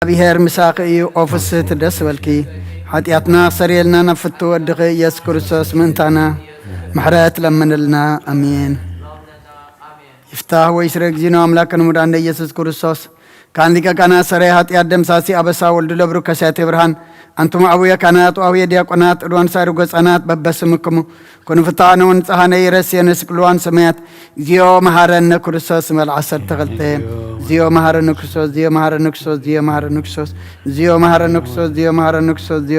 እግዚኣብሔር ምሳኺ እዩ፣ ኦ ፍስህቲ ደስ በልኪ። ሓጢኣትና ክሰርየልና ናብ ፍቱ ወድኺ ኢየሱስ ክርስቶስ ምእንታና ምሕረት ለምንልና። ኣሜን። ይፍታህ ወይስረ እግዚእነ አምላክነ ሙዳንደ ኢየሱስ ክርስቶስ ካን ሊቀ ካህናት ሰራይ ኃጢአት ደምሳሲ አበሳ ወልዱ ለብሩ ከሳቴ ብርሃን። አንቱም አቡየ ካህናት ወአቡየ ዲያቆናት እድዋን ሳይሩ ገጻናት በበስምክሙ ኩኑ ፍታነ ወንጽሐነ ይረስየነ ስቅልዋን ሰማያት። እግዚኦ መሐረነ ክርስቶስ መልዓ ሰርተ ክልተ። እግዚኦ መሐረነ ክርስቶስ፣ እግዚኦ መሐረነ ክርስቶስ፣ እግዚኦ መሐረነ ክርስቶስ፣ እግዚኦ መሐረነ ክርስቶስ፣ እግዚኦ መሐረነ ክርስቶስ፣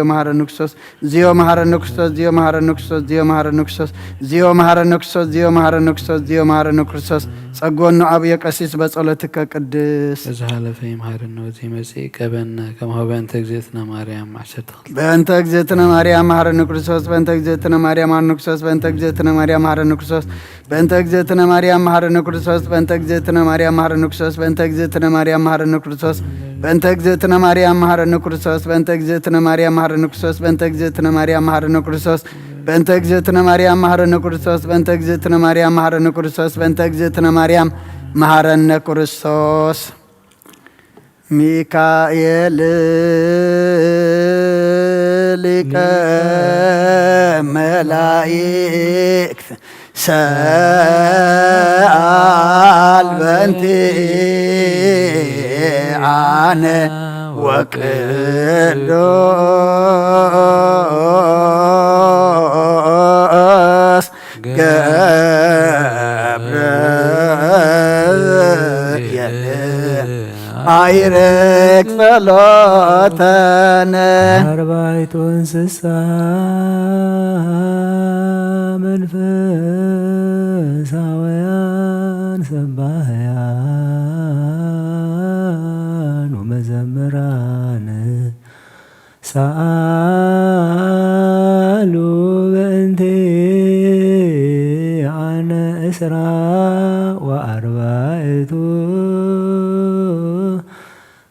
እግዚኦ መሐረነ ክርስቶስ፣ እግዚኦ መሐረነ ክርስቶስ፣ እግዚኦ መሐረነ ክርስቶስ፣ እግዚኦ መሐረነ ክርስቶስ፣ እግዚኦ መሐረነ ክርስቶስ፣ እግዚኦ መሐረነ ክርስቶስ። ጸጎኑ አቡየ ቀሲስ በጸሎትከ ቅድስ። በዝሓለፈ ይምሃርነ ወዘይመጽእ ይቀበነ ከማሁ በእንተ እግዝእትነ ማርያም ዓሰርተ ክልተ። በእንተ እግዝእትነ ማርያም መሐረነ ክርስቶስ፣ በእንተ እግዝእትነ ማርያም መሐረነ ክርስቶስ፣ በእንተ እግዝእትነ ማርያም መሐረነ ክርስቶስ፣ በእንተ እግዝእትነ ማርያም መሐረነ ክርስቶስ፣ በእንተ እግዝእትነ ማርያም መሐረነ ክርስቶስ፣ በእንተ እግዝእትነ ማርያም መሐረነ ክርስቶስ፣ በእንተ እግዝእትነ ማርያም መሐረነ ክርስቶስ፣ በእንተ እግዝእትነ ማርያም መሐረነ ክርስቶስ፣ በእንተ እግዝእትነ ማርያም መሐረነ ክርስቶስ፣ በእንተ እግዝእትነ ማርያም መሐረነ ክርስቶስ፣ በእንተ እግዝእትነ ማርያም መሐረነ ክርስቶስ፣ በእንተ እግዝእትነ ማርያም መሐረነ ክርስቶስ። ሚካኤል ሊቀ መላእክት ሰአል በእንቲአነ ወቅዱስ ገብርኤል አይርግ ጸሎተነ። አርባዕቱ እንስሳ መንፈሳውያን ሰባህያን ወመዘምራን ሰአሉ በእንቲአነ እስራ ወአርባዕቱ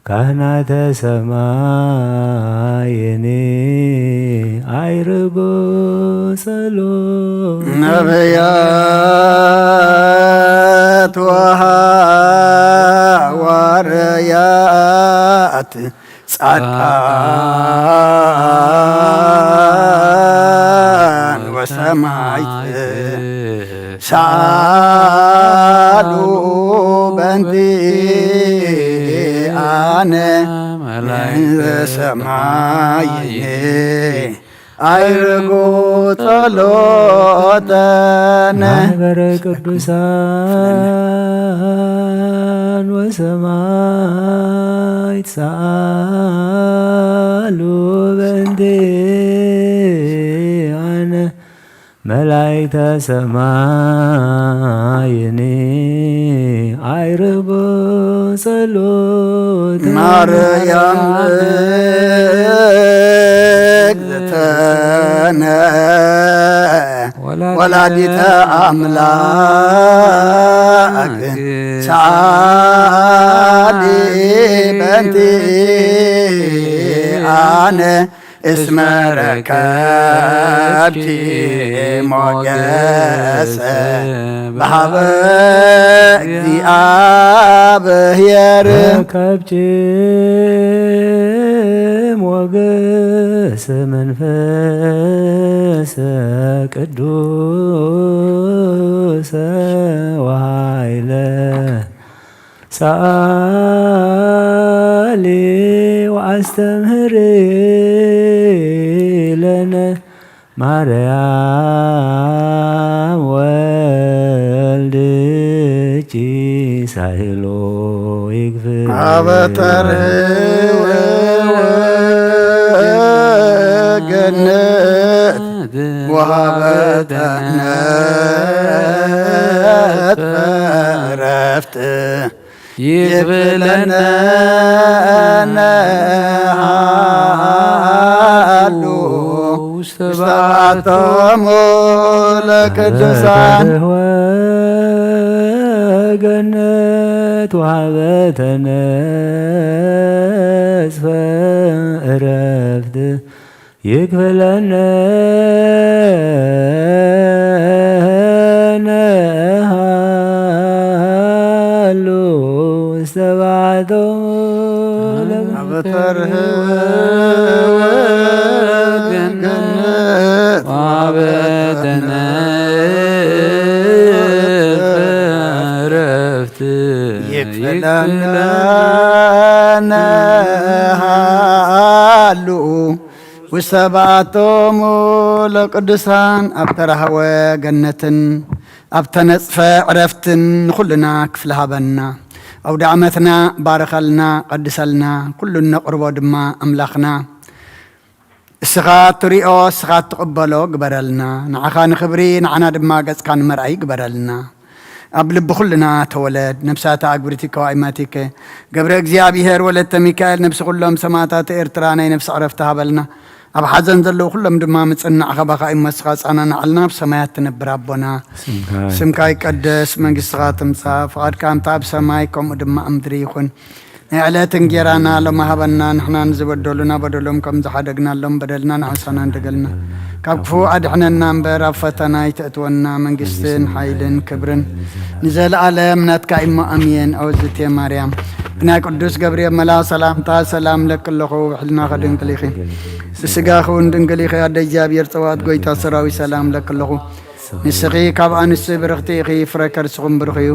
ካህናተ ሰማይኒ አይርጉ ጸሎት። ነቢያት ወሐዋርያት ጻድቃን ወሰማዕት ሰአሉ በእንቲአነ መንዘ ሰማይ አይርጉ ጸሎተነ። ማህበረ ቅዱሳን ወሰማዕት ሰአሉ በእንቲአነ መላእክተ ሰማይኒ አይርጉ ጸሎት። ማርያም እግዝእትነ ወላዲተ አምላክ ሰአሊ በእንቲአነ እስመ ረከብኪ ሞገሰ በሀበ እግዚአብሔር። ረከብኪ ሞገሰ መንፈሰ ቅዱሰ ወኃይለ ሰአሊ ወአስተምህሪ ለነ ማርያም ወልድኪ ሳይሎ ይግፍ አበተር ገነት ወሃበተነ ዕረፍት ይክፍለነ ነሃሉ ውስተ በዓቶሙ ለቅዱሳን። ገነት ወሃበተነ ዕረፍት ይክፍለነ ነሃሉ ውስተ በዓቶሙ። አበ ፈርህ ወገነት ወአበተነ ዕረፍት ይክፈለነ ሃሉ ውሰባቶሙ ለቅዱሳን ኣብ ተራህወ ገነትን ኣብ ተነጽፈ ዕረፍትን ንኹልና ክፍሊ ሃበና። ኣውደ ዓመትና ባርኸልና፣ ቀድሰልና፣ ኩሉ እነቕርቦ ድማ ኣምላኽና እስኻ ትሪኦ፣ እስኻ ትቕበሎ ግበረልና። ንዓኻ ንኽብሪ፣ ንዓና ድማ ገጽካ ንመርኣይ ግበረልና። ኣብ ልቢ ኩልና ተወለድ። ነፍሳተ ኣግብርቲከ ወኣይማቲከ ገብረ እግዚኣብሔር ወለተ ሚካኤል፣ ነፍሲ ኩሎም ሰማዕታት ኤርትራ ናይ ነፍሲ ዕረፍቲ ሃበልና። ኣብ ሓዘን ዘለዉ ኩሎም ድማ ምጽናዕ ካባኻ እሞ ንስኻ ጻናናዓልና። ኣብ ሰማያት ትነብር ኣቦና፣ ስምካ ስምካ ይቀደስ፣ መንግስትኻ ትምጻእ፣ ፍቓድካ እንተ ኣብ ሰማይ ከምኡ ድማ ኣብ ምድሪ ይኹን። ናይ ዕለት እንጌራና ሎሚ ሃበና፣ ንሕና ንዝበደሉና በደሎም ከም ዝሓደግናሎም በደልና ንዓሳና እንደገልና፣ ካብ ክፉእ ኣድሕነና እምበር ኣብ ፈተና ኣይተእትወና፣ መንግስትን ሓይልን ክብርን ንዘለኣለም ናትካ እሞ ኣሜን። ኣወዝቴ ማርያም ብናይ ቅዱስ ገብርኤል መልኣኽ ሰላምታ ሰላም ለኪ ኣለኹ፣ ብሕልና ከድንግል ኢኺ፣ ብስጋኺ እውን ድንግል ኢኺ። ኣደ እግዚኣብሔር ጸባኦት ጎይታ ሰራዊት ሰላም ለኪ ኣለኹ። ንስኺ ካብ ኣንስቲ ብርኽቲ ኢኺ፣ ፍረ ከርስኹም ብሩኽ እዩ።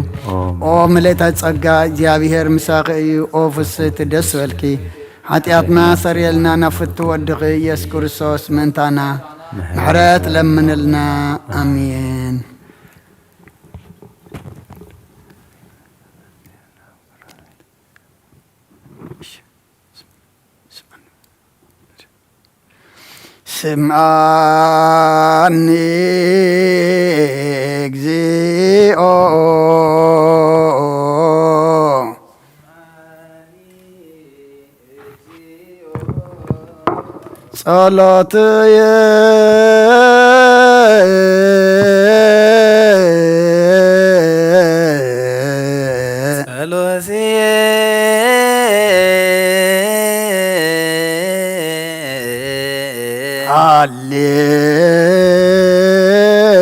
ኦ ምልእተ ጸጋ፣ እግዚኣብሔር ምሳኺ እዩ። ኦ ፍስሕቲ ደስ በልኪ፣ ሓጢኣትና ሰርየልና፣ ናብ ፍቱ ወድኺ ኢየሱስ ክርስቶስ ምእንታና ምሕረት ለምንልና። ኣሜን። ስምዓኒ እግዚኦ ጸሎትየ ጸሎትየ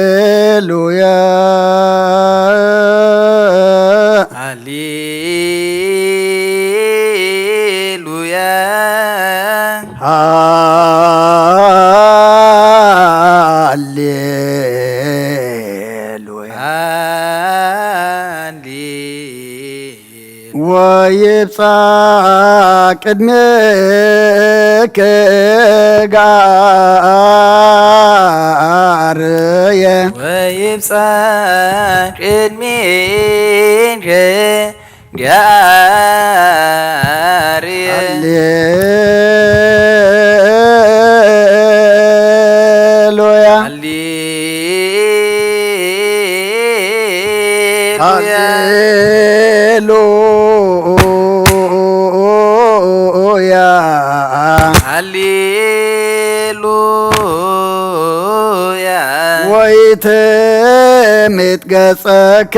ሃሌሉያ ሃሌሉያ ሃሌሉያ ወይብጻሕ ቅድሜከ ጋርየ ወይብጻሕ ቅድሜከ ጋርየ ሃሌሉያ ሃሌሉያ ሃሌሉያ ወይትሚጥ ገጸከ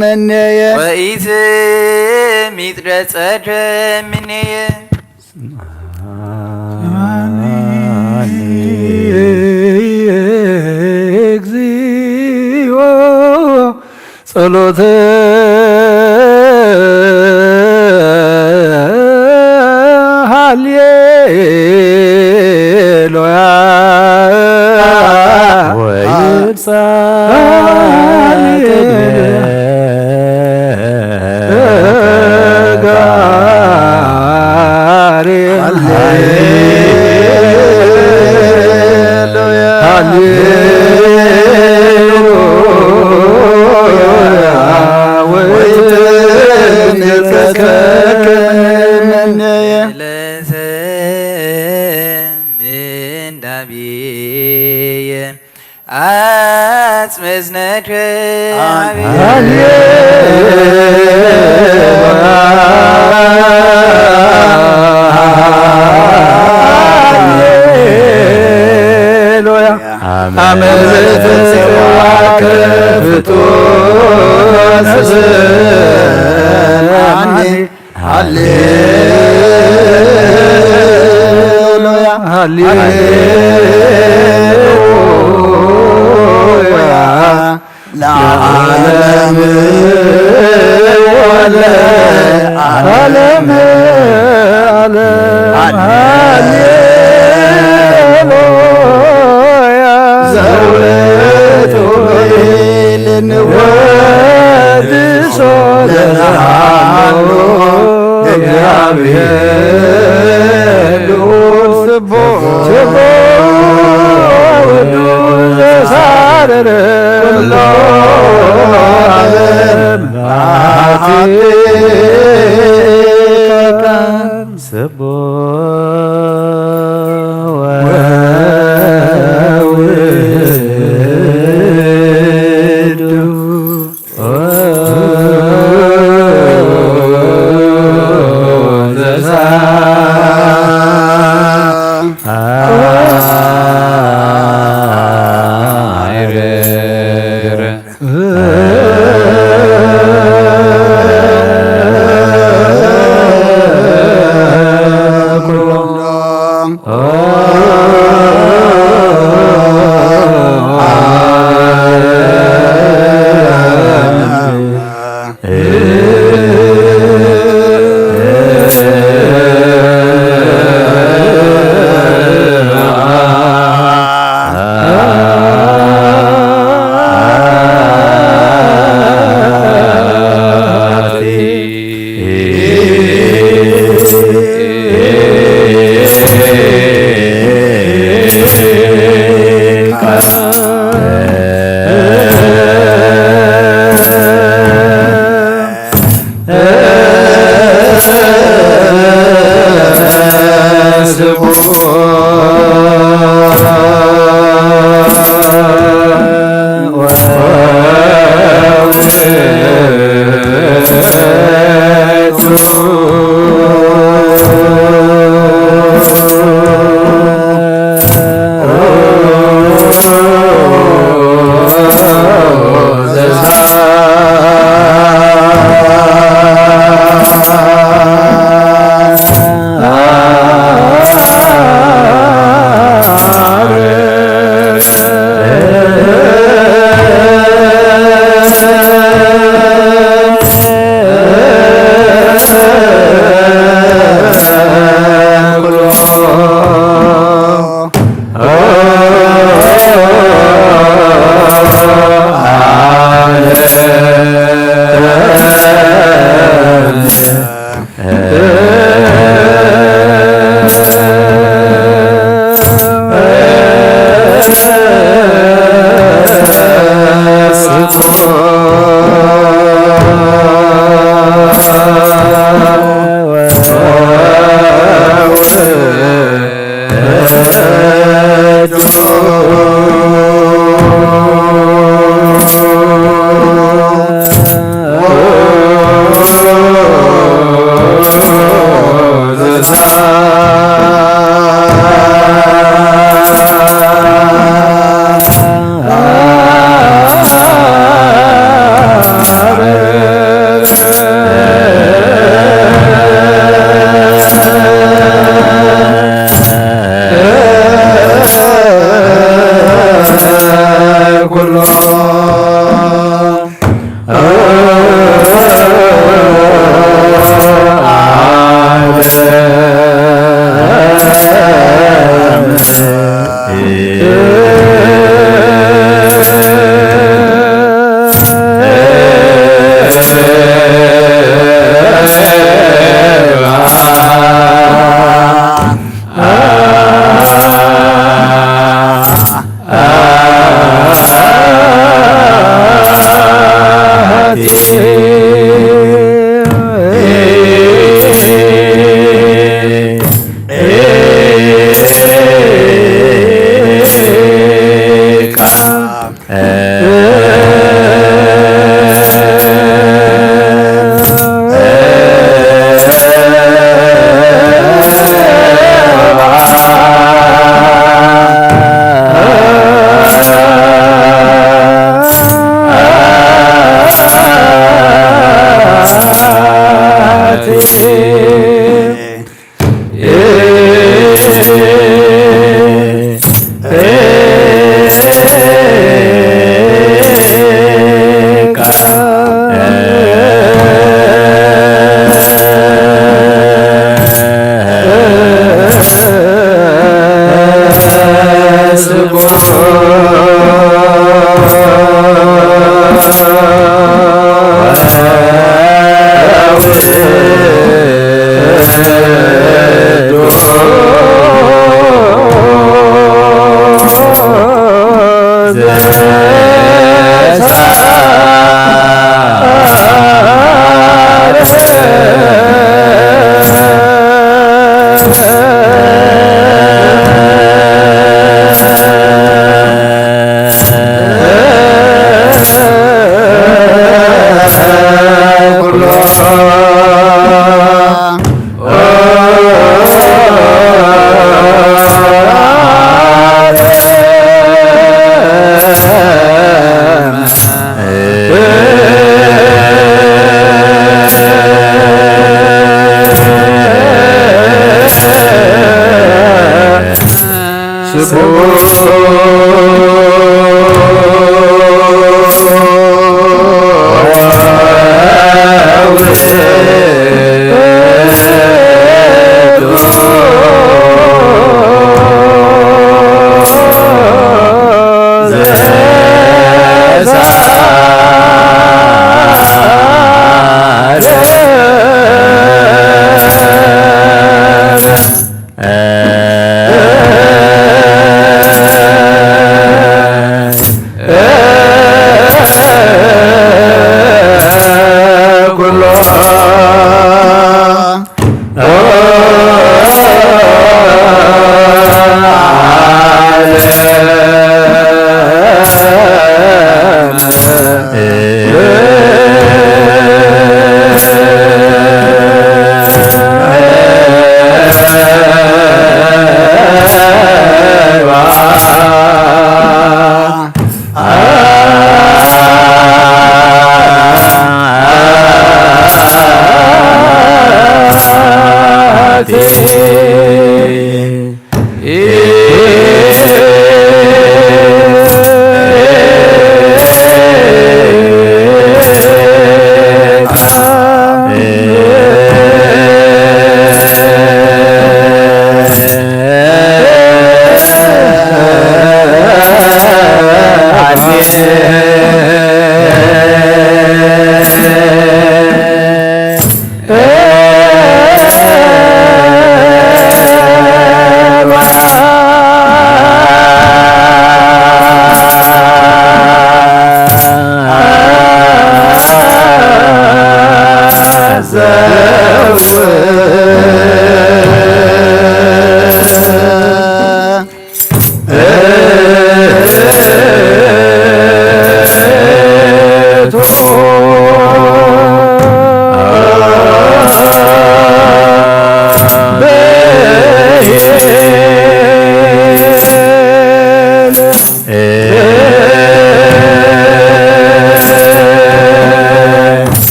ምንየ ወይትሚጥ ገጸከ ምንየ ስምዓኒ እግዚኦ ጸሎተ ሃሌሉያ ወይብጻሕ ኣጽመዝነከ ሃሌሉያ አመ ዘተሰዋከ ፍጡር ስምዓኒ ሃሌሉያ ሃሌሉያ ለዓለም ወለዓለም ዓለም። ሃሌሉያ። ዘውቱ ንወድሶ ለዘሃሎ እግዚአብሔር ስቡሕ ስቡሕ ወወዱ ዘሳረረ ኩሎ ዓለም። ስቡሕ ወውዱ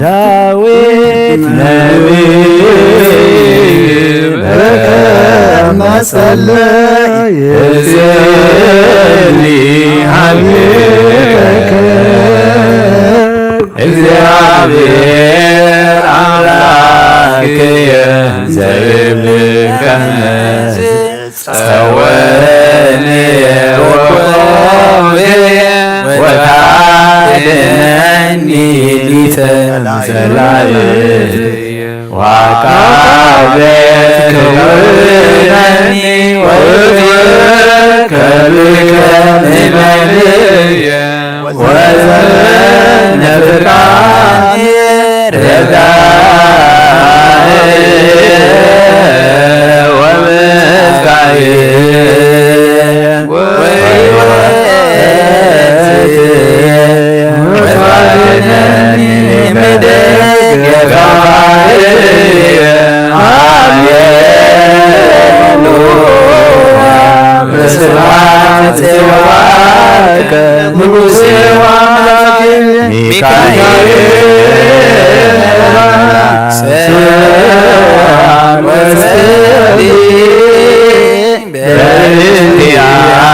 ዳዊት ነቢይ በከመ ጸለየ እዝኒ ሀቤከ እግዚኣብሔር ኣምላክየ ዘብልከ ጸወኒ ወቆምየ ወታድነኒ ሊተ መጸላእት ዋቃቤ ወዘነፍቃ ረዳኢ ወመፍቃሪ ወይወት ወፋድነኒ መደገፋይ አሜን። በስብሐት ጽዮን ንጉሴ ወአምላኬ ሚካኤል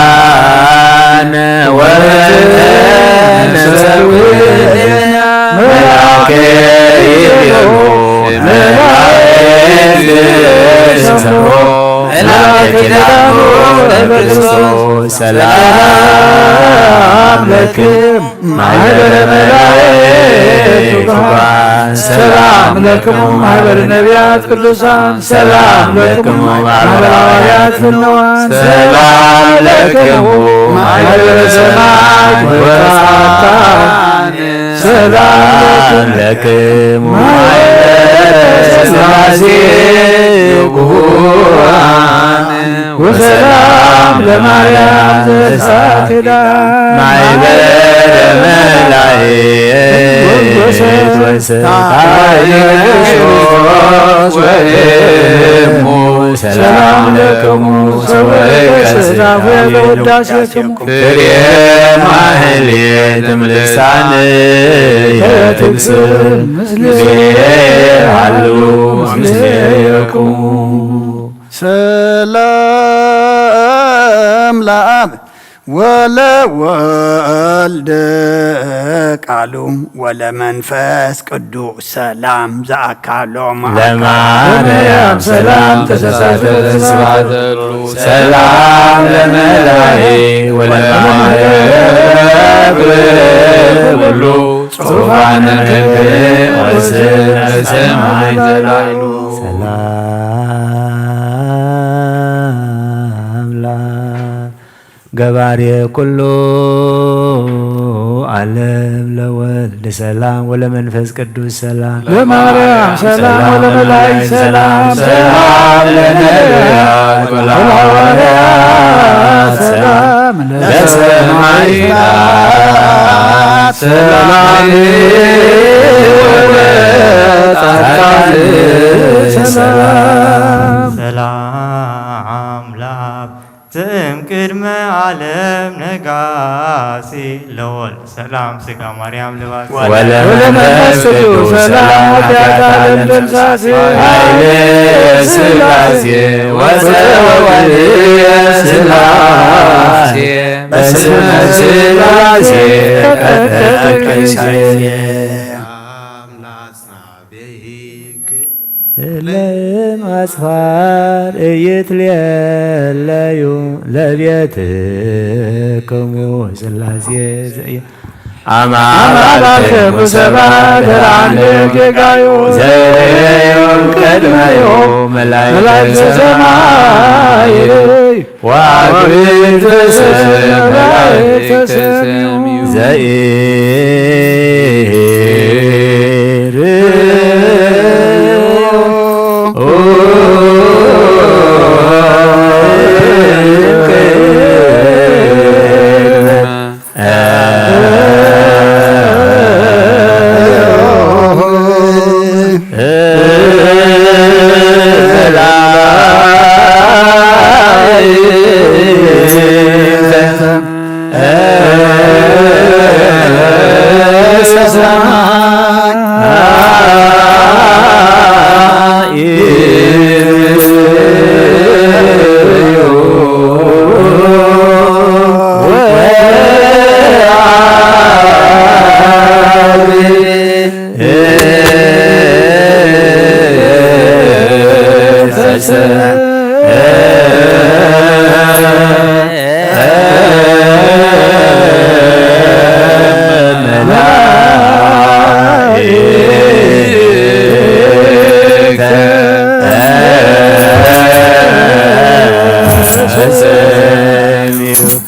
በእንቲአነ ወነሰብእ መልአከ ኢዮብ መላእክት ሰብሖ መልአከ ኪዳኑ ለክርስቶስ ሰላም ለክም ማህበረ መላእክት ትጉሃን ሰላም ለክሙ ማህበረ ነቢያት ቅዱሳን ሰላም ለክሙ ማህበረ ሐዋርያት ፍንዋን ሰላም ለክሙ ማህበረ ሰማዕት ወጻድቃን ሰላም ለክሙ ማህበረ ሥላሴ ትጉሃን ወሰላም ለማርያም ዘሳክዳ ማይበረ መላእክት ወስብሐት ለክርስቶስ ወእሙ ሰላም ለክሙ ሰብእ ከስላፉ ለውዳሴክሙ ፍሬ ማህሌት እምልሳን የትብስም ምስሌ ሃሉ ምስሌክሙ ሰላም ለአብ ወለወልድ ቃሉ ወለመንፈስ ቅዱስ ሰላም ዘአካሎም ለማርያም ሰላም ተሰሳተ ስብሐት ሰላም ለመላእክት ወለማህበረ ኩሉ ጽሑፋነ ህግ ወስነ ሰማይ ዘላይሉ ሰላም ለአብ ገባሬ ኩሉ ዓለም ለወልድ ሰላም ወለመንፈስ ቅዱስ ሰላም ለማርያም ሰላም ወለመላእክት ሰላም ሰላም ለነቢያት ወለሐዋርያት ሰላም ለሰማዕታት ሰላም ወለጻድቃን ሰላም ሰላም ለአብ ትእም ቅድመ ዓለም ነጋሲ ለወልድ ሰላም ስጋ ማርያም ልባሲ ወለመንፈስ ቅዱስ ሰላም ኃጢአት ዓለም ደምሳሲ ኃይለ ሥላሴ ወሰወልድ ሥላሴ በስመ ሥላሴ ቀደቀ ይሳይሴ አምላክ ለማጽፋር እይትሌለዩ ለቤትክሙ ሥላሴ ዘየ አማላልክሙ ሰባት ራንደ ጌጋዩ ዘየዮም ቅድመዩ መላእክተ ሰማይ ወአግብእተ ሰማይ ዘኢርኡ ተሰሚዑ።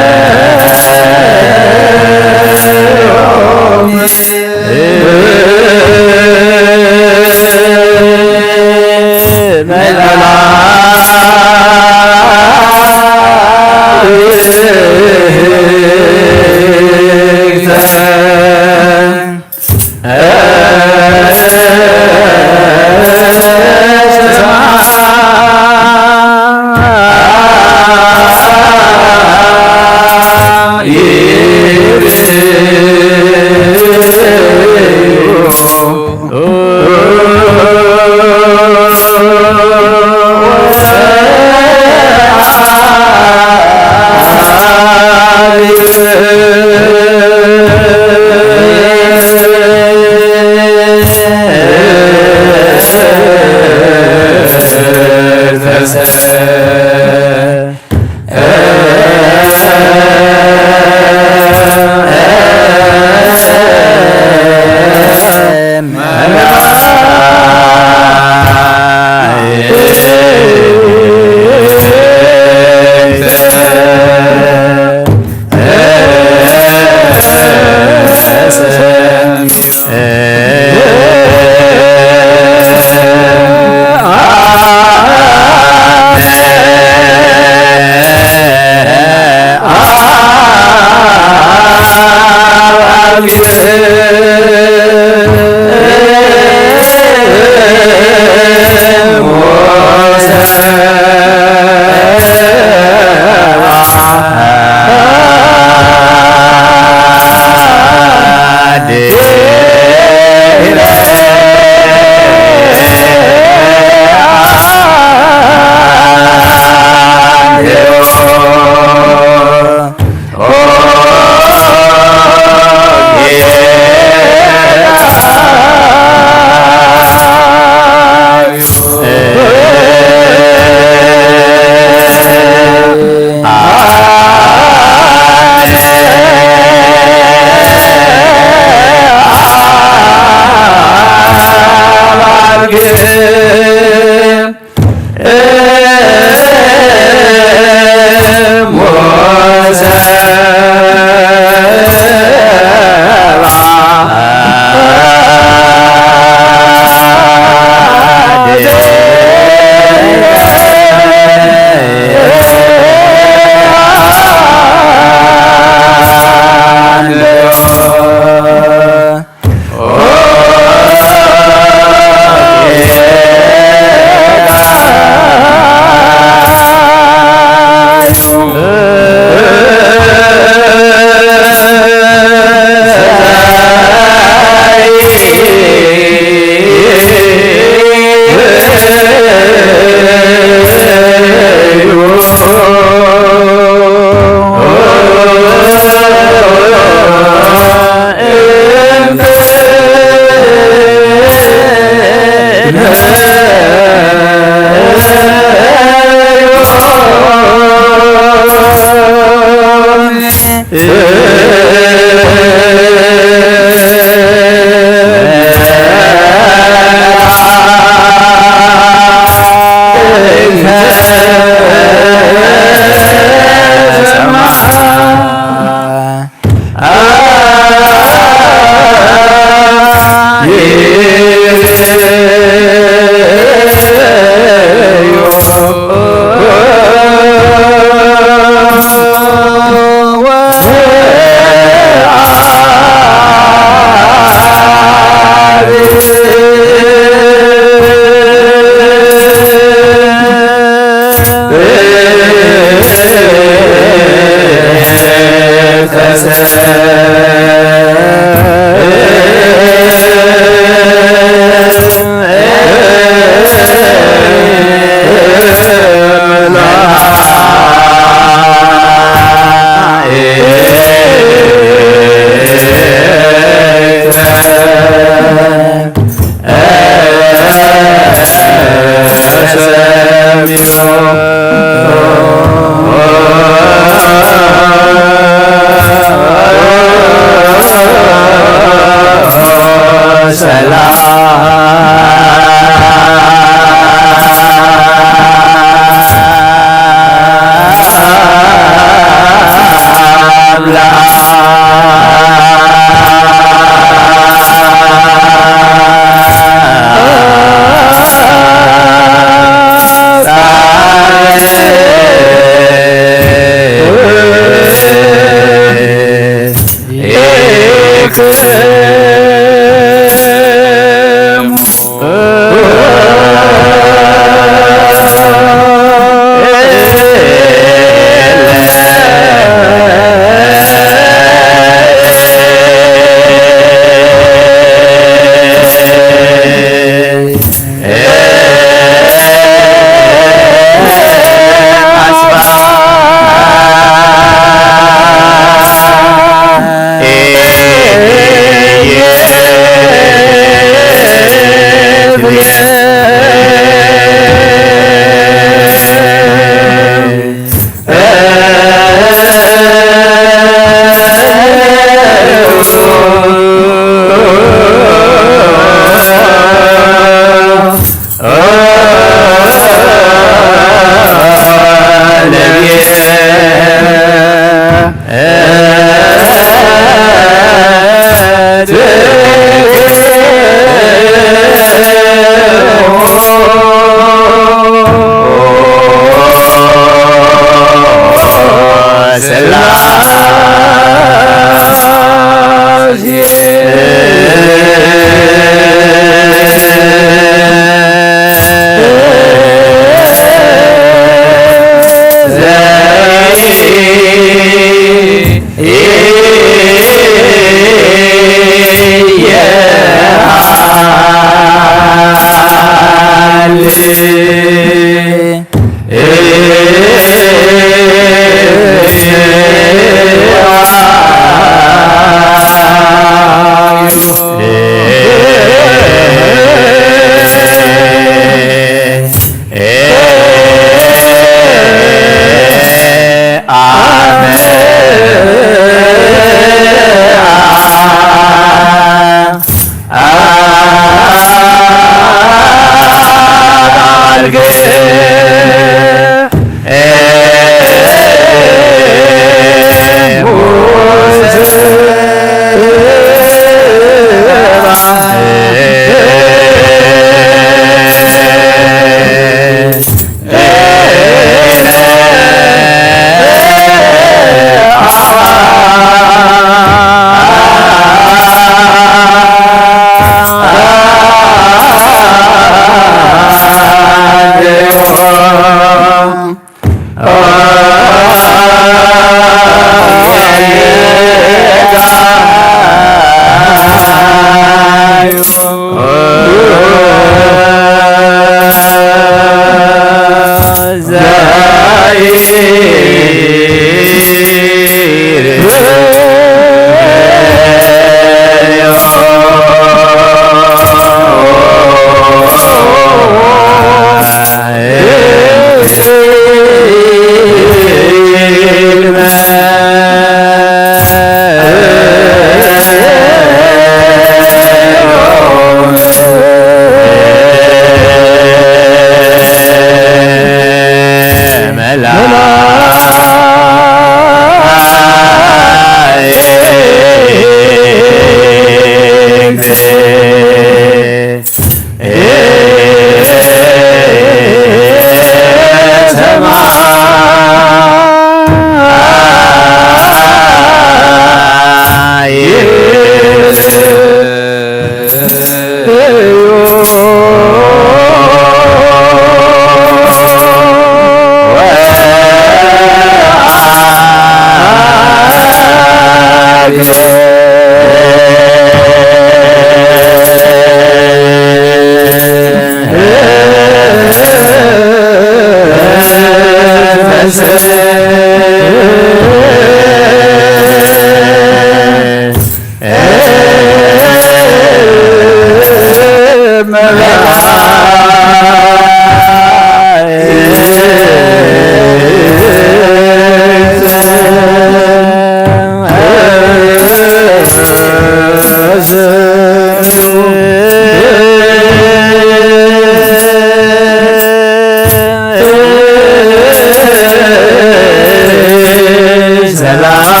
ሰላም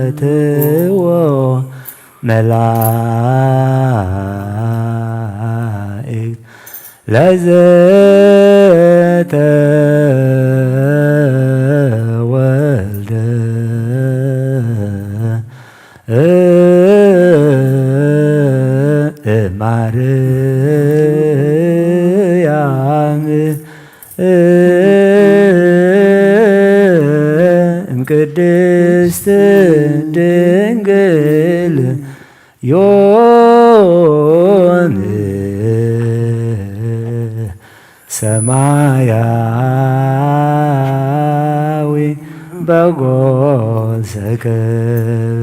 ኢኮትዎ መላእክት ለዘተወልደ እማርያም እምቅድስት ድንግል ዮም ሰማያዊ በጎ ሰክበ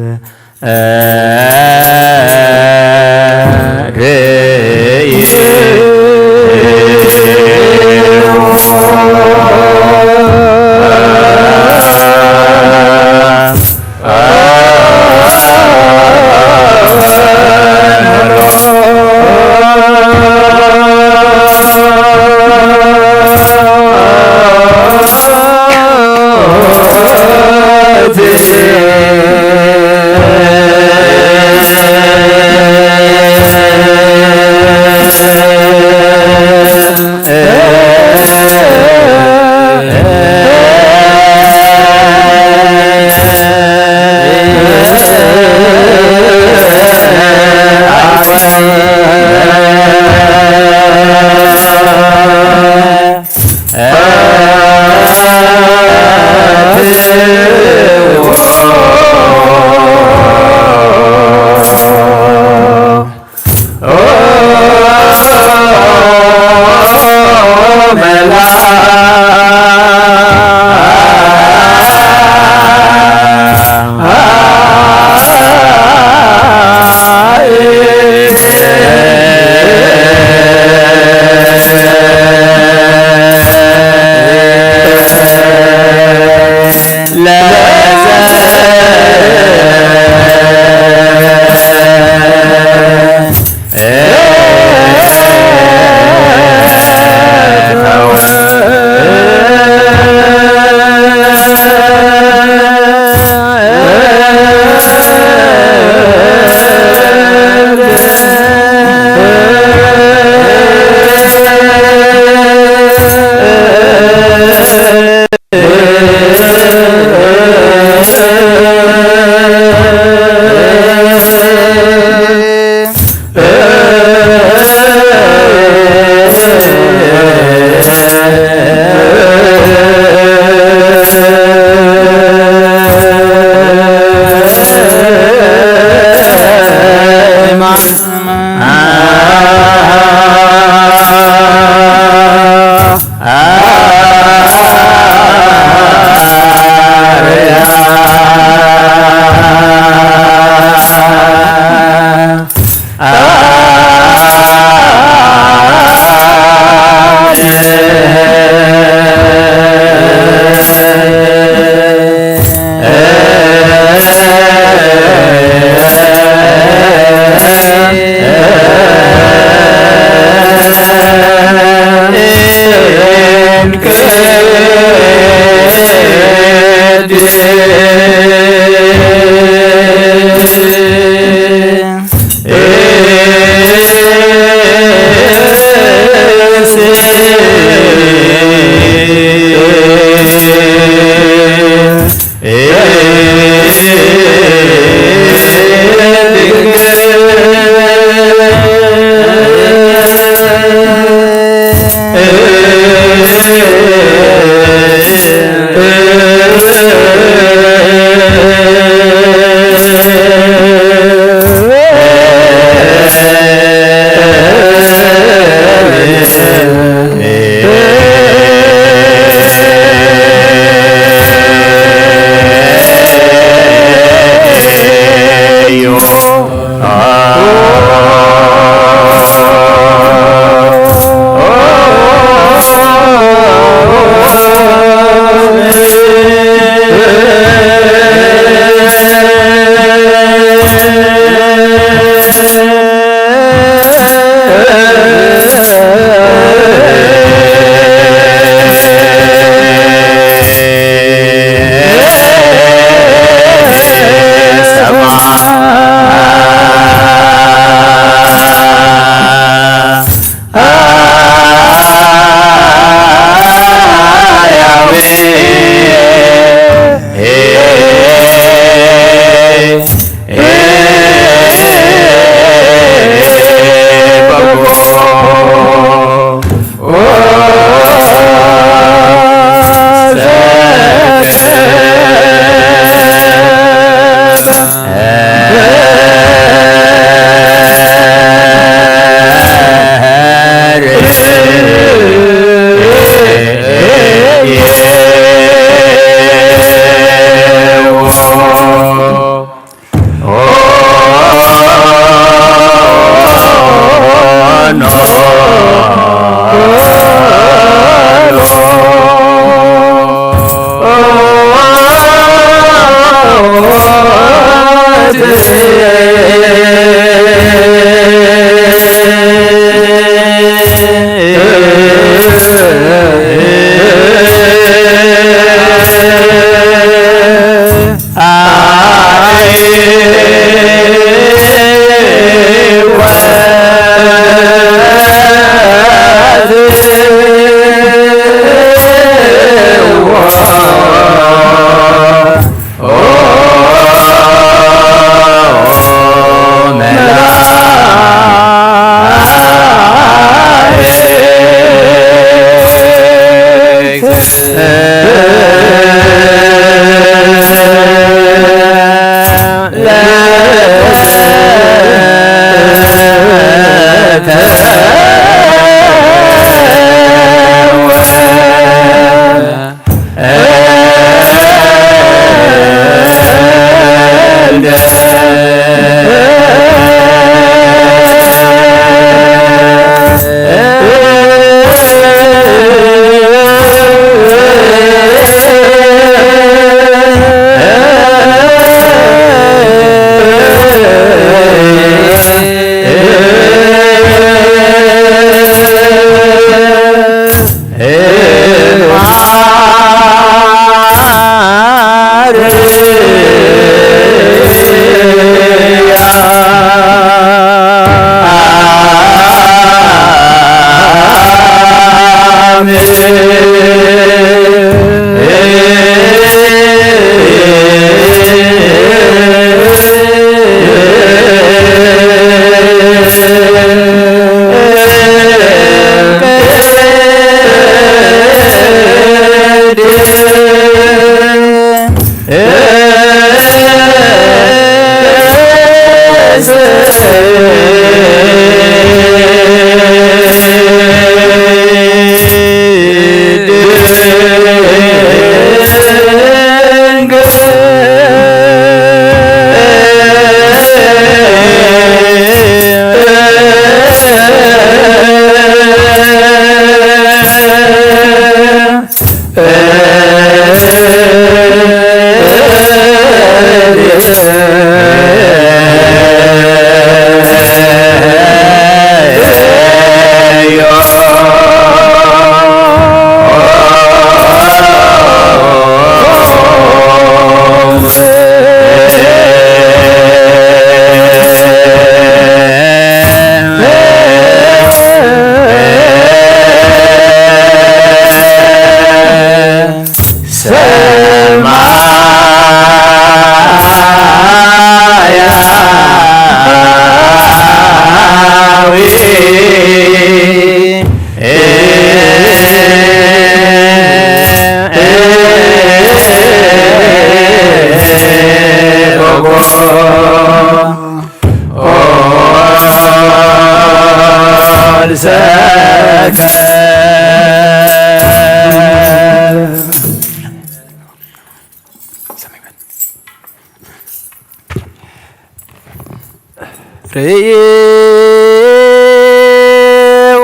ርእይዎ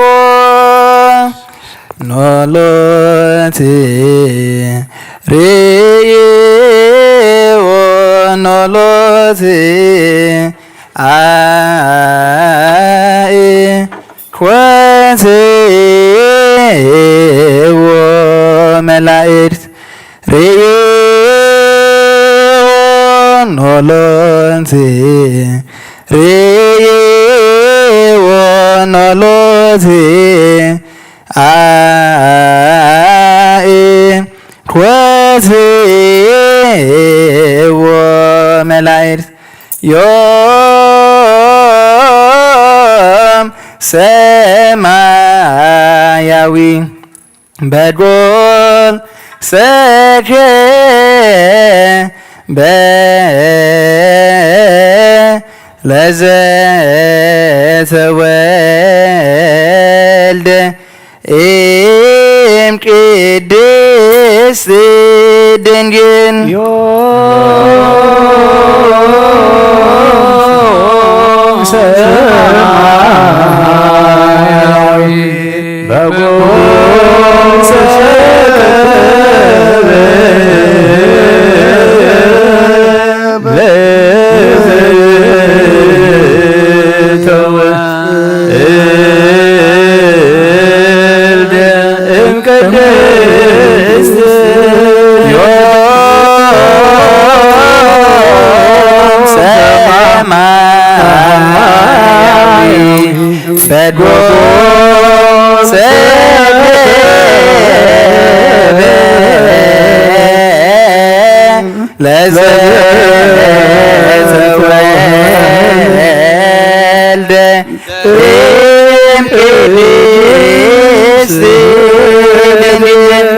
ኖሎቲ፣ ርእይዎ ኖሎቲ፣ ኣይ ኮንትዎ መላእክት ርእይዎ ኖሎቲ፣ ርእይዎ ኖሎቲ፣ ኣይ ኮንትዎ መላእክት ዮም ሰማያዊ በጎል ሰከ በ ለዘተወልደ እም ቅድስት ድንግል ዮም ሰማያዊ በጎ ሰከበ ለዘተወ እልደ እም ቅድስት ዮም ሰማያዊ በጎ ሰከበ ለዘተወልደ እም ቅድስት ድንግል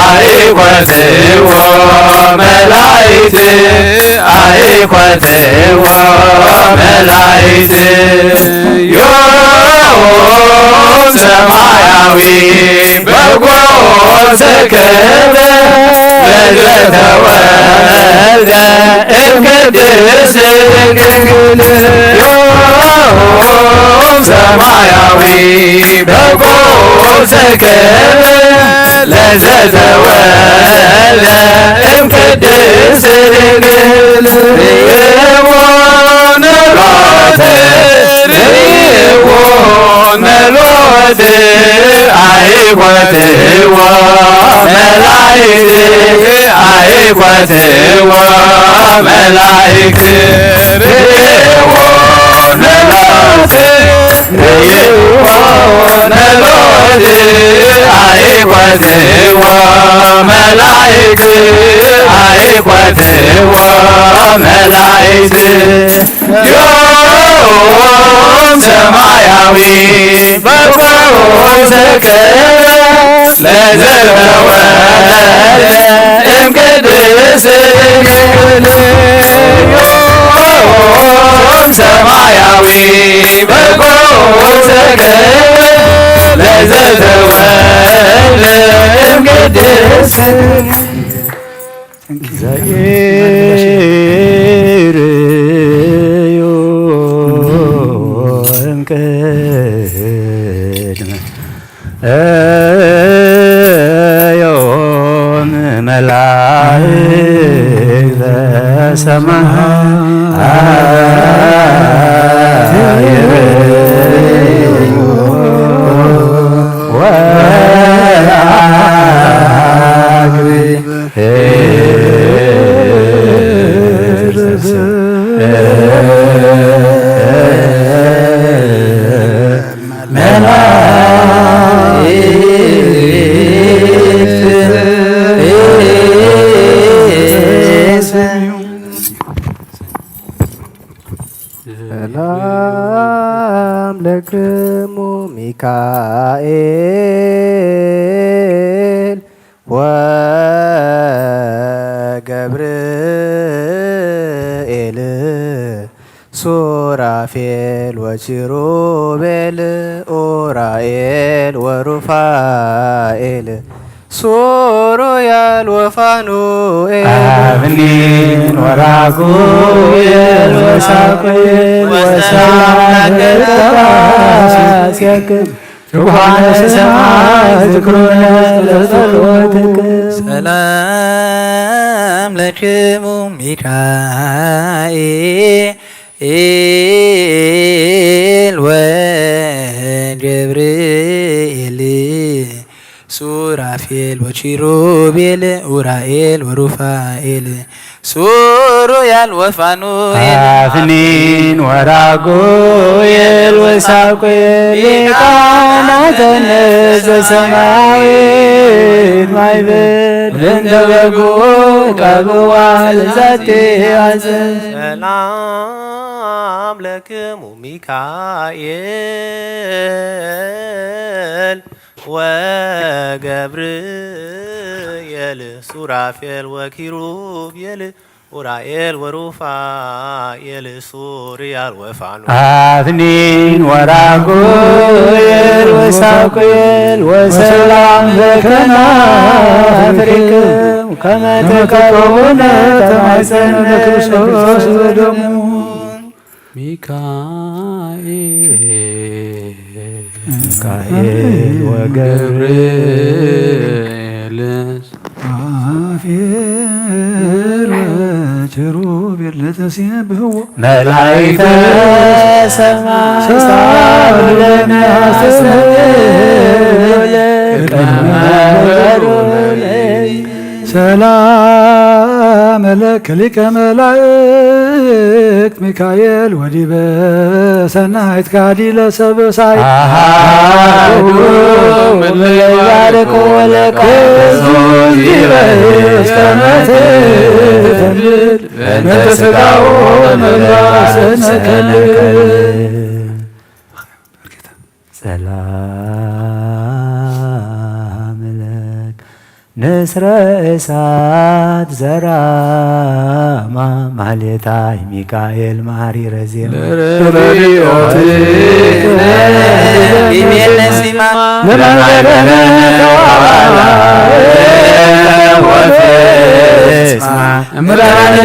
ኣይኮትዎ መላእክት፣ ኣይኮትዎ መላእክት፣ ዮም ሰማያዊ በጎ ዘከበ ለዘተወልደ እምቅድስት ድንግል። ዮም ሰማያዊ በጎ ዘከበ ለዘተወልደ እምቅድስት ድንግል። ርእይዎ ነሎት፣ ርእይዎ ነሎት፣ ኣይኮትዎ መላእክት፣ ኣይኮትዎ መላእክት፣ ርእይዎ ነሎት፣ ርእይዎ ነሎት፣ ኣይኮትዎ መላእክት፣ ኣይኮትዎ መላእክት። ዮም ሰማያዊ በጎ ዘከበ ለዘተወልደ እምቅድስት ድንግል። ዮም ሰማያዊ በጎ ዘከበ ለዘተወልደ እምቅድስት ዘኢርእዮ እምቅድመ እዮም መላእክተ ሰማይ። ሰላም ለክሙ ሚካኤል ወገብርኤል ሱራፌል ወኪሩቤል ኡራኤል ወሩፋኤል ሱሩያል ወፋኑኤል። አብኒን ወራጉኤል ወሳቁኤል ወሳናገጣ ሲያክል ትጉሃነ ሰማይ ዝክሩነ ለጸሎትክ። ሰላም ለክሙ ሚካኤል ወገብርኤል ሱራፌል ወኪሩቤል ኡራኤል ወሩፋኤል ሱሩያል ወፋኑኤል። አፍኒን ወራጉኤል ወሳቁኤል ሊቃናተ ንግሥት ሰማያዊት ማይበል እንተ በጉ ቀብዋ ለዛቲ አዘን። ሰላም ለክሙ ሚካኤል ወገብርኤል ሱራፌል ወኪሩቤል ኡራኤል ወሩፋኤል ሱሪያል ወፋኑ። አትኒን ወራጉኤል ወሳኩኤል ወሰላም ለከና አፍሪክም ከመ ተቀርቡነ ተማይፀነ ክርስቶስ ወደሙ። ሚካኤል ሚካኤል ወገብርኤል ሱራፌል ወኪሩቤል ለተሴብሕዎ መላእክተ ሰማይ ሳሉለነ አስተስብሖ ለቅድመ መንበሩ። ሰላም ለከ ሊቀ መላእክት ሚካኤል ወዲበ ሰናይት ካዲ ለሰብሳይ አሃዱ እለ ይባርክ ወለቀ ዲበ እስከ መትብል በእንተ ሥጋሁ ወመንፈስነ ከልል። ሰላም ለ ንስረ እሳት ዘራማ ማህሌታይ ሚካኤል መሃሪ ረዜማ። ለረድኤትነ ቢሜነ ሲማ ለማይበረነ ተዋላ ወፍስማ እምራነ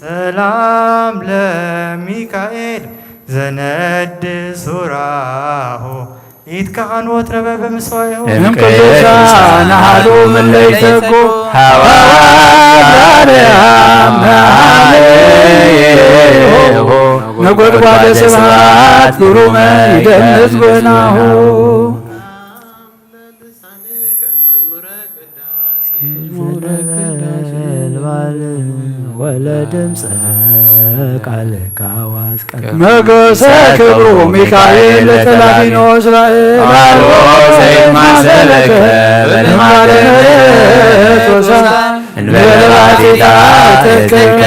ሰላም ለሚካኤል ዘነድ ሱራሁ ይትከኣን ወትረበ በምስዋኤሁ እም ቅዱሳን ኣሃዱ ምለይተጉ ሃዋርያም ሃሌሁ ነጎድጓደ ስብሐት ግሩመ ይደንጽ ጎናሁ። ነበልባል ወለድምፀ ቃልካ ዋስቀ መገሰ ክብሩ ሚካኤል ለተላቢኖ እስራኤል አልቦ ዘይማሰለከ በልማደ ምሕረት ወሰላም እንበለ ባቲታ ተከይከ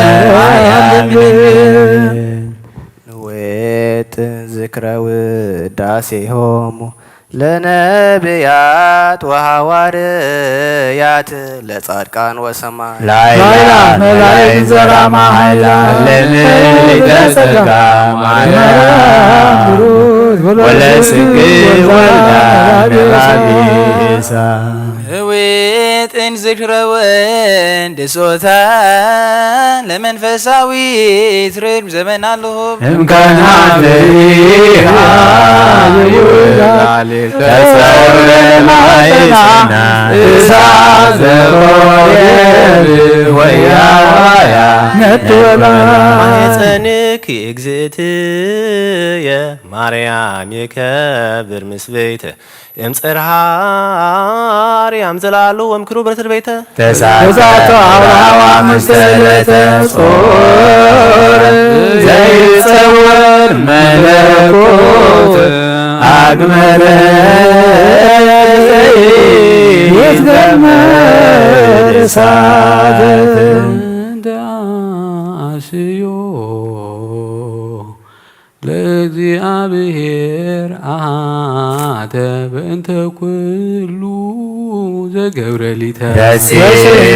ንዌጥ ዝክረ ውዳሴሆሙ ለነብያት ወሃዋርያት ለጻድቃን ወሰማዕት ላይላ መላእክት ዘራማ ኃይላ ለምልዕተ ጸጋ ማርያም ብሩክ ወለስግ ወልዳ ነባቢሳ እዊጥን ዝክረ ወንድ ሶታ ለመንፈሳዊት ርም ዘመን ኣለኹም እምከናፍሪሃ ይውላል ተጸውረ ማይሰና እሳት ዘኮየብ ወያዋያ ነድወላ ማየጸንኪ እግዝእትየ ማርያም ይከብር ምስበይተ እምጽርሃር ያምጽላሉ ወምክሩ ብረት ቤተ ተሳተ አብርሃዋ ምስለ ተጾር ዘይጸወር መለኮት አግመረ ዘይትገመር እሳት እንደ አስዮ ለእግዚአብሔር አሃተ በእንተ ኩሉ ዘገብረ ሊተ ደሴ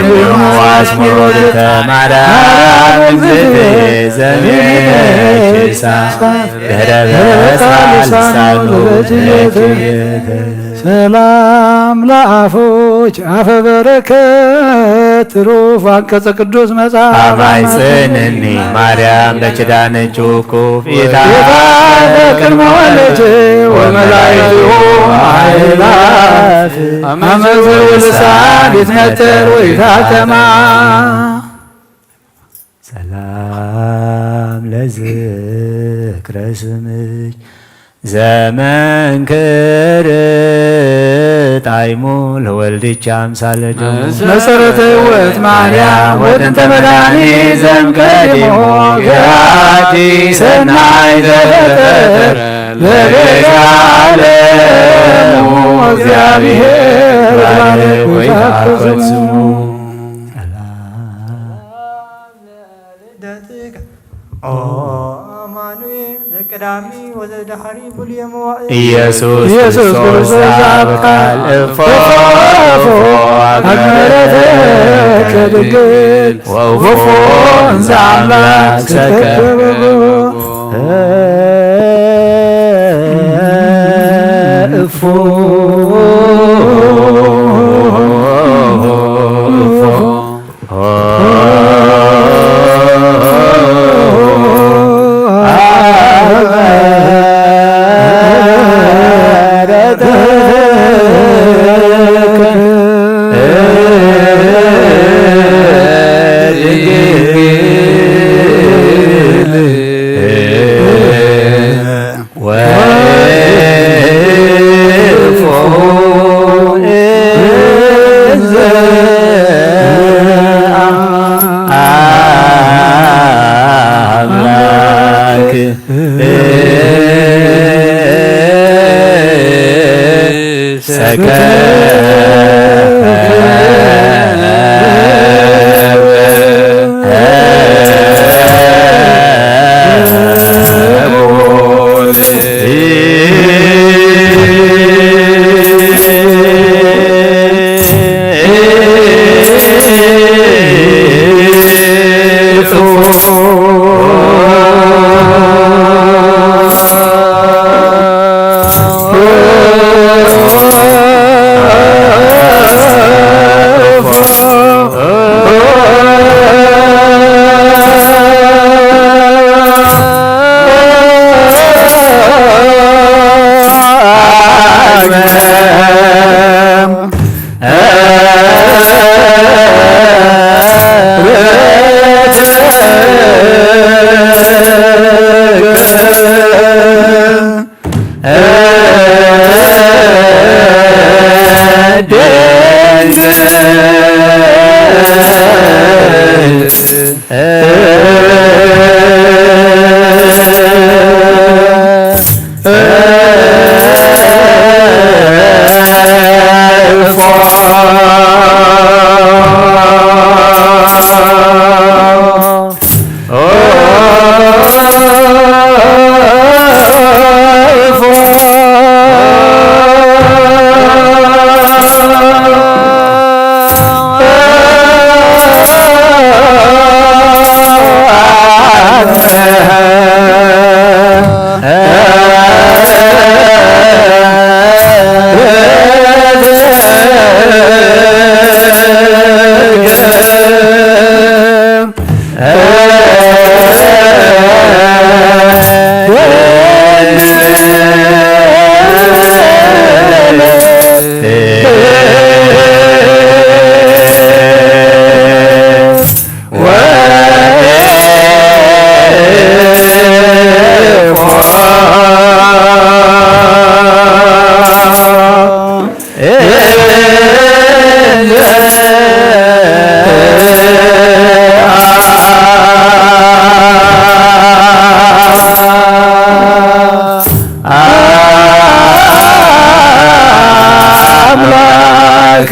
ብሙ አስምሮተ ማርያም እግዝእትየ ዘምየኪ እሳት ድህረ በረሳ ልሳኑ ለኪ ሰላም ለአፎች አፈ በረከት ትሩፍ አንቀጸ ቅዱስ መጽሐፍ አማይ ጽንኒ ማርያም ለኪዳነ ጩኩፍ ጌታ በቅድመ ወለች ወመላእክቱ አእላፍ አመ ዘውልሳን ይትነጠር ወይታተማ ሰላም ለዝክረ ስምች ዘመንክር ጣይሙ ለወልድቻ አምሳለ ደሙ መሰረተ ህይወት ማርያም ወጥንተ መድኃኒ ዘምቀዲሞ ገራቲ ሰናይ ዘፈጠረ ለቤዛ ለሙ እግዚአብሔር ባለ ጎይታ ፈጽሙ ሰላም ለልደትከ ኦ አማኑኤል ዘቀዳሚ ወዘደሐሪ ብሉየ መዋእል ኢየሱስ ኢየሱስ ክርስቶስ ክርስቶስ ዘአብ ቃል እፎ እፎ አግመረተ ከድንግል ወእፎ እንዘ አምላክ ሰከበ እፎ እፎ አምላክ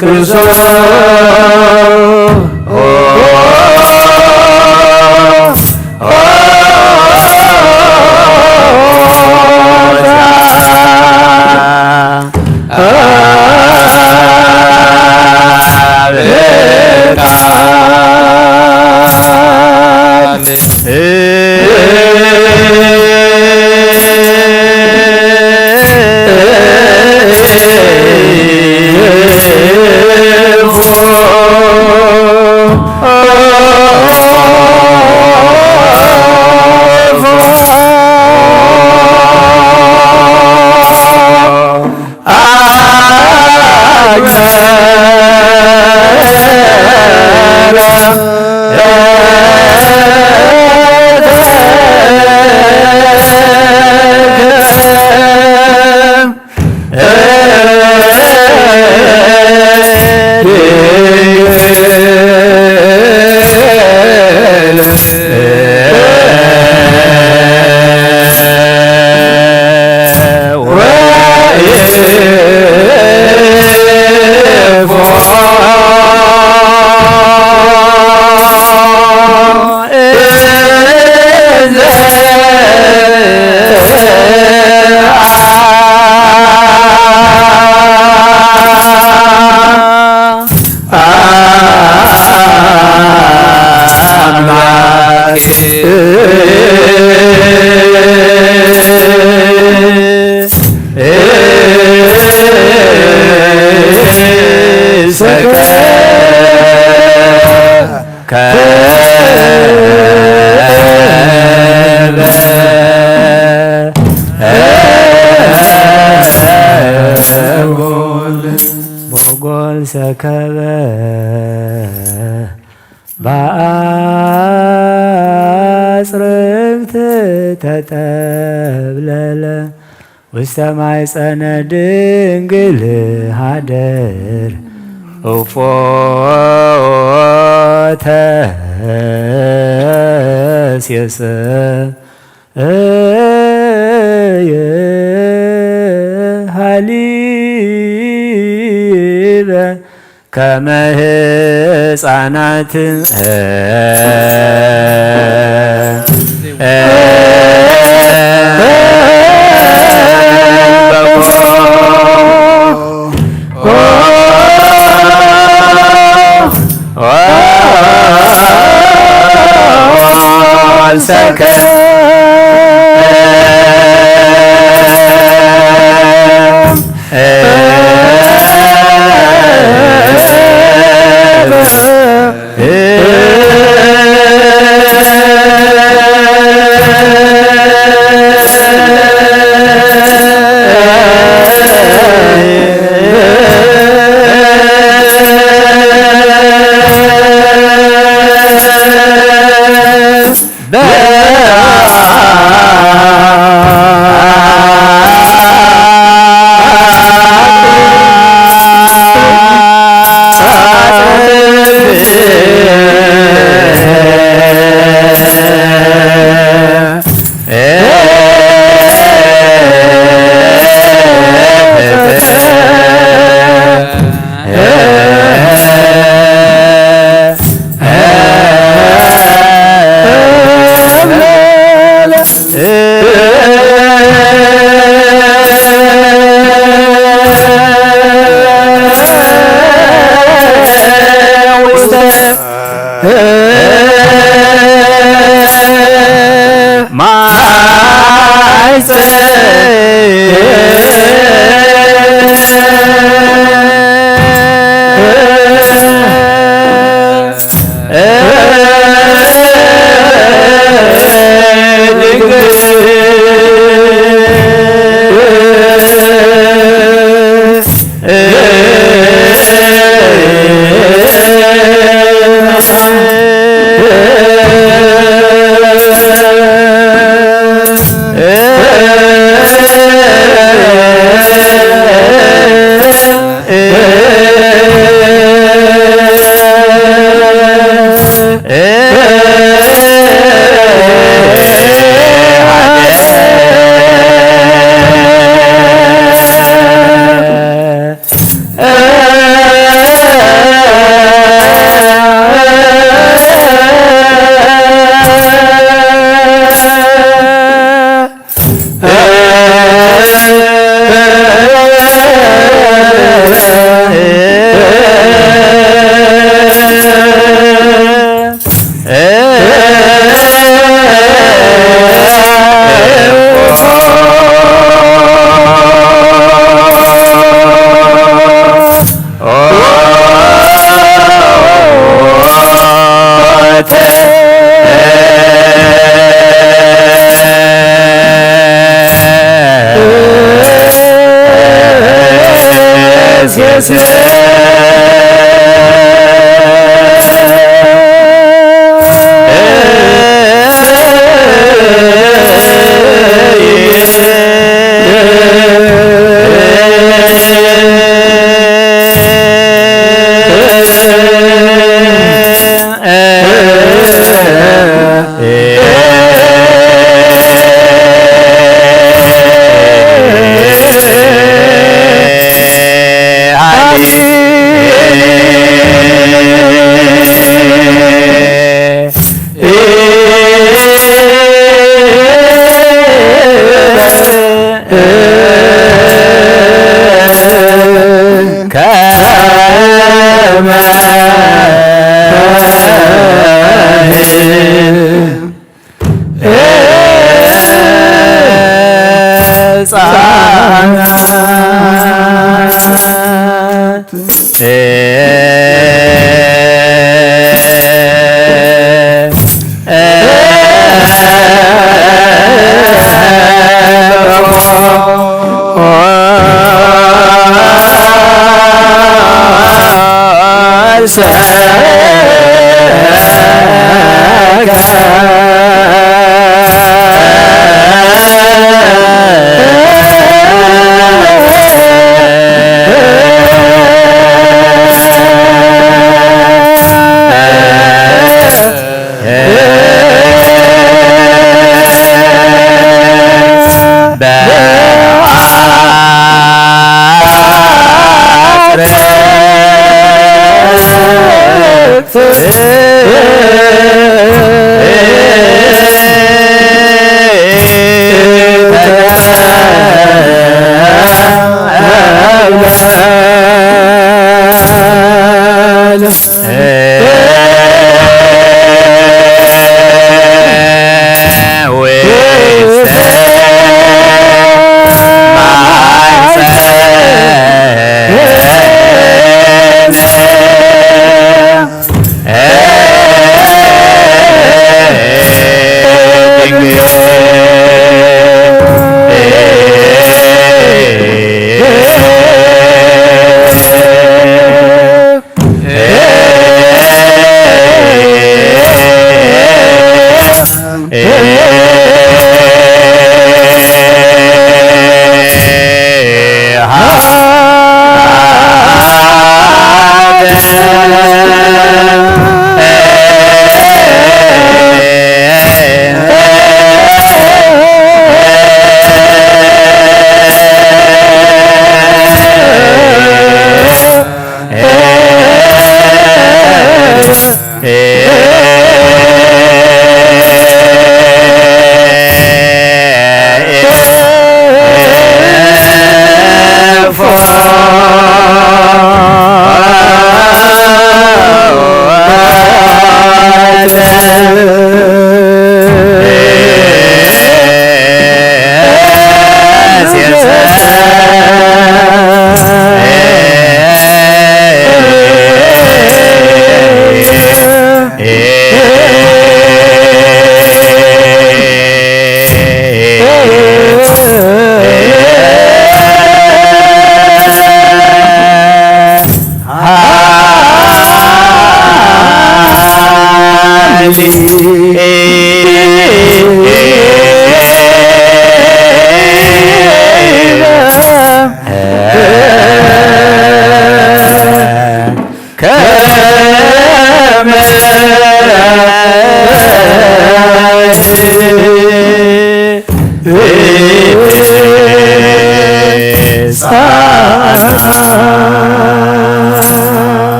ክርስቶስ ሞጎል ሰከበ በአጽርግት ተጠብለለ ውስተ ማይጸነ ድንግል ሃደር እፎ ተሴሰ እየ ሃሊበ ከመ ህፃናት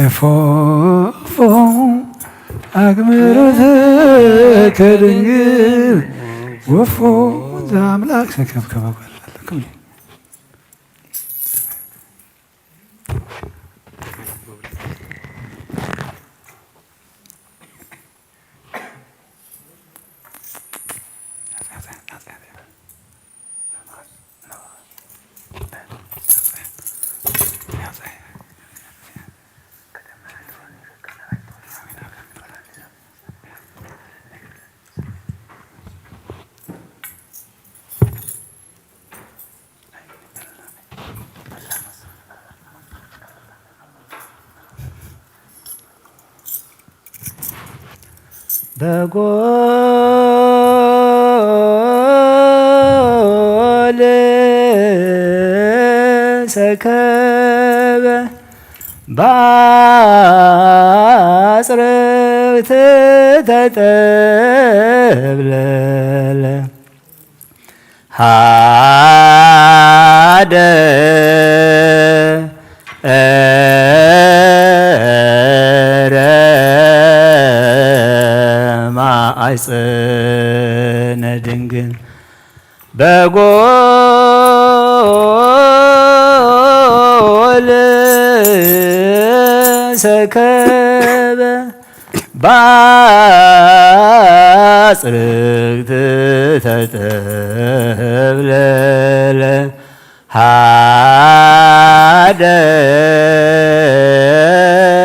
ኤፎ ኤፎ ኣግምርትከ ድንግል ወፎ ዘኣምላክ ሰከብከበ ጓል ኣለኩም። ተጎል ሰከበ ባጽርግት ተጠብለለ። ሃደ እረ ማዕፀነ ድንግል በጎል ሰከበ ባጽርግት ተጠብለለ።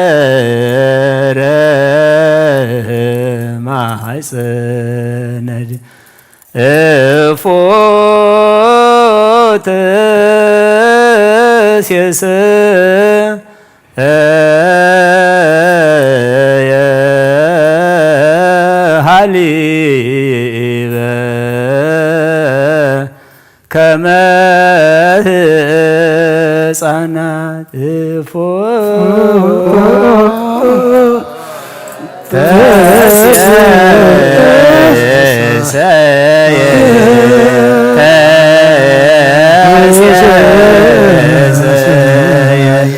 ሃደረ ማሕፀነ እፎ ተሴሰ ሃሊበ ከመ ህፃናት እፎ ተሴሰየ ተሴሰየ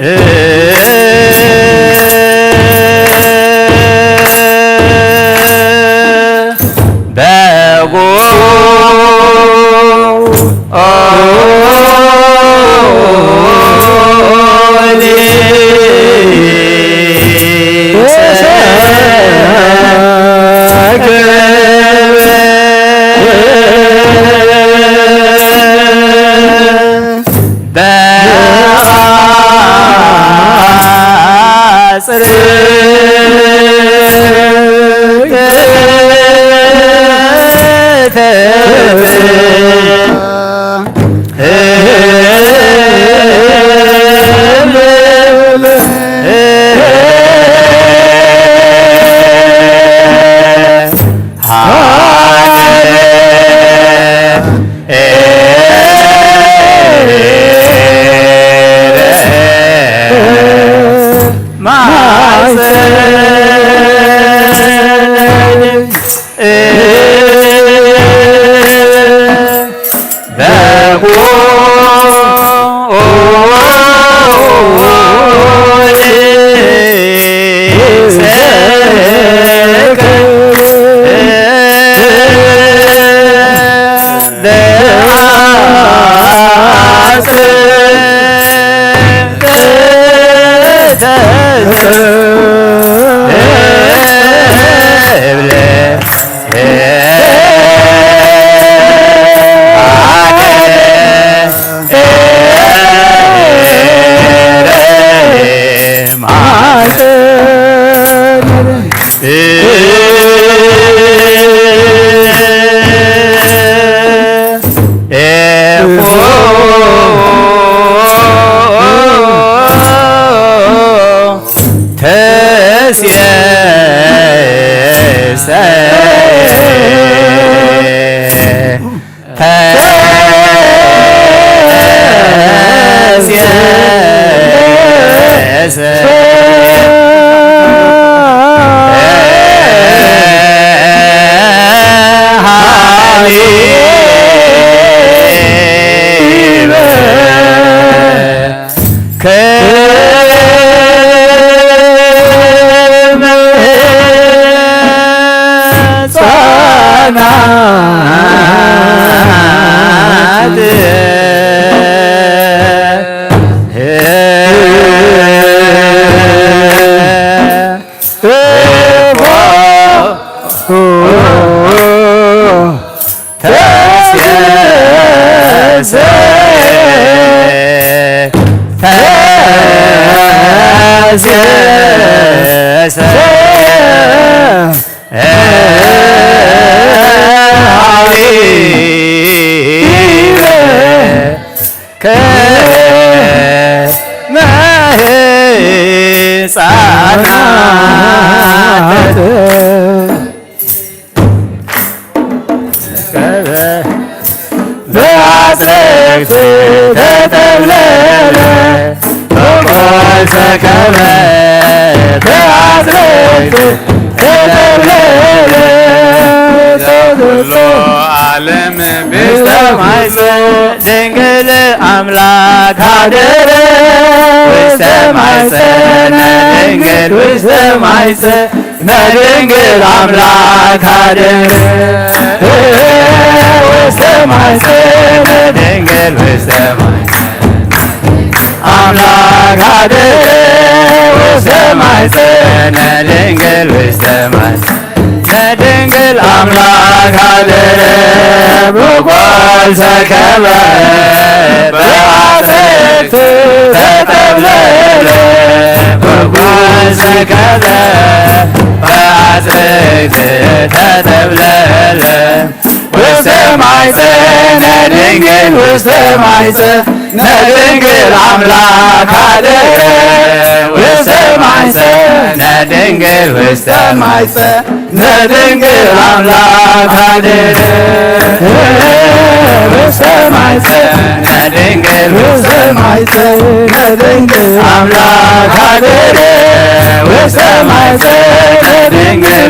በጎ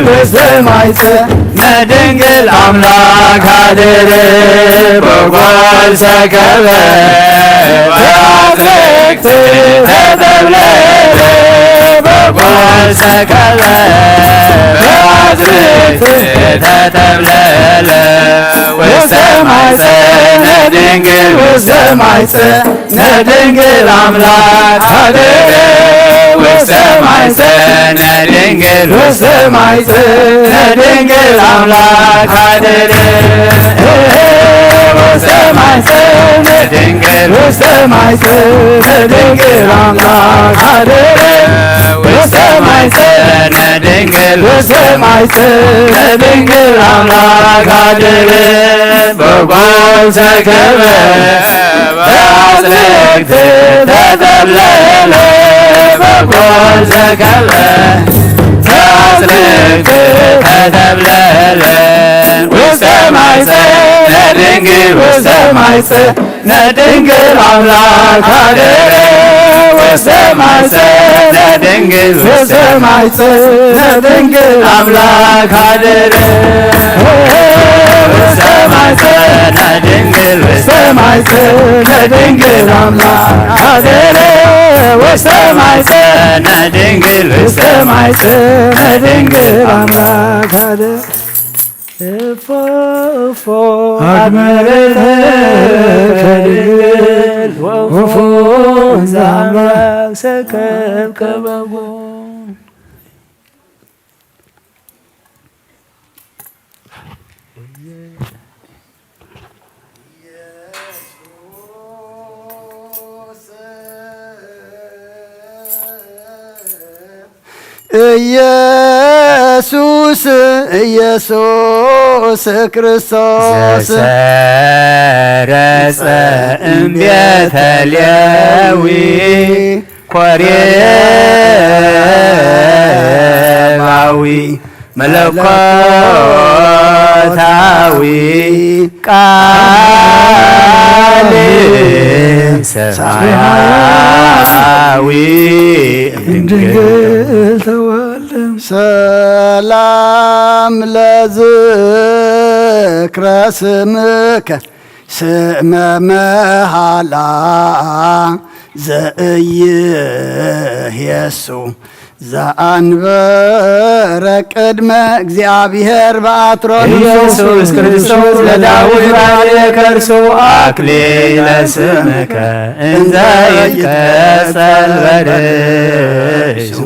ውስተ ማይፀ ነድንግል ኣምላክ ኣደረ በጓል ሰከበ በአፍልክት ተተብለለ በጓል ሰከበ በአፍልክት ተተብለለ ውስተ ማይፀ ነድንግል ውስተ ማይፀ ነድንግል ኣምላክ ሓደረ ውስተ ማይፀነ ድንግል ውስተ ማይፀነ ድንግል ኣምላክ ሓደረ ውስተ ማይፀነ ድንግል ውስተ ማይፀነ ድንግል ኣምላክ ሓደረ ውስተ ማይፀነ ድንግል ውስተ ማይፀነ ድንግል ኣምላክ ሓደረ በጓል ሰከበ በአጽርቅት ተተብለለ በጓል ዘከበ በአጽርቅት ተተብለለ ውስተ ማይፀ ነድንግል ውስተ ማይፀ ነድንግል ኣምላክ ሓደረ ውስተ ማይፀ ነድንግል ውስተ ማይፀ ነድንግል ኣምላክ ሓደረ ውስተ ማይፀ ነድንግል ውስተ ማይፀ ነድንግል ኣምላክ ሓደረ ውስተ ማይፀ ነድንግል ውስተ ማይፀ ነድንግል ኣምላክ ሓደረ እፎ እፎ ኣግመረተ ከድንግል ወፎ ዛማ ሰከብ ከበጎ ኢየሱስ ኢየሱስ ክርስቶስ ዘሰረጸ እምቤተ ሌዊ ኮሬባዊ መለኮታዊ ቃል ሰማያዊ እምድንግል ተወልደ። ሰላም ለዝክረ ስምከ ስመ መሃላ ዘእይህየሱ ዘአንበረ ቅድመ እግዚአብሔር በአትሮን ኢየሱስ ክርስቶስ ለዳዊት ባርየ ከርሱ አክሊለ ስምከ እንዘ ይትቀጸል በርእሱ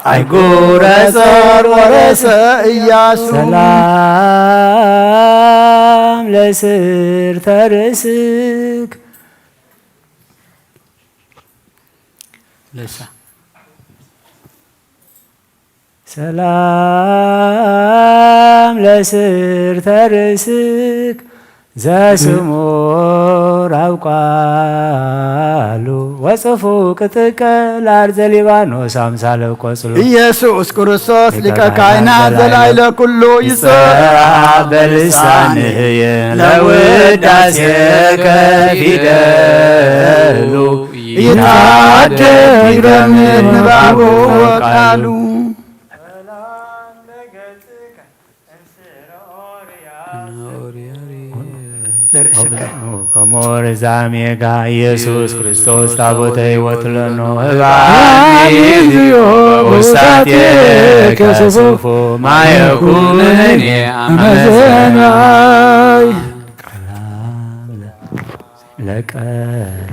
አይጉረ ጾር ወረሰ ኢያሱ ሰላም ለስር ተርስክ ለሳ ሰላም ለስር ተርእስክ ዘስሙር ኣብ ቃሉ ወጽፉ ቅጥቀ ለአርዘ ሊባኖስ አምሳለ ቆጽሉ ኢየሱስ ክርስቶስ ሊቀ ሊቀ ካህናት ካህናት ዘላይለ ዘላይለ ኩሉ ይጸ ይጸአ በልሳንህ ለውዳሴከ ፊደሉ ይታደግ ይረምድ ንባቡ ወቃሉ። ለርእስከ። ከሞር ዛሜጋ ኢየሱስ ክርስቶስ ታቦተ ሕይወት ለኖ እባኒ እግዚኦ ውሳቴከ ውሳቴከ ስፉ ማየኩንኒ አመዘናይ።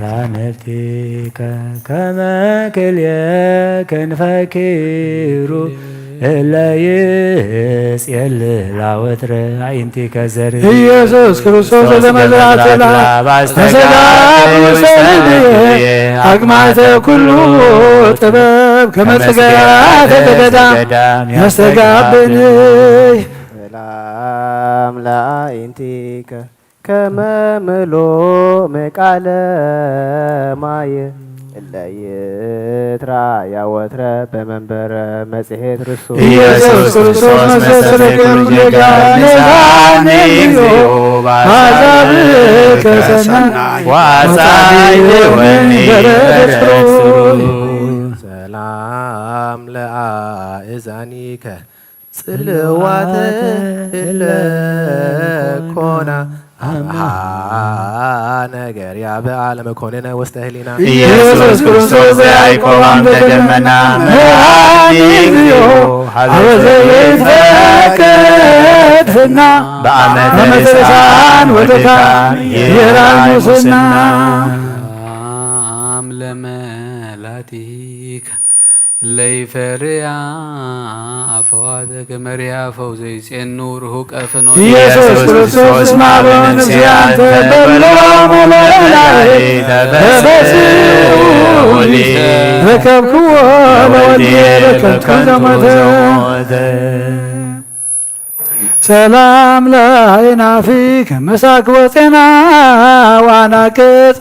ለቀራነብቲከ ከመ ክልኤ ክንፈ ኪሩብ እለ ይጼልላ ወትረ አዕይንቲከ ዘርእ ኢየሱስ ክርስቶስ ለመዝራእተ ለአብ አስተጋብ አስተጋብ ውስተ ውስተ እምየ እምየ አግማተ ኩሉ ጥበብ ከመ ጽጌያተ ገዳም ያስተጋብንይ። ሰላም ለአዕይንቲከ ከመ ምሉእ ምቃለ ማየ እለ ይትራእያ ወትረ በመንበረ መጽሔት ርሱ ኢየሱስ ክርስቶስ መሰለ ኩሉ ጌጋ ነሳኒ እግዚኦ ባዛብ ከሰናይ ዋጻይ ወኒ በረከት ሰላም ለአእዛኒከ ጽልዋተ ህለኮና ኣምሃ ነገር ያበ ዓለመ ኮንነ ውስተ ህሊና። ኢየሱስ ክርስቶስ ዘያዕቆብ አምደ ደመና መድኃኒት እዩ ሀበ ዘይትፈቀድ ፍና በአመተ ርሳን ወድካም ይራይ ሙስና። ሰላም ለመላቲካ ለይፈርያ ኣፈዋተ ከመርያ ፈውዘይ ጼኑ ርሁቀ ፍኖ ኢየሱስ ክርስቶስ ማበ ነፍስያ ተበሎ መመላይ ተበስኡ ሊ ረከብክዎ ለወዲ ረከብክዎ ዘሞተ። ሰላም ለአይናፊክ መሳክ ወጼና ዋናቅጽ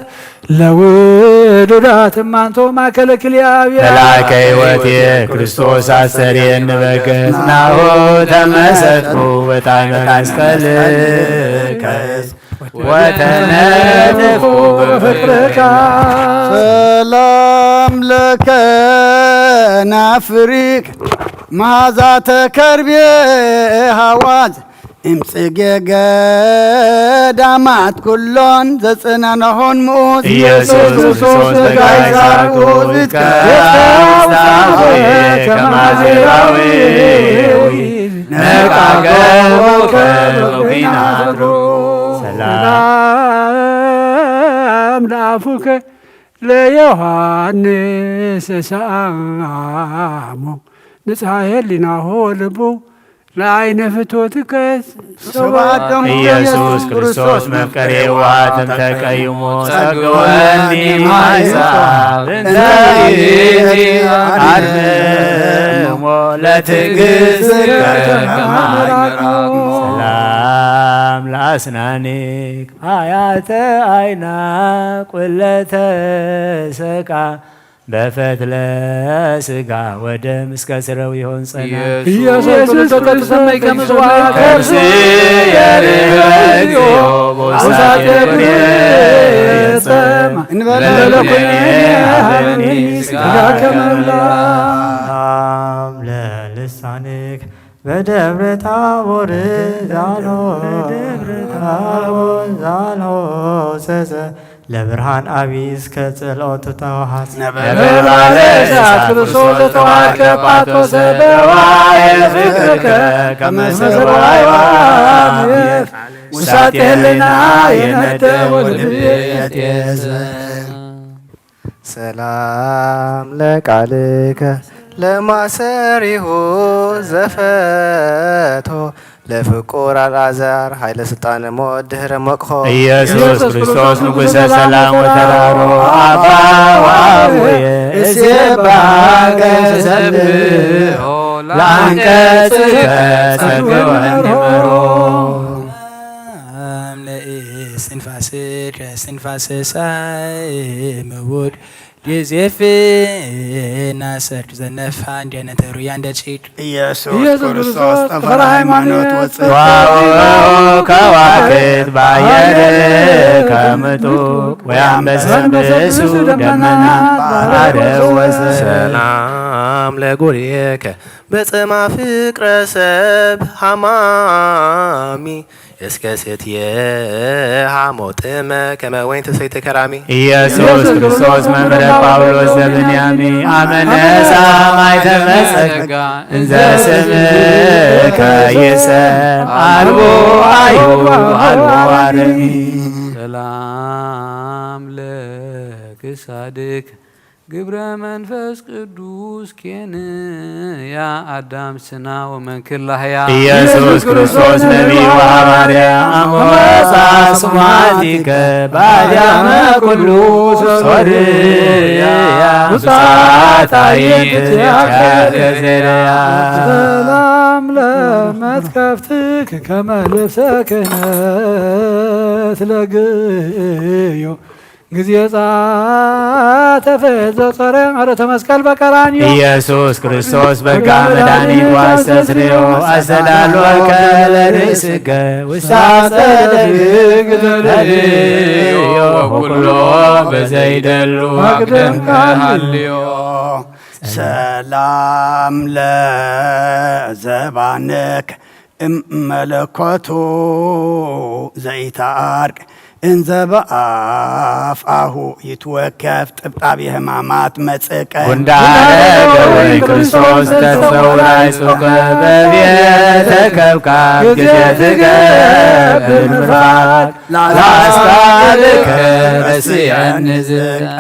ለውዱዳት እማንቶ ማእከለ ክልኤ አብያ። መልአከ ሕይወት ክርስቶስ አስተርየኒ በገጽ ናሁ ተመሰጥኩ በጣዕመ መስቀልከ ወተነደፍኩ በፍቅርካ። ሰላም ለከ ናፍሪክ መሃዛተ ከርቤ ሃዋዝ እምጽጌ ገዳማት ኩሎን ዘጽነንሆን ምኡዝ ኢየሱስ ክርስቶስ በጋይ ዛርኩ ዝትከ አስታወየ ከማዜራዊ ነቃገቦ ከበኩናትሮ ሰላም ለአፉከ ለዮሐንስ ሰአሞ ንጽሐ ህሊናሆ ልቡ ለአይነ ፍትወትከ ስብሐት ደሙ ኢየሱስ ክርስቶስ መፍቀሬ የዋሃት እንተ ቀይሞ ጸግወኒ ማይሳ እንተ ይእቲ አርምሞ ለትዕግስትከ ከማይ ሰላም ለአስናኒክ አያተ አይና ቁለተ ሰቃ በፈትለ ስጋ ወደም እስከ ስረው ይሆን ጸና ኢየሱስ ኢየሱስ ክርስቶስ ሰማይ ከመዝዋ ከርስ የርህበ እግዚኦ ቦሳት የርህበ የጸማ እንበለ ለኩነ ሀበኒ ስጋ ከመላ ለልሳንክ በደብረ ታቦር ዛሎ ታቦር ዛሎ ሰሰ ለብርሃን አቢስ ከጸልኦቱ ተዋሃስ ነበልባለ እሳት ክርስቶስ ዘተዋህቀ ጳቶሰ በዋየ ፍቅርከ ከመ ሰብአዊ ዋብየት ውሳጤ ህልና የነደ ወልቤ የጤዘ። ሰላም ለቃልከ ለማሰሪሁ ዘፈቶ ለፍቁር አልዓዛር ኃይለ ስልጣነ ሞት ድህረ ሞቅሆ ኢየሱስ ክርስቶስ ንጉሠ ሰላም ወተራሮ አባ ወአቡየ እሴባከ ሰብሖ ለአንቀጽከ ጸግወኒ መሮ። ለእስትንፋስከ እስትንፋሰ ሳይ ምውድ ዮሴፍ ናሰር ዘነፋ እንዲያነተሩ ያንደጪድ ኢየሱስ ኢየሱስ ክርስቶስ ክርስቶስ ጠፈረ ጠፈረ ሃይማኖት ሃይማኖት ወጽእ ዋው ከዋክብት ባየር ከምጡ ወያንበሰብሱ ደመና ባረወሰ ሰላም ለጉርየከ በጽማ ፍቅረ ሰብ ሃማሚ እስከ ሴትየ ሃሞ ጥመ ከመ ወይን ተሰይተ ከራሚ። ኢየሱስ ክርስቶስ መምህረ ጳውሎስ ዘብንያሚ አመነ ሰማይ ተመጸጋ እንዘ ስምከ ይሰም አልቦ አዩ አልቦ አረሚ። ሰላም ለክሳድክ ግብረ መንፈስ ቅዱስ ኬንያ አዳም ስና ወመንክር ላህያ ኢየሱስ ክርስቶስ ነቢይ ወሐዋርያ አሞሳ ስማቲከ ባድያመ ኩሉ ሶርያ ብጻት አይት ያከዘርያ ሰላም ለመትከፍትክ ከመ ልብሰ ክህነት ለግዮ ጊዜ ጻተፈ ዘጾረ አረተ መስቀል በቀራንዮ ኢየሱስ ክርስቶስ በጋ መድኃኒት ዋስተስርዮ አስተዳሎ ከለርእስከ ውስተ አጸደ ተርእዮ ወኩሎ በዘይደሉ አቅደምከ ሃልዮ። ሰላም ለዘባንክ እመለኮቱ ዘይተዓርቅ እንዘ በአፍአሁ ይትወከፍ ጥብጣብ የሕማማት መጽቀ። ጉንዳነ ደዌ ክርስቶስ ተሰውራይ ጹቅ በብየ ተከብካ ግዜ ትገብር ምርፋቅ ላስካልከ ረስየኒ ዝቀ።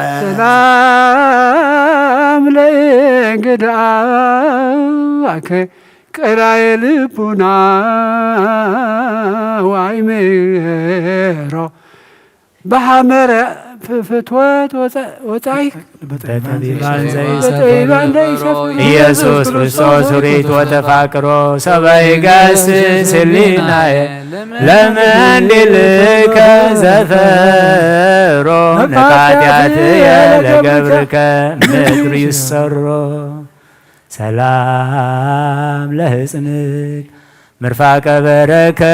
ሰላም ለእንግድአከ ቀላየ ልቡና ወአእምሮ በሐመረ ፍትወት ወፀ-፣ ወፃይ በጠቢባን ዘይሰፍሮ በጠቢባን ዘይሰፍሮ ኢየሱስ ክርስቶስ ርኢት ወተፋቅሮ ሰበ ይገስስ ህሊናየ ለመንዲልከ ዘፈሮ ነቃትያትየ ለገብርከ ምድር ይሰሮ። ሰላም ለህጽንክ ምርፋቀ በረከት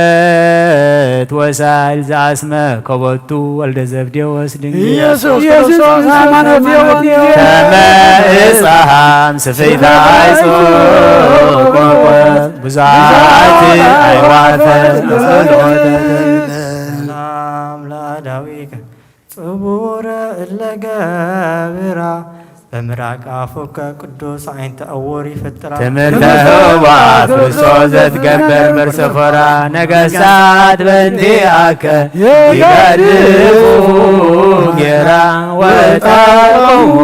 ወሳይል ዘአስመ ከቦቱ ወልደ ዘብዴዎስ ድንግል ኢየሱስ ክርስቶስ ሃይማኖት የወት ከመ እፀሃም ስፍይታ አይጾቆቆ ብዙሓት አይዋፈ ሰላም ለአዳዊከ ጽቡረ እለ ገብራ በምራቅ አፉከ ቅዱስ ዓይንቲ ዕውር ይፍጥራ። ትምህርተ ህዋ ክርስቶስ ዘትገበር መርሰፎራ ነገስታት በእንቲአከ ይገድፉ ጌራ ወጣቆሙ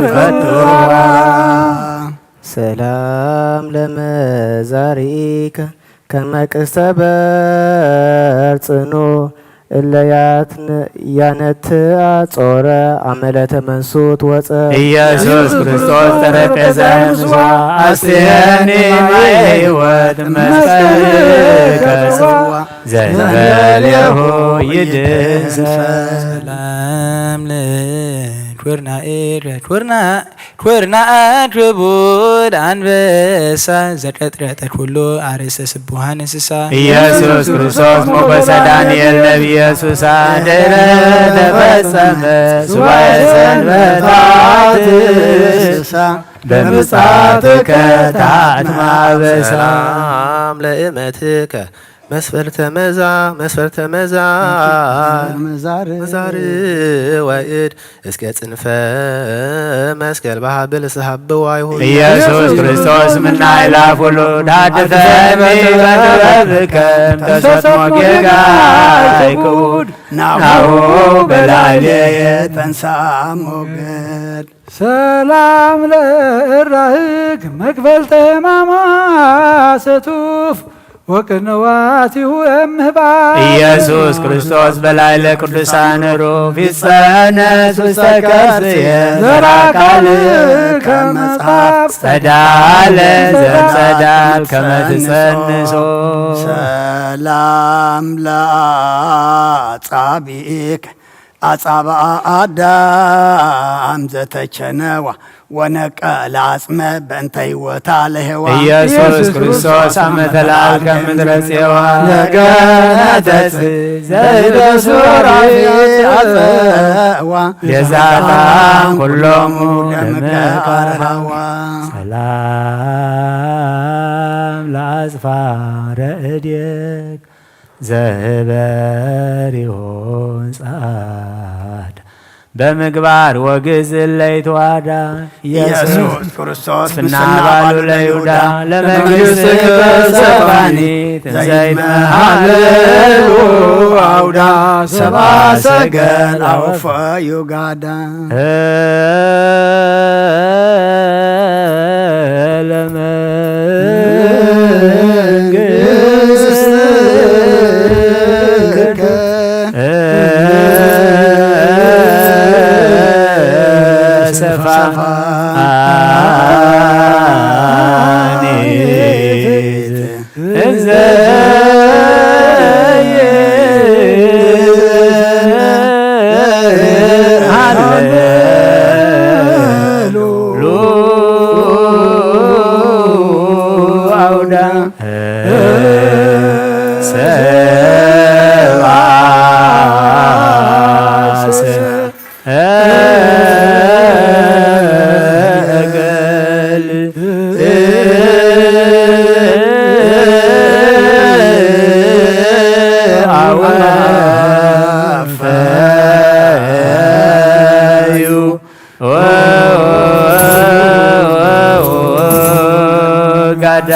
ፈትዋ። ሰላም ለመዛሪከ ከመ ቅስተ በርጽኑ እለ ያትነ-፣ ያነትአ ጾረ አመለተ መንሱት ወፀ። ኢየሱስ ክርስቶስ ጠረጴዛ ምስዋ አስቴኒ ማየ ሕይወት መስቀል ከጽዋ ዘንበሌሁ ይድህሰ። ሰላም ለኩርናኤል ኩርና ኩርናአት ክቡድ አንበሳ ዘቀጥረጠት ኩሉ አርእስተ ስቡሃን እንስሳ። ኢየሱስ ክርስቶስ ሞገሰ ዳንኤል ነቢየ ሱሳ ድረ ተፈጸመ ሱባኤ ሰንበታት በምጻትከ ታትማ በሳ። ሰላም ለእመትከ መስፈርተ መዛ መስፈርተ መዛ መዛር መዛር ወእድ እስከ ጽንፈ መስቀል በሃብል ስሃብ ዋይሁድ ኢየሱስ ክርስቶስ ምናይ ላፍ ውሉድ ሃድፈኒ በጥበብከ እምተሰጥሞ ጌጋይ ክቡድ ናሁ በላዕሌ ተንሳ ሞገድ። ሰላም ለእራህግ መክፈልተ ሕማማ ሰቱፍ ወቅንዋቲሁ እምህባ ኢየሱስ ክርስቶስ በላዕለ ቅዱሳን ሩፍ ይጸነስ ውስተ ከርስየ ዘራ ቃል ከመጽሐፍ ጸዳለ ዘጸዳል ከመ ትጸንሶ። ሰላም ለአጻብዒከ አጻብአ አዳም ዘተቸነዋ ወነቀ ለአጽመ በእንተ ህይወታ ለሔዋ ኢየሱስ ክርስቶስ አመ ተላልከ ምድረ ጽዋ ለገነተ ጽ ዘይደሱ ራፊ አጸዋ ቤዛታ ኩሎሙ ደመ ቃርሃዋ። ሰላም ለአጽፋረ እዴክ ዘህበሪሆን ጸዓዳ በምግባር ወግዝ ለይተዋዳ ኢየሱስ ክርስቶስ ፍና ባሉ ለይሁዳ ለመንግስት ተሰፋኒ ዘይመሃለሉ አውዳ ሰባ ሰገል አወፈዩ ጋዳ። ለመንግስትከ ሰፋ አኒት እንዘ አውዳ ሰባሰ ወጋዳ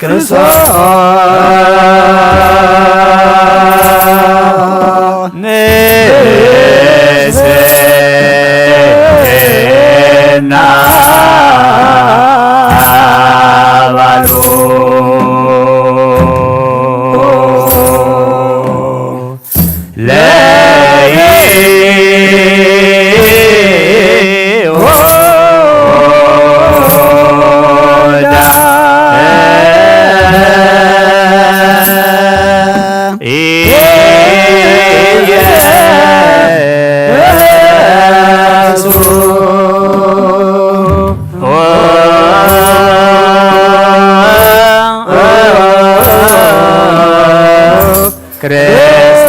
ክርስቶስ ንስና ባሉ ለይሁዳ ኢየሱስ ክርስቶስ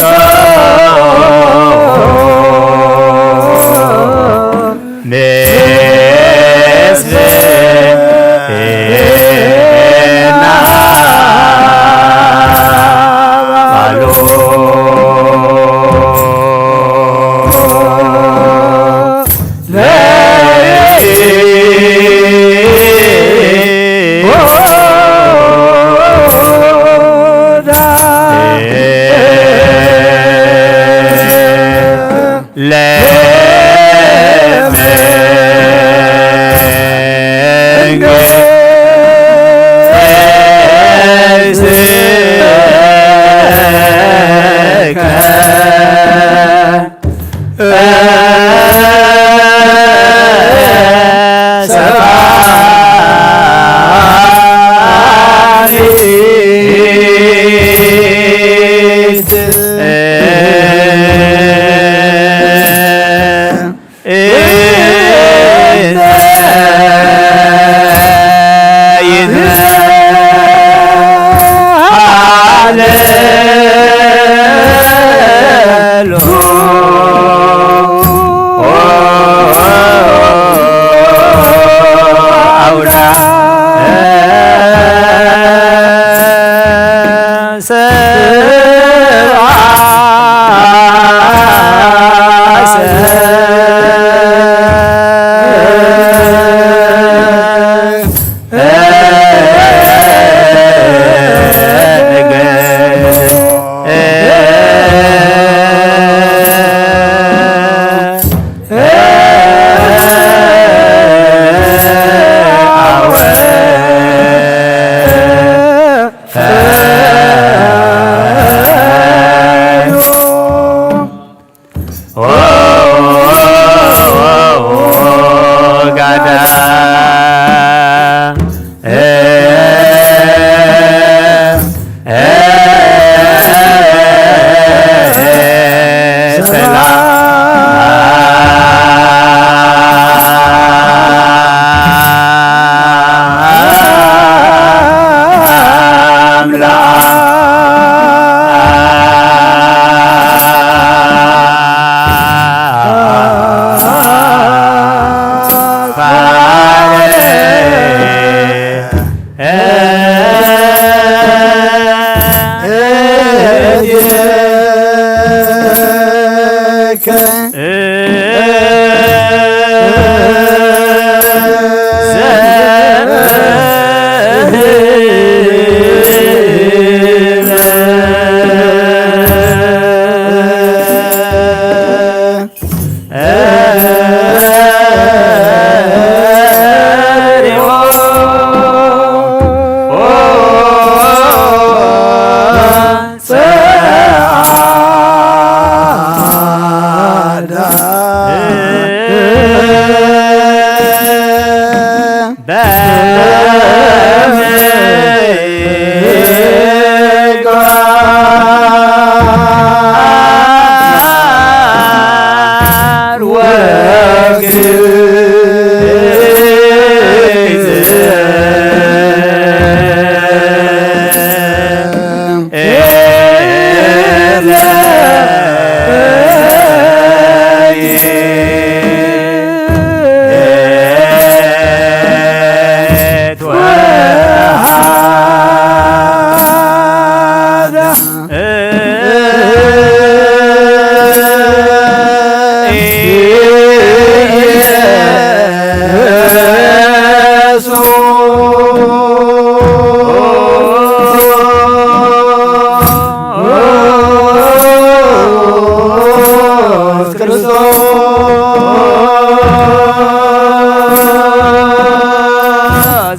ኢየሱስ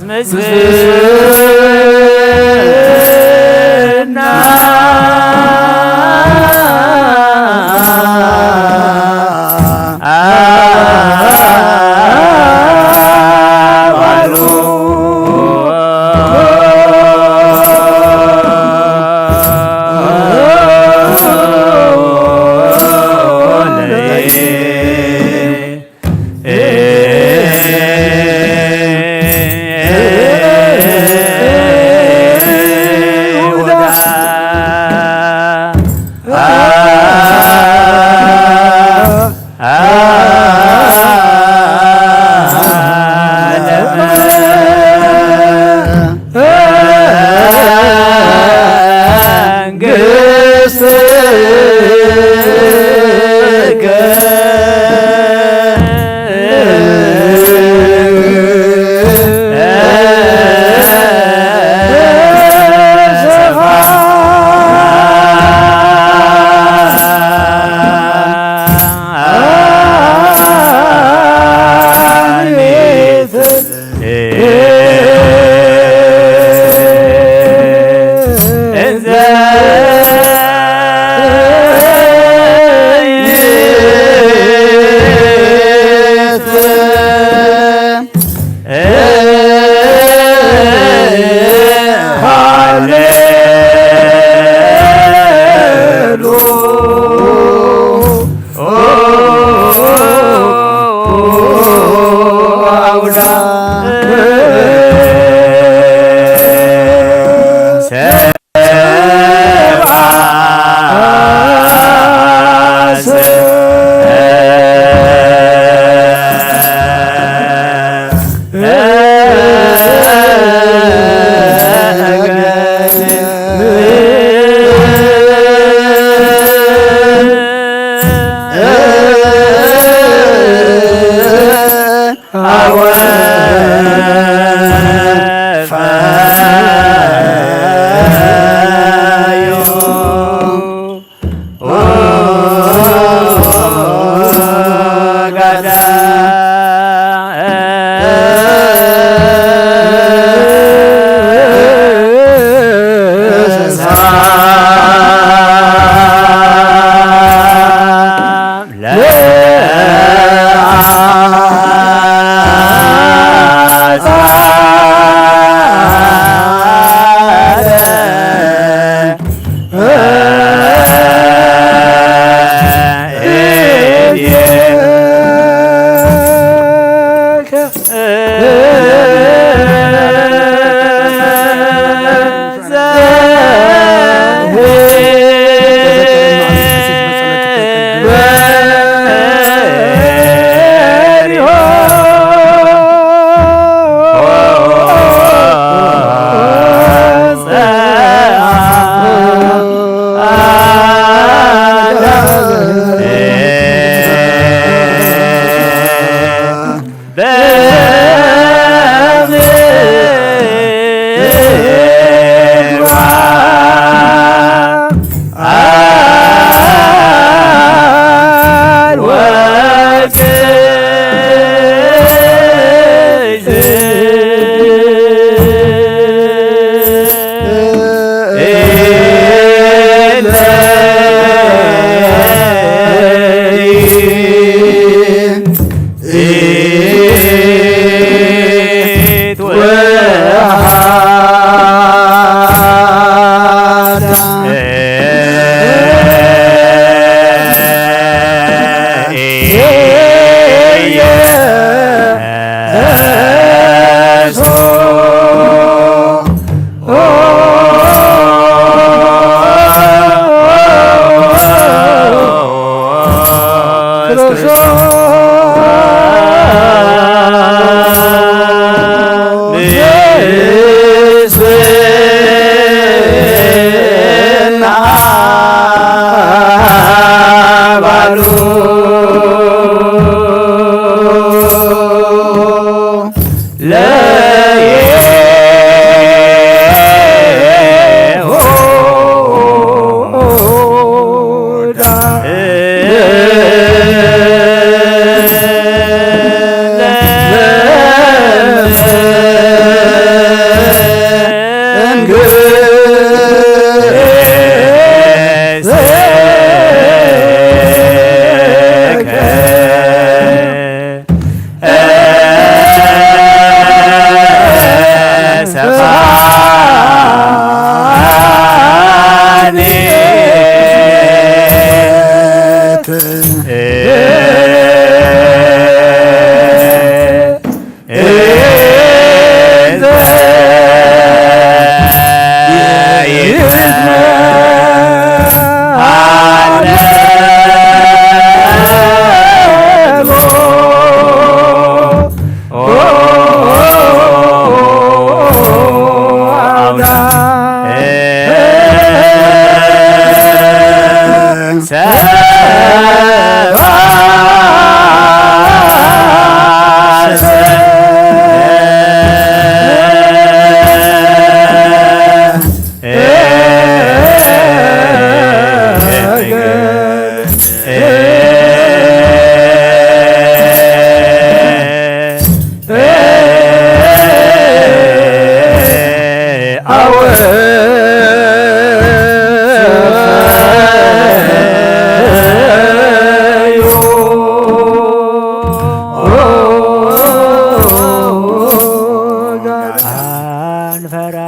ምስልና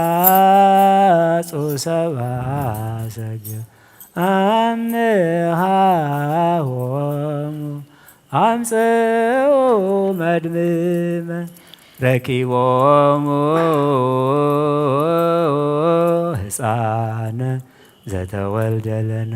ኣንፈራጹ ሰብኣ ሰጊ ኣምሃሆሙ ኣምጽኡ መድምመ ረኪቦሙ ህፃነ ዘተወልደለነ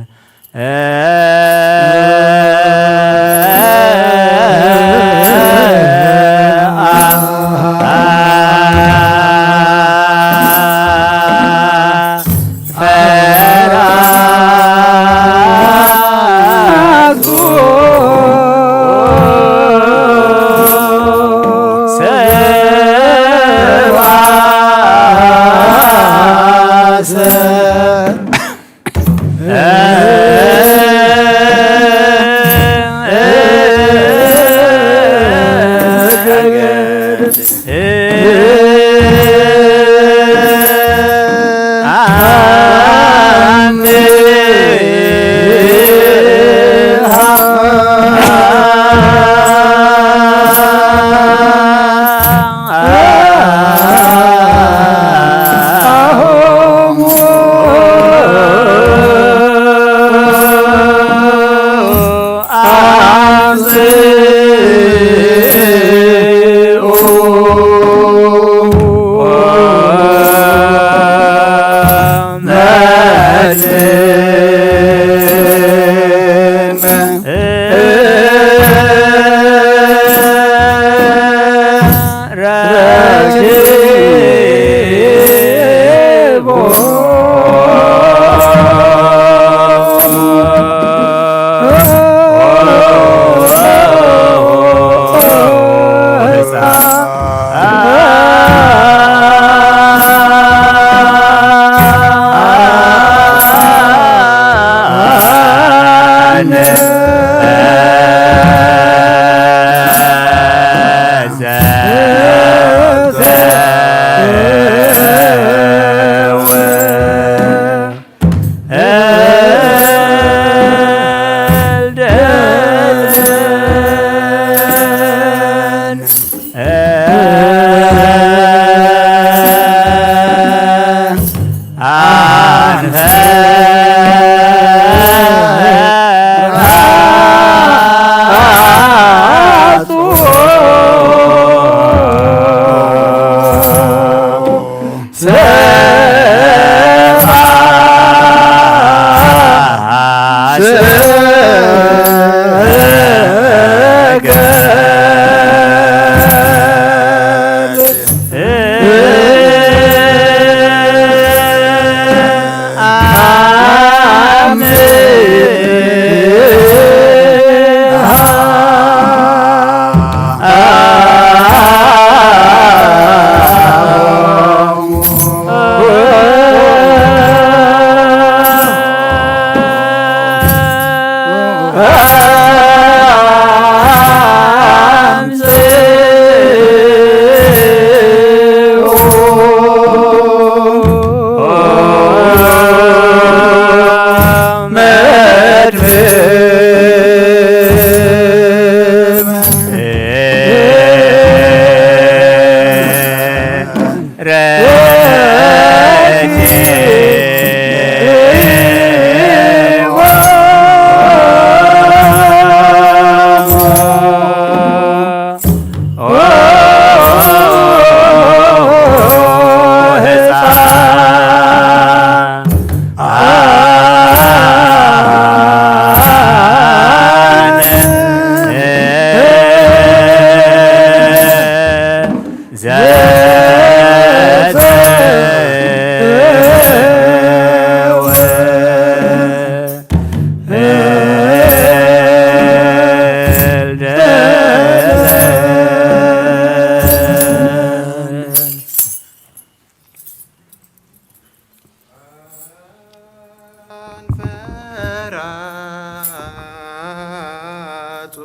ኣንፈራጹ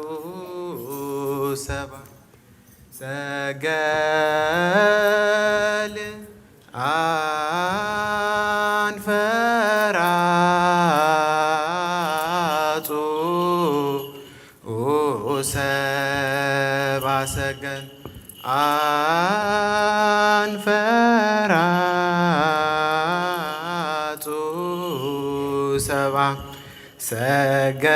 ሰባ ሰገል ኣንፈራጹ ሰባ ሰገል ኣንፈራጹ ሰባ ሰገል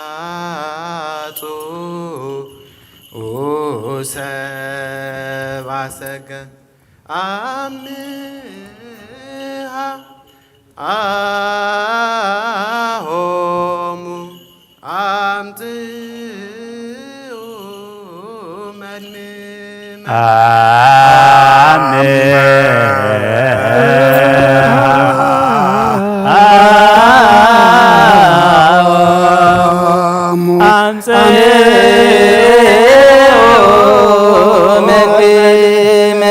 ኣንፈራጹ ሰባ ሰገል ኣምሃ ኣሆሙ ኣምጽኡ መድምመ ኣምጽኡ መድምመ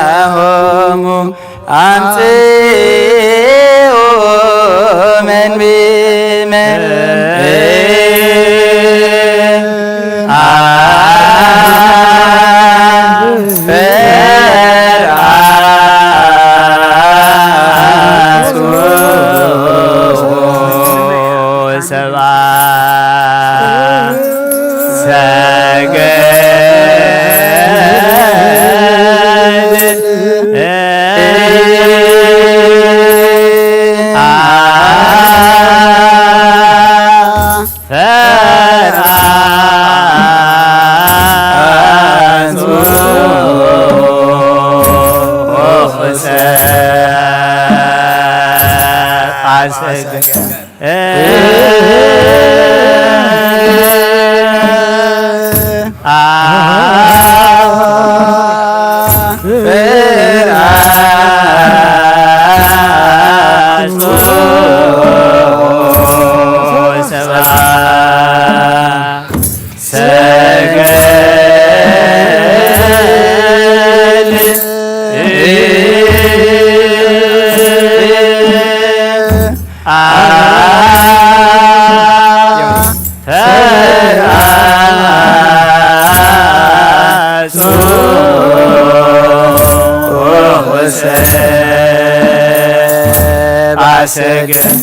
ኣሆሙ ኣምጽኡ መንቢመ ኣንፈራጹ ሰባ ሰገል ኣንፈራጹ ሰባ ሰገል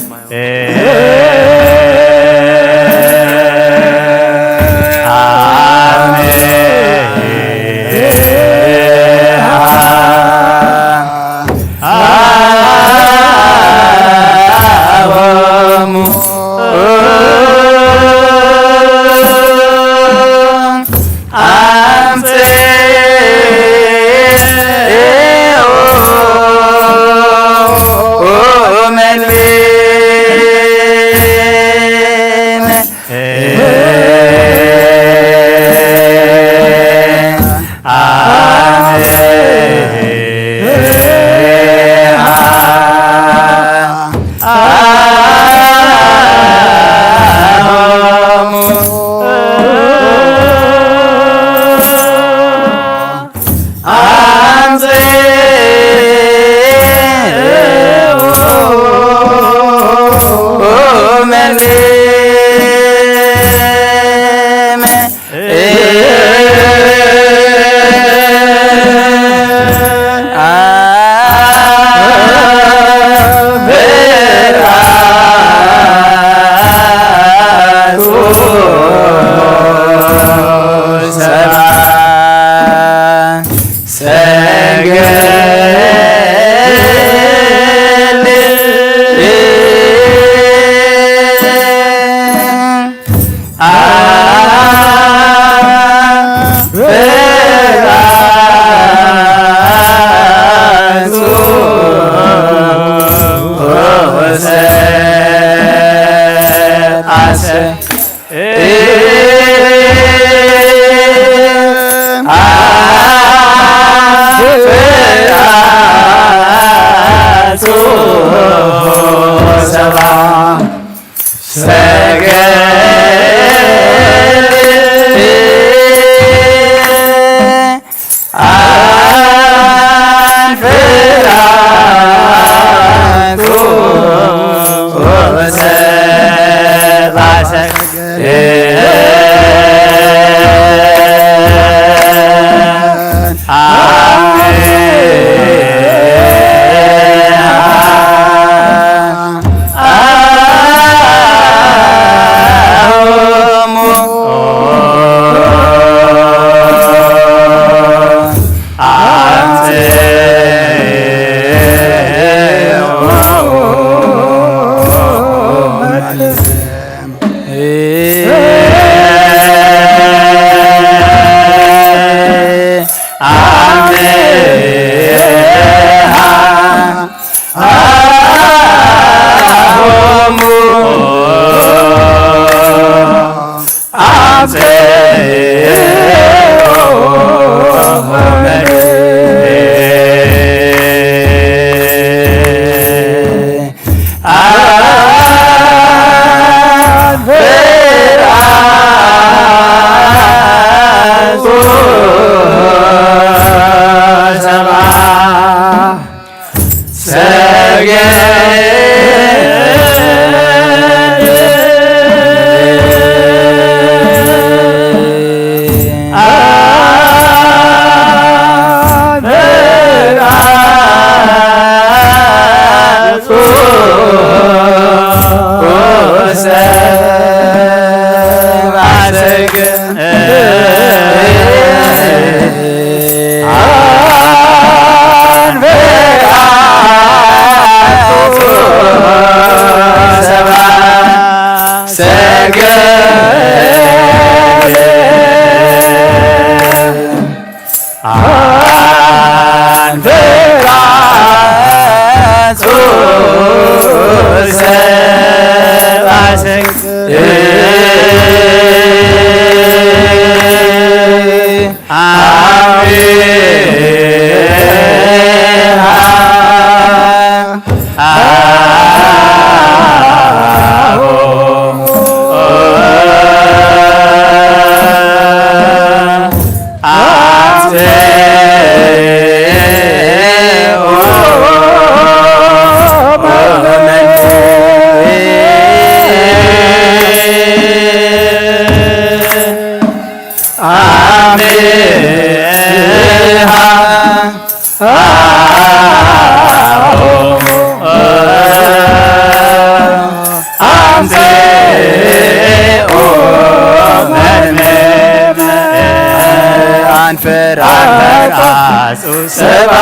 ኣንፈራራጹ ሰብኣ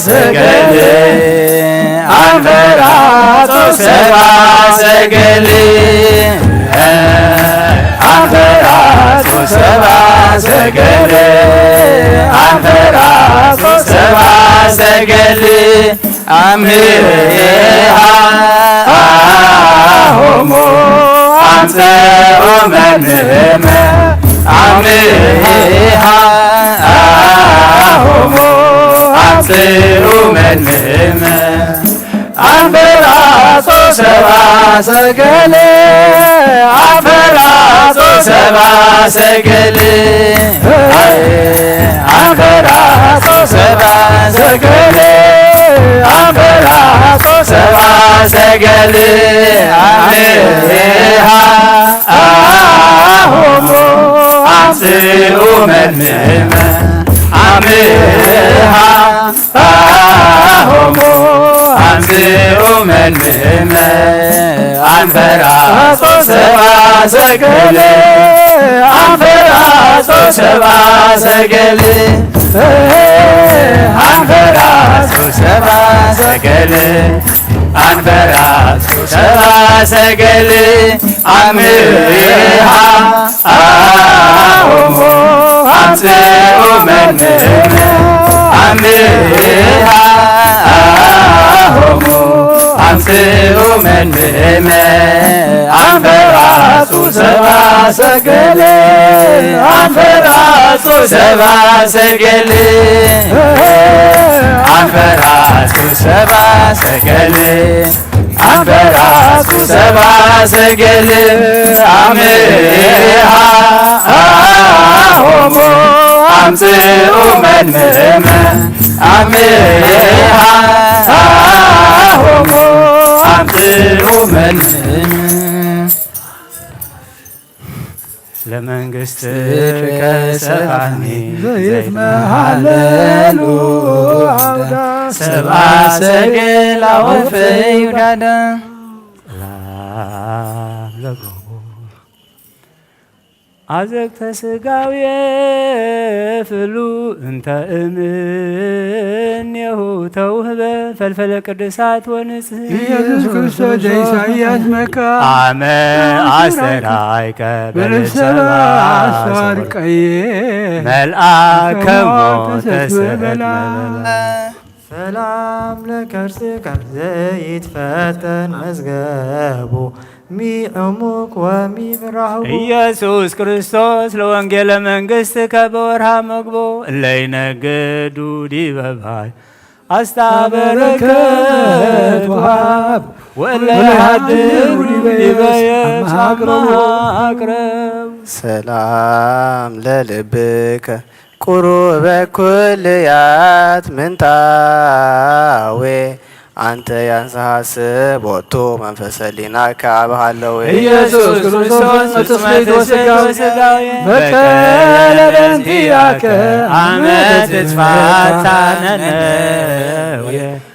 ሰገል፣ ኣንፈራጹ ሰብኣ ሰገል፣ ኣንፈራጹ ሰብኣ ሰገል፣ ኣንፈራጹ ሰብኣ ሰገል፣ ኣምሃ ኣሆሙ ኣምጽኡ መምህመ፣ ኣምሃ ኣሆሙ ኣምጽኡ መምህመ። ኣንፈራሶ ሰብኣ ሰገል፣ ኣንፈራሶ ሰብኣ ሰገል፣ ኣንፈራሶ ሰብኣ ሰገል፣ ኣንፈራሶ ሰብኣ ሰገል፣ ኣምሃ ኣሆሙ ኣምጽኡ መምህመ፣ ኣምሃ ኣሆሙ ኣምጽኡ መምህመ፣ ኣንፈራሶ ሰብኣ ሰገል፣ ኣንፈራሶ ሰብኣ ሰገል፣ ኣንፈራሶ ሰብኣ ሰገል፣ ኣንፈራሶ ሰብኣ ሰገል፣ ኣምሃ ኣሆሙ ኣምጽኡ መምህመ፣ ኣምሃ ኣሆሙ ኣምጽኡ መምህመ፣ ኣንፈራጹ ሰብኣ ሰገል፣ ኣንፈራጹ ሰብኣ ሰገል፣ ኣንፈራጹ ሰብኣ ሰገል፣ ኣንፈራሱ ሰብኣ ሰገል፣ ኣምሃ ኣሆሙ ኣምጽኡ መምህመ፣ ኣምሃ ኣሆሙ ኣምጽኡ መምህመ። ለመንግስትከ ሰኣኒ ዘይትመሃለሉ ኣውዳ፣ ሰብኣ ሰገል ኣወፈዩ ዳዳ። ሰላም ለክሙ። ኣዘቅተ ስጋዌ ፍሉ እንተ እምኔሁ ተውህበ ፈልፈለ ቅዱሳት ወንጽህ ኢየሱስ ክርስቶስ ዘኢሳይያስ መካ። ኣመ ኣስተርኣይከ በልሰባ ሰባር ቀየ መልኣከ ሞት ተስበ በላ። ሰላም ለከርስከ ዘይትፈተን መዝገቡ ሚዕሙክ ወሚብራህቡ። ኢየሱስ ክርስቶስ ለወንጌለ መንግስትከ በወርሃ መግቦ እለ ይነግዱ ዲበ ባይ ኣስታ በረከት ወሃብ ወእለ ይሃድሩ ዲበ የብስ ኣማሃ ኣቅረቡ። ሰላም ለልብከ ቁሩበ ኩልያት ምንታዌ አንተ ያንሳሐስብ ወቱ መንፈሰ ሊናከ አብ ሀለዌ። ኢየሱስ ኢየሱስ ክርስቶስ ክርስቶስ ፍጹመ ፍጹመ ትስብእት ትስብእት ወስጋዌ ወስጋዌ በቀለ በቀለ በእንቲአከ በእንቲአከ አመ አመ ትትፋታ ትትፋታ ነነዌ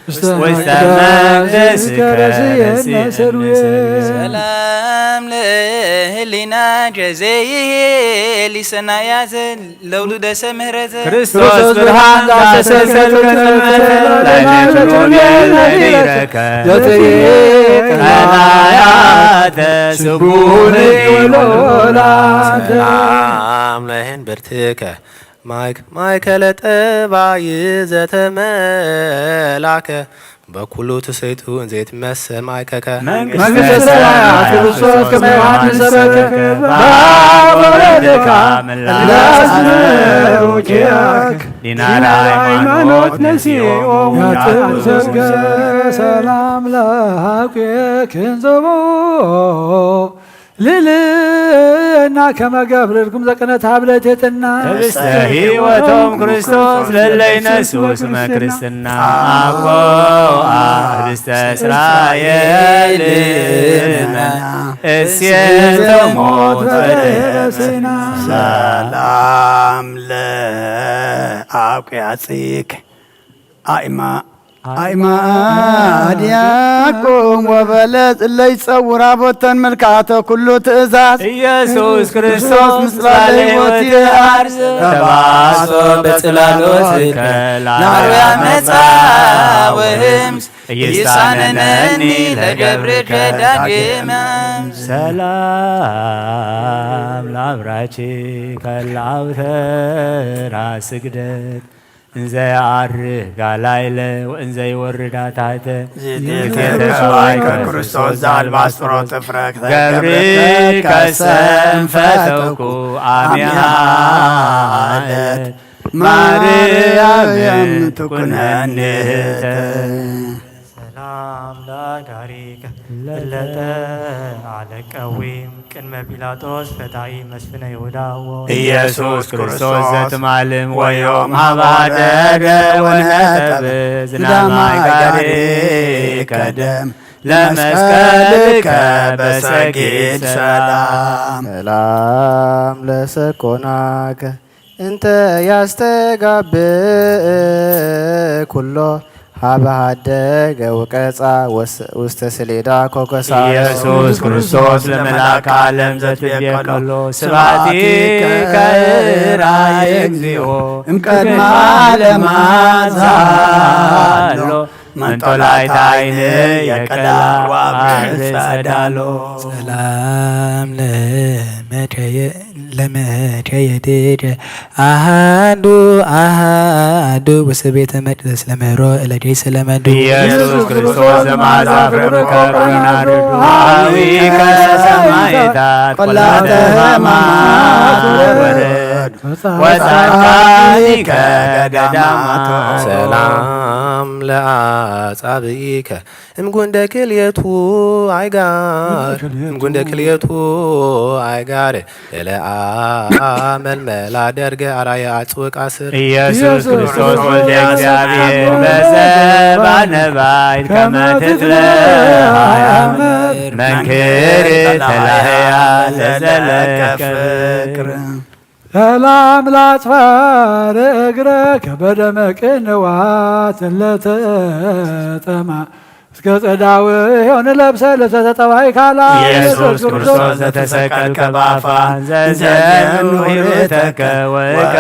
ውስተ ውስተ መቅደስከ መቅደስከ ርእስየነ ርእስየነ ሰርዌ። ሰርዌ። ሰላም ለህሊናከ ዘይሄሊ ሰናያት ለውሉደሰ ምህረት ክርስቶስ ብርሃን ዛሰሰልከ ጽልመት ላዕለ ትሉል የለ ዲረከ ቀናያተ ስቡሕ ይወሎላ። ሰላም ለህንብርትከ ማይክ ማእከለ ጠባይ ዘተመላከ በኩሉ ትሰይቱ እንዘይትመሰ ማእከከ መንግስተ ሰማያት ክርስቶስ ከመ ዮሐንስ ሰበከ በአብ ወልድካ ምላስ ነውኪያክ ዲናራ ሃይማኖት ነሲኦ ያትዘገ ሰላም ለአኩክን ዘቦ ልልና ከመ ገብርልኩም ዘቅነት ሀብለ ትሕትና ህብስተ ህይወቶም ክርስቶስ ለለይነሱ ስመ ክርስትና አኮ ህብስተ እስራኤል እሴተ ሞት በደረሰና። ሰላም ለአቁያጽክ አእማ ኣእማድ ያዕቆብ ወበለጽ እለ ይጸውራ ቦተን መልክዓተ ኩሉ ትእዛዝ ኢየሱስ ክርስቶስ ምጽላለ ሕይወት ይሃርስ ተባሶ በጽላሎትከ ላርያ መጻ ወህምስ ይሳነነኒ ለገብርከ ዳግመ ሰላም ለአብራችከ ለአውተራ ስግደት እንዘ ያዐርግ ላዕለ ወእንዘ ይወርድ ታሕተ ዚቴከ ሰዋይከ ክርስቶስ ዘአልባስጥሮ ጥፍረ ገብርከ ሰንፈተኩ አሚሃ አለት ማርያም ትኩነኒ እህተ። ሰላም ለአዳሪከ እለተ አለቀዊም ቅድመ ጲላጦስ ፈታሒ መስፍነ ይሁዳ ወ ኢየሱስ ክርስቶስ ዘትማልም ወዮም ሀባደደ ወነጠብ ዝናማይ ጋሪ ከደም ለመስቀልከ በሰጊድ ሰላም ሰላም ለሰኮናከ እንተ ያስተጋብእ ኩሎ ሀበ ሀደገ ወቀጻ ውስተ ስሌዳ ኮከሳ ኢየሱስ ክርስቶስ ለመልአከ ዓለም ዘትቤ ከሎ ስብሐቲከ ራየ እግዚኦ እምቀድመ ዓለም አዛሎ መንጦላይታ አይን የቀላ ዋብ ጸዳሎ ሰላም ለመድየ ለመድየ አሃዱ አሃዱ ውስተ ቤተ መቅደስ ለምህሮ እለዴ ስለመዱ ኢየሱስ ክርስቶስ ዘማዛ ፍቅርከ ኮናርዱ ሀዊከ ሰማይታት ቆላተ ሃይማኖት ወረድ ወጻድቃኒከ ገዳማት ሰላም ለአጻብኢከ እምጉንደ ክልኤቱ አይጋር እምጉንደ ክልኤቱ አይጋር ለለአ መልመላ ደርገ አራየ አጽውቅ አስር ኢየሱስ ክርስቶስ ወልደ እግዚአብሔር በዘባነ ባይድ ከመ ትትለ አያምር መንክር ተላያ ለዘለከ ፍቅር ሰላም ላጽፋር እግረከ በደመ ቅንዋት ለተጠማ እስከ ጸዳው ሆን ለብሰ ለተተጠባይ ካላ ኢየሱስ ክርስቶስ ዘተሰቀልከ በአፋን ዘዘኑ ህይወተከ ወከ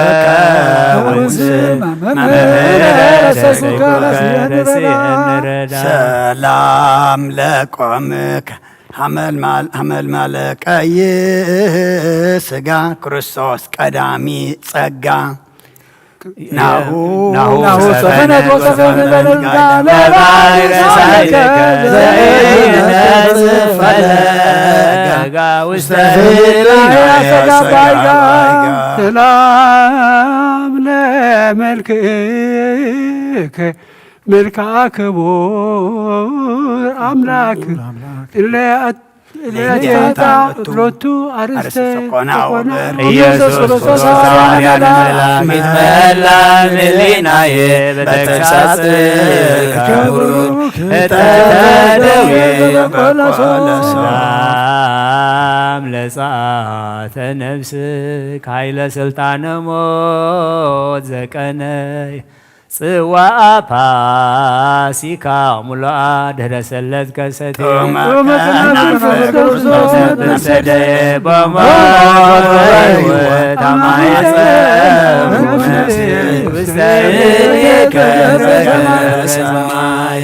ወንዝም መምህረ ሰይኮከ ደስየንረዳ ሰላም ለቆምከ ሐመልማለ ቀይ ስጋ ክርስቶስ ቀዳሚ ጸጋ ናሁ ናሁ ሰፈነት ወሰፈነት በደልጋ ለባሕረ ሳይልከ ዘይነጽፍ ፈለጋ ውስተ ህሊና ያስተጋባይጋ ሰላም ለመልክከ መልክዓ ክቡር አምላክ እለ ለእንቲአታ ሎቱ ኣርእስተ ተኮና ወበር ኢየሱስ ክርስቶስ ሐዋርያ ለመላእክት መላ ምልኢናየ በተግሳጽ ከብሩ እተደዌ በቆለሶ ሰላም ለጸአተ ነፍስ ካይለ ስልጣነ ሞት ዘቀነይ ጽዋኣ ፋሲካ ሙሉኣ ድህረ ሰለት ከሰቲ ሰደ በሞት ወሕይወት ኣማየጸ ውስተ እዴከ ሰማይ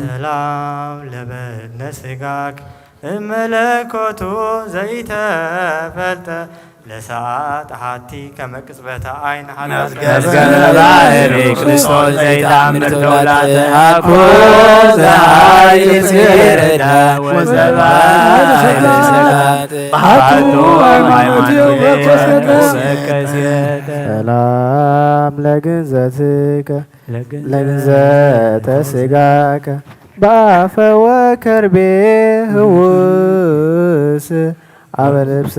ሰላም ለበድነ ስጋክ እመለኮቱ ዘይተፈልጠ ለሰዓት ሓቲ ከመ ቅጽበተ ዓይን ሓዳት መዝገበ ባህሪ ክርስቶስ ዘይተኣምር ተውላተ ኣኮ ዘኃይል ጽጌረዳ ወዘባሕሪ ሰላት ባሕቱ ሃይማኖት በከሰተ ሰላም ለግንዘትከ ለግንዘተ ስጋከ በአፈ ወከርቤ ህውስ አበ ልብሰ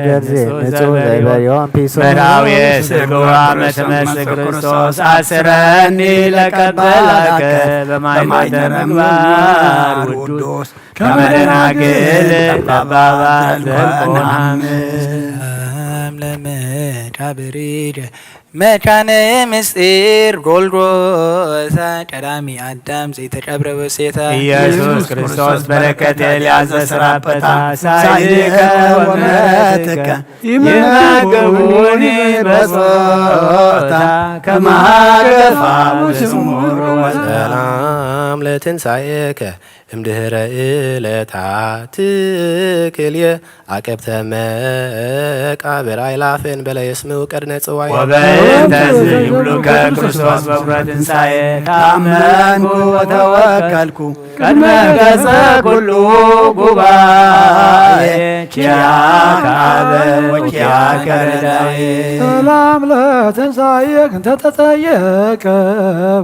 ገርዜ ንጹህ ዘይበርዮን ፒሶ መርሃዊ ስርግዋ መተመስ ክርስቶስ አስረኒ ለቀበላከ በማይተረ ምግባር ውዱስ ከመ ደናግል ጠባባት ዘልቆናም ለመቃብሪደ መካነ ምስጢር ጎልጎታ ቀዳሚ አዳም ዘይተቀብረ በሴታ ኢየሱስ ክርስቶስ በረከት ኤልያስ ዘስራበታ ሳይከ ወመትከ ይመገቡኒ በጾታ ከመሃገፋ ውስሙር ሰላም ለትንሳኤከ እምድህረ እለታት ክልኤ አቀብተ መቃብር አይላፍን በለ የስምው ቀድነ ጽዋይ ወበእንተዝ ይብሉከ ክርስቶስ በኩረ ትንሳኤ ታመንኩ ወተወከልኩ ቅድመ ገጸ ኩሉ ጉባኤ ኪያከ አበ ወኪያከ ረዳኤ ሰላም ለትንሳኤ እንተ ተጸየቀ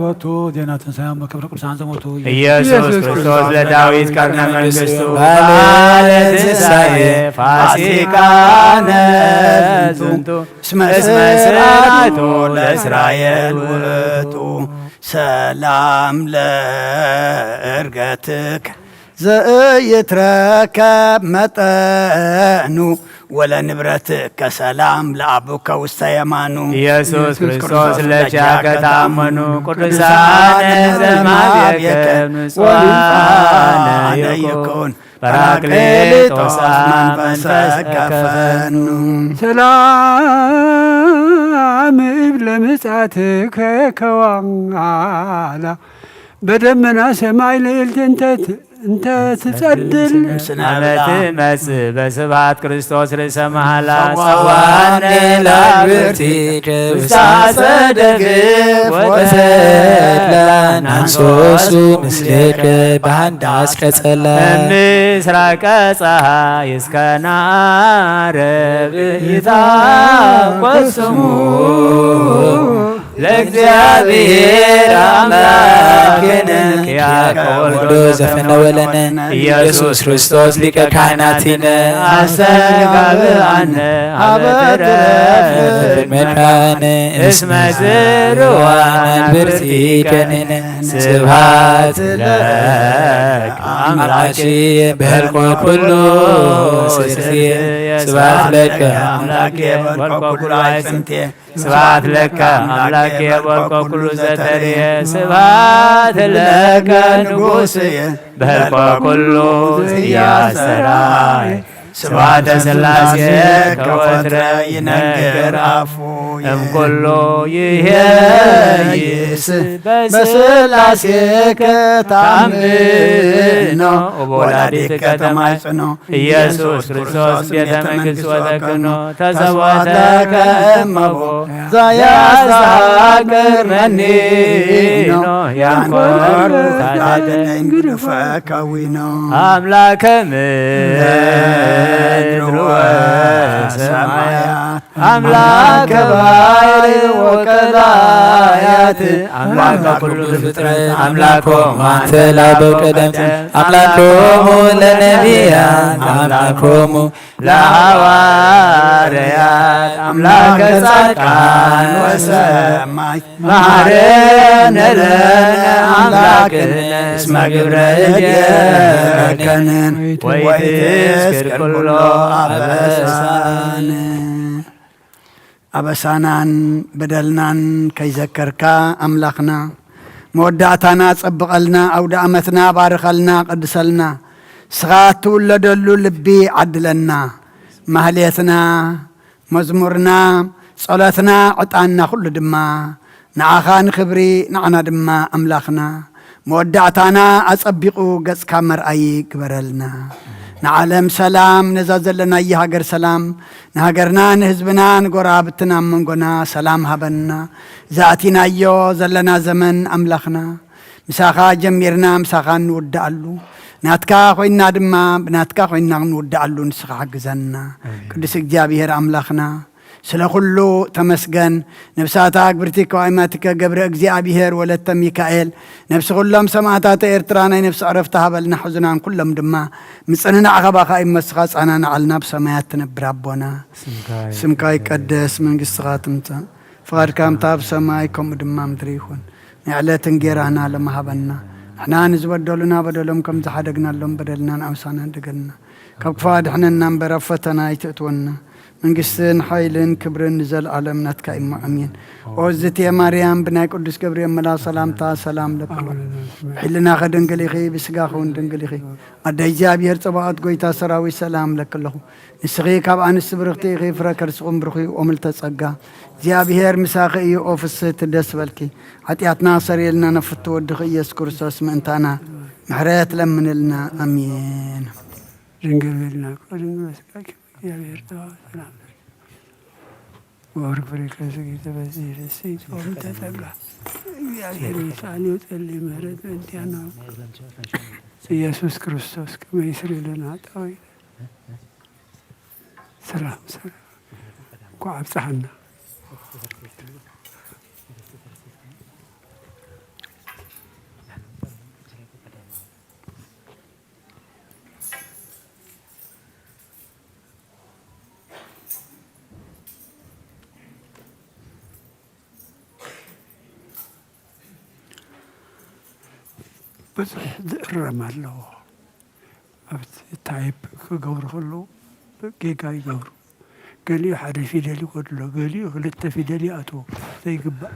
በቱ ዜና ትንሳኤ በክብረ ቅዱሳን ዘሞቱ ኢየሱስ ክርስቶስ ለዳዊት ቀርነ መንግስቱ ባለ ትንሳኤ ፋሲካነ ዝንቱ እስመ ስርዓቱ ለእስራኤል ውእቱ ሰላም ለእርገትከ ዘኢይትረከብ መጠኑ ወለንብረትከ ሰላም ለአቡከ ውስተ የማኑ ኢየሱስ ክርስቶስ ለኪያከ ተአመኑ ቅዱሳነ ዘማብየከ ንጹሐነ ይኩን ጳራቅሊጦስ መንፈስ ከፈኑ ሰላም እብ ለምጽአትከ ከዋላ በደመና ሰማይ ልዕልቲ እንተ እንተ ትጸድል ምስናብላ አመት መጽእ በስብሐት ክርስቶስ ርእሰ መሃላ ጸዋነ ጸዋነ ላግብርቲ ውስተ አጸደ ግፍ ወተድላ ናንሶሱ ምስሌከ በሃንዳስ ቀጸላ እምስራቀ ፀሐይ እስከ ናረብ ይታኮስሙ ለእግዚአብሔር አምላክነ ኪያከ ወልዶ ዘፈነወለነ ኢየሱስ ክርስቶስ ሊቀ ካህናቲነ አስተጋብአነ ሀበ ትረፍ መካነ እስመ ዝርዋን ብርቲከንነ ስብሐት ለከ አምላኬ በህልቆ ኩሉ ስርየ ስብሐት ለከ አምላኬ በህልቆ ኩሉ አይጽንቴ ስብሐት ለከ አምላኬ በልኮ ኩሉ ዘተርየ ስብሐት ለከ ንጉስየ በልኮ ኩሉ ዘያስተራየ ስብሐተ ሥላሴ ከወትረ ይነግር አፉ እምኩሉ ይሄይስ በስላሴ ከታምኖ ወላዲትከ ተማጽኖ ኢየሱስ ክርስቶስ ቤተ መንግሥት ወተክኖ ተሰቦተ ከእመቦ ዘያስተሐቅር መኒኖ ያንኮር ታደለኝ ግድፈ ከዊኖ አምላከ ምድር ወሰማያት አምላከ ባሕር ወቀላያት ኣምላከ ኩሉ ፍጥረት ኣምላኮሙ ኣንተ ለአበው ቀደምት ኣምላኮሙ ለነቢያት ኣምላኮሙ ለሐዋርያት ኣምላከ ጻድቃን ወሰማዕት መሐረነ ለነ ኣምላክነ እስመ ግብረ እዴከ ወይትስክር ኩሎ አበሳነ። አበሳናን በደልናን ከይዘከርካ ኣምላኽና፣ መወዳእታና ጸብቐልና፣ ኣውደ ኣመትና ባርኸልና፣ ቀድሰልና። ንስኻ እትውለደሉ ልቢ ዓድለና። ማህሌትና፣ መዝሙርና፣ ጸሎትና፣ ዕጣንና፣ ኩሉ ድማ ንዓኻ ንኽብሪ፣ ንዓና ድማ ኣምላኽና። መወዳእታና ኣጸቢቑ ገጽካ መርኣዪ ግበረልና። ንዓለም ሰላም፣ ነዛ ዘለናያ ሃገር ሰላም፣ ንሃገርና፣ ንህዝብና፣ ንጎረባብትና፣ ኣብ መንጎና ሰላም ሃበና። ዝኣቲናዮ ዘለና ዘመን ኣምላኽና፣ ምሳኻ ጀሚርና፣ ምሳኻ እንውድኣሉ፣ ናትካ ኮይንና ድማ፣ ብናትካ ኮይንና ክንውድኣሉ ንስኻ ሓግዘና። ኣሜን። ቅዱስ እግዚኣብሔር ኣምላኽና፣ ስለ ኩሉ ተመስገን። ነፍሳት ኣግብርቲ ከዋይማቲከ ገብረ እግዚኣብሔር ወለተ ሚካኤል፣ ነፍሲ ኩሎም ሰማዕታተ ኤርትራ ናይ ነፍሲ ዕረፍቲ ሃበልና። ሕዙናን ኩሎም ድማ ምጽንናዕ ካባኻ እዩ እሞ ንስኻ ጻናናዓልና። ብሰማያት ትነብር ኣቦና፣ ስምካ ስምካ ይቀደስ፣ መንግስትኻ ትምጻእ፣ ፍቓድካ ከምታ ኣብ ሰማይ ከምኡ ድማ ምድሪ ይኹን። ናይ ዕለት እንጌራና ሎሚ ሃበና። ንሕና ንዝበደሉና በደሎም ከም ዝሓደግናሎም በደልና ንኣምሳና እንደገልና። ካብ ክፉእ ኣድሕነና እምበር ኣብ ፈተና ኣይትእትወና። መንግስትን ሓይልን ክብርን ንዘለኣለም ናትካ እሞ ኣሜን። ኦ እዝእትየ ማርያም ብናይ ቅዱስ ገብርኤል መልኣኽ ሰላምታ ሰላም ለኪ። ሕልናኺ ድንግል ኢኺ፣ ብስጋኺ እውን ድንግል ኢኺ። ኣደ እግዚኣብሔር ጸባኦት ጎይታ ሰራዊት ሰላም ለኪ ኣለኹ። ንስኺ ካብ ኣንስቲ ብርኽቲ ኢኺ፣ ፍረ ከርስኹም ብሩኽ እዩ። ኦም ልተጸጋ እግዚኣብሔር ምሳኺ እዩ። ኦ ፍስህቲ ደስ በልኪ፣ ሓጢኣትና ሰሪልና ነፍቱ ወድኺ ኢየሱስ ክርስቶስ ምእንታና ምሕረት ለምንልና። ኣሜን። ድንግል በልና እኮ ድንግል በስጋኪ እግዚኣብሔር ተባረክ ሰላም ወወርክ ፍሬ ከርስኪ ተፈሲ ፍስሕት ኦም ተጸጋ እግዚኣብሔር ይስአል ይውጸል ምሕረት በእንቲአና ኢየሱስ ክርስቶስ ከመ ይስሪ ለነ ኃጣውኢነ። ሰላም ሰላም። እንኳዕ ኣብጽሓና። ብዙሕ ዝእረም ኣለዎ። ኣብቲ ታይፕ ክገብሩ ከለዉ ጌጋ ይገብሩ። ገሊኡ ሓደ ፊደል ይጎድሎ፣ ገሊኡ ክልተ ፊደል ይኣትዎ ዘይግባእ።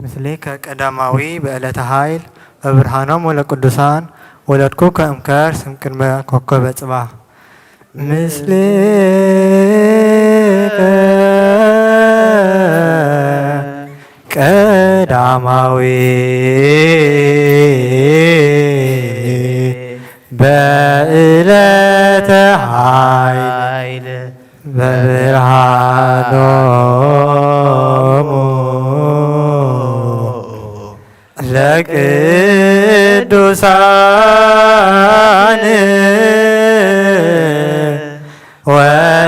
ምስሌከ ቀዳማዊ በዕለተ ኃይል በብርሃኖም ወለቅዱሳን ወለድኩከ እምከርስ እምቅድመ ኮከበ ጽባሕ። ምስሌከ ቀዳማዊ በዕለተ ኃይል በብርሃኖሙ ለቅዱሳን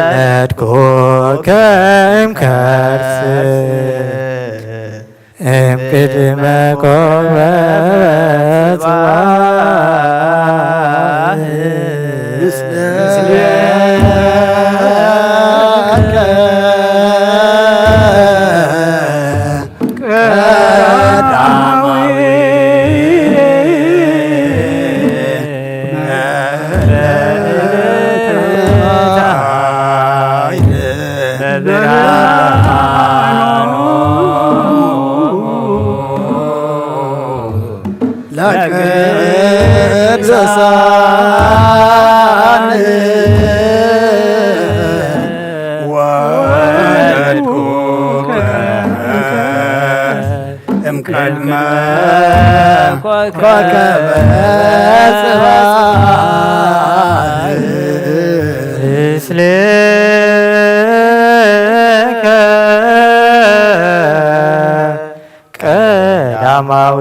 ወለድኩከ እምከርስ እምቅድመ ኮበ ጽባሕ ምስለ ለቅዱሳን ወለድኩከ እምቅድመ ኮከበ ጽባሕ ምስሌከ ቀዳማዊ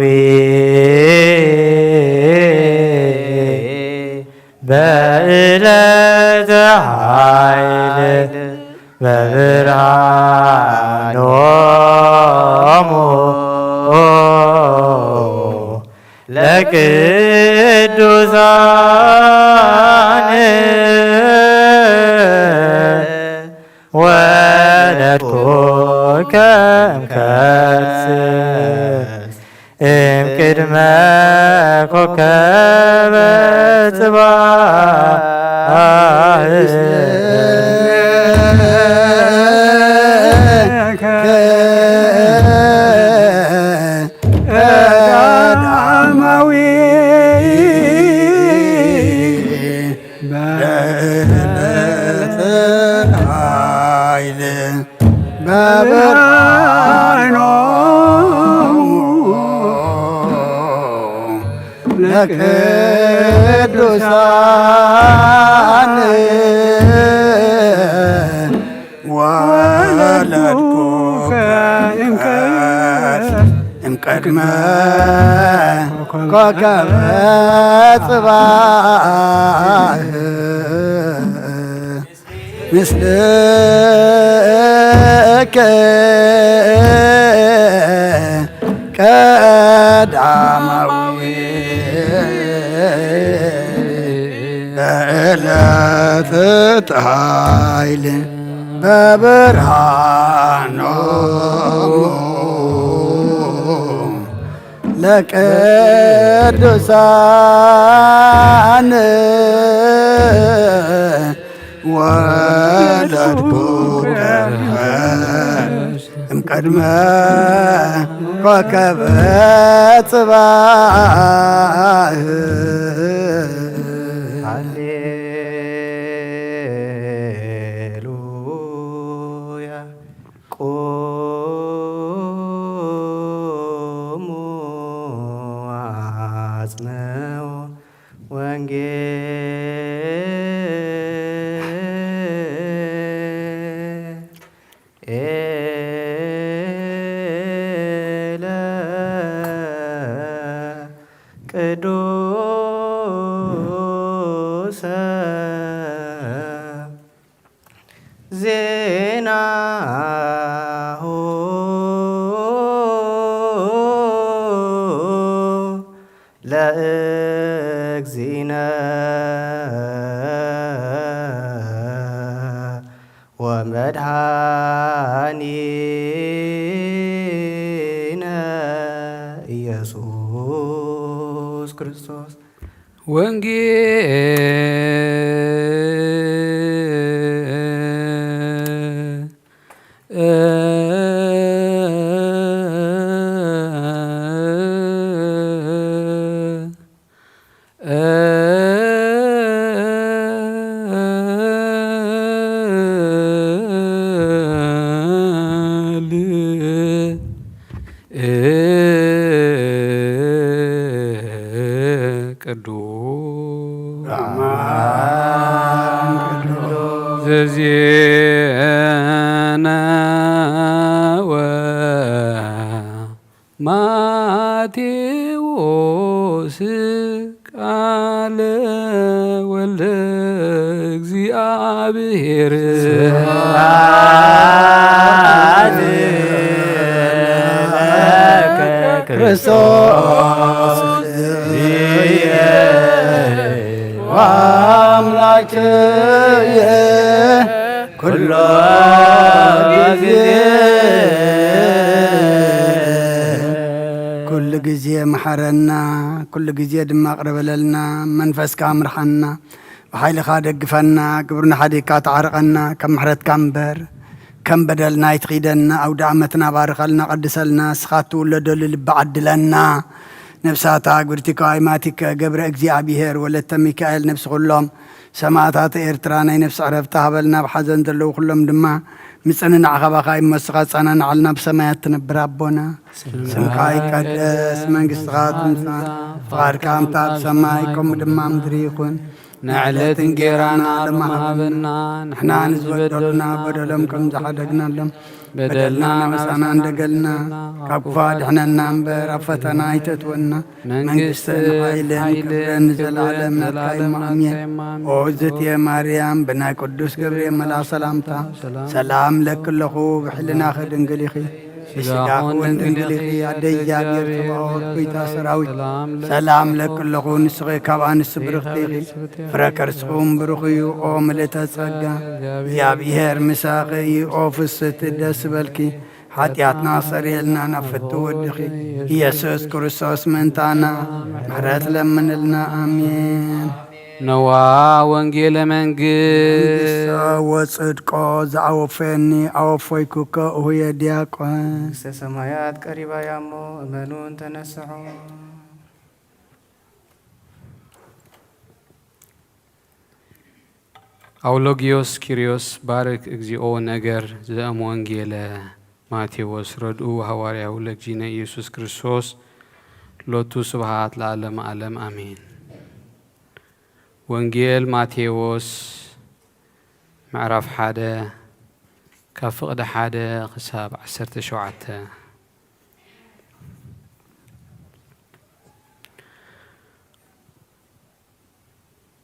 በዕለተ ኃይል በብርሃኖሙ ለቅዱሳን ወለድኩከ እምከርስ እምቅድመ ኮከበ ጽባሕ ቀዳማዊ በዕለተ ኃይል በብርሃኖሙ ለቅዱሳን ወለድኩከ እምቅድመ ኮከበ ጽባሕ ምስሌከ ቀዳማዊ በዕለተ ኃይል በብርሃኖሙ ለቅዱሳን ወለድኩከ እምቅድመ ኮከበ ጽባሕ። ሃሌሉያ። ቁሙ አጽንዑ ወንጌል ኤለ ቅዱሰ ዜናሁ ለእግዚእነ ወመድኃኒነ ኢየሱስ ክርስቶስ። ወንጌል ቅዱስ ዘዜነወ ማቴዎስ ቃለ ወልደ እግዚአብሔር። ክርስቶስ እየ ወኣምላክየ ኩሎ ግዜ። ኩሉ ግዜ መሓረና፣ ኩሉ ግዜ ድማ ቅረበለልና። መንፈስካ ምርሓና፣ ብሓይልኻ ደግፈና፣ ግብርና ሓዲግካ ተዓርቐና፣ ከም ምሕረትካ እምበር ከም በደልና ኣይትኺደና። ኣውደ ዓመትና ባርኸልና፣ ቀድሰልና፣ ንስኻ እትውለደሉ ልቢ ዓድለና። ነብሳታ ግብርቲከ ኣይማቲከ ገብረ እግዚኣብሔር ወለተ ሚካኤል ነብሲ ኩሎም ሰማእታት ኤርትራ ናይ ነብሲ ዕረፍቲ ሃበልና። ኣብ ሓዘን ዘለዉ ኩሎም ድማ ምጽንናዕ ካባኻ ይመስኻ ጻናናዓልና። ብሰማያት ትነብር ኣቦና ስምካ ይቀደስ፣ መንግስትኻ ትምጻእ፣ ፍቓድካ ከምታ ኣብ ሰማይ ከምኡ ድማ ምድሪ ይኹን። ንዕለት እንጌራና ሎሚ ሃበና፣ ንሕና ንዝበደሉና በደሎም ከም ዝሓደግናሎም በደልና ምሳና እንደገልና፣ ካብ ክፉ ኣድሕነና እምበር ኣብ ፈተና ኣይተእትወና። መንግስትን መንግስትን ሓይልን ሓይልን ክብርን ክብርን ንዘለዓለም ናትካ እዩ። ኣሜን። ኣሜን። ኦ እግዝእትየ ማርያም፣ ብናይ ቅዱስ ገብርኤል መልኣኽ ሰላምታ ሰላም ለኪ ኣለኹ፣ ብሕልናኺ ድንግል ኢኺ፣ ብስጋኺ እውን ድንግል ኢኺ። ኣደ እግዚኣብሔር ጸባኦት፣ ጎይታ ሰራዊት፣ ሰላም ለኪ ኣለኹ፣ ንስኺ ካብ ኣንስቲ ብርኽቲ ኢኺ፣ ፍረ ከርስኺ እውን ብሩኽ እዩ። ኦ ምልእተ ጸጋ፣ እግዚኣብሔር ምሳኺ እዩ። ኦ ፍስሕቲ ደስ ይበልኪ፣ ሓጢኣትና ኣስተሰርየልና፣ ናብ ፍትው ወድኺ ኢየሱስ ክርስቶስ ምእንታና ምሕረት ለምንልና። ኣሜን። ነዋ ወንጌለ መንግስት መንግስቶ ወጽድቆ ዘኣወፈየኒ ኣወፈይኩከ እሁየ ዲያቆን። መንግስተ ሰማያት ቀሪባ እያ እሞ እመኑን ተነስሑ። ኣውሎጊዮስ ኪርዮስ ባርክ እግዚኦ ነገር ዘእም ወንጌለ ማቴዎስ ረድኡ ሃዋርያው ለእግዚእነ ኢየሱስ ክርስቶስ ሎቱ ስብሃት ለዓለመ ዓለም ኣሜን። ወንጌል ማቴዎስ ምዕራፍ ሓደ ካብ ፍቕዲ ሓደ ክሳብ ዓሰርተ ሸውዓተ።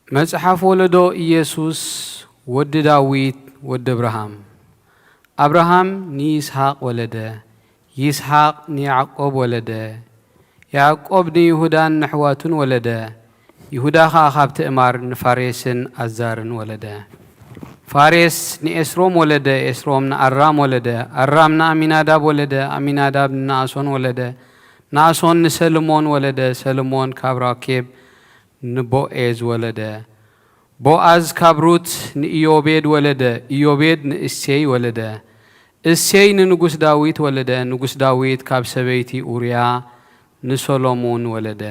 መጽሓፍ ወለዶ ኢየሱስ ወዲ ዳዊት ወዲ እብርሃም። ኣብርሃም ንይስሓቅ ወለደ፣ ይስሓቅ ንያዕቆብ ወለደ፣ ያዕቆብ ንይሁዳን ነሕዋቱን ወለደ፣ ይሁዳ ኸኣ ካብ ትእማር ንፋሬስን ኣዛርን ወለደ። ፋሬስ ንኤስሮም ወለደ፣ ኤስሮም ንኣራም ወለደ፣ ኣራም ንኣሚናዳብ ወለደ፣ ኣሚናዳብ ንናእሶን ወለደ፣ ናእሶን ንሰልሞን ወለደ፣ ሰልሞን ካብ ራኬብ ንቦኤዝ ወለደ። ቦኣዝ ካብ ሩት ንኢዮቤድ ወለደ፣ ኢዮቤድ ንእሴይ ወለደ። እሴይ ንንጉስ ዳዊት ወለደ፣ ንጉስ ዳዊት ካብ ሰበይቲ ኡርያ ንሶሎሙን ወለደ።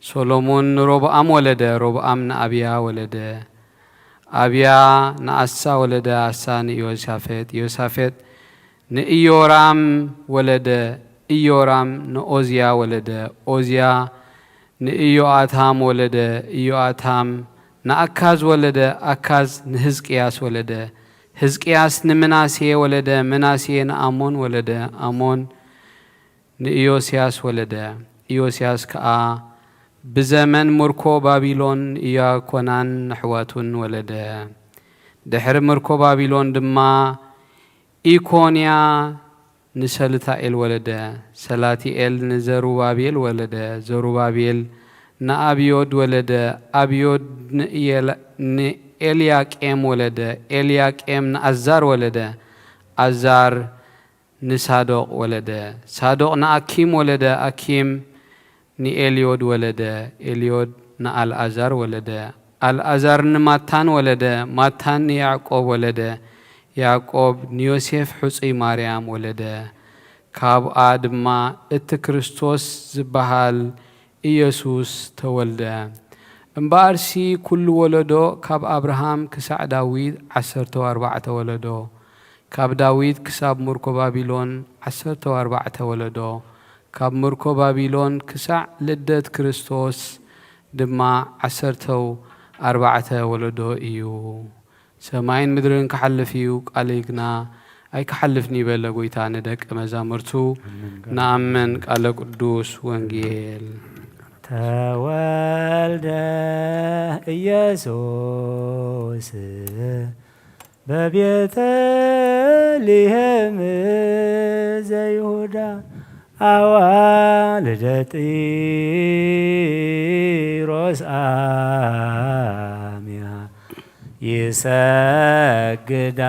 ሶሎሙን ንሮብኣም ወለደ፣ ሮብኣም ንኣብያ ወለደ። ኣብያ ንኣሳ ወለደ፣ ኣሳ ንኢዮሳፌጥ፣ ኢዮሳፌጥ ንኢዮራም ወለደ፣ ኢዮራም ንኦዝያ ወለደ፣ ኦዝያ ንኢዮኣታም ወለደ፣ ኢዮኣታም ንኣካዝ ወለደ፣ ኣካዝ ንህዝቅያስ ወለደ፣ ህዝቅያስ ንምናሴ ወለደ፣ ምናሴ ንኣሞን ወለደ፣ ኣሞን ንኢዮስያስ ወለደ። ኢዮስያስ ከኣ ብዘመን ምርኮ ባቢሎን ንኢያኮናን ነሕዋቱን ወለደ። ድሕሪ ምርኮ ባቢሎን ድማ ኢኮንያ ንሰልታኤል ወለደ። ሰላቲኤል ንዘሩባቤል ወለደ። ዘሩባቤል ንኣብዮድ ወለደ። ኣብዮድ ንኤልያቄም ወለደ። ኤልያቄም ንኣዛር ወለደ። ኣዛር ንሳዶቅ ወለደ። ሳዶቅ ንኣኪም ወለደ። ኣኪም ንኤልዮድ ወለደ። ኤልዮድ ንኣልኣዛር ወለደ። ኣልኣዛር ንማታን ወለደ። ማታን ንያዕቆብ ወለደ። ያዕቆብ ንዮሴፍ ሕጹይ ማርያም ወለደ። ካብኣ ድማ እቲ ክርስቶስ ዝበሃል ኢየሱስ ተወልደ። እምበኣርሲ ኩሉ ወለዶ ካብ ኣብርሃም ክሳዕ ዳዊት ዓሰርተው ኣርባዕተ ወለዶ፣ ካብ ዳዊት ክሳብ ምርኮ ባቢሎን ዓሰርተው ኣርባዕተ ወለዶ፣ ካብ ምርኮ ባቢሎን ክሳዕ ልደት ክርስቶስ ድማ ዓሰርተው ኣርባዕተ ወለዶ እዩ። ሰማይን ምድርን ክሓልፍ እዩ፣ ቃለይ ግና ኣይክሓልፍን እዩ በለ ጎይታ ንደቀ መዛሙርቱ። ንኣምን ቃለ ቅዱስ ወንጌል። ተወልደ ኢየሱስ በቤተልሔም ዘይሁዳ ኣዋልደ ጢሮስ ኣሚያ ይሰግዳ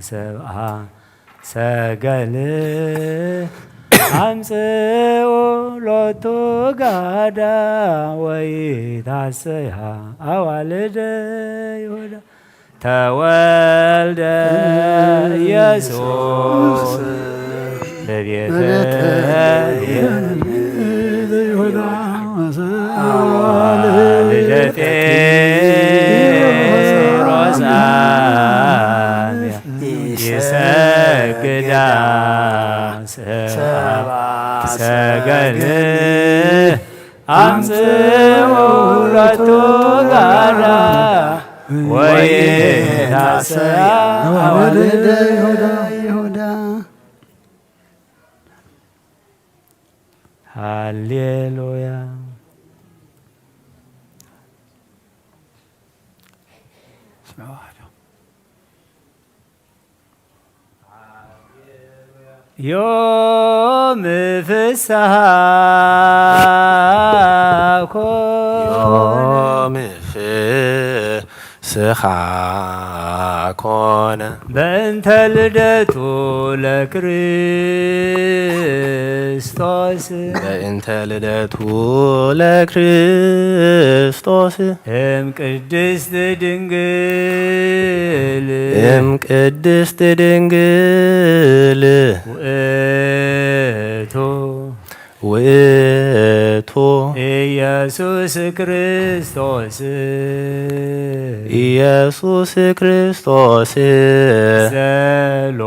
ሰብኣ ሰገል ኣምጽኡ ሎቱ ጋዳ ወይታሰያ ኣዋልደ ይሁዳ። ተወልደ ኢየሱስ በቤተ ልደቴ ሮዛ ይሰግዳ ሰባ ሰገል ኣምጽኡ ሎቱ ጋራ ወይታሰያ ኣዋልደ ይሁዳ። ሃሌሉያ። ዮም ፍስሓ ኮነ። ዮም ፍስሓ ኮነ። በእንተ ልደቱ ለክርስቶስ። በእንተ ልደቱ ለክርስቶስ። እም ቅድስት ድንግል። እም ቅድስት ድንግል። ውእቱ። ውእቱ። ኢየሱስ ክርስቶስ። ኢየሱስ ክርስቶስ። ዘሎ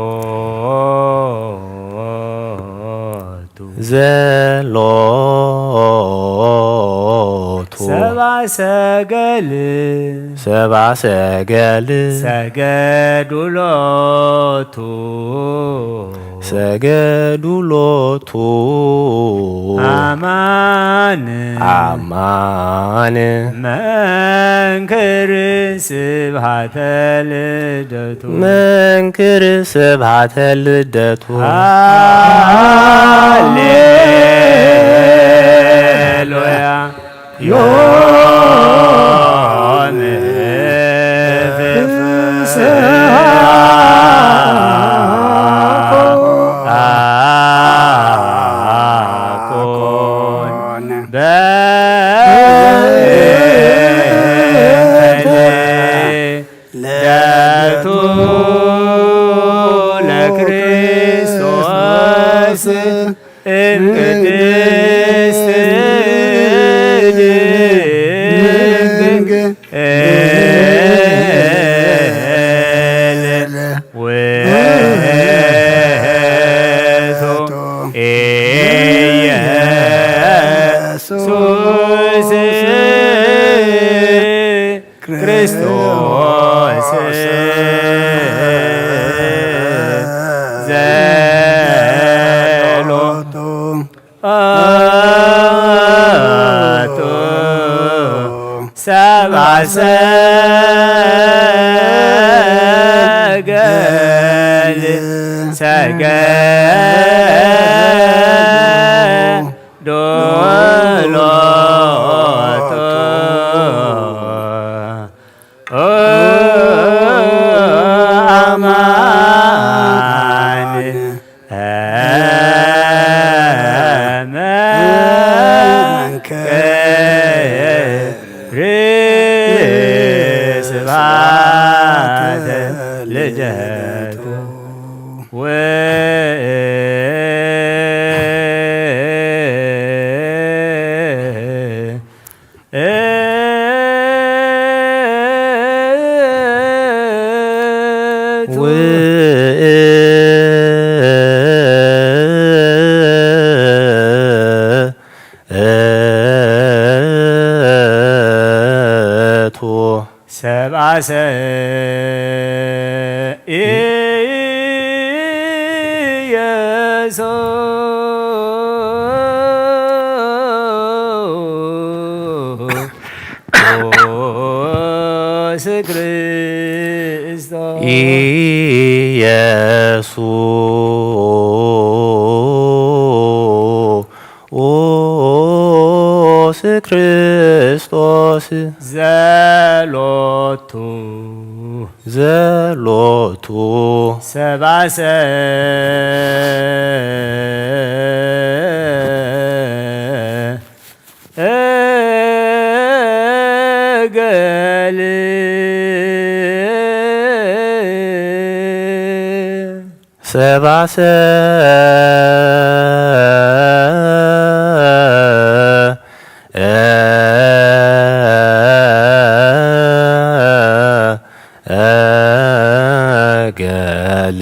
ዘሎቱ። ሰባ ሰገል። ሰባ ሰገል። ሰገዱ ሎቱ። ሰገዱ ሎቱ። አማን። አማን። መንክር ስብሃተ ልደቱ። መንክር ስብሃተ ልደቱ። ሃሌሉያ። ዮም ፍስሓ ኮነ። ልደቱ ለክርስቶስ እምቅድስት ድንግል ውእቱ ኢየሱስ ክርስቶስ ዘሎቱ ሰብአ ሰገል ሰገ ዶሎቱ አማን መንክር ስብሐተ ልደቱ። ውእቱ ሰብአ ሰ ኢየሱስ ክርስቶስ ኢየሱስ ክርስቶስ ዘሎቱ ዘሎቱ ሰባሰ እገል ሰባሰ ገል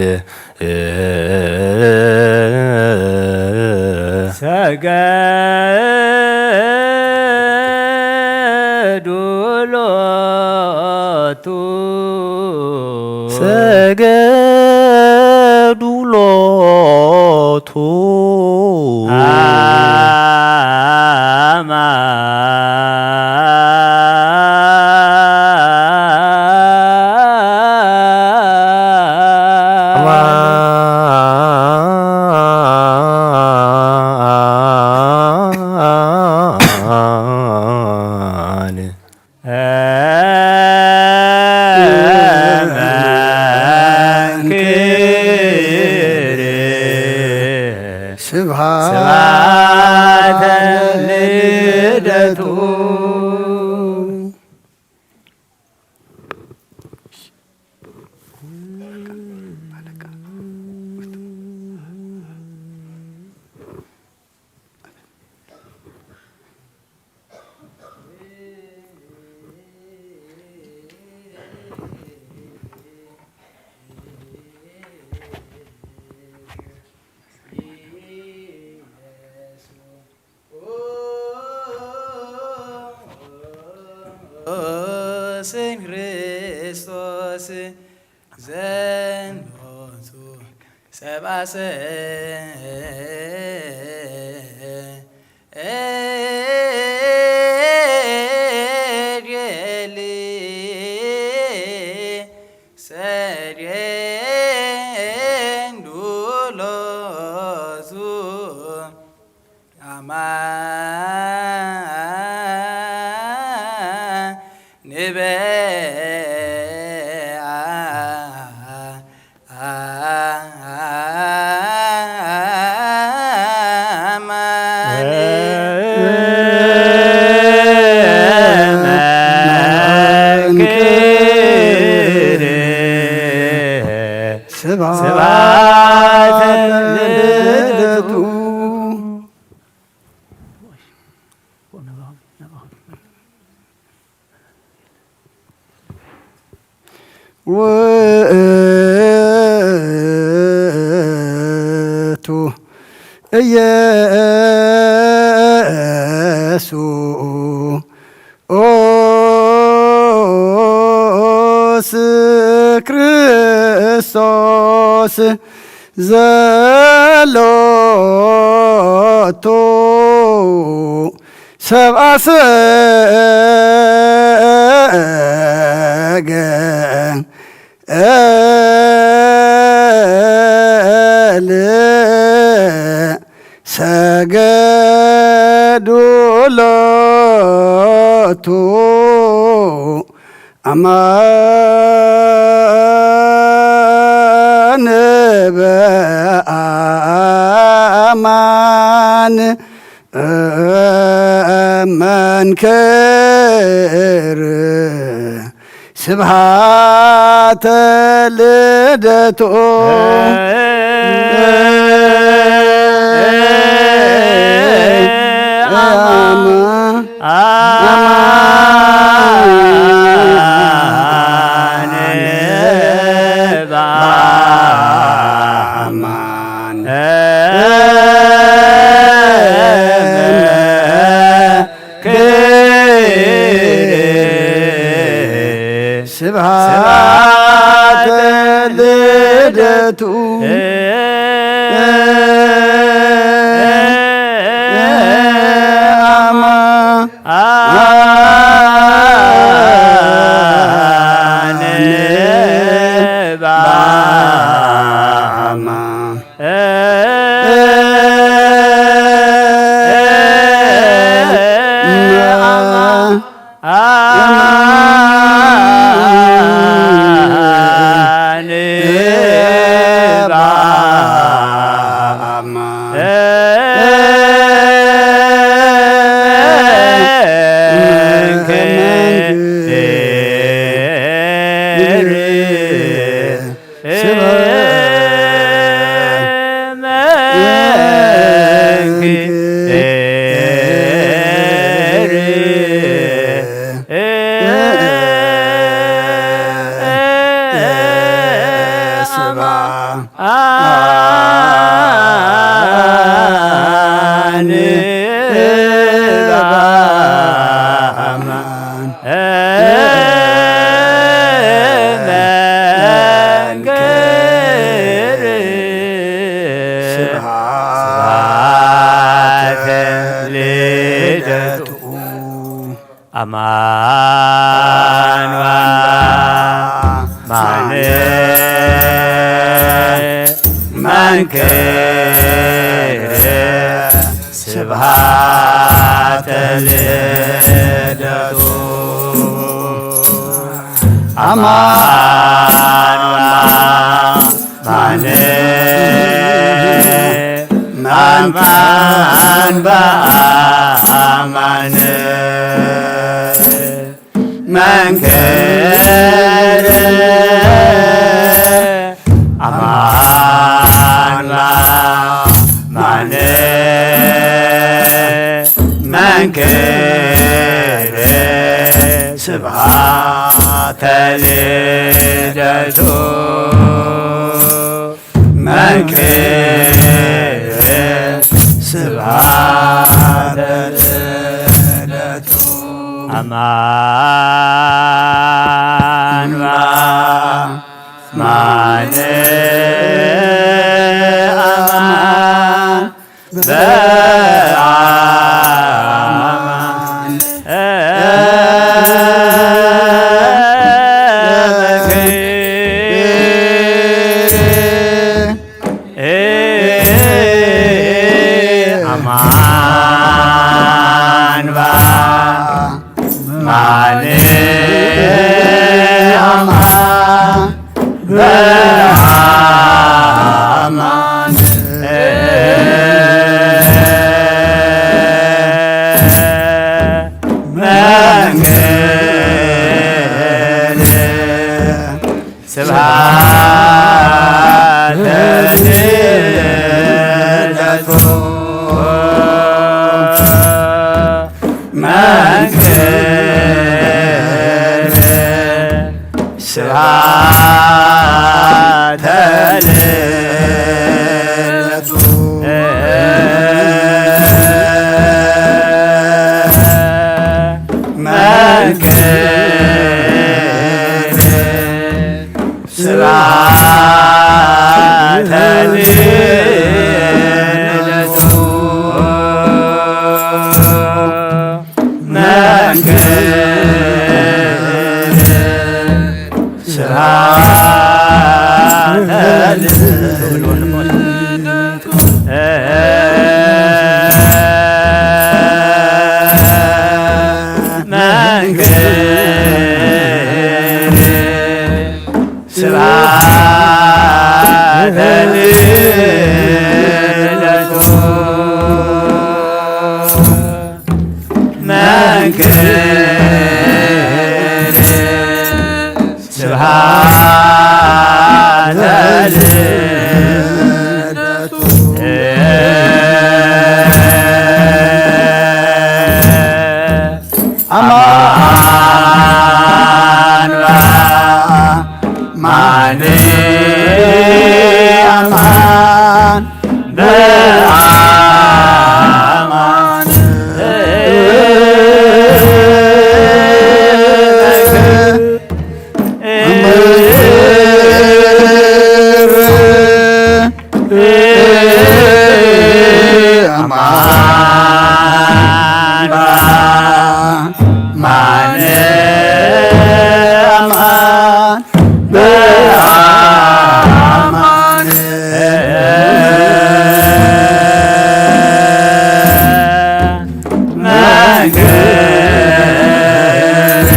ሰገዱ ሎቱ ሰገዱ ሎቱ አማን። መንክር ስብሐተ ስብሐተ ልደቱ። ስን ክርስቶስ ዘንቱ ሰባሰ ስብሐተ ልደቱ። ውእቱ ኢየሱስ ኦስ ክርስቶስ ዘሎቱ ሰብአ ሰገል ሰገዱ ሎቱ አማን በአማን መንክር ስብሐተ ልደቱ። አማን በአማን ክብር ስብሐተ ልደቱ። አማን በአማን ኣማን በኣማን መንክር ስብሐተ ልደቱ። ኣማን በኣማን መንክር ስብሐተ ልደቱ። ኣማን በኣማን መንክር በኣማን መንክር ኣማን በኣማን መንክር ስብሐተ ልደቱ። መንክር ስብሐተ ልደቱ። ኣማን በኣማን ኣማን በአማን አማን በአማን አማን በአማን መንክር ስብሐተ ልደቱ መንክር ስብሐተ ልደቱ መንክር ስብሐተ ልደቱ መንክር ስብሐተ ልደቱ መንክር ስብሐተ ልደቱ መንክር ስብሐተ ልደቱ አማን በአማን አማን በአማን አማን በአማን አማን በአማን መንክር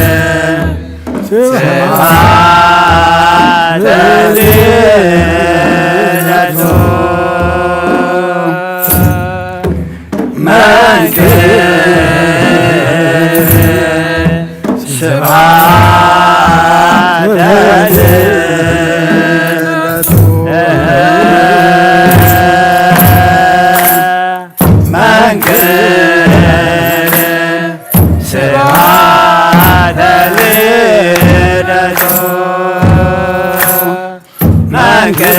ስብሐተ ልደቱ መንክር ስብሐተ ልደቱ መንክር ስብሐተ ልደቱ መንክር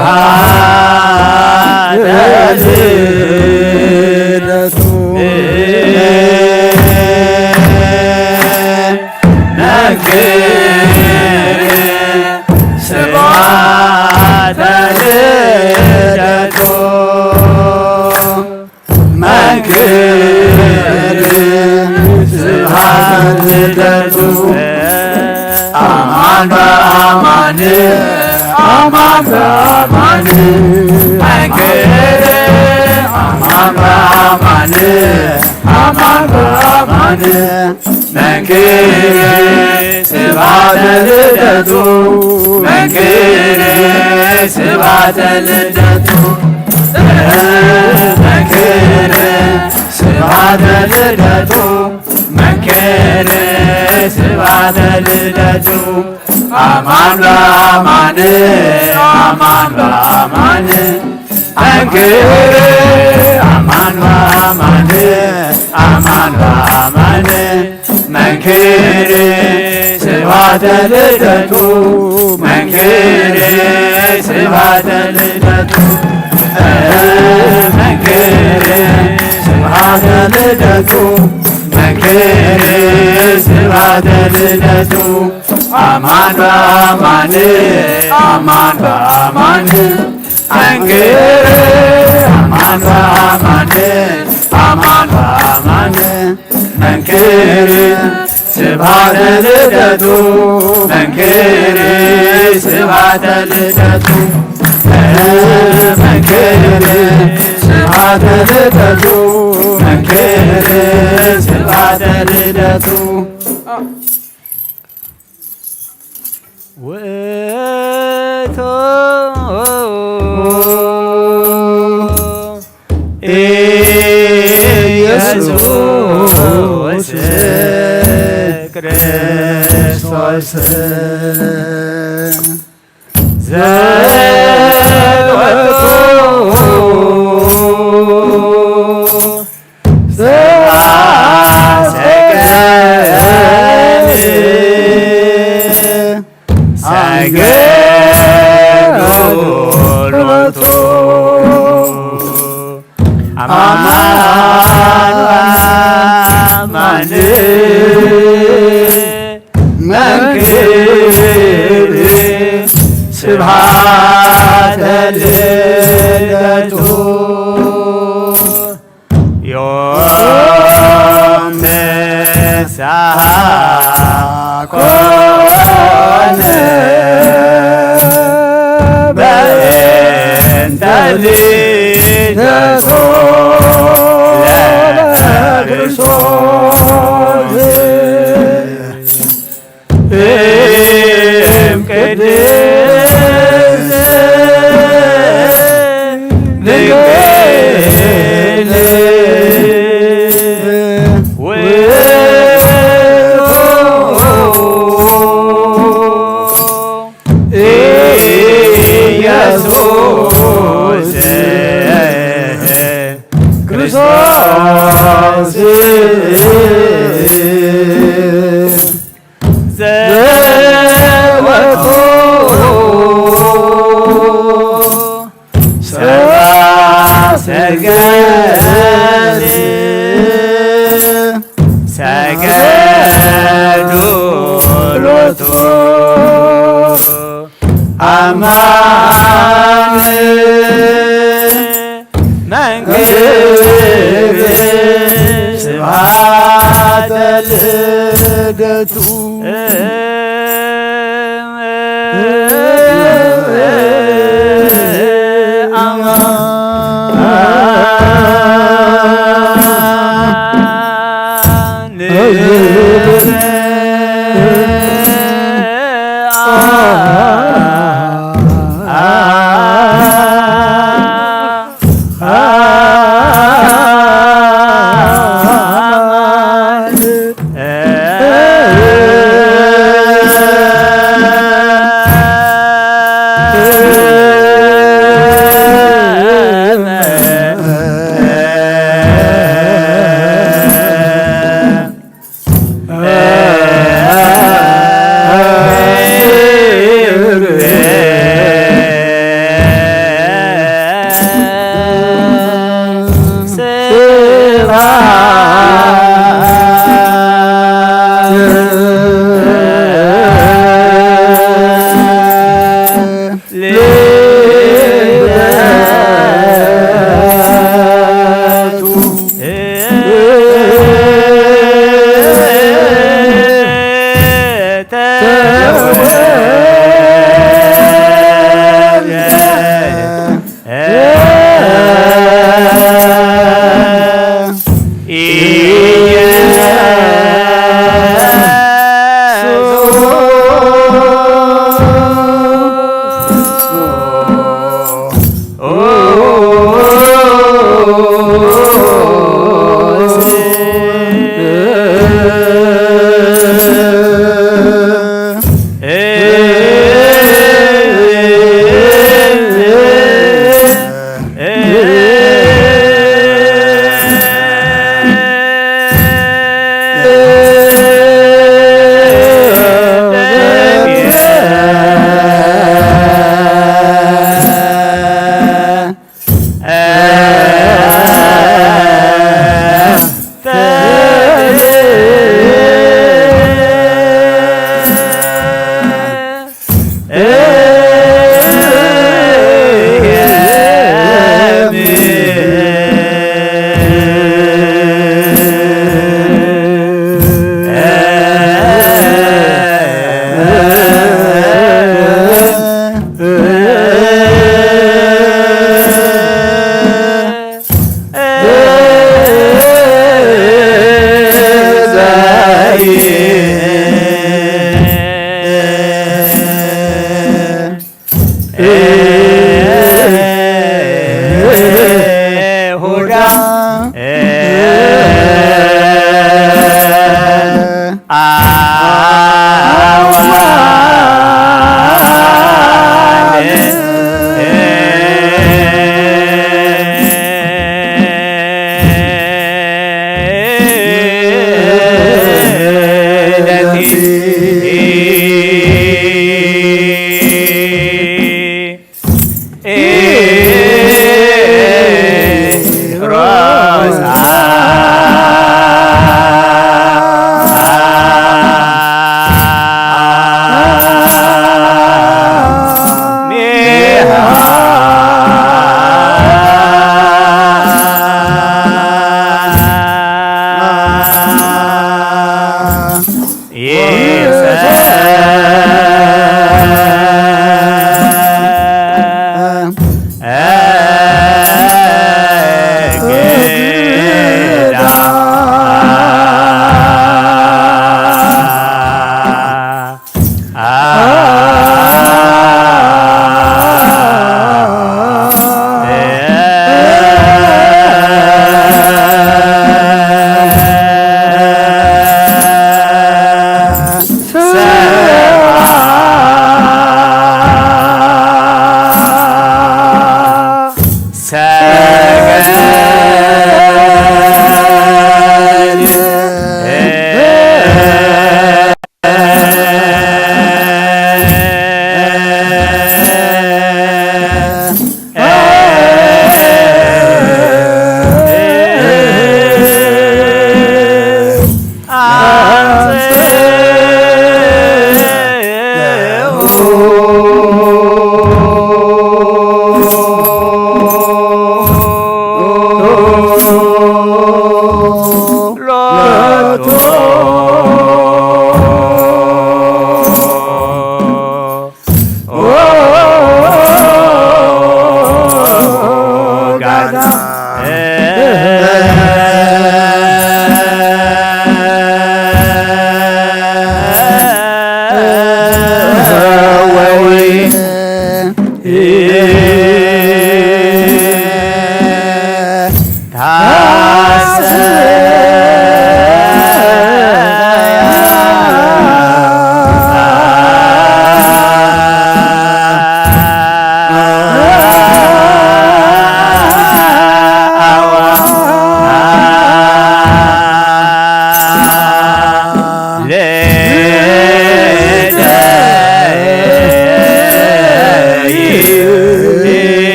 ስብሐተ ልደቱ መንክር ስብሐተ ልደቱ መንክር ስብሐተ ልደቱ አማን በአማን አማን በአማን መንክር አማን በአማን አማን በአማን መንክር ስብሐተ ልደቱ መንክር ስብሐተ ልደቱ መንክር ስብሐተ ልደቱ መንክር ስብሐተ ልደቱ አማን በአማን አማን በአማን መንክር አማን በአማን አማን በአማን መንክር ስብሐተ ልደቱ መንክር ስብሐተ ልደቱ መንክር ስብሐተ ልደቱ መንክር ስብሐተ ልደቱ አማን በአማን አማን በአማን መንክር አማን በአማን አማን በአማን መንክር ስብሐተ ልደቱ መንክር ስብሐተ ልደቱ መንክር ስብሐተ ልደቱ መንክር ስብሐተ ልደቱ ውእቱ ኢየሱስ ክርስቶስ ዘወቱ ሰገድ ሰገዱ ሎቱ አማን አማን መንክር ስብሐተ ልደቱ ዮም ንስሐ ኮነ በእንተ ልደቱ ለክርስቶስ እም ቅድስት ድንግል ውእቱ ኢየሱስ ክርስቶስ ዘወቱ ሰብአ ሰገል ሰገዱ ሎቱ አማን መንክር ስብሐተ ልደቱ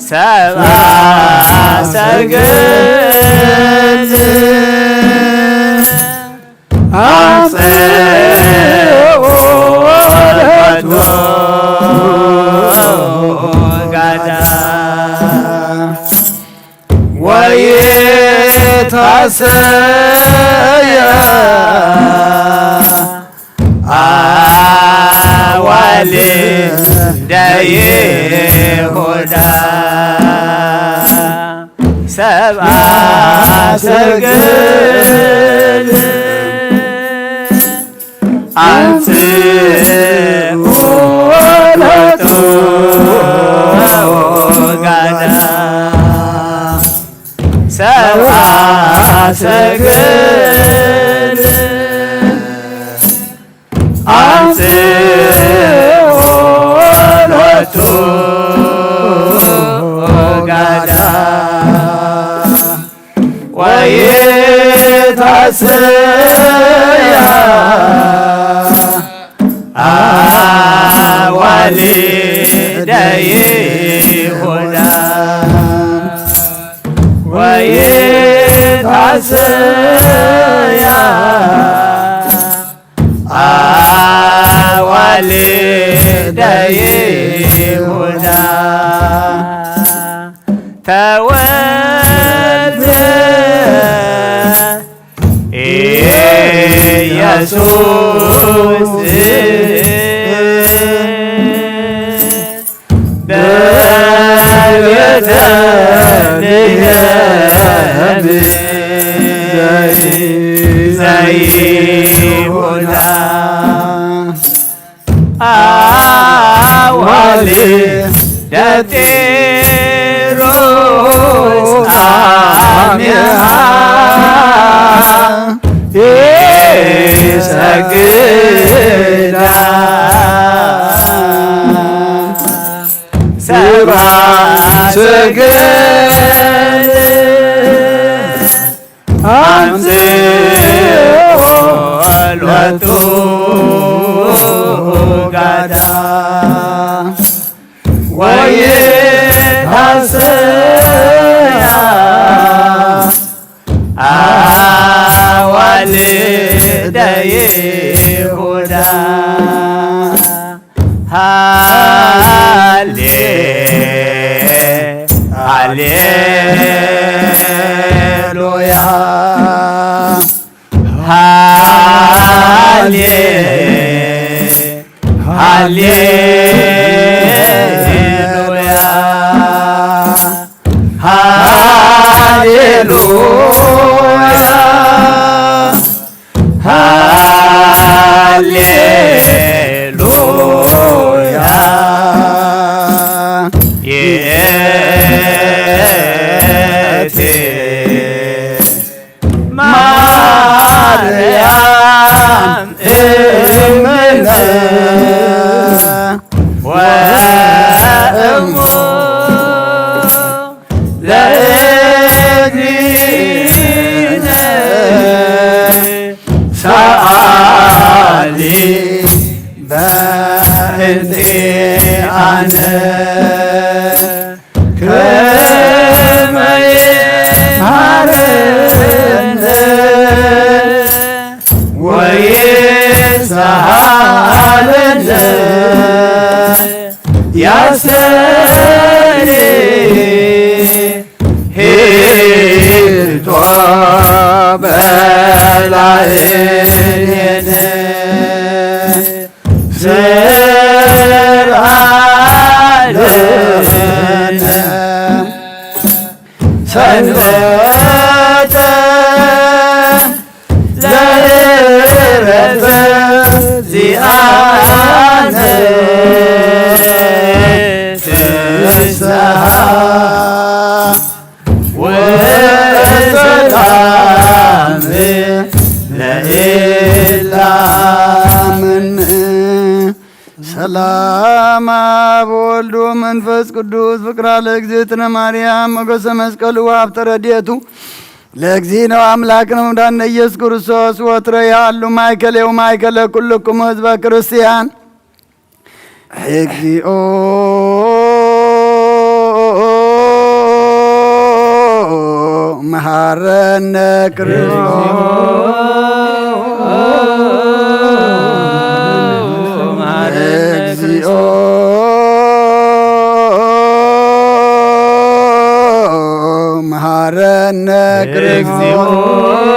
ሰብአ ሰገል ኣምጽእዎ ለቱ ጋዳ ወይታሰያ ኣዋልደ ይሁዳ ሰብአ ሰገል ኣንጽኡ ለቱ ጋዳ ሰብአ ሰገል ኣንጽኡ ለቱ ጋዳ ወይታሰያ ኣዋልደ ይሁዳ ወይታሰያ ሰያ ኣዋልደ ይሁዳ ተወልደ ኢየሱስ በቤተ ልሔም ዘይሁዳ። አዋልደ ጢሮስ አሜሃ ይሰግዳ ሰብአ ሰገል አምጽኦ ሎቱ ጋዳ ወይታሰያ አዋልደ ይሁዳ። ሃሌ ሃሌሉያ። ሃሌ ሃሌሉያ። ሃሌሉያ። ሃሌሉያ። ይእቲ ማርያም እምነ ወእሙ ለእግዚእነ ሰአሊ በእንቲአነ ከመ ይምሃረነ ወይስሃለነ ያስተርእዮ በላዕሌነ ስርዓለነ ሰንበተ ለእረተ ዚአነ ፍስሃ ወሰላም ለእላ ምን ሰላም አብ ወልድ ወመንፈስ ቅዱስ ፍቅራ ለእግዝእትነ ማርያም ሞገሰ መስቀሉ ሀብተ ረድኤቱ ለእግዚእነ አምላክነ ወመድኃኒነ ኢየሱስ ክርስቶስ ወትረ ይሃሉ ማእከሌሁ ማእከለ ኩልክሙ ህዝበ ክርስቲያን። እግዚኦ መሐረነ ክርስቶስ። እግዚኦ መሐረነ ክርስቶስ።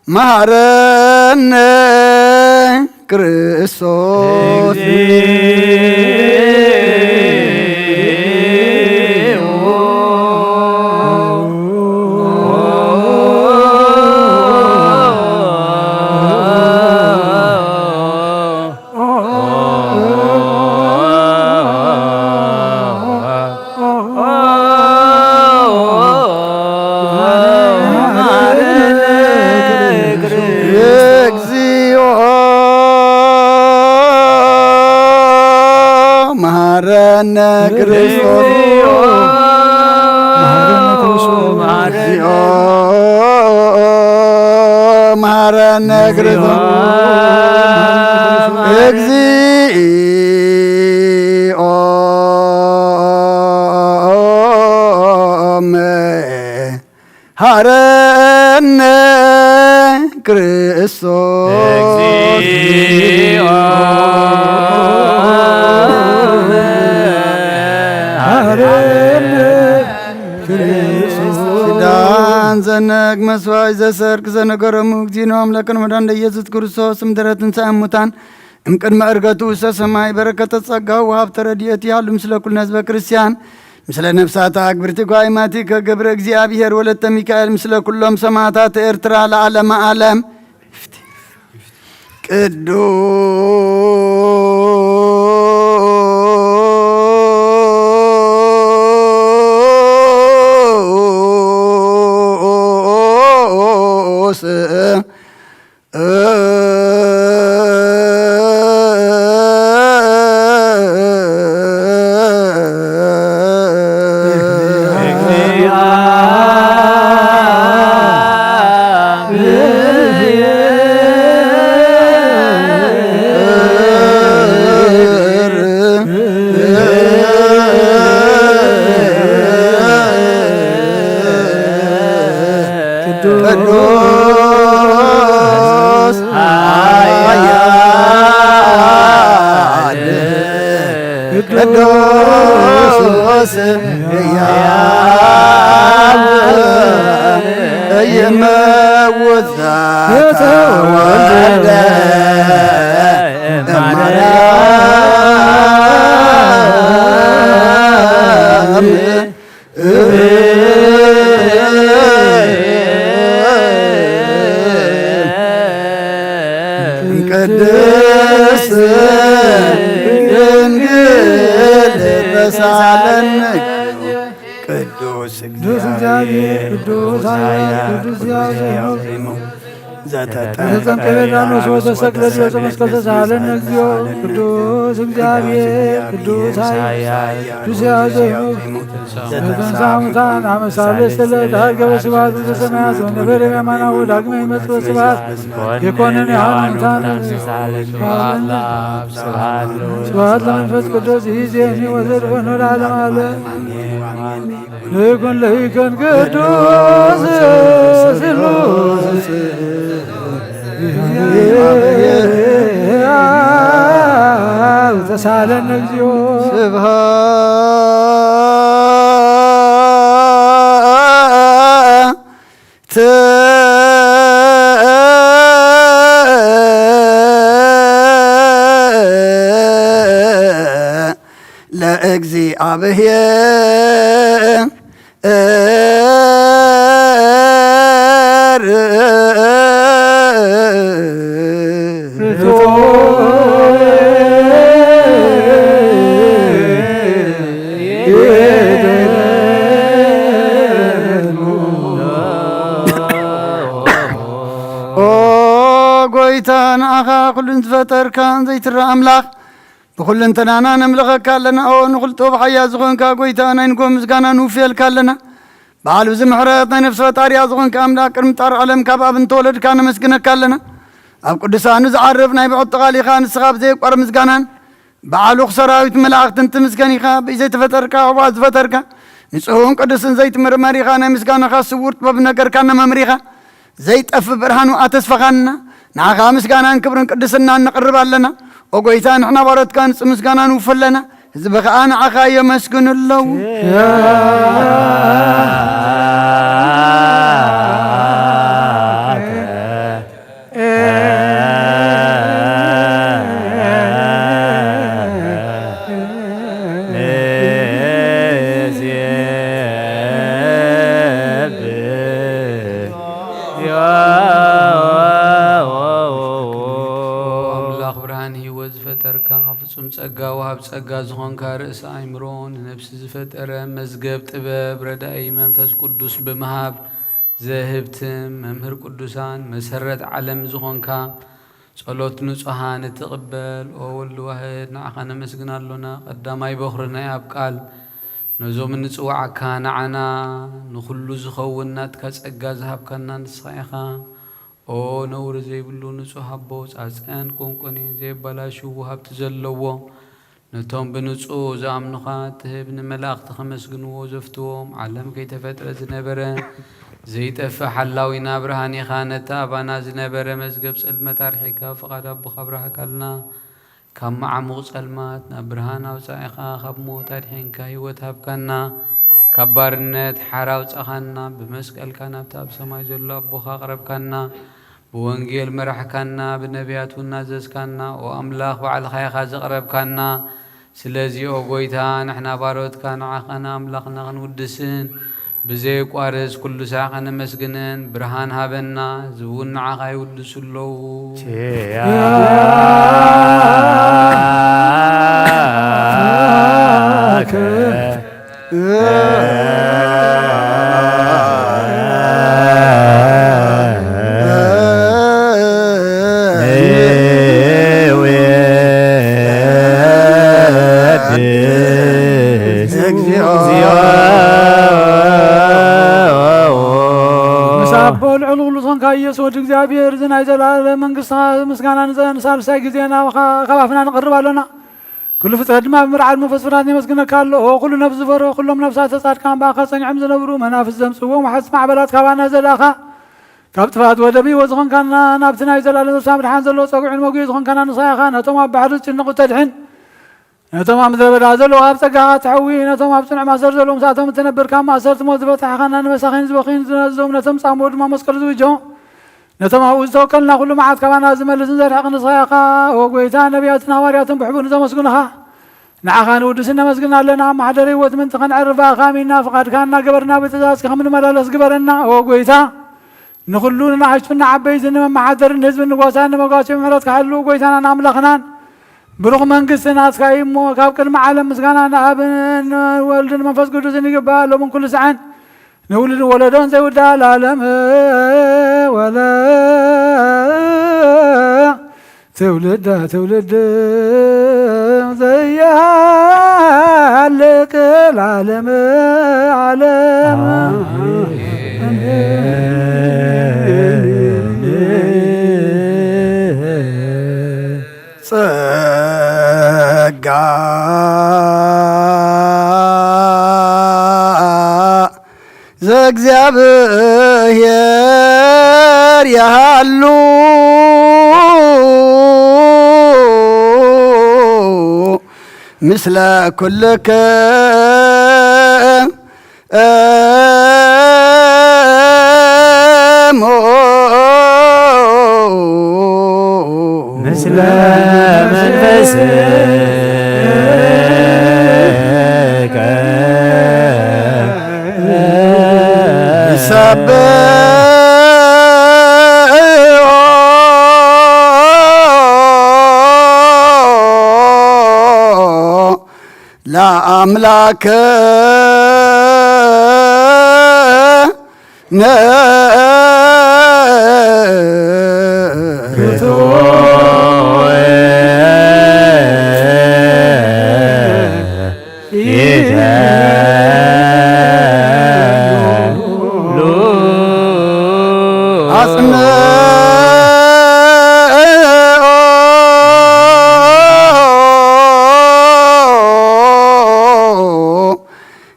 መሐረነ ክርስቶስ። ነግርዞ እግዚኦ መሐረነ ክርስቶስ። እግዚኦ መሐረነ ክርስቶስ። ኪዳን ዘነግ መስዋዕት ዘሰርክ ዘነገረሙ እግዚእነ ኣምላክነ መድኃኒነ ኢየሱስ ክርስቶስ እምድረ ትንሣኤ እሙታን እምቅድመ ዕርገቱ ውስተ ሰማይ በረከተ ጸጋሁ ወሃብተ ረድኤቱ ይሃሉ ምስለ ኩልነ ህዝበ ክርስቲያን ምስለ ነፍሳተ ኣግብርቲ ጓይማቲከ ገብረ እግዚኣብሔር ወለተ ሚካኤል ምስለ ኩሎም ሰማዕታት ኤርትራ ለዓለመ ዓለም። ቅዱስ ቅዱስ ኃያል ቅዱስ ሕያው ይመውት ዘተወልደ እማርያም ቅድስት ድንግል ተሳለነ። ቅዱስ ቅዱስ እግዚአብሔር፣ ቅዱስ ኃያል፣ ቅዱስ ሕያው ዘተጠምቀ ዮርዳኖስ ወተሰቅለ ዲበ መስቀል ተሳለነ እግዚኦ። ቅዱስ እግዚአብሔር፣ ቅዱስ ኃያል፣ ቅዱስ ሕያው ዘኢይሞት ዘተንሥአ እሙታን አመ ሳልስት ዕለት ዐርገ በስብሐት ውስተ ሰማያት ወነበረ በየማነ አቡሁ ዳግመ ይመጽእ በስብሐት ይኮንን ሕያዋን ሙታን። ስብሐት ለመንፈስ ቅዱስ ይእዜኒ ወዘልፈኖ ለዓለመ ዓለም። ለይኩን ለይኩን ቅዱስ ስሉስ ተሳለነ እግዚኦ። ስብሐት ለእግዚአብሔር። ኦ ጎይታ፣ ንኣኻ ኩሉን ዝፈጠርካ ዘይትረኣ ኣምላኽ፣ ብኹልንተናና ነምልኸካ ኣለና። ኦ ንኹሉ ጥበብ ሓያ ዝኾንካ ጎይታ፣ ናይ ንጎ ምስጋና ንውፍየልካ ኣለና። በዓል ብዙ ምሕረት ናይ ነፍሲ ፈጣሪያ ዝኾንካ ኣምላኽ፣ ቅድሚ ጣር ዓለም ካብ ኣብ እንተወለድካ ነመስግነካ ኣለና። ኣብ ቅዱሳኑ ዝዓርፍ ናይ ብዕቲ ቃል ኢኻ፣ ንስኻ ብዘየቋር ምስጋናን ብዓሉኽ ሰራዊት መላእኽትን ትምስገን ኢኻ። ብዘይተፈጠርካ፣ እዋ ዝፈጠርካ፣ ንጹህን ቅዱስን ዘይትምርመር ኢኻ። ናይ ምስጋናኻ ስውር ጥበብ ነገርካና መምሪኻ። ዘይጠፍእ ብርሃኑ ኣተስፈኻና። ንዓኻ ምስጋናን ክብርን ቅድስናን ነቕርብ ኣለና። ኦ ጎይታ፣ ንሕና ባሮትካ ንጹህ ምስጋና ንውፍ ኣለና። ህዝቢ ኸኣ ንዓኻ የመስግኑ ኣለዉ። ኣምላኽ ብርሃን ህይወት ዝፈጠርካ፣ ፍጹም ጸጋ ወሃብ ጸጋ ዝኾንካ፣ ርእሲ ኣእምሮ፣ ንነፍሲ ዝፈጠረ፣ መዝገብ ጥበብ፣ ረዳኢ መንፈስ ቅዱስ ብምሃብ፣ ዘህብትም መምህር ቅዱሳን፣ መሰረት ዓለም ዝኾንካ፣ ጸሎት ንጹሃን እትቕበል፣ ኦ ወልድ ዋህድ፣ ንዓኻ ነመስግን ኣሎና። ቀዳማይ በኹሪ ናይ ኣብ ቃል፣ ነዞም እንጽውዓካ ንዓና፣ ንኹሉ ዝኸውን ናትካ ጸጋ ዝሃብካና ንስኻ ኢኻ። ኦ ነውሪ ዘይብሉ ንጹህ ኣቦ፣ ጻጸን ቁንቁኔን ዘየበላሽዉ ሃብቲ ዘለዎ፣ ነቶም ብንጹህ ዝኣምኑኻ እትህብ፣ ንመላእኽቲ ከመስግንዎ ዘፍትዎም፣ ዓለም ከይተፈጥረ ዝነበረ ዘይጠፍእ ሓላዊና ብርሃን ኢኻ። ነቲ ኣባና ዝነበረ መዝገብ ጸልመት ኣርሒቕካ፣ ፍቓድ ኣቦኻ ኣብርሃካልና። ካብ መዓሙቕ ጸልማት ናብ ብርሃን ኣውጻእኻ፣ ካብ ሞት ኣድሒንካ ህይወት ሃብካና፣ ካብ ባርነት ሓራ ኣውጻኻና፣ ብመስቀልካ ናብቲ ኣብ ሰማይ ዘሎ ኣቦኻ ኣቕረብካና፣ ብወንጌል መራሕካና፣ ብነቢያት እውን ኣዘዝካና። ኦ ኣምላኽ፣ ባዕልኻ ኢኻ ዘቕረብካና። ስለዚ ኦ ጐይታ፣ ንሕና ባሮትካ ንዓኻን ኣምላኽና ክንውድስን ብዘየቋርጽ ኩሉ ሳዕ ከነመስግንን ብርሃን ሃበና፣ እዚ እውን ንዓኻ ይውድሱ ኣለዉ። ምስ ኣቦ ልዑል ኩሉ ዝኾንካ ኢየሱስ ወዲ እግዚኣብሔር፣ እዚ ናይ ዘላለም መንግስትኻ ምስጋና ንዘ-፣ ንሳልሳይ ግዜ ናባኻ ካብ ኣፍና ንቕርብ ኣሎና። ኩሉ ፍጥረት ድማ ብምርዓድ መንፈስ ፍርሃት የመስግነካ ኣሎ። ኦ ኩሉ ነፍሲ ዝፈርሁ፣ ኩሎም ነፍሳተ ጻድቃን ብኣኻ ጸኒዖም ዝነብሩ፣ መናፍስት ዘምጽእዎም ወሓዝቲ ማዕበላት ካባና ዘላእኻ፣ ካብ ጥፍኣት ወደብ ህይወት ዝኾንካና፣ ናብቲ ናይ ዘላለም ተስፋ ምድሓን ዘለዎ ጸጉዒን መጉዪ ዝኾንካና ንስኻ ኢኻ። ነቶም ኣብ ባሕሪ ዝጭነቑ እተድሕን፣ ነቶም ኣብ ምድረ በዳ ዘለዉ ኣብ ጸጋኻ ትሕዊ፣ ነቶም ኣብ ጽኑዕ ማእሰር ዘለዉ ምስኣቶም እትነብር፣ ካብ ማእሰርቲ ሞት ዝፈታሕኻና፣ ንመሳኺን ዝበኽዩን ዝነዘዞም፣ ነቶም ጻምኡ ድማ መስቀሉ ዝብጆ፣ ነቶም ኣብኡ ዝተወከልና ኩሉ መዓት ካባና ዝመልስን ዘርሕቕን ንስኻ ኢኻ። ኦ ጐይታ፣ ነቢያትን ሃዋርያትን ብሕቡእ ንዘመስግኑኻ ንዓኻ ንውድስን ነመስግን ኣለና። መሓደሪ ህይወት ምእንቲ ኸነዕርፍ ብኣኻ ኣሚንና፣ ፍቓድካ እናገበርና ብትእዛዝካ ከም ንመላለስ ግበረና። ኦ ጐይታ፣ ንኹሉ ንንኣሽቱ ንዓበይትን ንመመሓደርን ንህዝብን ንጓሳን ንመጓስዮ ምሕረትካ ሓሉ። ጐይታናን ኣምላኽናን ብሩኽ መንግስቲ ናትካ እዩ እሞ፣ ካብ ቅድሚ ዓለም ምስጋና ንኣብን ንወልድን መንፈስ ቅዱስን ይግባእ፣ ሎምን ኩሉ ሰዓን ንውሉድን ወለዶን ዘይውዳእ ለዓለም ወለ ትውልደ ትውልድ ዘይሃልቅ ለዓለም ዓለም። ጸጋ ዘእግዚኣብሔር ይሃሉ ምስለ ኩልክም። ምስለ መንፈስከ ንሰብሖ ለአምላክ ነ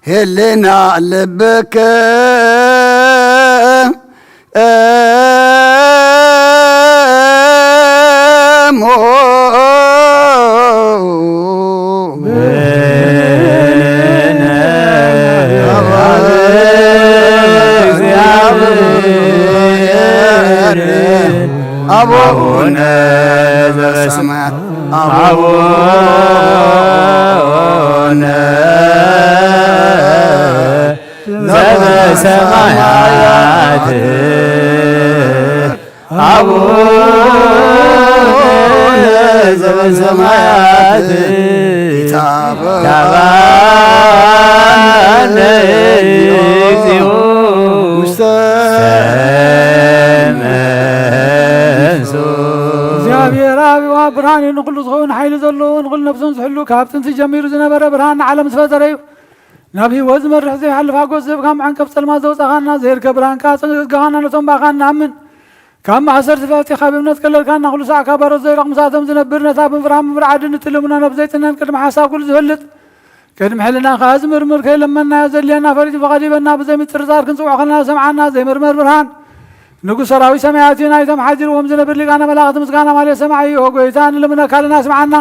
ህልና ልብክ እሞ አቡነ ዘበሰማያት አቡነ ዘበሰማያት አቡነ ዘበሰማያት ይትባረክ እግዚኦ ውስተ መንሱ። እግዚኣብሔር ኣብ ብርሃን እዩ፣ ንኹሉ ዝኸውን ሓይሊ ዘለዎ፣ ንኹሉ ነፍሱን ዝሕሉ፣ ካብ ጥንቲ ጀሚሩ ዝነበረ፣ ብርሃን ንዓለም ዝፈጠረ እዩ። ናብ ህይወት ዝመርሕ ዘይሓልፍ ሓጎስ ዝህብ፣ ካብ መዐንቀፍ ጸልማት ዘውጻኻና፣ ዘይርከብ ብርሃንካ ዘጋኻና፣ ነቶም ብኣኻ እንኣምን ካብ ማእሰርቲ ፈቲኻ ብእምነት ከለልካና፣ ኩሉ ሳዕ ካብ ባሮት ዘይረቕ ምሳቶም ዝነብር፣ ነታ ብምፍራህ ምምር ዓዲ ንትልምኖ ነብ ዘይጥነን ቅድሚ ሓሳብ ኩሉ ዝፈልጥ፣ ቅድሚ ሕልና ከኣ ዝምርምር ከይለመናዮ ዘድልየና ፈሊጡ ፈቓድ ይበና። ብዘይ ምጥርጣር ክንጽውዖ ከለና ሰምዓና ዘይምርመር ብርሃን ንጉሥ ሰራዊት ሰማያት እዩ። ናይቶም ሓዲርዎም ዝነብር ሊቃነ መላእኽቲ ምስጋና ማለት ሰማዒ። ኦ ጎይታ ንልምነካ ኣለና ስምዓና።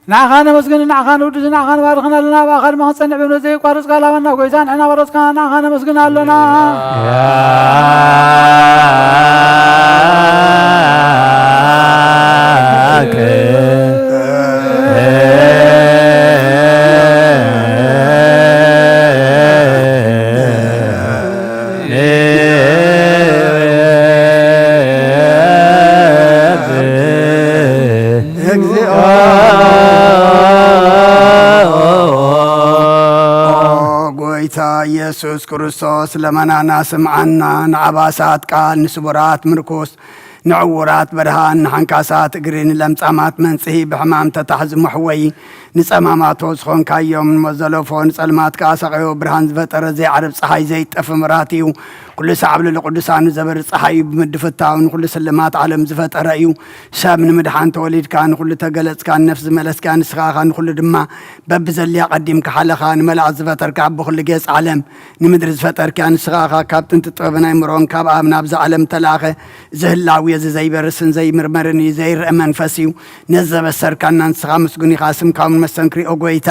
ንዓኻ ነመስግን፣ ንዓኻ ንውድስ፣ ንዓኻ ንባርኽን ኣለና። ብኣኻ ድማ ክንጸንዕ ብእምነት ዘየቋርጽ ቃል ሃበና። ጎይታ ንሕና ባሮትካ ንዓኻ ነመስግን ኣሎና። እግዚኦ። ኦ ጎይታ ኢየሱስ ክርስቶስ፣ ለመናና ስምዓና፣ ንዓባሳት ቃል ንስቡራት ምርኩስ፣ ንዕዉራት ብርሃን፣ ንሓንካሳት እግሪ፣ ንለምጻማት መንጽሂ፣ ብሕማም ተታሕዚ መሕወዪ፣ ንጸማማቶ ዝኾንካዮም፣ ንሞት ዘለፎ፣ ንጸልማት ከኣ ሰቒዮ ብርሃን ዝፈጠረ፣ ዘይዓርብ ጸሓይ፣ ዘይጠፊ መብራህቲ እዩ። ኩሉ ሳዕ ኣብ ልዕሊ ቅዱሳኑ ዘበሪ ጸሓይ እዩ። ብምድፍታው ንኹሉ ስልማት ዓለም ዝፈጠረ እዩ። ሰብ ንምድሓን ተወሊድካ፣ ንኹሉ ተገለጽካ፣ ንነፍሲ ዝመለስካ ንስኻ ኢኻ፣ ንኹሉ ድማ በብዘድልያ ቀዲምካ ሓለኻ። ንመላእኽቲ ዝፈጠርካ፣ ኣብ ብኹሉ ጌጽ ዓለም ንምድሪ ዝፈጠርካ ንስኻ ኢኻ። ካብ ጥንቲ ጥበብን ኣይምሮን ካብ ኣብ ናብዛ ዓለም ተላእኸ። እዚ ህላዌ እዚ ዘይበርስን ዘይምርመርን እዩ፣ ዘይርአ መንፈስ እዩ። ነዚ ዘበሰርካና ንስኻ ምስጉን ኢኻ። ስምካ እውን መስተንክር እዩ፣ ኦ ጎይታ።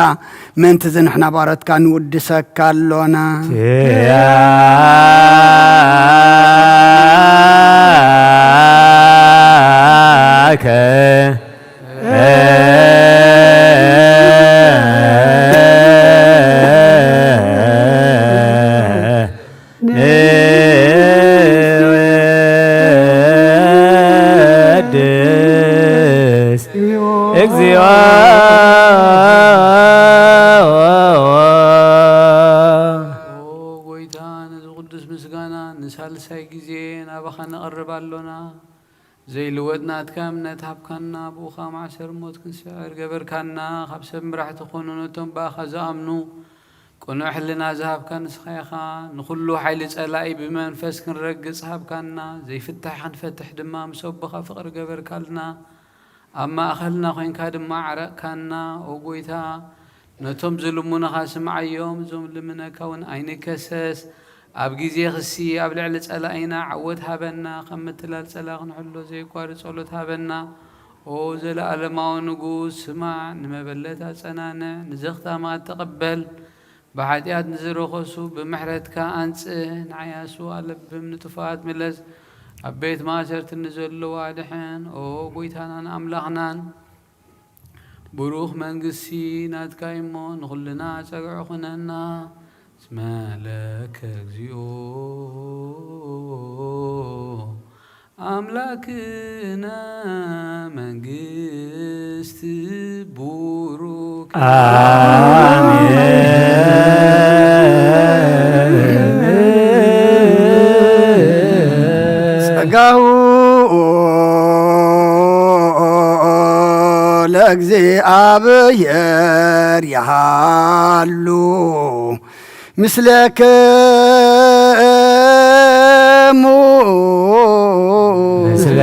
ምእንቲ እዚ ንሕና ባሮትካ ንውድሰካ ኣሎና። ኪያከ ንወድስ እግዚኦ። ኦ ጎይታ፣ ነዚ ቅዱስ ምስጋና ንሳልሳይ ግዜ ናባኻ ነቕርብ ኣሎና። ዘይልወጥ ናትካ እምነት ሃብካና፣ ብኡኻ ማዕሰር ሞት ክንስዕር ገበርካና። ካብ ሰብ መራሕቲ ኮኑ ነቶም ብኣኻ ዝኣምኑ ቅኑዕ ሕልና ዝሃብካ ንስኻ ኢኻ። ንኹሉ ሓይሊ ጸላኢ ብመንፈስ ክንረግጽ ሃብካና። ዘይፍታሕ ክንፈትሕ ድማ ምስ ኣቦኻ ፍቕሪ ገበርካልና። ኣብ ማእከልና ኮይንካ ድማ ዓረቕካና። ኦ ጎይታ፣ ነቶም ዝልምኑኻ ስምዓዮም፣ እዞም ልምነካ እውን ኣይንከሰስ። ኣብ ግዜ ክሲ ኣብ ልዕሊ ጸላኢና ዓወት ሃበና። ካብ ምትላል ጸላ ክንሕሎ ዘየቋርጽ ጸሎት ሃበና። ኦ ዘለኣለማዊ ንጉስ፣ ስማዕ፣ ንመበለት ኣጸናንዕ፣ ንዘኽታማት ተቐበል። ብሓጢኣት ንዝረኸሱ ብምሕረትካ ኣንጽህ፣ ንዓያሱ ኣለብም፣ ንጥፉኣት ምለስ። ኣብ ቤት ማእሰርቲ ንዘለዉ ኣድሕን። ኦ ጎይታናን ኣምላኽናን፣ ብሩኽ መንግስቲ ናትካ እሞ ንኹልና ጸግዒ ኩነና። እስመ ለከ እግዚኦ ኣምላክነ መንግስት ቡሩክ። አሜን። ጸጋሁ ለእግዚኣብሔር ይሃሉ ምስለክሙ። ምስለ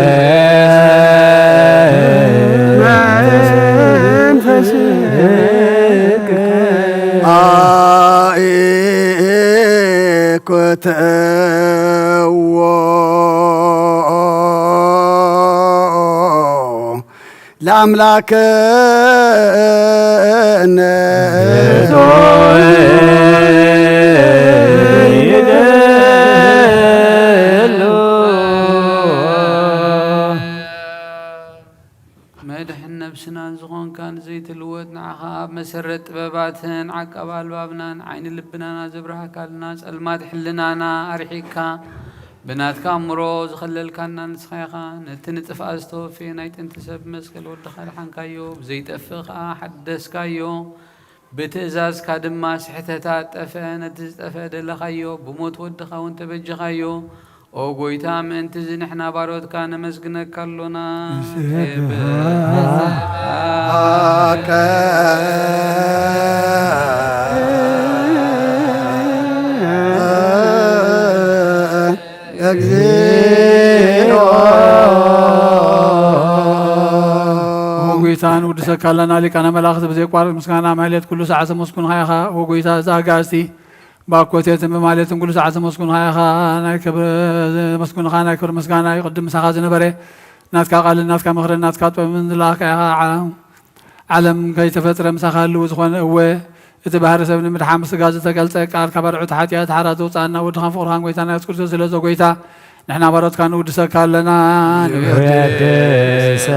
መንፈስከ። አኢኮተዎ ለአምላክነ። መድሕን ነብስናን ዝኾንካን ዘይትልወጥ ንዓኻ ኣብ መሰረት ጥበባትን ዓቃብ ኣልባብናን ዓይኒ ልብናና ዘብራህካልና ጸልማት ሕልናና ኣርሒቅካ ብናትካ ኣእምሮ ዝኸለልካና ንስኻ ኢኻ። ነቲ ንጥፍኣት ዝተወፍየ ናይ ጥንቲ ሰብ መስቀል ወድኻ ኣድሓንካዮ፣ ብዘይጠፍእ ከኣ ሓደስካዮ። ብትእዛዝካ ድማ ስሕተታት ጠፍአ፣ ነቲ ዝጠፍአ ደለኻዮ፣ ብሞት ወድኻ እውን ተበጀኻዮ። ኦ ጎይታ፣ ምእንቲ እዚ ንሕና ባሮትካ ነመስግነካ ኣሎና። ሃከ እግዚኦ። ንውድሰካ ኣለና ሊቃነ መላእኽቲ ብዘይቋርጥ ምስጋና ማህሌት ኩሉ ሰዓት ዘመስኩንኻ ኢኻ። ወጎይታ እዚ ኣጋእዝቲ ብኣኮቴትን ብማህሌትን ኩሉ ሰዓት ዘመስኩንኻ ኢኻ። ናይ ክብሪ ዘመስኩንኻ ናይ ክብሪ ምስጋና ይቕድም ምሳኻ ዝነበረ ናትካ ቃልን ናትካ ምኽርን ናትካ ጥበብን ዝለኣኽካ ኢኻ። ዓለም ከይተፈጥረ ምሳኻ ህልው ዝኾነ እወ እቲ ባህሪ ሰብ ንምድሓን ብስጋ ዝተገልጸ ቃል ካብ ኣርዑት ሓጢኣት ሓራ ዘውፅኣና ወድኻን ፍቕርኻን ጎይታና የሱስ ክርስቶስ ስለ ዘጎይታ ንሕና ባሮትካ ንውድሰካ ኣለና። ንውድሰካ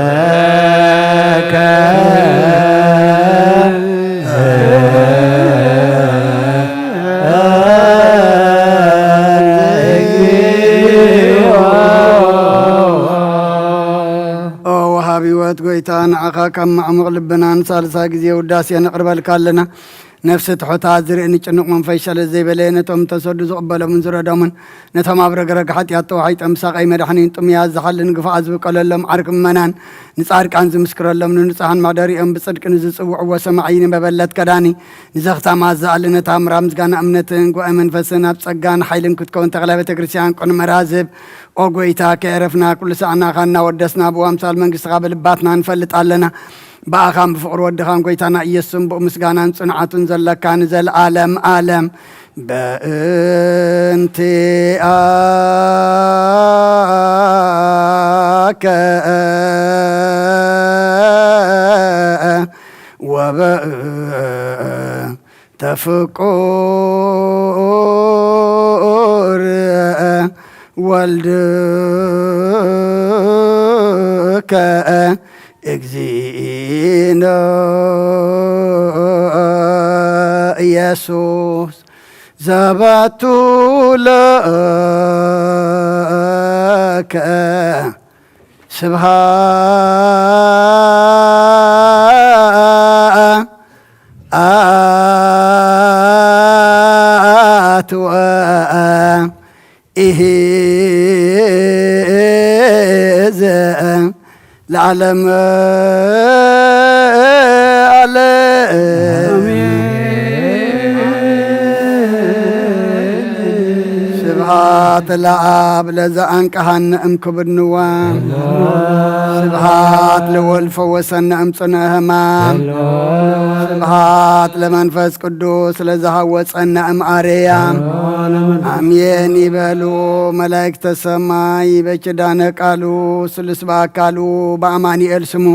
ኦ ወሃቢ ህይወት ጎይታ ንዓኻ ካብ ማዕሙቕ ልብና ንሳልሳይ ግዜ ውዳሴ ነቕርበልካ ኣለና። ነፍሲ ትሑታት ዝርኢ ንጭኑቕ መንፈስ ሸለል ዘይበለ ነቶም ተሰዱ ዝቕበሎምን ዝረዶምን ነቶም ኣብ ረግረግ ሓጢኣት ተዋሒጦም ብሳቐይ መድሓኒን ጥሙያት ዝሓልን ግፋ ዝብቀለሎም ዓርኪ ምእመናን ንጻድቃን ዝምስክረሎም ንንጹሓን መሕደሪኦም ብጽድቂ ንዝጽውዕዎ ሰማዒ ንመበለት ከዳኒ ንዘኽታማት ዝኣሊ ነታ ምራ ምስጋና እምነትን ጉባኤ መንፈስን ኣብ ጸጋን ሓይልን ክትከውን ተኽለ ቤተ ክርስቲያን ቅኑዕ መራዝብ ኦ ጎይታ ከየረፍና ኩሉ ሳዕ ናኻ እናወደስና ብኡ ኣምሳል መንግስትኻ ብልባትና ንፈልጥ ኣለና። ብኣኻን ብፍቕሪ ወድኻን ጎይታና ኢየሱስን ብኡ ምስጋናን ጽንዓቱን ዘለካ ንዘለኣለም ኣለም በእንቲኣከ ወበእንተ ፍቁር ወልድከ እግዚእነ ኢየሱስ ዘበቱ ለከ ስብሃት ወ ኢሂዘ ለዓለም ዓለም። ስብሃት ለኣብ ለዘኣንቀሃነ እምክብድንዋ። ስብሃት ለወልድ ፈወሰነ እምጽነ ህማም። ስብሃት ለመንፈስ ቅዱስ ለዘሃወጸነ እምኣርያም። ኣሜን ይበሉ። መላእክተ ሰማይ በኪዳነ ቃሉ ስሉስ በአካሉ በአማኑኤል ስሙ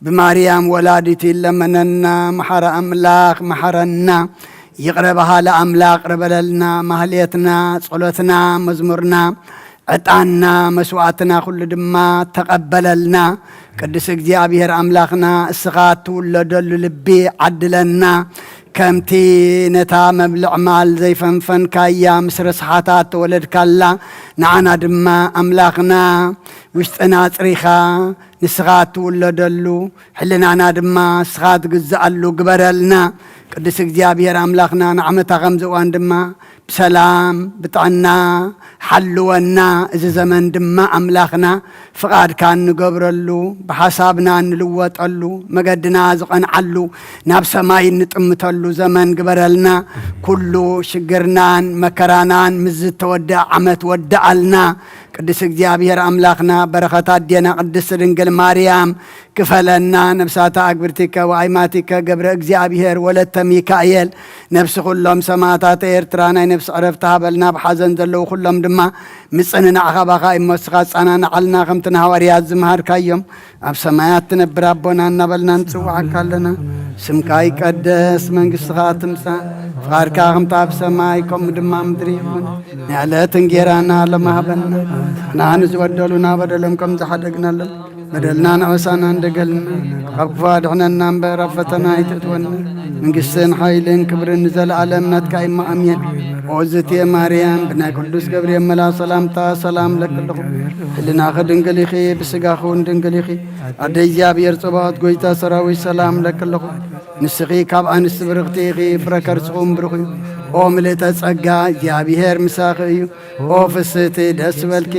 ብማርያም ወላዲቱ ይለመነና። መሓረ ኣምላኽ መሓረና። ይቕረ በሃሊ ኣምላኽ ይቕረ በለልና። ማህሌትና፣ ጸሎትና፣ መዝሙርና፣ ዕጣንና፣ መስዋዕትና ኩሉ ድማ ተቐበለልና። ቅዱስ እግዚኣብሔር ኣምላኽና እስኻ እትውለደሉ ልቢ ዓድለና። ከምቲ ነታ መብልዕ ማል ዘይፈንፈንካያ ምስ ረስሓታ እተወለድካላ ንዓና ድማ ኣምላኽና ውሽጥና ኣጽሪኻ ንስኻ እትውለደሉ ሕልናና ድማ ንስኻ ትግዝኣሉ ግበረልና። ቅዱስ እግዚኣብሔር ኣምላኽና ንዓመታ ከምዚ እዋን ድማ ብሰላም ብጥዕና ሓልወና። እዚ ዘመን ድማ ኣምላኽና ፍቓድካ እንገብረሉ ብሓሳብና እንልወጠሉ መገድና ዝቐንዓሉ ናብ ሰማይ እንጥምተሉ ዘመን ግበረልና። ኩሉ ሽግርናን መከራናን ምስ ዝተወደኣ ዓመት ወድኣልና። ቅዱስ እግዚኣብሔር ኣምላኽና በረኸት ኣዴና ቅድስት ድንግል ማርያም ክፈለና። ነብሳታ ኣግብርቲከ ወኣይማቲከ ገብረ እግዚኣብሔር ወለተ ሚካኤል ነብሲ ኩሎም ሰማዕታት ኤርትራ ናይ ነብሲ ዕረፍቲ ሃበልና። ብሓዘን ዘለዉ ኩሎም ድማ ምጽንናዕ ካባኻ እሞ ንስኻ ኣጻናንዓልና። ከምቲ ንሃዋርያት ዝመሃርካዮም ኣብ ሰማያት ትነብር ኣቦና እናበልና ንጽውዓካ ኣለና። ስምካ ይቀደስ፣ መንግስትኻ ትምጻእ፣ ፍቓድካ ከምቲ ኣብ ሰማይ ከምኡ ድማ ምድሪ ይኹን። ናይ ዕለት እንጌራና ሎሚ ሃበና። ንዓን ዝበደሉና በደሎም ከም ዝሓደግናሎም በደልና ንዕሳና እንደገልና ካብ ክፉ ኣድሕነና እምበር ኣብ ፈተና ኣይተእትወና። መንግስትን ሓይልን ክብርን ንዘለኣለም ናትካ እማ ኣሜን። ኦ ዝትየ ማርያም ብናይ ቅዱስ ገብርኤል መልኣኽ ሰላምታ ሰላም ለኪ ኣለኹ። ሕልናኺ ድንግል ኢኺ፣ ብስጋኺ እውን ድንግል ኢኺ። ኣደ እግዚኣብሔር ጸባኦት ጎይታ ሰራዊት ሰላም ለኪ ኣለኹ። ንስኺ ካብ ኣንስቲ ብርኽቲ ኢኺ፣ ፍረ ከርስኹም ብሩኽ እዩ። ኦ ምልእተ ጸጋ እግዚኣብሔር ምሳኺ እዩ። ኦ ፍስህቲ ደስ በልኪ፣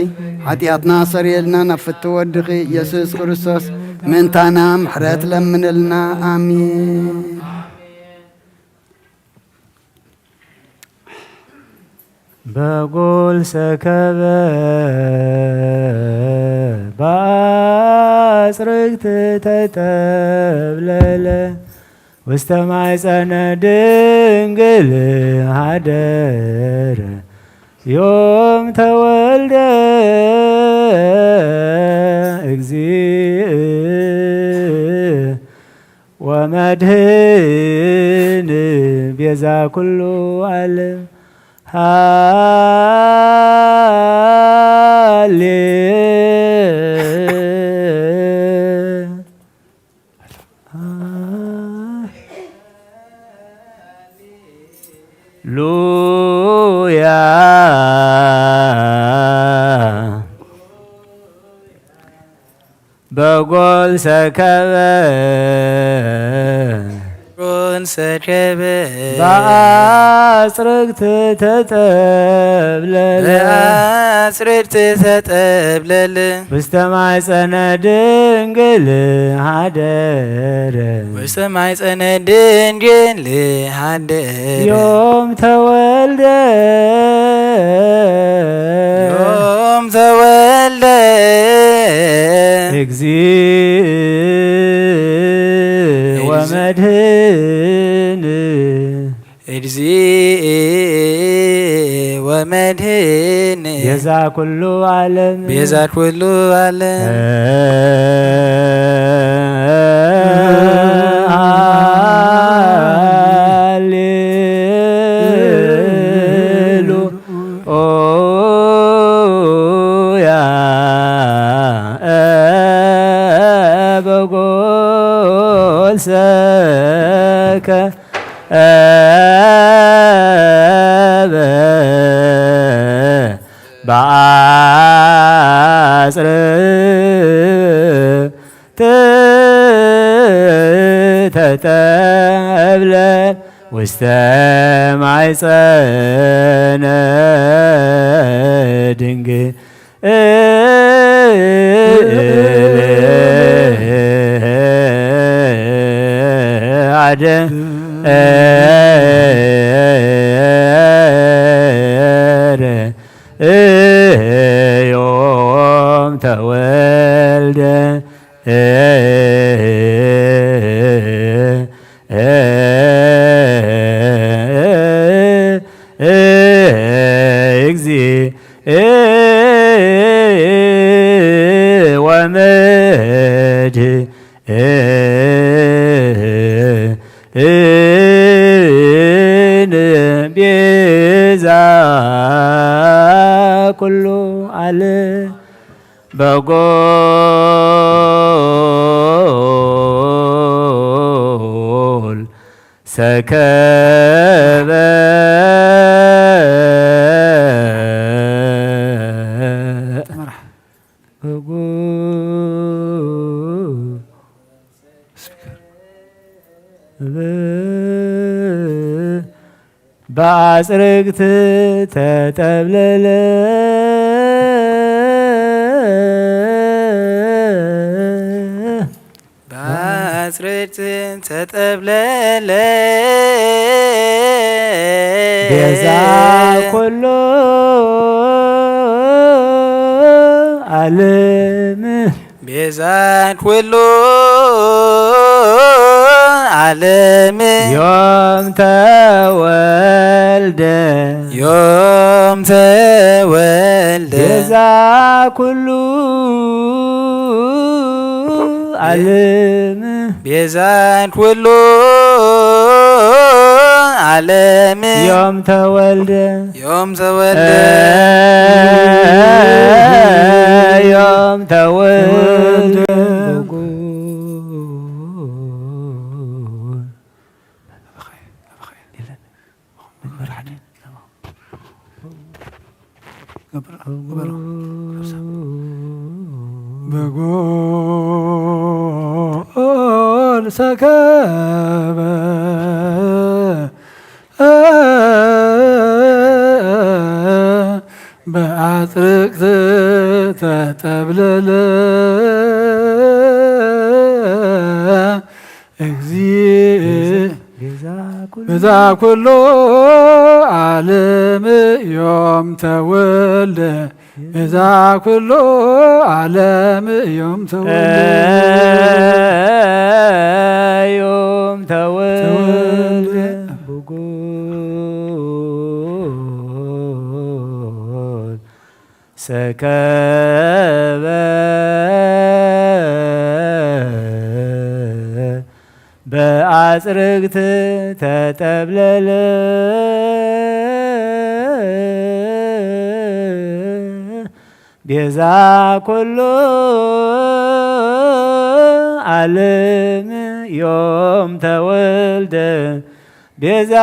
ሓጢኣትና ሰርየልና ናብ ፍትው ወድኺ ኢየሱስ ክርስቶስ ምእንታና ምሕረት ለምንልና። ኣሜን። በጎል ሰከበ በአ በአጽርግት ተጠብለለ ውስተ ማይጸነ ድንግል ሀደረ ዮም ተወልደ እግዚእ ወመድህን ቤዛ ኩሉ ዓለም። ሃሌ ሉያ በጎል ሰከበ በጎል ሰከበ በአጽርግት ተጠብለለ በአጽርግት ተጠብለለ ውስተ ማይጸነ ድንግል ሀደረ ውስተ ማይጸነ ድንግል ሀደረ ዮም ተወልደ ዮም ተወልደ እግዚእ ወመድህን እግዚእ ወመድህን ቤዛ ኩሉ ዓለም ቤዛ ኩሉ ዓለም። ሃሌሉያ በጎል ሰከ በአጽር ተጠብለ ውስተ ማይጸነ ድንግል አደ ዮም ተወልደ እግዚእ ወመድህን ቤዛ ኩሉ ዓለም። በጎል ሰከበ በጎል በአጽርግት ተጠብለለ በአጽርግት ተጠብለለ ቤዛ ኩሉ ዓለም ቤዛ ኩሉ ዓለም ዮም ተወልደ ዮም ተወልደ ቤዛ ኩሉ ዓለም ቤዛ ኩሉ ዓለም ዮም ተወልደ ዮም ተወልደ ዮም ተወልደ በጎል ሰከበ በአጽርቅት ተጠብለለ እግዚእ ቤዛ ኩሉ ዓለም ዮም ተወልደ ቤዛ ኩሉ ዓለም እዮም ተወልደ። እዮም ተወልደ። ተወልደ። ብጉል ሰከበ በአጽርግት ተጠብለለ። ቤዛ ኩሉ ዓለም ዮም ተወልደ። ቤዛ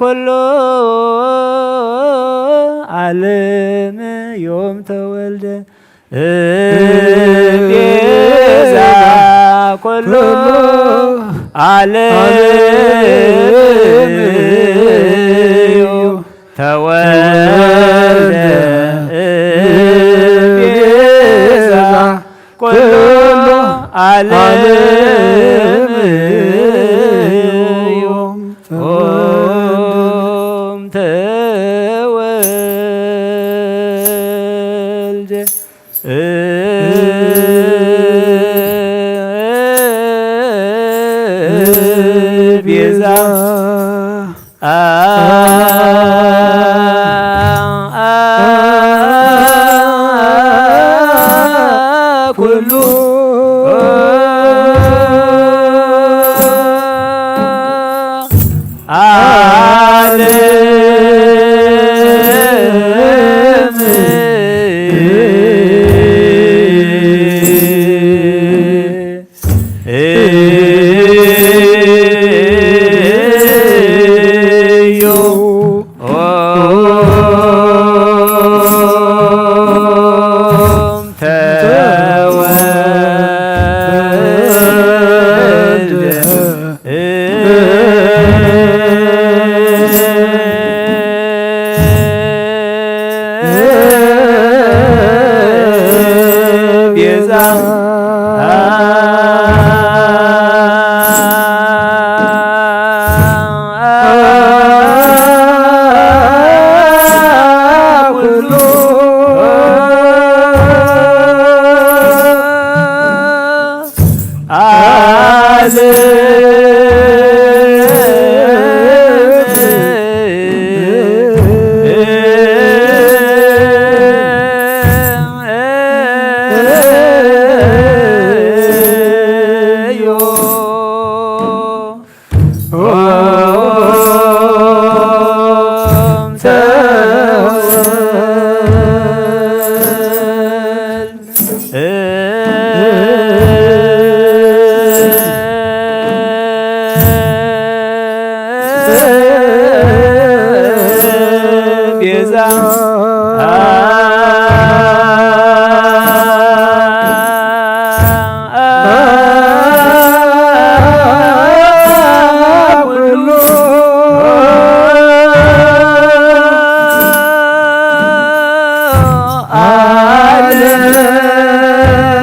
ኩሉ ዓለም ዮም ተወልደ። ቤዛ ኩሉ ዓለም እዩ ተወልደ። ቤዛ ኩሉ ዓለም እዩ ተወልደ። ቤዛ ኩሉ ዓለም እዩ ተወልደ። ቤዛ ኩሉ ዓለም ቤዛ ኩሉ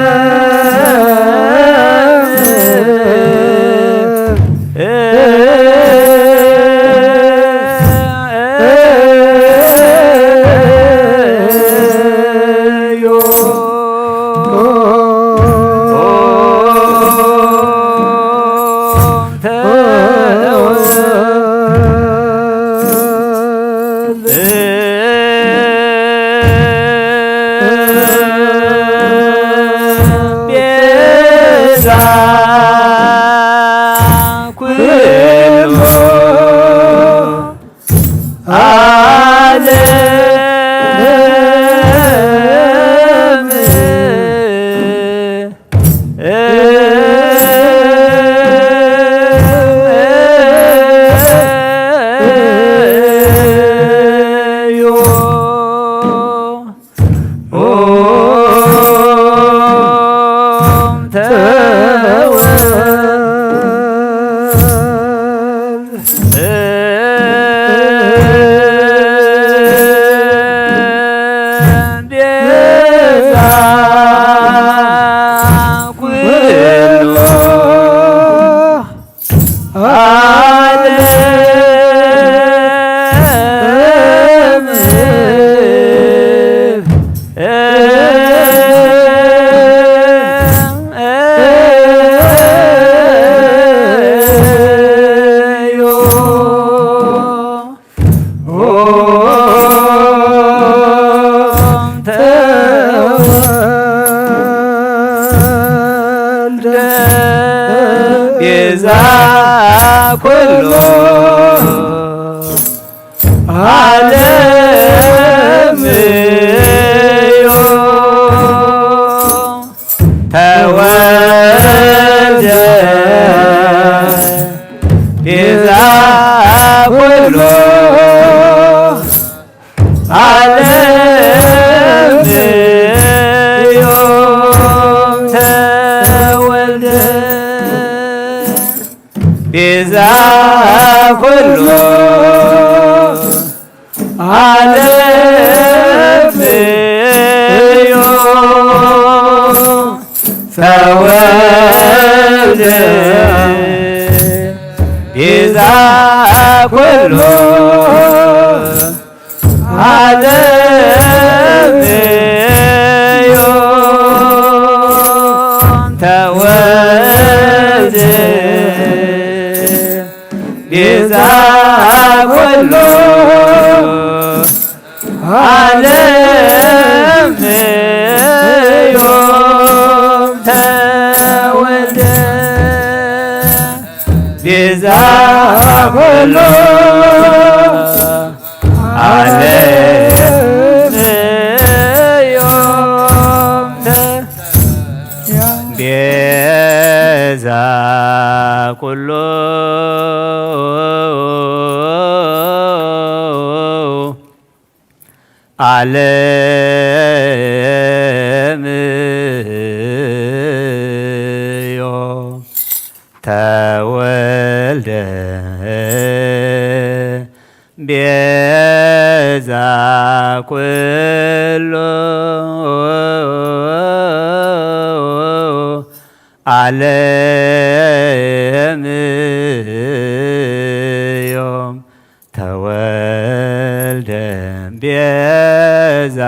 ዓለም ዓለም እዩ ተወልደ። ቤዛ ኩሉ ዓለም ኩሉ ዓለም እዩ ተወልደ ቤዛ ኩሉ ዓለም እዩ ተወልደ ቤዛ ኩሉ ዓለም እዩ ተወልደ ቤዛ ኩሉ ዓለም እዩ ተወልደ ቤዛ ኩሉ ዓለም እዩ ተወልደ ቤዛ ኩሉ ዓለም እዩ ቤዛ ኩሉ ዓለም እዩ ተወልደ ቤዛ ኩሉ ዓለም እዮም ተወልደ ቤዛ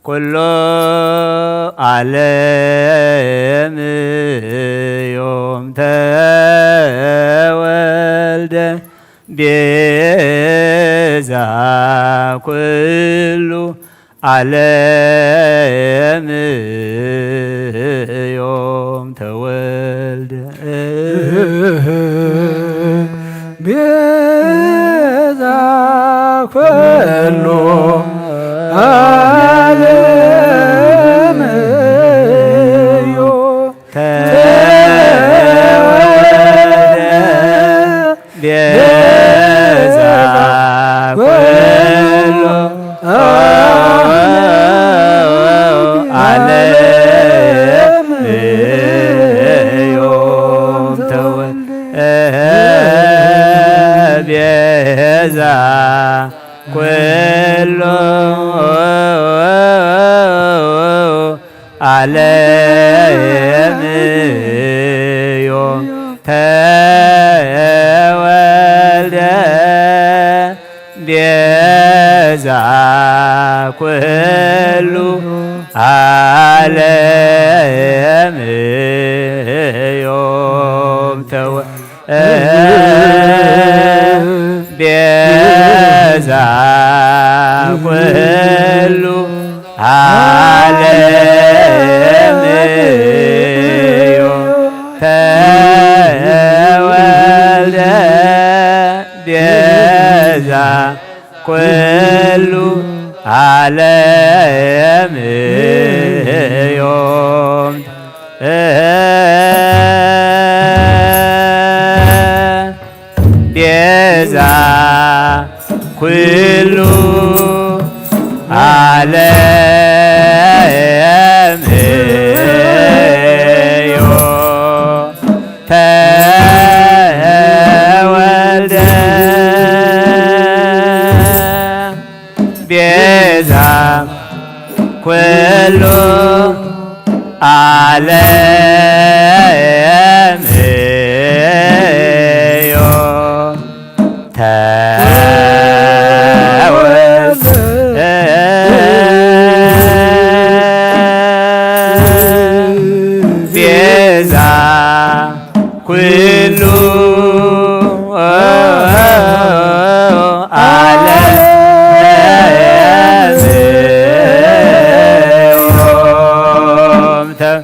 ኩሉ ዓለም እዮም ተወልደ ቤዛ ኩሉ ዓለም እዮም ተወልደ ቤዛ ኩሉ ዓለም እዩ ተወልደ ቤዛ ኩሉ ዓለም እዮም ተወልደ ቤዛ ኩሉ ዓለም እዩ ተወልደ ቤዛ ኩሉ ዓለም እዮም ተወ ቤዛ ኩሉ ዓለም እዩ ተወልደ ቤዛ ኩሉ ዓለም እዮም ቤዛ ኩሉ ዓለም እዩ ተወልደ ቤዛ ኩሉ ዓለም እዩ ተወልደ ቤዛ ኩሉ ዓለም ተ-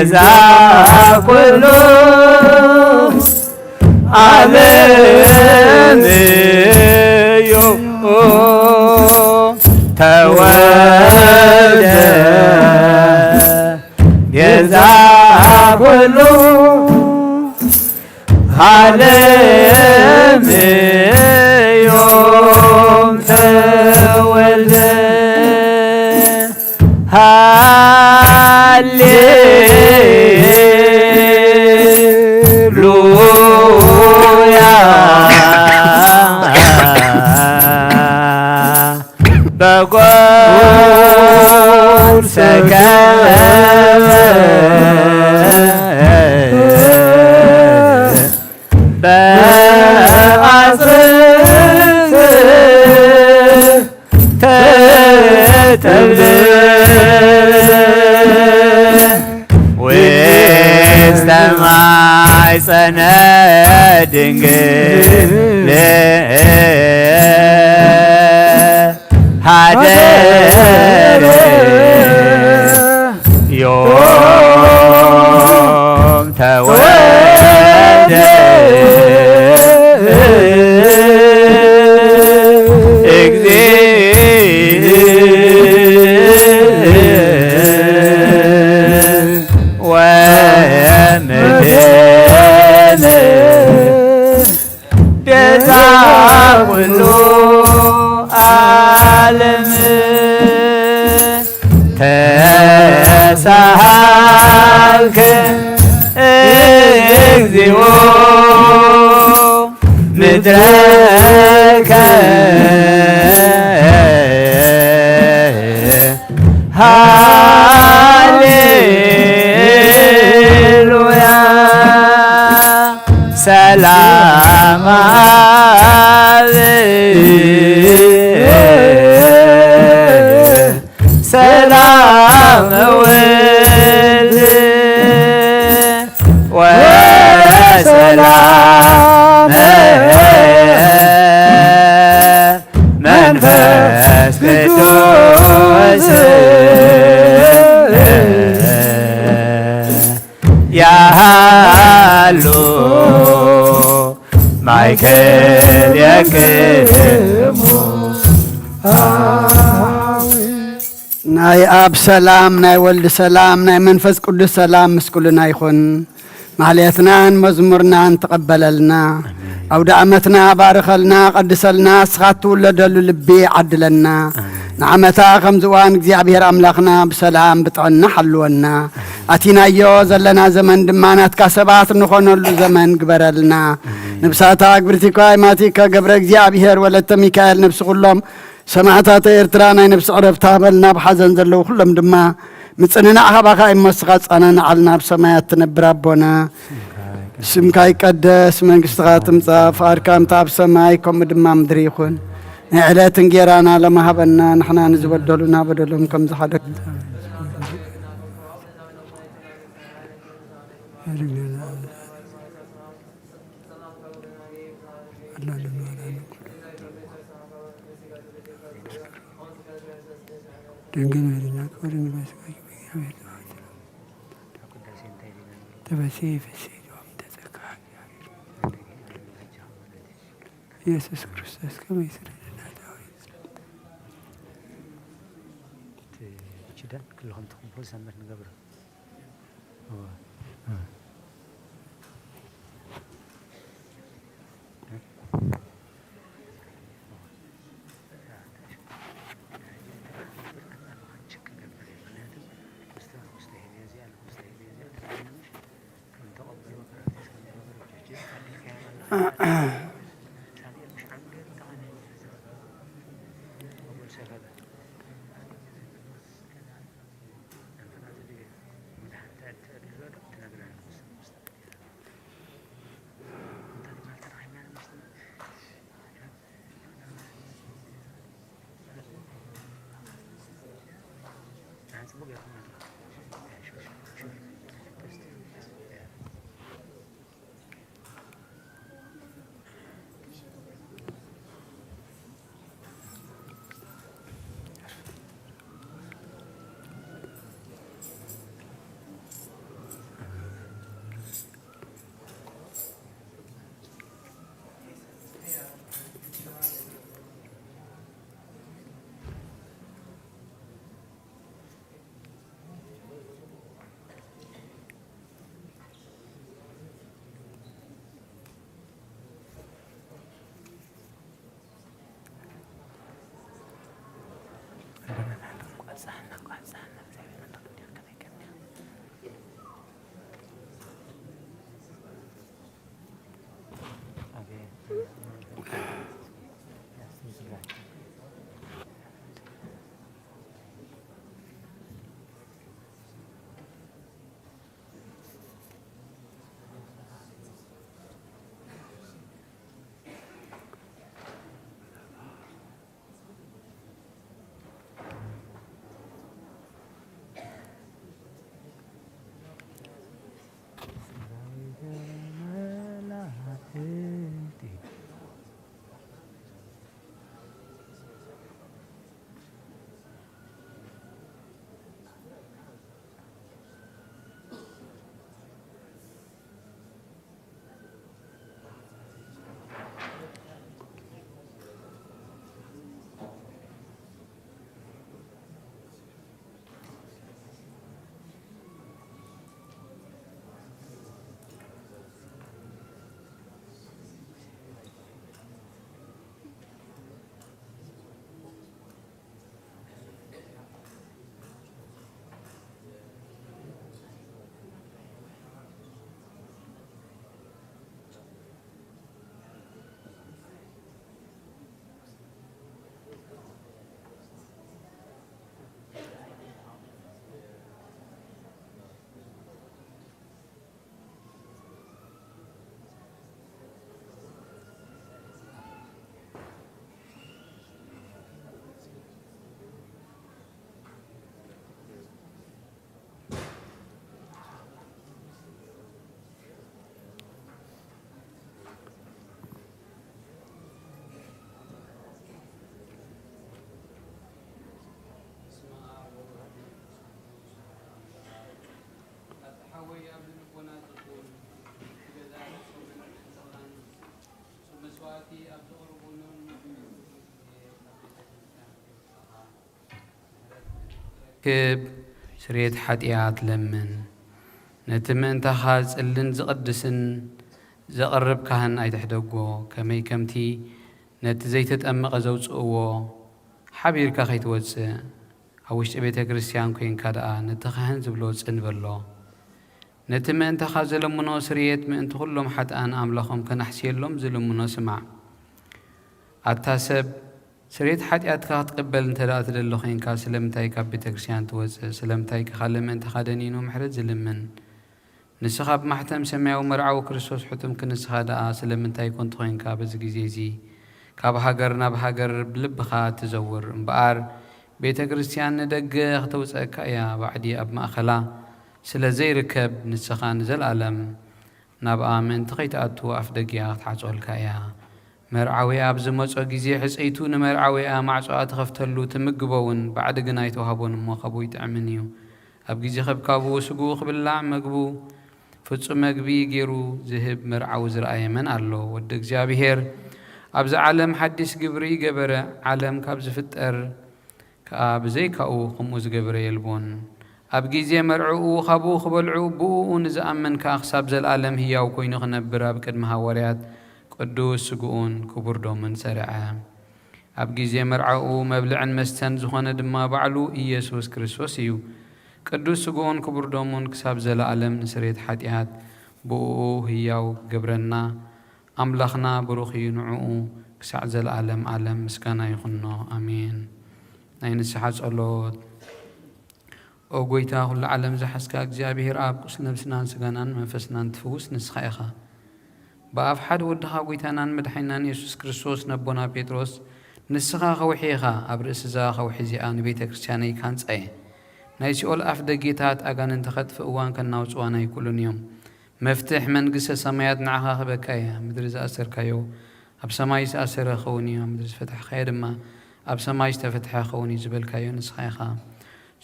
ቤዛ ኩሉ ዓለም እዩ ተወልደ። ቤዛ ኩሉ ዓለም እዮም ተወልደ። ሃሌሉያ። በጎል ሰከበ በአጽርት ተጠብበ ውስተ ማይጸነ ድንግል ሀደረ ዮም ተወልደ እግዚእ ወመድኃኒነ ቤዛ ኩሉ ዓለም። ተሳሃልከ እግዚኦ ምድረከ። ሃሌሉያ። ሰላም አብ ሰላም ወልድ ወሰላም መንፈስ ቅዱስ ያሃሉ ማእከሌክሙ። ናይ ኣብ ሰላም፣ ናይ ወልድ ሰላም፣ ናይ መንፈስ ቅዱስ ሰላም ምስ ኩልና ይኹን። ማህሌትናን መዝሙርናን ተቐበለልና። ኣውደ ዓመትና ባርኸልና፣ ቀድሰልና፣ እስኻ እትውለደሉ ልቢ ዓድለና። ንዓመታ ከምዚ እዋን እግዚኣብሔር ኣምላኽና ብሰላም ብጥዕና ሓልወና። ኣቲናዮ ዘለና ዘመን ድማ ናትካ ሰባት እንኾነሉ ዘመን ግበረልና። ንብሳታ ግብርቲኳ ይማቲከ ገብረ እግዚኣብሔር ወለተ ሚካኤል ነብሲ ኩሎም ሰማዕታተ ኤርትራ ናይ ነብሲ ዕረፍቲ ሃበልና። ኣብ ሓዘን ዘለዉ ኩሎም ድማ ምጽንናዕ ካባኻ እሞ ንስኻ ጻናንዓልና። ኣብ ሰማያት ትነብር ኣቦና፣ ስምካ ይቀደስ፣ መንግስትኻ ትምጻእ፣ ፍቓድካ ከምቲ ኣብ ሰማይ ከምኡ ድማ ምድሪ ይኹን። ናይ ዕለት እንጌራና ሎሚ ሃበና፣ ንሕና ንዝበደሉና በደሎም ከም ዝሓደግ ድንግል በድና ክብር ንመስገን እግዚአብሔር ተባረክ። ተፈሲ ፈሲ ዶም ተጸካ ኢየሱስ ክርስቶስ ከመይ ስለና ዳዊት ችዳን ክልኹም ትኽቦ ሰንበት ንገብሮ። ክብ ስርየት ሓጢኣት ለምን። ነቲ ምእንታኻ ጽልን ዝቕድስን ዘቕርብ ካህን ኣይትሕደጎ። ከመይ ከምቲ ነቲ ዘይተጠመቐ ዘውጽእዎ ሓቢርካ ከይትወጽእ፣ ኣብ ውሽጢ ቤተ ክርስቲያን ኮይንካ ደኣ ነቲ ካህን ዝብሎ ጽን በሎ። ነቲ ምእንታኻ ዝልምኖ ስርየት ምእንቲ ኩሎም ሓጥኣን ኣምላኾም ከናሕስየሎም ዝልምኖ ስማዕ። ኣታ ሰብ፣ ስርየት ሓጢኣትካ ክትቅበል እንተ ደኣ ትደሊ ኮይንካ፣ ስለምንታይ ካብ ቤተ ክርስቲያን ትወጽእ? ስለምንታይ ከ ካልእ ምእንታኻ ደኒኑ ምሕረት ዝልምን? ንስኻ ብማሕተም ሰማያዊ መርዓዊ ክርስቶስ ሕቱምኪ፣ ንስኻ ደኣ ስለምንታይ ኮን ተኾይንካ በዚ ግዜ እዚ ካብ ሃገር ናብ ሃገር ብልብኻ ትዘውር? እምበኣር ቤተ ክርስቲያን ንደገ ክተውጽኣካ እያ። ባዕዲ ኣብ ማእከላ ስለ ዘይርከብ፣ ንስኻ ንዘለኣለም ናብኣ ምእንቲ ከይትኣቱ ኣፍ ደጊኣ ክትዓጽወልካ እያ። መርዓዊ ኣብ ዝመጾ ግዜ፣ ሕጽይቱ ንመርዓዊኣ ማዕጾኣ ትኸፍተሉ፣ ትምግቦ እውን፣ ባዕዲ ግን ኣይተዋህቦን እሞ፣ ካብኡ ይጥዕምን እዩ። ኣብ ግዜ ከብካቡ፣ ስግኡ ክብላዕ፣ መግቡ ፍጹም መግቢ ገይሩ ዝህብ መርዓዊ ዝረኣየ መን ኣሎ? ወዲ እግዚኣብሔር ኣብዚ ዓለም ሓዲስ ግብሪ ገበረ። ዓለም ካብ ዝፍጠር ከኣ ብዘይካኡ ከምኡ ዝገበረ የልቦን። ኣብ ግዜ መርዕኡ ካብኡ ክበልዑ፣ ብእኡ ንዝኣምን ከኣ ክሳብ ዘለኣለም ህያው ኮይኑ ክነብር ኣብ ቅድሚ ሃዋርያት ቅዱስ ስግኡን ክቡር ደሙን ሰርዐ። ኣብ ግዜ መርዓኡ መብልዕን መስተን ዝኾነ ድማ ባዕሉ ኢየሱስ ክርስቶስ እዩ። ቅዱስ ስግኡን ክቡር ደሙን ክሳብ ዘለኣለም ንስርየት ሓጢኣት ብእኡ ህያው ገብረና። ኣምላኽና ብሩኽ እዩ፣ ንዕኡ ክሳዕ ዘለኣለም ዓለም ምስጋና ይኹኖ። ኣሜን። ናይ ንስሓ ጸሎት። ኦ ጐይታ፣ ኵሉ ዓለም ዝሓዝካ እግዚኣብሄር ኣብ፣ ቁስሊ ነብስናን ስጋናን መንፈስናን ትፍውስ ንስኻ ኢኻ። ብኣፍ ሓደ ወድኻ ጐይታናን መድሓኒናን የሱስ ክርስቶስ ነቦና ጴጥሮስ፣ ንስኻ ከውሒ ኢኻ፣ ኣብ ርእሲ እዛ ከውሒ እዚኣ ንቤተ ክርስቲያነይ ካንጻ እየ። ናይ ሲኦል ኣፍ ደጌታት ኣጋንንቲ ከጥፍእዋን ከናውጽዋን ኣይክእሉን እዮም። መፍትሕ መንግስተ ሰማያት ንዓኻ ክበካ እያ። ምድሪ ዝኣሰርካዮ ኣብ ሰማይ ዝተኣሰረ ክኸውን እዩ፣ ኣብ ምድሪ ዝፈታሕካዮ ድማ ኣብ ሰማይ ዝተፈትሐ ክኸውን እዩ ዝበልካዮ ንስኻ ኢኻ።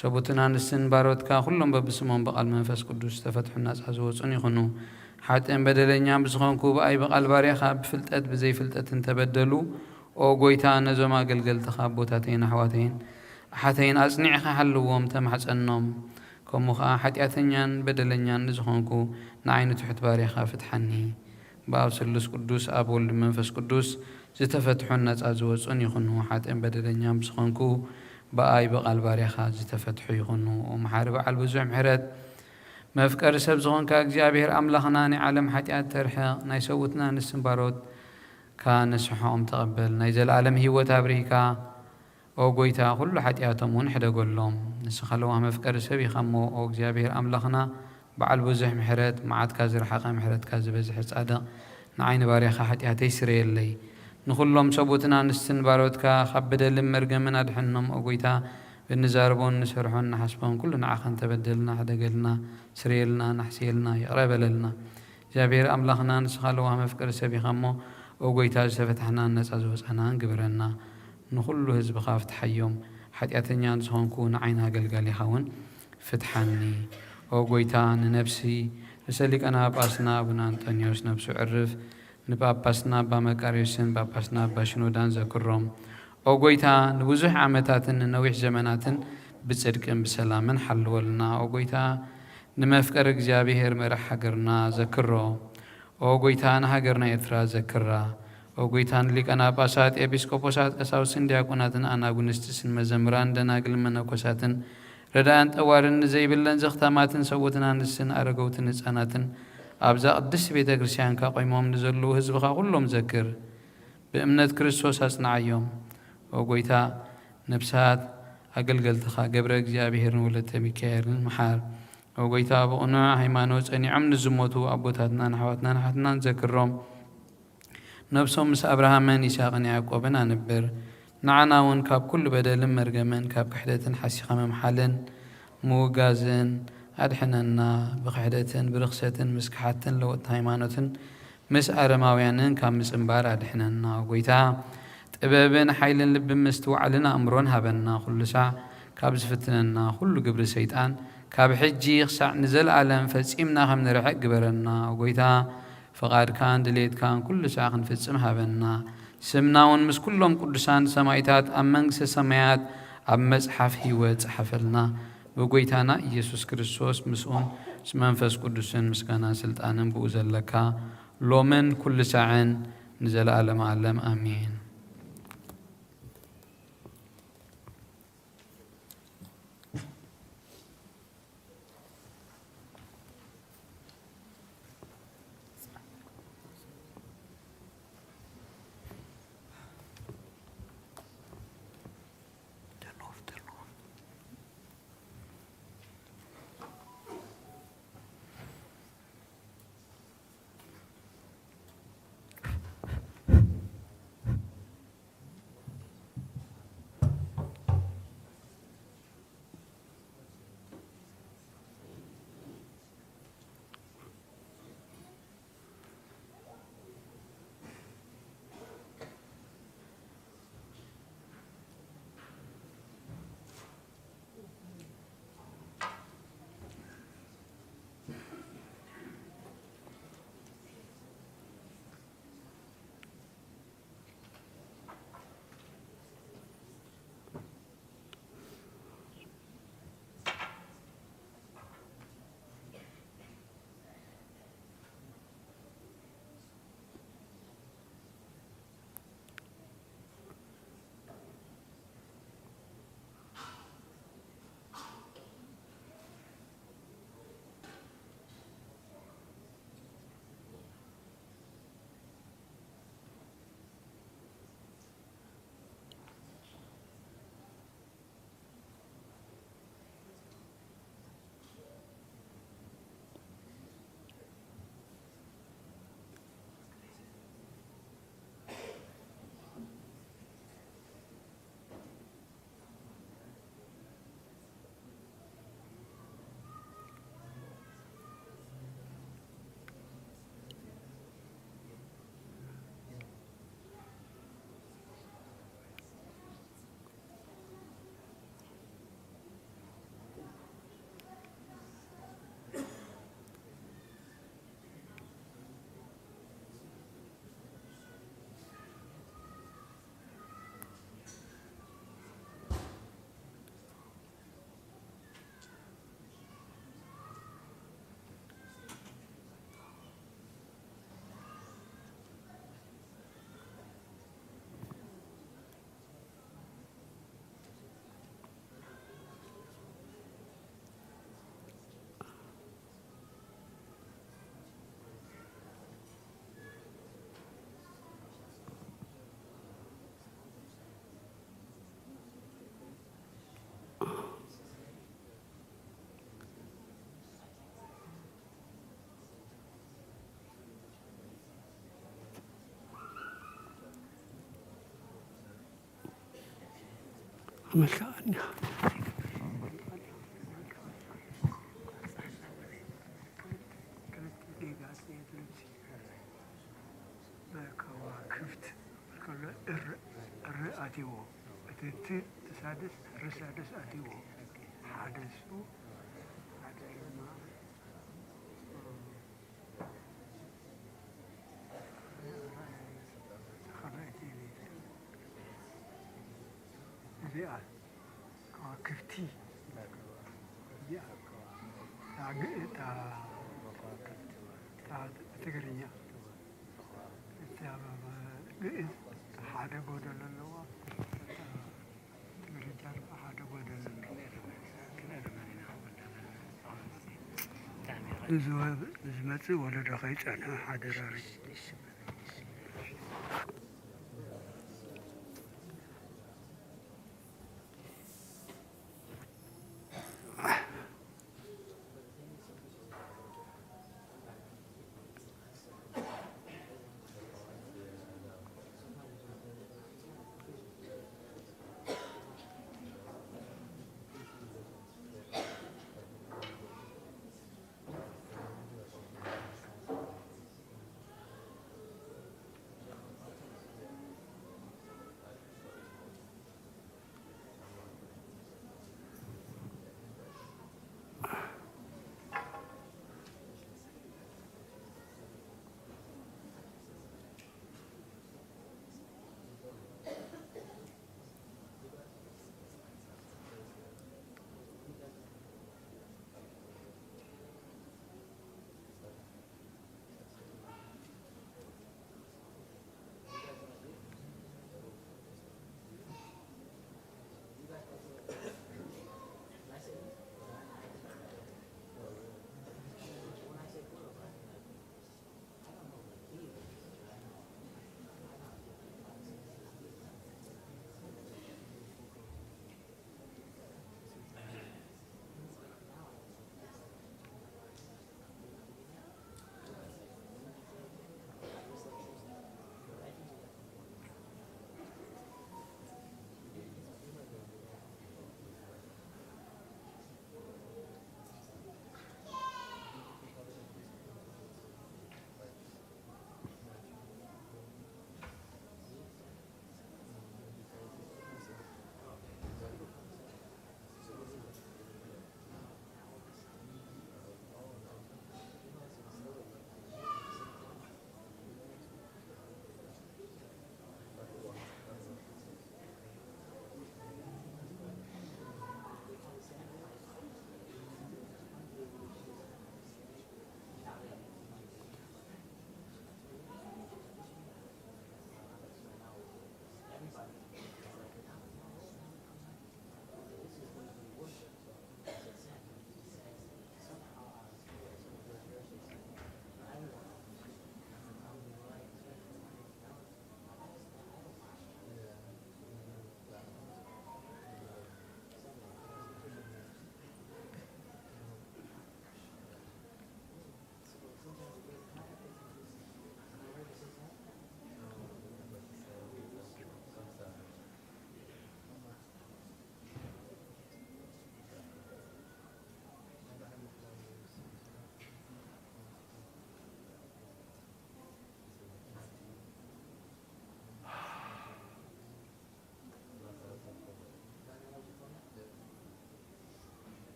ሰቡትን ኣንስትን ባሮትካ ኩሎም በብስሞም ብቓል መንፈስ ቅዱስ ዝተፈትሑን ናጻ ዝወጹን ይኹኑ። ሓጥእን በደለኛን ብዝኾንኩ ብኣይ ብቓል ባርያኻ ብፍልጠት ብዘይፍልጠት እንተበደሉ፣ ኦ ጐይታ፣ ነዞም ኣገልገልትኻ ኣቦታተይን ኣሕዋተይን ኣሓተይን ኣጽኒዕኻ ሓልዎም፣ ተማሕጸኖም። ከምኡ ኸኣ ሓጢኣተኛን በደለኛን ንዝኾንኩ ንዓይ ንትሑት ባርያኻ ፍትሓኒ። ብኣብ ስሉስ ቅዱስ፣ ኣብ ወልድ መንፈስ ቅዱስ ዝተፈትሑን ናጻ ዝወጹን ይኹኑ። ሓጥእን በደለኛን ብዝኾንኩ ብኣይ ብቓል ባርያኻ ዝተፈትሑ ይኹኑ። ኦ መሓሪ በዓል ብዙሕ ምሕረት፣ መፍቀሪ ሰብ ዝኾንካ እግዚኣብሔር ኣምላኽና፣ ናይ ዓለም ሓጢኣት ተርሕቕ፣ ናይ ሰውትና ንስንባሮትካ ንስሖም ተቐበል። ናይ ዘለኣለም ህይወት ኣብሪህካ፣ ኦ ጎይታ፣ ኩሉ ሓጢኣቶም እውን ሕደገሎም። ንስኻ ለዋህ መፍቀሪ ሰብ ኢኻ እሞ፣ ኦ እግዚኣብሔር ኣምላኽና፣ በዓል ብዙሕ ምሕረት፣ መዓትካ ዝረሓቐ ምሕረትካ ዝበዝሐ ጻድቕ፣ ንዓይ ንባርያኻ ሓጢኣተይ ስረየለይ። ንኹሎም ሰብኡትን ኣንስትን ባሮትካ ካብ በደልን መርገምን ኣድሕኖም፣ ኦ ጎይታ። ብንዛረቦን ንሰርሖን ንሓስቦን ኩሉ ንዓኻ እንተበደልና፣ ሕደገልና፣ ስረየልና፣ ናሕስየልና፣ ይቕረ በለልና። እግዚኣብሔር ኣምላኽና፣ ንስኻ ለዋህ መፍቀሪ ሰብ ኢኻ እሞ፣ ኦ ጎይታ፣ ዝተፈታሕናን ነጻ ዝወጻናን ግበረና። ንኹሉ ህዝብኻ ፍትሓዮም። ሓጢኣተኛ ንዝኾንኩ ንዓይን ኣገልጋሊኻ እውን ፍትሓኒ። ኦ ጎይታ፣ ንነፍሲ ርእሰ ሊቃነ ጳጳስና ኣቡነ ኣንጠንዮስ ነፍሱ ዕርፍ፣ ንጳጳስና ኣባ መቃርዮስን ጳጳስና ኣባ ሽኖዳን ዘክሮም። ኦ ጎይታ፣ ንብዙሕ ዓመታትን ንነዊሕ ዘመናትን ብጽድቅን ብሰላምን ሓልወልና። ኦ ጎይታ፣ ንመፍቀሪ እግዚኣብሔር መራሕ ሃገርና ዘክሮ። ኦ ጎይታ፣ ንሃገርና ኤርትራ ዘክራ። ኦ ጎይታ፣ ንሊቃነ ጳጳሳት፣ ኤጲስቆጶሳት፣ ቀሳውስትን ዲያቆናትን፣ ኣናጉንስትን መዘምራን፣ ደናግልን መነኮሳትን፣ ረዳእን ጠዋርን ንዘይብለን ዘኽታማትን ሰብኡትን ኣንስትን ኣረገውትን ህጻናትን ኣብዛ ቅድስቲ ቤተ ክርስቲያንካ ቆይሞም ንዘለዉ ህዝብኻ ኩሎም ዘክር። ብእምነት ክርስቶስ ኣጽንዓዮም። ኦ ጎይታ፣ ነፍሳት ኣገልገልትኻ ገብረ እግዚኣብሔርን ወለተ ሚካኤልን ምሓር። ኦ ጎይታ፣ ብቕኑዕ ሃይማኖት ጸኒዖም ንዝሞቱ ኣቦታትናን ኣሕዋትናን ኣሓትናን ዘክሮም። ነብሶም ምስ ኣብርሃምን ይስሐቅን ያዕቆብን ኣንብር። ንዓና እውን ካብ ኩሉ በደልን መርገምን ካብ ክሕደትን ሓሲኻ ምምሓልን ምውጋዝን ኣድሕነና። ብክሕደትን ብርኽሰትን ምስ ከሓድትን ለወጥቲ ሃይማኖትን ምስ ኣረማውያንን ካብ ምጽንባር ኣድሕነና። ኦ ጎይታ፣ ጥበብን ሓይልን ልብን ምስትውዓልን ኣእምሮን ሃበና። ኩሉ ሳዕ ካብ ዝፍትነና ኩሉ ግብሪ ሰይጣን ካብ ሕጂ ክሳዕ ንዘለኣለም ፈጺምና ከም ንርሕቅ ግበረና። ኦ ጎይታ፣ ፍቓድካን ድሌትካን ኩሉ ሳዕ ክንፍጽም ሃበና። ስምና እውን ምስ ኩሎም ቅዱሳን ሰማይታት ኣብ መንግስተ ሰማያት ኣብ መጽሓፍ ህይወት ጸሓፈልና። ብጎይታና ኢየሱስ ክርስቶስ ምስኡን ምስ መንፈስ ቅዱስን ምስጋና ስልጣንን ብኡ ዘለካ ሎምን ኩሉ ሳዕን ንዘለኣለም ዓለም ኣሜን። መልክዓ እኒኣ። ከዋክብት ከሎ እር እር ኣትይዎ። እቲ ት ሳድስ ር ሳድስ ኣትይዎ። ሓደ እሱ ሓደ ድማ ካልኣይቲ ቤት እዚኣ ከዋክብቲ እዚኣ እታ ግ- እታ እታ ትግርኛ እታ ግእዝ ሓደ ጎደሎ ኣለዋ። እታ ትግርኛ ድማ ሓደ ጎደሎ ኣለዋ። እዚ ወ- ዝመፅእ ወለዶ ከይፀንሑ ሓደራ።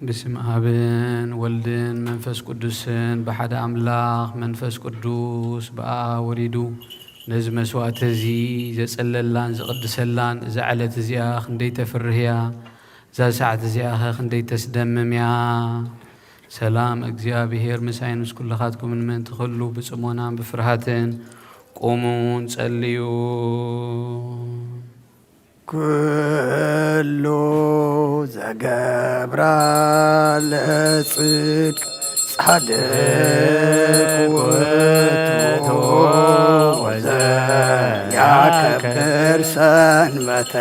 በስመ ኣብን ወልድን መንፈስ ቅዱስን ብሓደ ኣምላኽ መንፈስ ቅዱስ ብኣ ወሪዱ ነዚ መስዋዕቲ እዚ ዘጸለላን ዝቕድሰላን እዛ ዕለት እዚኣ ክንደይ ተፍርህ እያ፣ እዛ ሰዓት እዚኣ ኸ ክንደይ ተስደምም እያ። ሰላም እግዚኣብሔር ምሳይን ምስ ኩልኻትኩምን ምእንቲ ኸሉ ብጽሞናን ብፍርሃትን ቁሙን ጸልዩ። ኩሉ ዘገብራ ለጽድቅ ጻድቅ ውእቱ ወዘያከብር ሰንበተ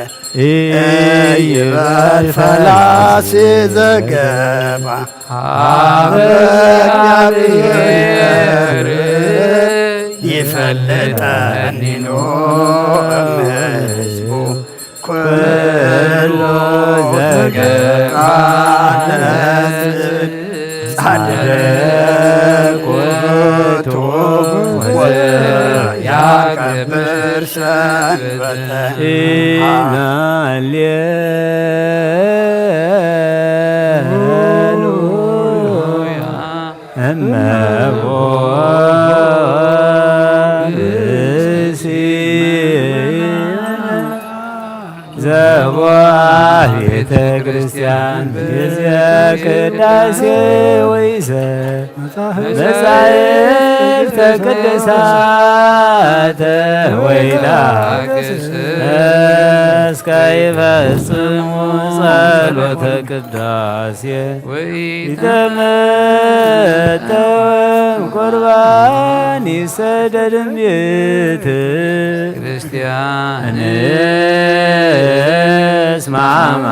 ኢይበል ፈላሲ ዘገባ ሀበ እግዚአብሔር ይፈልጠኒ ኖ እምሕዝቡ ኩሉ ዘገባ ለጽድቅ ጻድቅ ውእቱ ወዘያከብር ሰንበተ ኢናሌ እመቦ ብእሲ ዘቦ ቤተ ክርስቲያን ጊዜ ቅዳሴ ወይሰ መጻሕፍተ ቅዱሳተ ወይላ እስከ ይፈጽሙ ጸሎተ ቅዳሴ ወኢተመጠወም ቁርባን ይሰደድም ቤት ክርስቲያን እስማማ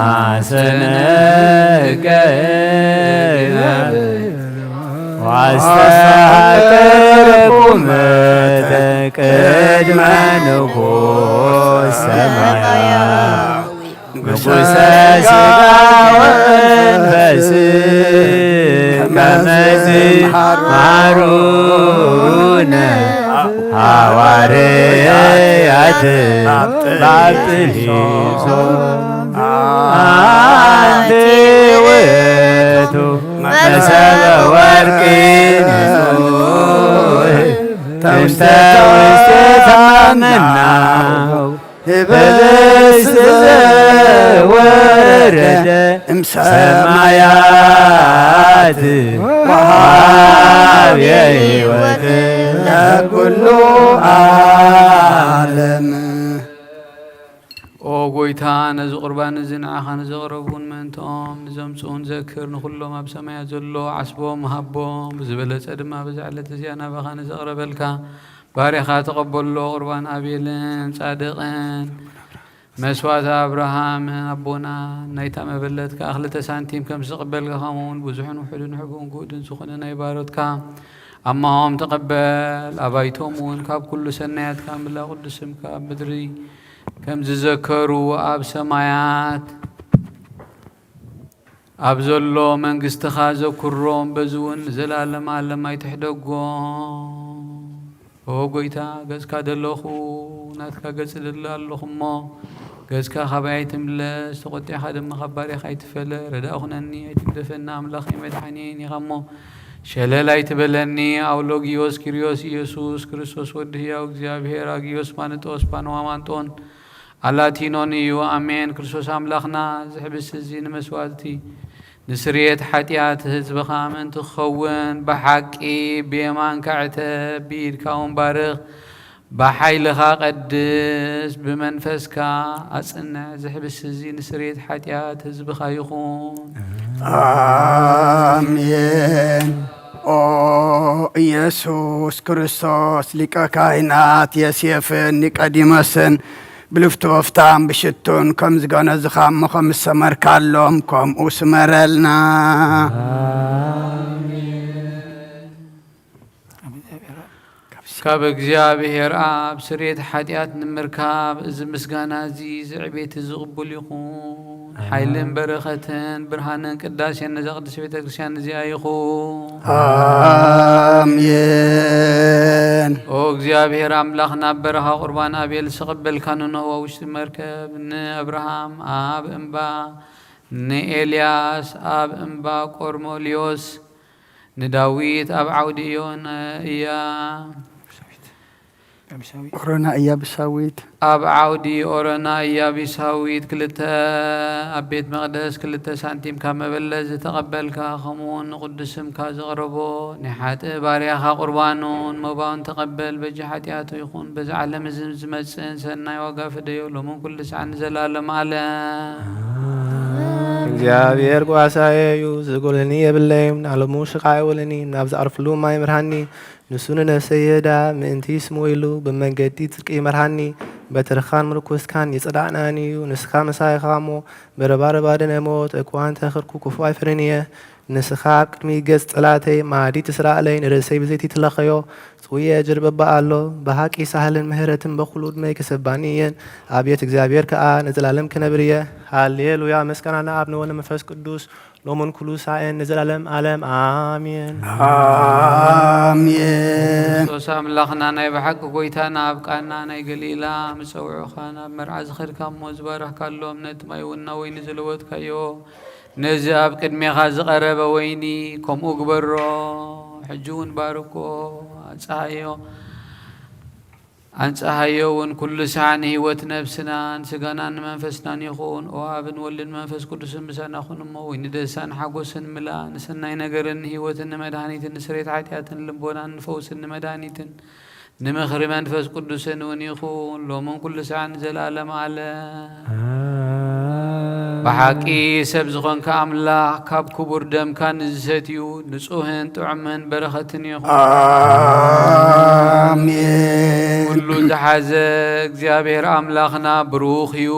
ሰነገ ዋስተቅርቡመ ቅድመ ንጉሥ ሰማያ ንጉሠ ሥጋ ወመንፈስ ከመ ትምሃሩነ ሐዋርያት ባብጥሊሶ አንቲ ውእቱ መሰበ ወርቅ ንጹሕ እንተ ውስቴታ መናው ህብስት ዘወረደ እምሰማያት ወሃብየ ሕይወት ለኩሉ ዓለም። ኦ ጎይታ፣ ነዚ ቁርባን እዚ ንዓኻ ንዘቕረቡን ምእንትኦም ንዘምጽኡን ዘክር፣ ንኹሎም ኣብ ሰማያት ዘሎ ዓስቦም ሃቦም። ብዝበለጸ ድማ በዛ ዕለት እዚኣ ናባኻ ንዘቕረበልካ ባሪኻ ተቐበሎ። ቁርባን ኣቤልን ጻድቕን መስዋዕቲ ኣብርሃም ኣቦና፣ ናይታ መበለት ከኣ ክልተ ሳንቲም ከም ዝተቐበልካ፣ ከምኡ እውን ብዙሕን ውሑድን ሕቡእን ግሁድን ዝኾነ ናይ ባሮትካ ኣማሆም ተቐበል። ኣባይቶም እውን ካብ ኩሉ ሰናያትካ ምላ ቅዱስ ስምካ ኣብ ምድሪ ከም ዝዘከሩ ኣብ ሰማያት ኣብ ዘሎ መንግስትኻ ዘኩሮም፣ በዚ እውን ንዘለኣለም ዓለም ኣይትሕደጎም። ኦ ጎይታ፣ ገጽካ ደለኹ፣ ናትካ ገጽ እደሊ ኣለኹ እሞ፣ ገጽካ ካባይ ኣይትምለስ፣ ተቖጢዕካ ድማ ካብ ባርያኻ ኣይትፈለ። ረዳእ ኩነኒ፣ ኣይትግደፈኒ፣ ኣምላኸይ መድሓኒየይን ኢኻ እሞ፣ ሸለል ኣይትበለኒ። ኣውሎጊዮስ ኪርዮስ ኢየሱስ ክርስቶስ ወዲ ህያው እግዚኣብሔር፣ ኣጊዮስ ጳንጦስ ጳንዋማንጦን ኣላቲኖን እዩ። ኣሜን። ክርስቶስ ኣምላኽና፣ እዚ ሕብስቲ እዚ ንመስዋዕቲ ንስርየት ሓጢኣት ህዝብኻ ምእንቲ ክኸውን፣ ብሓቂ ብየማንካ ዕተብ፣ ብኢድካ እውን ባርኽ፣ ብሓይልኻ ቀድስ፣ ብመንፈስካ ኣጽንዕ። እዚ ሕብስቲ እዚ ንስርየት ሓጢኣት ህዝብኻ ይኹን። ኣሜን። ኦ ኢየሱስ ክርስቶስ፣ ሊቀ ካህናት ዮሴፍን ኒቆዲሞስን ብልፍቲ ወፍታን ብሽቱን ከም ዝገነዝኻ እሞ ከም ዝሰመርካሎም፣ ከምኡ ስመረልና። ካብ እግዚኣብሔር ኣብ ስርየት ሓጢኣት ንምርካብ፣ እዚ ምስጋና እዚ፣ እዚ ዕቤት እዚ ቅቡል ይኹን። ሓይልን በረኸትን ብርሃንን ቅዳሴን ነዛ ቅድስት ቤተ ክርስቲያን እዚኣ ይኹን። ኣሜን። ኦ እግዚኣብሔር ኣምላኽ፣ ናብ በረኻ ቁርባን ኣቤል ዝተቐበልካ፣ ንኖህ ኣብ ውሽጢ መርከብ፣ ንኣብርሃም ኣብ እምባ ንኤልያስ ኣብ እምባ ቆርኔሌዎስ፣ ንዳዊት ኣብ ዓውዲ እዮን እያ። ኦሮና እያብሳዊት። ኣብ ዓውዲ ኦሮና እያቢሳዊት ክልተ፣ ኣብ ቤት መቕደስ ክልተ ሳንቲም ካብ መበለት ዝተቐበልካ፣ ከምኡውን ንቕዱስ ስምካ ዘቕረቦ ናይ ሓጥእ ባርያኻ ቁርባኑን መባውን ተቐበል። በጃ ሓጢኣቱ ይኹን በዚ ዓለም እዚ ዝመጽእን ሰናይ ዋጋ ፍደዮ፣ ሎምን ኩሉ ሰዓት ንዘለኣለም ዓለም። እግዚኣብሔር ጓሳየ እዩ፣ ዝጎልኒ የብለይም። ናለሙ ሽቃ ኣይወልኒ፣ ናብ ዝኣርፍሉ ማይ ምርሃኒ። ንሱ ንነፍሰይ ይህዳ፣ ምእንቲ ስሙ ኢሉ ብመንገዲ ጽድቂ ይመርሃኒ። በትርኻን ምርኩስካን የጸዳዕናኒ እዩ። ንስኻ ምሳይ ኢኻ እሞ፣ ብረባረባ ደነ ሞት እኳ እንተ ኸድኩ፣ ክፉእ ኣይፈርን እየ። ንስኻ ኣብ ቅድሚ ገጽ ጸላእተይ መኣዲ ትስራኣለይ፣ ንርእሰይ ብዘይቲ ትለኸዮ። ጽውየ ጅርበባ ኣሎ፣ ብሓቂ ሳህልን ምህረትን በኩሉ ዕድመይ ክሰባኒ እየን። ኣብየት እግዚኣብሔር ከኣ ንዘላለም ክነብር እየ። ሃሌሉያ፣ ምስጋና ንኣብ ንወልድ ንመንፈስ ቅዱስ፣ ሎምን ኩሉ ሳዕን ንዘላለም ዓለም ኣሜን። ኣሜን። ክርስቶስ ኣምላኽና ናይ ብሓቂ ጎይታና ኣብ ቃና ናይ ገሊላ ምስ ጸውዑኻ ናብ መርዓ ዝኸድካ እሞ ዝባረኽካሎም ነቲ ማይ እውን ናብ ወይኒ ዝለወጥካዮ ነዚ ኣብ ቅድሜኻ ዝቐረበ ወይኒ ከምኡ ግበሮ። ሕጂ እውን ባርኮ ኣንጽሃዮ። ኣንጽሃዮ እውን ኩሉ ሳዕ ንህይወት ነብስናን ስጋናን ንመንፈስናን ይኹን። ኦ ኣብን ወልድን መንፈስ ቅዱስን ምሳና ኩን እሞ፣ ወይ ንደስታን ሓጎስን ምላ፣ ንሰናይ ነገርን ንህይወትን ንመድኃኒትን ንስሬት ሓጢኣትን ልቦናን ንፈውስን ንመድኃኒትን ንምኽሪ መንፈስ ቅዱስን እውን ይኹን፣ ሎምን ኩሉ ሳዕ ንዘለዓለም ዓለም። ብሓቂ ሰብ ዝኾንካ ኣምላኽ፣ ካብ ክቡር ደምካ ንዝሰትዩ ንጹህን ጥዑምን በረኸትን ይኹን። ኣሜን። ኩሉ ዝሓዘ እግዚኣብሔር ኣምላኽና ብሩኽ እዩ።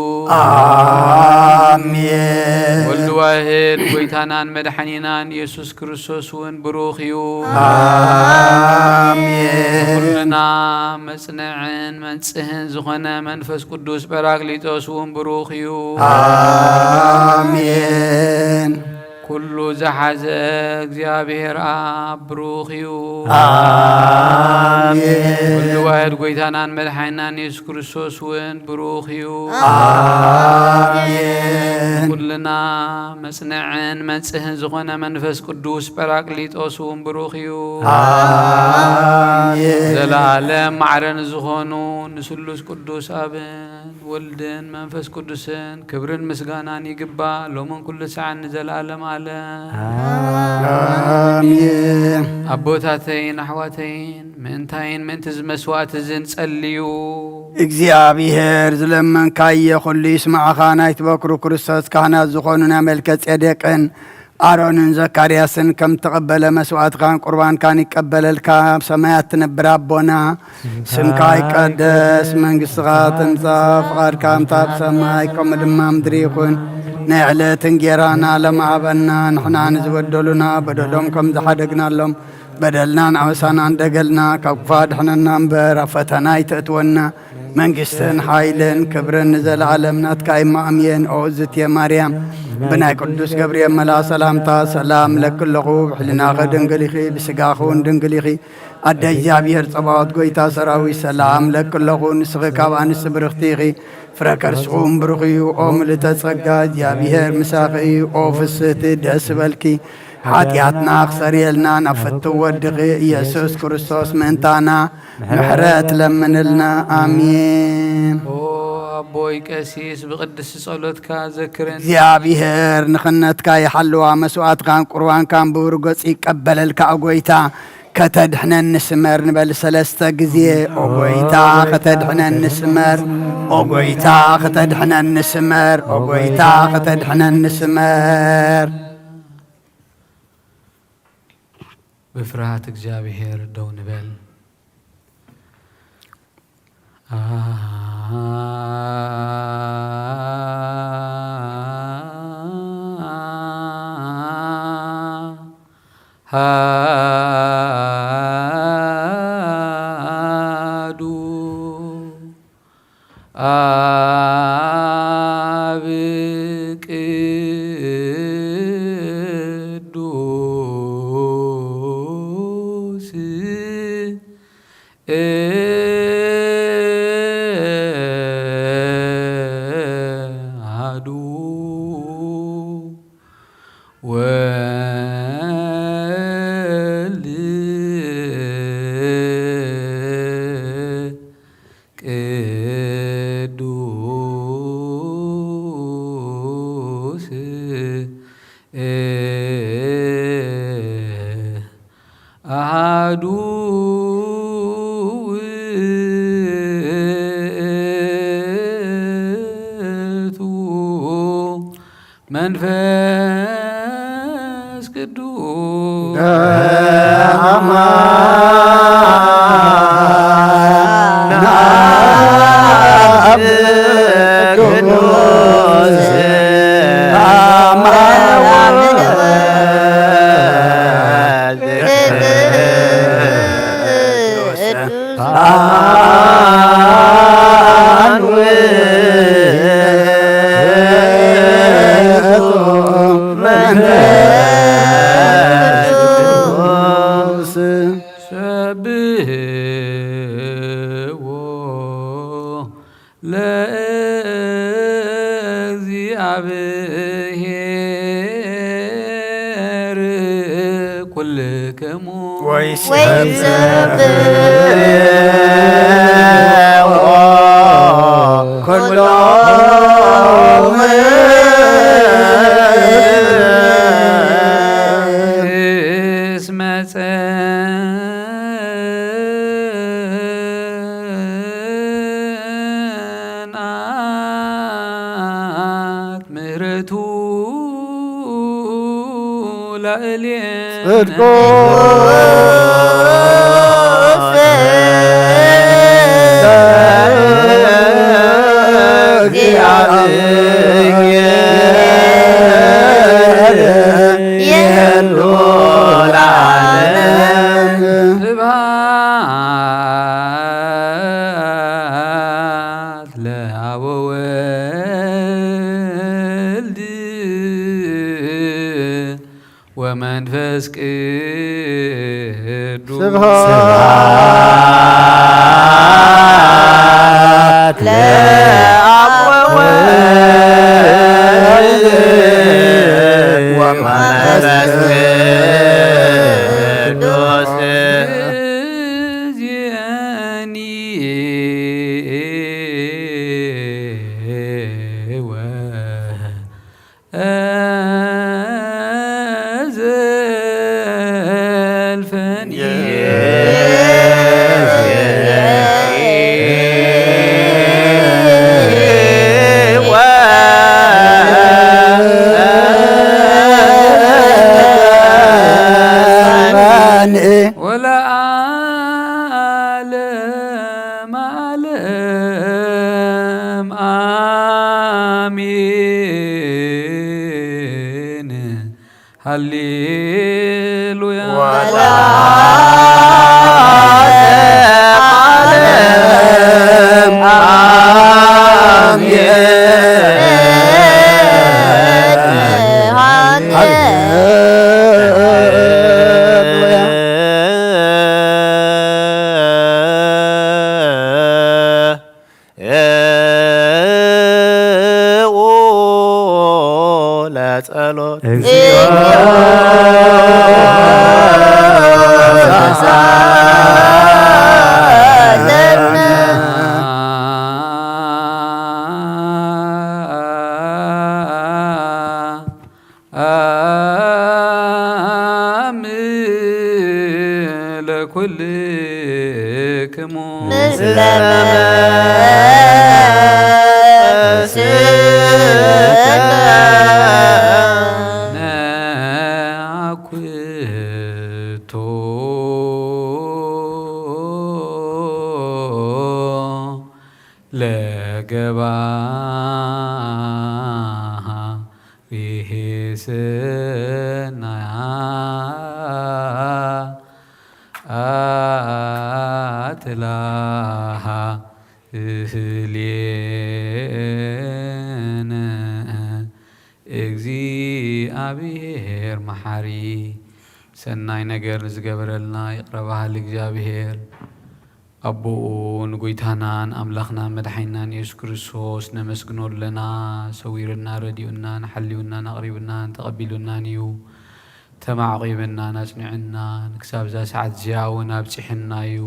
ኣሜን። ወልድ ዋህድ ጎይታናን መድሓኒናን ኢየሱስ ክርስቶስ እውን ብሩኽ እዩ። ኣሜን። ኩልና መጽንዕን መንጽህን ዝኾነ መንፈስ ቅዱስ ጳራቅሊጦስ እውን ብሩኽ እዩ። ኣሜን። ኩሉ ዝሓዘ እግዚኣብሔር ኣብ ብሩኽ እዩ። ኣሜን። ወልድ ዋህድ ጎይታናን መድሓኒናን ኢየሱስ ክርስቶስ እውን ብሩኽ እዩ። ኣሜን። ኩልና መጽንዕን መንጽህን ዝኾነ መንፈስ ቅዱስ ጳራቅሊጦስ እውን ብሩኽ እዩ። ኣሜን። ዘለዓለም ማዕረ ንዝኾኑ ንስሉስ ቅዱስ ኣብን ወልድን መንፈስ ቅዱስን ክብርን ምስጋናን ይግባእ፣ ሎምን ኩሉ ሰዓን ንዘለዓለም ዓለም። ኣሜን። ኣቦታተይን ኣሕዋተይን፣ ምእንታይን ምእንቲ እዚ መስዋዕቲ እዚ ንጸልዩ። እግዚኣብሔር ዝለመንካዮ ኩሉ ይስማዕኻ። ናይቲ በኩሩ ክርስቶስ ካህናት ዝኾኑ ናይ መልከ ጼዴቅን ኣሮንን ዘካርያስን ከም እተቐበለ መስዋዕትኻን ቁርባንካን ይቀበለልካ። ኣብ ሰማያት ትነብር ኣቦና፣ ስምካ ይቀደስ፣ መንግስትኻ ትምጻእ፣ ፍቓድካ ከምታ ኣብ ሰማይ ከምኡ ድማ ምድሪ ይኹን። ናይ ዕለት እንጌራና ሎም ሃበና፣ ንሕና ንዝበደሉና በደሎም ከም ዝሓደግናሎም፣ በደልናን ኣበሳናን ደገልና ካብ ክፉእ ኣድሕነና እምበር፣ ኣብ ፈተና ኣይተእትወና። መንግስትን ሓይልን ክብርን ንዘለዓለም ናትካ እዩ። ኣሜን። ኦ እግዝእትየ ማርያም፣ ብናይ ቅዱስ ገብርኤል መልኣኽ ሰላምታ ሰላም እለኪ ኣለኹ። ብሕልናኺ ድንግል ኢኺ፣ ብስጋኺ እውን ድንግል ኢኺ። ኣደ እግዚኣብሔር ጸባኦት፣ ጎይታ ሰራዊት፣ ሰላም እለኪ ኣለኹ። ንስኺ ካብ ኣንስቲ ብርኽቲ ኢኺ፣ ፍረ ከርስኺ እውን ብሩኽ እዩ። ኦ ምልእተ ጸጋ፣ እግዚኣብሔር ምሳኺ እዩ። ኦ ፍስህቲ፣ ደስ ይበልኪ። ሓጢኣትና ክሰርየልና ናብ ፍትው ወድኺ ኢየሱስ ክርስቶስ ምእንታና ምሕረት ለምንልና። ኣሜን። ኦ ኣቦይ ቀሲስ፣ ብቅድስቲ ጸሎትካ ዘክረኒ። እግዚኣብሔር ንኽነትካ ይሓልዋ፣ መስዋዕትካን ቁርባንካን ብብሩህ ገጹ ይቀበለልካ። ኦ ጎይታ፣ ከተድሕነኒ ስመር ንበል ሰለስተ ግዜ። ኦ ጎይታ፣ ከተድሕነኒ ስመር። ኦ ጎይታ፣ ከተድሕነኒ ስመር። ኦ ጎይታ፣ ከተድሕነኒ ስመር። ብፍርሃት እግዚኣብሔር ደው ንበል። ኣሃዱ ኣብ ቅዱስ ኣሃዱ ወወልድ ቅዱስ አሃዱ ውእቱ መንፈስ ቅዱስ። ሰብሕዎ ለእግዚኣብሔር ኩልክሙ። ወይሰብሕዎ ኩሎም እስመ ጸንዓት ምህረቱ ላዕሌነ። ጽድቁ ለእግዚአብሔር ይህሉ ለዓለም። ስብሐት ለአብ ወወልድ ወመንፈስ ቅዱስ። ስብሐት ለአብ ወወልድ ወመንፈስ ቅዱስ። እዝየኒ ወ- ዘልፈኒ። ወለዓለመ ዓለም አሜን። ሃሌሉያ። ወለዓለመ ዓለም አሜን። ሃሌሉያ። ለጸሎት እግዚኦ። አም ለኩልክሙ ምስለ መንፈስከ ነአኩቶ ለገባ ሪሄ ሰናያ አትላሃ እህሌነ። እግዚኣብሔር መሓሪ፣ ሰናይ ነገር ንዝገበረልና ይቕረ በሃሊ እግዚኣብሔር ኣቦኡ ንጎይታናን ኣምላኽናን መድሓኒናን የሱስ ክርስቶስ ነመስግኖ ኣለና። ሰዊሩና፣ ረዲኡናን፣ ሓልዩናን፣ ኣቕሪቡናን፣ ተቐቢሉናን እዩ። ተማዕቒብናን ኣጽኒዑናን ክሳብ እዛ ሰዓት እዚኣ እውን ኣብጺሑና እዩ።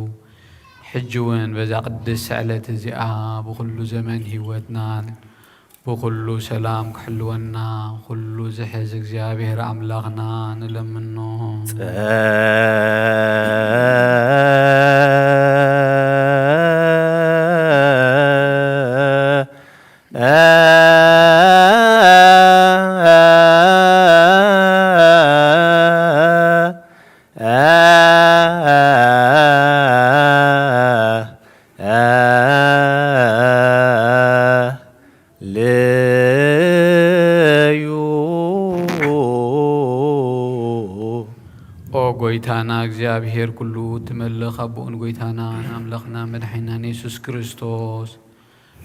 ሕጂ እውን በዛ ቅድስቲ ዕለት እዚኣ ብኹሉ ዘመን ህይወትናን ብኹሉ ሰላም ክሕልወና ኩሉ ዝሕዝ እግዚኣብሔር ኣምላኽና ንለምኖ። ልዩ። ኦ ጎይታና እግዚኣብሔር ኩሉ ትመልኽ ኣቦኡን ጎይታናን ኣምላኽና መድሓኒናን የሱስ ክርስቶስ፣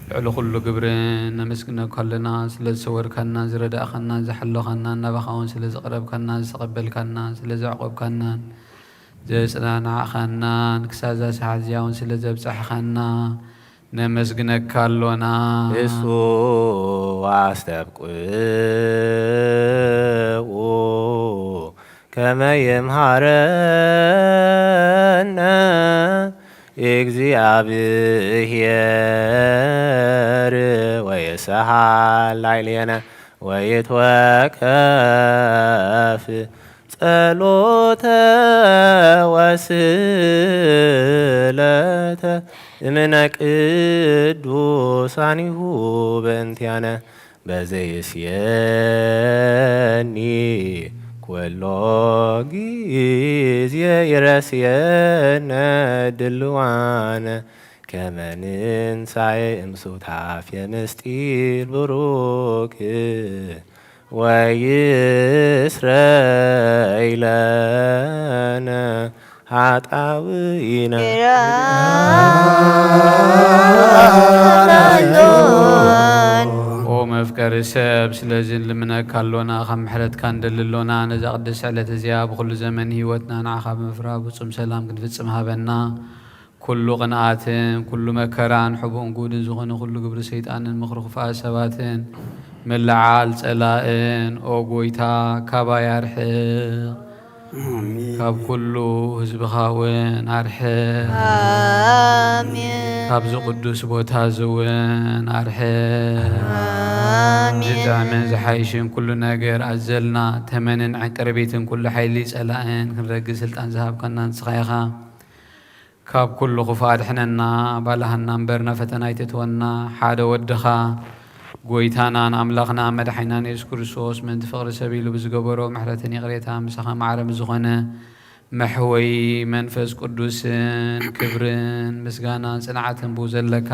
ልዕሊ ኩሉ ግብርን ነመስግነካ ኣለና። ስለ ዝሰወርካና፣ ዝረዳእካና፣ ዝሓለኻና፣ ናባኻ እውን ስለ ዝቐረብካና፣ ዝተቐበልካና፣ ስለ ዘዕቆብካናን ዘጽናናዕኻናን ክሳብ እዛ ሰዓት እዚኣ እውን ስለ ዘብጻሕኻና ነመስግነካ ኣሎና። እሱ ኣስተብቅዑ ከመ ይምሃረነ እግዚኣብሔር ወይሰሃል ላዕሌነ ወይትወከፍ ጸሎተ ወስእለተ እምነ ቅዱሳኒሁ በእንቲአነ በዘይስየኒ ኩሎ ጊዜ ይረስየነ ድልዋነ ከመ ንንሳኤ እምሱታፌ ምስጢር ብሩክ ወይስረይ ለነ ኃጣውኢነ። ኦ መፍቀሪ ሰብ፣ ስለዚ ንልምነካ ኣሎና፣ ካብ ምሕረትካ ንደሊ ኣሎና። ነዛ ቅድስቲ ዕለት እዚኣ ብኹሉ ዘመን ህይወትና ንዓኻ ብምፍራህ ብጹም ሰላም ክንፍጽም ሃበና። ኩሉ ቅንኣትን ኩሉ መከራን ሕቡእን ጉድን ዝኾነ ኩሉ ግብሪ ሰይጣንን ምኽሪ ክፉኣት ሰባትን ምልዓል ጸላእን፣ ኦ ጎይታ፣ ካባይ ኣርሕቕ። ኣሜን። ካብ ኩሉ ህዝብኻ እውን ኣርሕቕ። ኣሜን። ካብዚ ቅዱስ ቦታ እዚ እውን ኣርሕቕ። ኣሜን። ዝጥዕምን ዝሓይሽን ኩሉ ነገር ኣዘልና፣ ተመንን ዕንቅርቢትን ኩሉ ሓይሊ ጸላእን ክንረግጽ ስልጣን ዝሃብካና ንስኻ ኢኻ። ካብ ኩሉ ክፉእ ኣድሕነና፣ ባልሃና እምበር ናብ ፈተና ኣይተእትወና። ሓደ ወድኻ ጎይታናን ኣምላኽና መድሓኒናን የሱስ ክርስቶስ ምእንቲ ፍቕሪ ሰብ ኢሉ ብዝገበሮ ምሕረትን ይቕሬታን ምሳኻ ማዕረ ምስ ዝኾነ መሕወዪ መንፈስ ቅዱስን ክብርን ምስጋናን ጽንዓትን ብኡ ዘለካ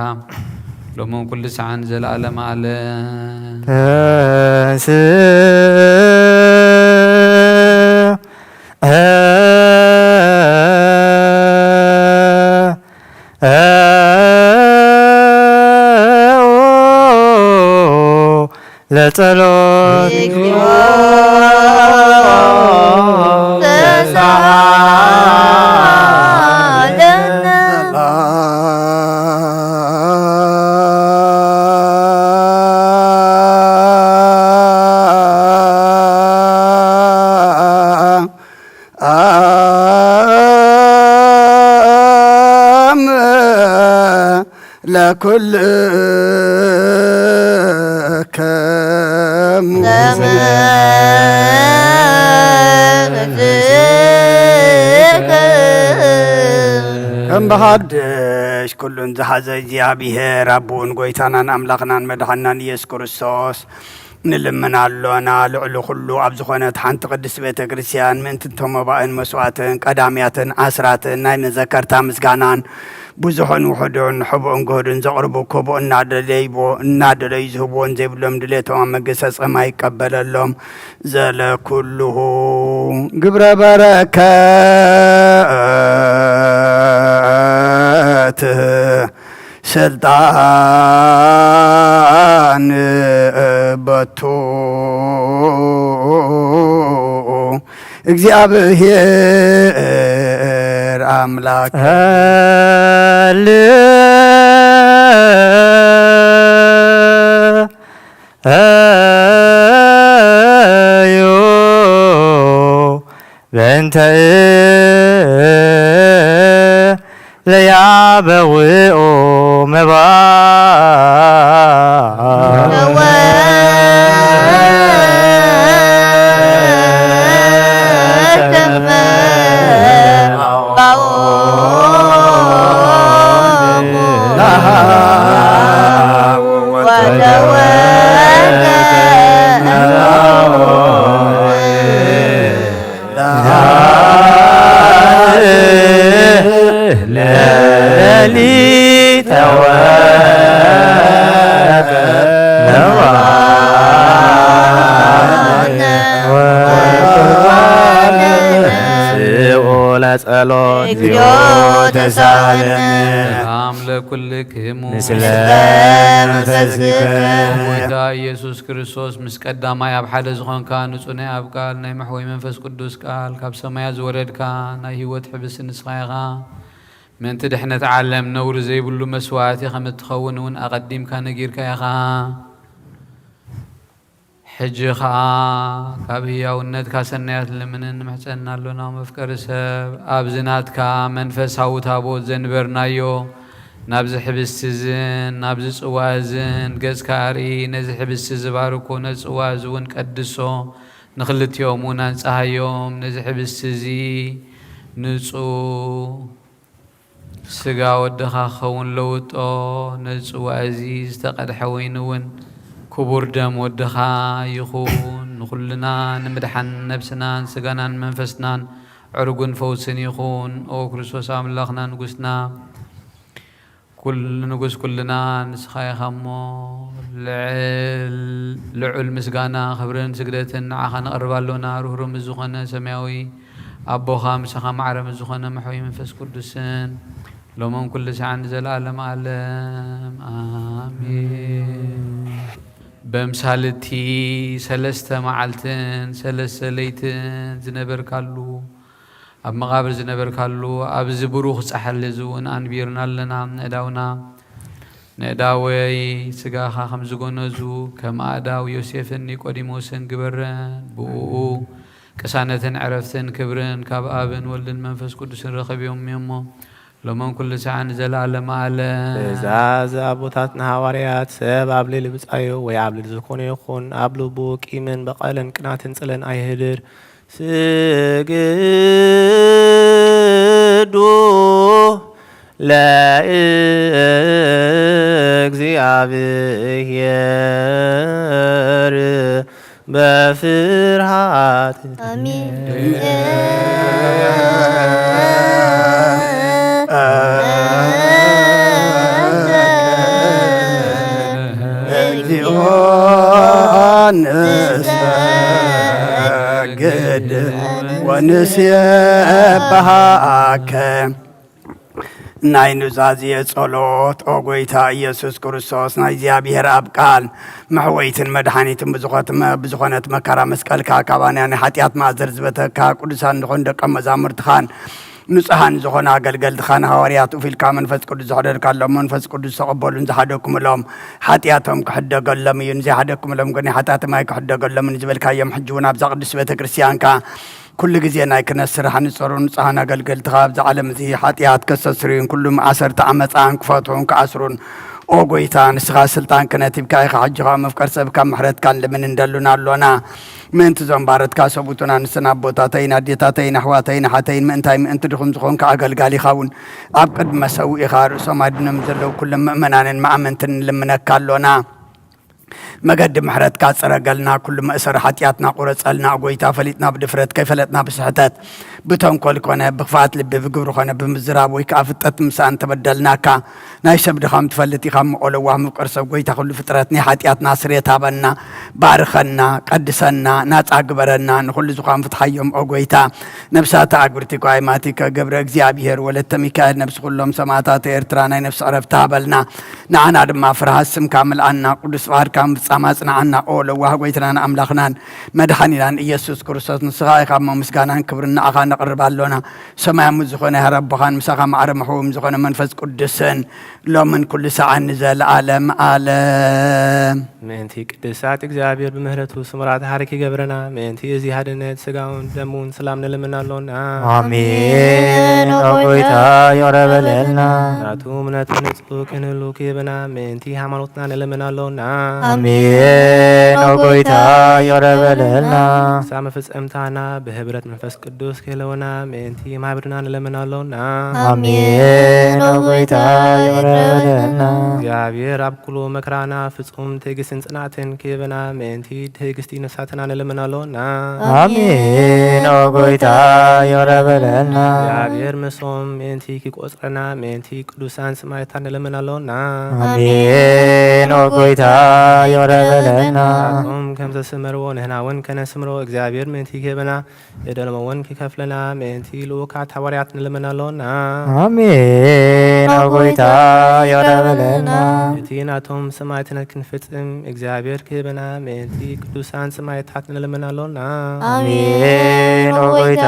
ሎምን ኩሉ ሰዓን ዘለኣለም ኣለም። ተንስ ለጸሎት አም ለኩልከሙ ከም ብሓድሽ ኩሉን ዝሓዘ እግዚኣብሔር ኣቦን ጎይታናን ኣምላኽናን መድሓናን ኢየሱስ ክርስቶስ ንልምን ኣሎና። ልዕሊ ኩሉ ኣብ ዝኾነት ሓንቲ ቅድስቲ ቤተ ክርስቲያን ምእንቲ እቶም መባእን መስዋእትን ቀዳምያትን ኣስራትን ናይ መዘከርታ ምስጋናን ብዙሕን ውሑድን ሕቡእን ግሁድን ዘቕርቡ ክቡእ እናደለይዎ እናደለዩ ዝህብዎን ዘይብሎም ድሌቶም ኣብ መንግስተ ሰማይ ይቀበለሎም። ዘለኩሉ ግብረ በረከት ስልጣን በቱ እግዚኣብሔር ኣምላክ ጸልዩ በእንተ ለያበውኡ መባ ለጸሎት እግዚኦ ተሳለነ። ሰላም ለኩልክሙ። ምስለ መንፈስከ። ጎይታ ኢየሱስ ክርስቶስ ምስ ቀዳማይ ኣብ ሓደ ዝኾንካ ንጹህ ናይ ኣብ ቃል ናይ መሕወይ መንፈስ ቅዱስ ቃል ካብ ሰማያት ዝወረድካ ናይ ህይወት ሕብስቲ ንስኻ ኢኻ። ምእንቲ ድሕነት ዓለም ነውሪ ዘይብሉ መስዋዕቲ ከም እትኸውን እውን ኣቐዲምካ ነጊርካ ኢኻ። ሕጂ ኸኣ ካብ ህያውነትካ ሰናያት ልምንን ንምሕጸና ኣሎና። መፍቀሪ ሰብ፣ ኣብዚ ናትካ መንፈሳዊ ታቦት ዘንበርናዮ፣ ናብዚ ሕብስቲ እዝን ናብዚ ጽዋ እዝን ገጽካ ኣርኢ። ነዚ ሕብስቲ እዚ ባርኮ፣ ነዚ ጽዋ እዚ እውን ቀድሶ፣ ንኽልቲኦም እውን ኣንጽሃዮም። ነዚ ሕብስቲ እዚ ንጹህ ስጋ ወድኻ ክኸውን ለውጦ። ነዚ ጽዋ እዚ ዝተቐድሐ ወይኒ እውን ክቡር ደም ወድኻ ይኹን። ንኹልና ንምድሓን ነብስናን ስጋናን መንፈስናን ዕርጉን ፈውስን ይኹን። ኦ ክርስቶስ ኣምላኽና ንጉስና፣ ኩል-፣ ንጉስ ኩልና ንስኻ ኢኻ እሞ፣ ልዕል-፣ ልዑል ምስጋና፣ ክብርን ስግደትን ንዓኻ ነቕርብ ኣሎና። ርህሩህ ምስ ዝኾነ ሰማያዊ ኣቦኻ፣ ምሳኻ ማዕረ ምስ ዝኾነ መሕወይ መንፈስ ቅዱስን፣ ሎምን ኩሉ ሰዓን ንዘለኣለም ኣለም ኣሜን። በምሳልቲ ሰለስተ መዓልትን ሰለስተ ለይትን ዝነበርካሉ፣ ኣብ መቓብር ዝነበርካሉ ኣብዚ ብሩኽ ጻሕሊ እዚ እውን ኣንቢርና ኣለና። ንእዳውና፣ ንእዳወይ ስጋኻ ከም ዝጎነዙ፣ ከም ኣእዳው ዮሴፍን ኒቆዲሞስን ግበረን። ብእኡ ቅሳነትን ዕረፍትን ክብርን ካብ ኣብን ወልድን መንፈስ ቅዱስን ረኸብዮም እሞ፣ ሎምን ኩሉ ሰዓን ንዘለኣለመ ኣለም። ትእዛዝ ኣቦታትና ሃዋርያት፣ ሰብ ኣብ ልዕሊ ብጻዩ ወይ ኣብ ልዕሊ ዝኾነ ይኹን ኣብ ልቡ ቂምን በቐልን ቅናትን ጽልእን ኣይህድር። ስግዱ ለእግዚኣብሔር በፍርሃት። ኣሜን። እግዚኦ ንሰግድ ወንሴብሐከ። ናይ ኑዛዜ ጸሎት። ኦ ጎይታ ኢየሱስ ክርስቶስ፣ ናይ እግዚኣብሔር ኣብ ቃል መሕወይትን መድሓኒትን ብዝኾት-፣ ብዝኾነት መከራ መስቀልካ፣ ካባና ናይ ሓጢኣት ማእሰር ዝበተካ፣ ቅዱሳን ዝኾኑ ደቀ መዛሙርትኻን ንጹሃን ዝኾኑ ኣገልገልትኻን ሃዋርያት ኡፍ ኢልካ መንፈስ ቅዱስ ዘሕደርካሎም፣ መንፈስ ቅዱስ ተቐበሉን ዝሓደግኩምሎም ሓጢኣቶም ክሕደገሎም እዩ። ንዘይሓደግኩምሎም ግን ናይ ሓጢኣቶም ኣይክሕደገሎምን ዝበልካዮም፣ ሕጂ እውን ኣብዛ ቅድስት ቤተ ክርስቲያንካ ኩሉ ግዜ ናይ ክህነት ስራሕ ንጸሩ። ንጹሃን ኣገልገልትኻ ኣብዚ ዓለም እዚ ሓጢኣት ከስተስርዩን ኩሉ መኣሰርቲ ዓመጻን ክፈትሑን ክኣስሩን፣ ኦ ጎይታ፣ ንስኻ ስልጣን ክህነት ሂብካ ኢኻ። ሕጂ ኸኣ መፍቀር ሰብ ካብ ምሕረትካ ንልምን እንደሉና ኣሎና። ምእንቲ እዞም ባረትካ ሰብኡትን ኣንስትን ኣቦታተይን ኣዴታተይን ኣሕዋተይን ኣሓተይን ምእንታይ ምእንቲ ድኹም ዝኾንካ ኣገልጋሊኻ እውን ኣብ ቅድሚ መሰውኢኻ ርእሶም ኣድኖም ዘለዉ ኩሎም ምእመናንን መኣመንትን ንልምነካ ኣሎና። መገዲ ምሕረትካ ጽረገልና፣ ኩሉ መእሰሪ ሓጢኣትና ቁረጸልና። ጎይታ፣ ፈሊጥና ብድፍረት፣ ከይፈለጥና ብስሕተት፣ ብተንኮል ኮነ ብኽፍኣት ልቢ፣ ብግብሪ ኮነ ብምዝራብ ወይ ከኣ ፍልጠት ምሳእ እንተበደልናካ፣ ናይ ሰብ ድኻም ትፈልጥ ኢኻ እሞ፣ ኦ ለዋህ ምፍቅር ሰብ፣ ጎይታ ኩሉ ፍጥረት፣ ናይ ሓጢኣትና ስርየት ሃበና፣ ባርኸና፣ ቀድሰና፣ ናጻ ግበረና። ንኹሉ ዝዃን ፍትሓዮም ኦ ጎይታ። ነብሳተ ኣግብርቲከ ኣእማቲከ ገብረ እግዚኣብሔር ወለተ ሚካኤል፣ ነብሲ ኩሎም ሰማእታት ኤርትራ ናይ ነብሲ ዕረፍቲ ሃበልና። ንዓና ድማ ፍርሃት ስምካ ምልኣና፣ ቅዱስ ፍቓድካ ፍጻመ ኣጽንዓና። ኦ ለዋህ ጎይትናን ኣምላኽናን መድሓኒናን ኢየሱስ ክርስቶስ፣ ንስኻ ኢኻ እሞ ምስጋናን ክብርን ንዓኻ ነቕርብ ኣሎና። ሰማያዊ ዝኾነ ያህር ኣቦኻን ምሳኻ ማዕረ ምሕውም ዝኾነ መንፈስ ቅዱስን ሎምን ኩሉ ሰዓን ንዘለዓለም ዓለም። ምእንቲ ቅድሳት እግዚኣብሔር ብምህረቱ ስሙራት ሃርክ ይገብረና። ምእንቲ እዚ ሃድነት ስጋውን ደሙን ሰላም ንልምን ኣሎና። ኣሜን። ኦ ጎይታ ይቕረ በለልና። ናቱ እምነቱ ንጹህ ክንህሉ ክህበና ምእንቲ ሃይማኖትና ንልምን ኣሎና። ኣሜን። ኦ ጎይታ ይቕረ በለልና። ክሳብ መፈጸምታና ብህብረት መንፈስ ቅዱስ ክህልወና ምእንቲ ማህበርና ንልምን ኣሎና። ኣሜን። ኦ ጎይታ ይቕረ በለልና። እግዚኣብሔር ኣብ ኩሉ መከራና ፍጹም ትዕግስትን ጽንዓትን ክህበና ምእንቲ ትዕግስቲ ነፍሳትና ንልምን ኣሎና። ኣሜን። ኦ ጎይታ ይቕረ በለልና። እግዚኣብሔር ምስኦም ምእንቲ ክቆጽረና ምእንቲ ቅዱሳን ሰማዕታት ንልምን ኣሎና። ኣሜን። ኦ ጎይታ ይቕረ በለልና። ንሳቶም ከም ዘስመርዎ ንሕና እውን ከነስምሮ እግዚኣብሔር ምእንቲ ክህበና፣ የደለመ እውን ክከፍለና ምእንቲ ልኡካት ሃዋርያት ንልምን ኣሎና። ኣሜን። ኦ ጎይታ ይቕረ በለልና። እቲ ናቶም ሰማዕትነት ክንፍጽም እግዚኣብሔር ክህበና ምእንቲ ቅዱሳን ሰማዕታት ንልምን ኣሎና። ኣሜን። ኦ ጎይታ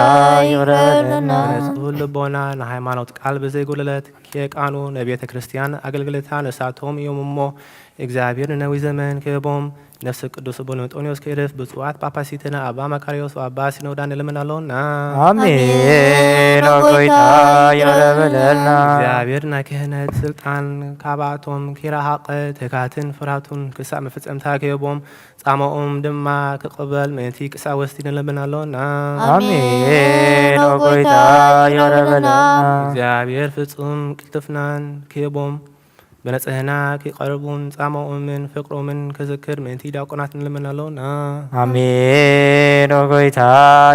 ይቕረ በለልና። ብንጹህ ልቦና ንሃይማኖት ቃል ብዘይጎለለት ከየቃኑ ንቤተ ክርስቲያን ኣገልግልታ ንሳቶም እዮም እሞ፣ እግዚኣብሔር ንነዊሕ ዘመን ክህቦም፣ ነፍሲ ቅዱስ ኣቡነ እንጦንዮስ ከይርፍ፣ ብፁዓት ጳጳሲትና ኣባ መቃርዮስ ኣባ ሲኖዳ ንልምን ኣሎና። ኣሜን። ኦ ጎይታ ይቕረ በለልና። እግዚኣብሔር ናይ ክህነት ስልጣን ካብኣቶም ከይረሓቐ፣ ትግሃትን ፍርሃቱን ክሳብ መፈጸምታ ክህቦም፣ ጻማኦም ድማ ክቕበል ምእንቲ ቀሳውስቲ ንልምን ኣሎና። ኣሜን። ኦ ጎይታ ይቕረ በለልና። እግዚኣብሔር ፍጹም ቅልጥፍናን ክህቦም፣ ብንጽህና ክቐርቡን ጻማኦምን ፍቕሮምን ክዝክር ምእንቲ ዲያቆናት ንልምን ኣሎና። ኣሜን። ኦ ጎይታ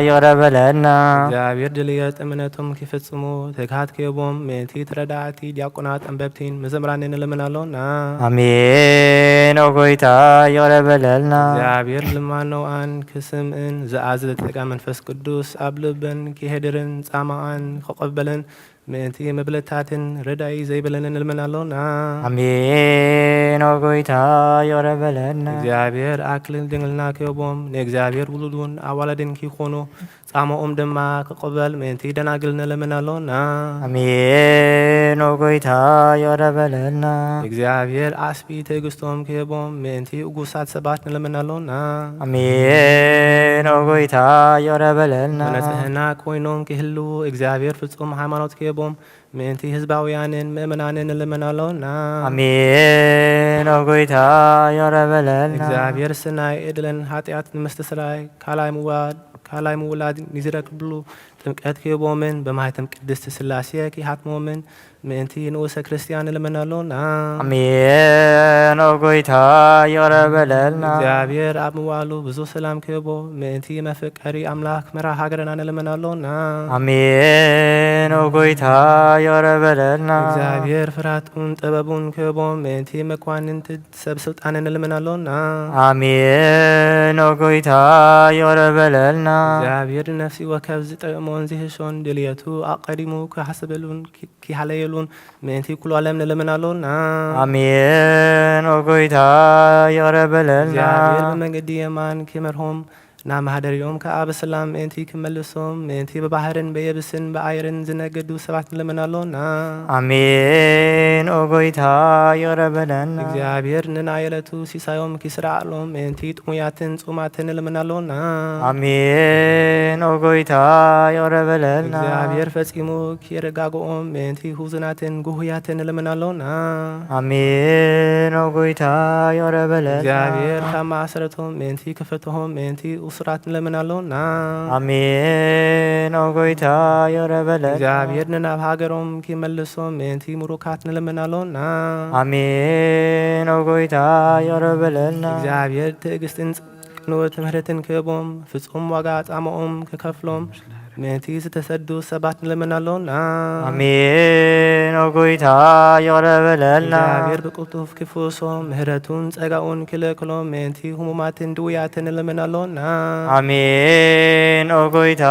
ይቕረ በለልና። እግዚኣብሔር ድልየት እምነቶም ክፍጽሙ ትግሃት ክህቦም ምእንቲ ተረዳእቲ ዲያቆናት ኣንበብቲን መዘምራንን ንልምን ኣሎና። ኣሜን። ኦ ጎይታ ይቕረ በለልና። እግዚኣብሔር ልማኖኣን ክስምዕን ዝኣዘዘ ጸጋ መንፈስ ቅዱስ ኣብ ልበን ክሄድርን ጻማኣን ክቐበልን ምእንቲ መብለታትን ረዳኢ ዘይብለንን ንልምን ኣሎና። ኣሜን። ኦ ጎይታ ይቕረ በለልና። እግዚኣብሔር ኣክሊል ድንግልና ክህቦም ንእግዚኣብሔር ውሉዱን ኣዋላድን ክኾኑ ጻማኦም ድማ ክቕበል ምእንቲ ደናግል ንልምን ኣሎና። ኣሜን። ኦ ጎይታ ይቕረ በለልና። እግዚኣብሔር ዓስቢ ትዕግስቶም ክህቦም ምእንቲ እጉሳት ሰባት ንልምን ኣሎና። ኣሜን። ኦ ጎይታ ይቕረ በለልና። ብንጽህና ኮይኖም ክህልዉ እግዚኣብሔር ፍጹም ሃይማኖት ክህቦም ምእንቲ ህዝባውያንን ምእመናንን ንልምን ኣሎና። ኣሜን። ኦ ጎይታ ይቕረ በለልና። እግዚኣብሔር ስናይ እድለን ሓጢኣት ንምስትስራይ ካልኣይ ምዋድ ካልኣይ ምውላድ ንዝረክብሉ ጥምቀት ክህቦምን ብማህተም ቅድስቲ ስላሴ ክሃትሞምን ምእንቲ ንኡሰ ክርስቲያን ንልምን ኣሎና። ኣሜን። ኦ ጎይታ ይቕረ በለልና። እግዚኣብሔር ኣብ ምዋሉ ብዙ ሰላም ክህቦ ምእንቲ መፍቀሪ ኣምላኽ መራ ሃገርና ንልምን ኣሎና። ኣሜን። ኦ ጎይታ ይቕረ በለልና። እግዚኣብሔር ፍርሃቱን ጥበቡን ክህቦ ምእንቲ መኳንንቲ ሰብ ስልጣን ንልምን ኣሎና። ኣሜን። ኦ ጎይታ ይቕረ በለልና። እግዚኣብሔር ንነፍሲ ወከፍ ዝጥዕሞን ዝህሾን ድልየቱ ኣቐዲሙ ክሓስበሉን ኪ-፣ ኪሃለየሉን ምእንቲ ኩሉ ዓለም ንልምን ኣሎና። ኣሜን። ኦ ጎይታ ይቕረ በለልና። እግዚኣብሔር ብመንገዲ የማን ክመርሆም ናብ ማህደሪኦም ከኣ ብሰላም ምእንቲ ክመልሶም ምእንቲ ብባህርን ብየብስን ብኣየርን ዝነገዱ ሰባት ንልምን ኣሎና። ኣሜን። ኦ ጎይታ ይቕረ በለልና። እግዚኣብሔር ንናይ ዕለቱ ሲሳዮም ኪስራዕሎም ምእንቲ ጥሙያትን ጽሙማትን ንልምን ኣሎና። ኣሜን። ኦ ጎይታ ይቕረ በለልና። እግዚኣብሔር ፈጺሙ ኪረጋግኦም ምእንቲ ህዙናትን ጉሁያትን ንልምን ኣሎና። ኣሜን። ኦ ጎይታ ይቕረ በለልና። እግዚኣብሔር ካብ ማእሰረቶም ምእንቲ ክፈትሆም ምእንቲ እሱራት ንለምን ኣሎና። ኣሜን። ኦ ጎይታ ይቕረ በለልና። እግዚኣብሔር ንናብ ሃገሮም ኪመልሶም ምእንቲ ምሩካት ንለምን ኣሎና። ኣሜን። ኦ ጎይታ ይቕረ በለልና። እግዚኣብሔር ትዕግስትን ጽንኡ ትምህርትን ክህቦም ፍጹም ዋጋ ጻማኦም ክከፍሎም ምእንቲ ዝተሰዱ ሰባት ንልምን ኣሎና። ኣሜን። ኦ ጎይታ፣ ይቕረ በለልና። እግዚኣብሔር ብቅልጡፍ ክፍውሶም፣ ምህረቱን ጸጋኡን ክልእክሎም፣ ምእንቲ ህሙማትን ድውያትን ንልምን ኣሎና። ኣሜን። ኦ ጎይታ፣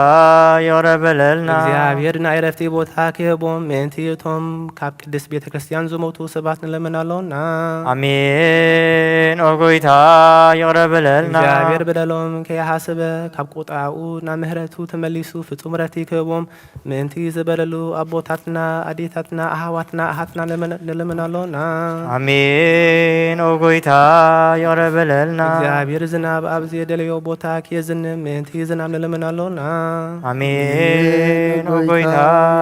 ይቕረ በለልና። እግዚኣብሔር ናይ ዕረፍቲ ቦታ ክህቦም፣ ምእንቲ እቶም ካብ ቅድስት ቤተ ክርስቲያን ዝሞቱ ሰባት ንልምን ኣሎና። ኣሜን። ኦ ጎይታ፣ ይቕረ በለልና። እግዚኣብሔር በደሎም ከይሓሰበ፣ ካብ ቁጥዓኡ ናብ ምህረቱ ተመሊሱ፣ ፍጹም ዕረፍቲ ክህቦም፣ ምእንቲ ዝበደሉ ኣቦታትና፣ ኣዴታትና፣ ኣሕዋትና፣ ኣሓትና ንልምን፣ ንልምን ኣሎና። ኣሜን። ኦ ጎይታ፣ ይቕረ በለልና። እግዚኣብሔር ዝናብ ኣብ ዘየደለዮ ቦታ ከየዝንብ፣ ምእንቲ ዝናብ ንልምን ኣሎና። ኣሜን። ኦ ጎይታ፣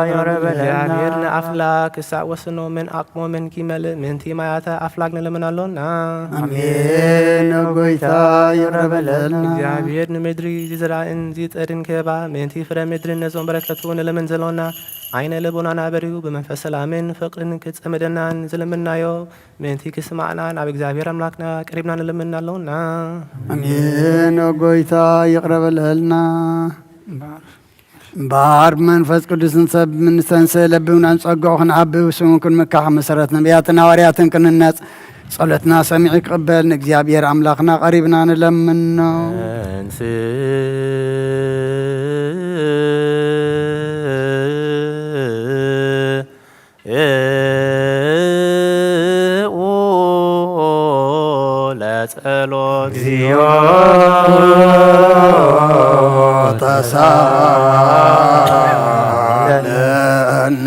ይቕረ በለልና። እግዚኣብሔር ንኣፍላክ ክሳዕ ወስኖምን ዓቕሞምን ኪመልእ፣ ምእንቲ ማያተ ኣፍላግ ንልምን ኣሎና። ኣሜን። ኦ ጎይታ፣ ይቕረ በለልና። እግዚኣብሔር ንምድሪ ዝዝራእን ዝጸድን ክህባ፣ ምእንቲ ፍረ ምድርን ነዞም በረከቱ ንልምን ዘሎና፣ ዓይነ ልቦናና በሪሁ ብመንፈስ ሰላምን ፍቕርን ክጸምደናን ዝልምናዮ ምእንቲ ክስማዕና ናብ እግዚኣብሔር ኣምላክና ቀሪብና ንልምን ኣሎና። ኣሜን። ኦ ጎይታ፣ ይቕረ በለልና። እምበኣር ብመንፈስ ቅዱስን ሰብ ምንስተንሰ ለብብናን ጸግዑ ክንዓቢ፣ ስሙ ክንምካሕ፣ መሰረት ነቢያትን ሃዋርያትን ክንነጽ፣ ጸሎትና ሰሚዑ ክቕበል፣ ንእግዚኣብሔር ኣምላኽና ቀሪብና ንለምኖ። ተንሥኡ ለጸሎት። እግዚኦ ተሳለነ።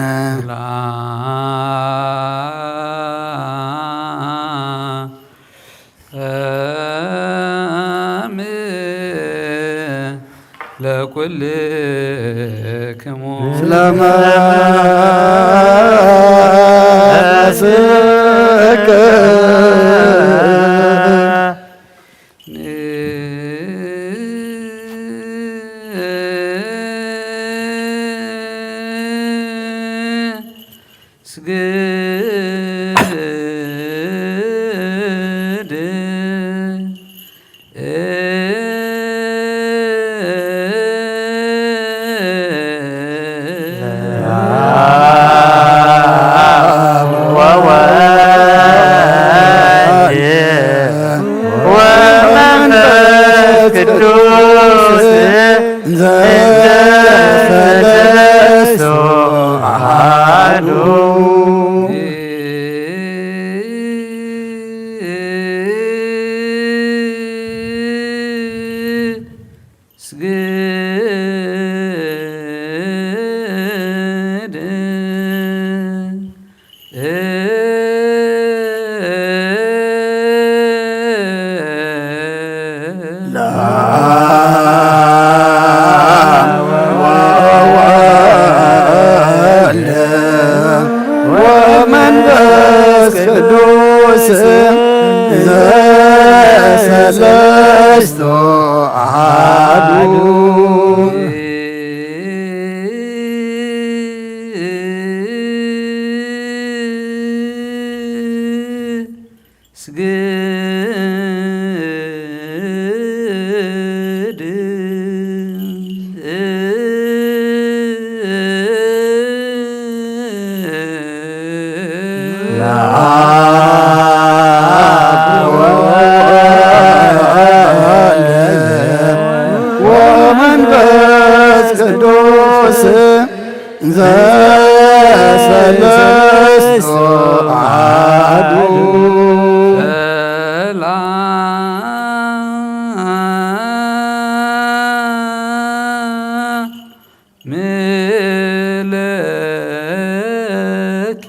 ለኩልክሙ። ስለመስክ ስግድ ወመንፈስ ቅዱስ እንዘ ሰለስቱ አሐዱ። ለአብ ወወልድ ወመንፈስ ቅዱስ ዘሰለስቱ አሐዱ። ስግድ ለአብ ወወልድ ወመንፈስ ቅዱስ ዘሰለስቱ አሐዱ። ሰላም ምለኪ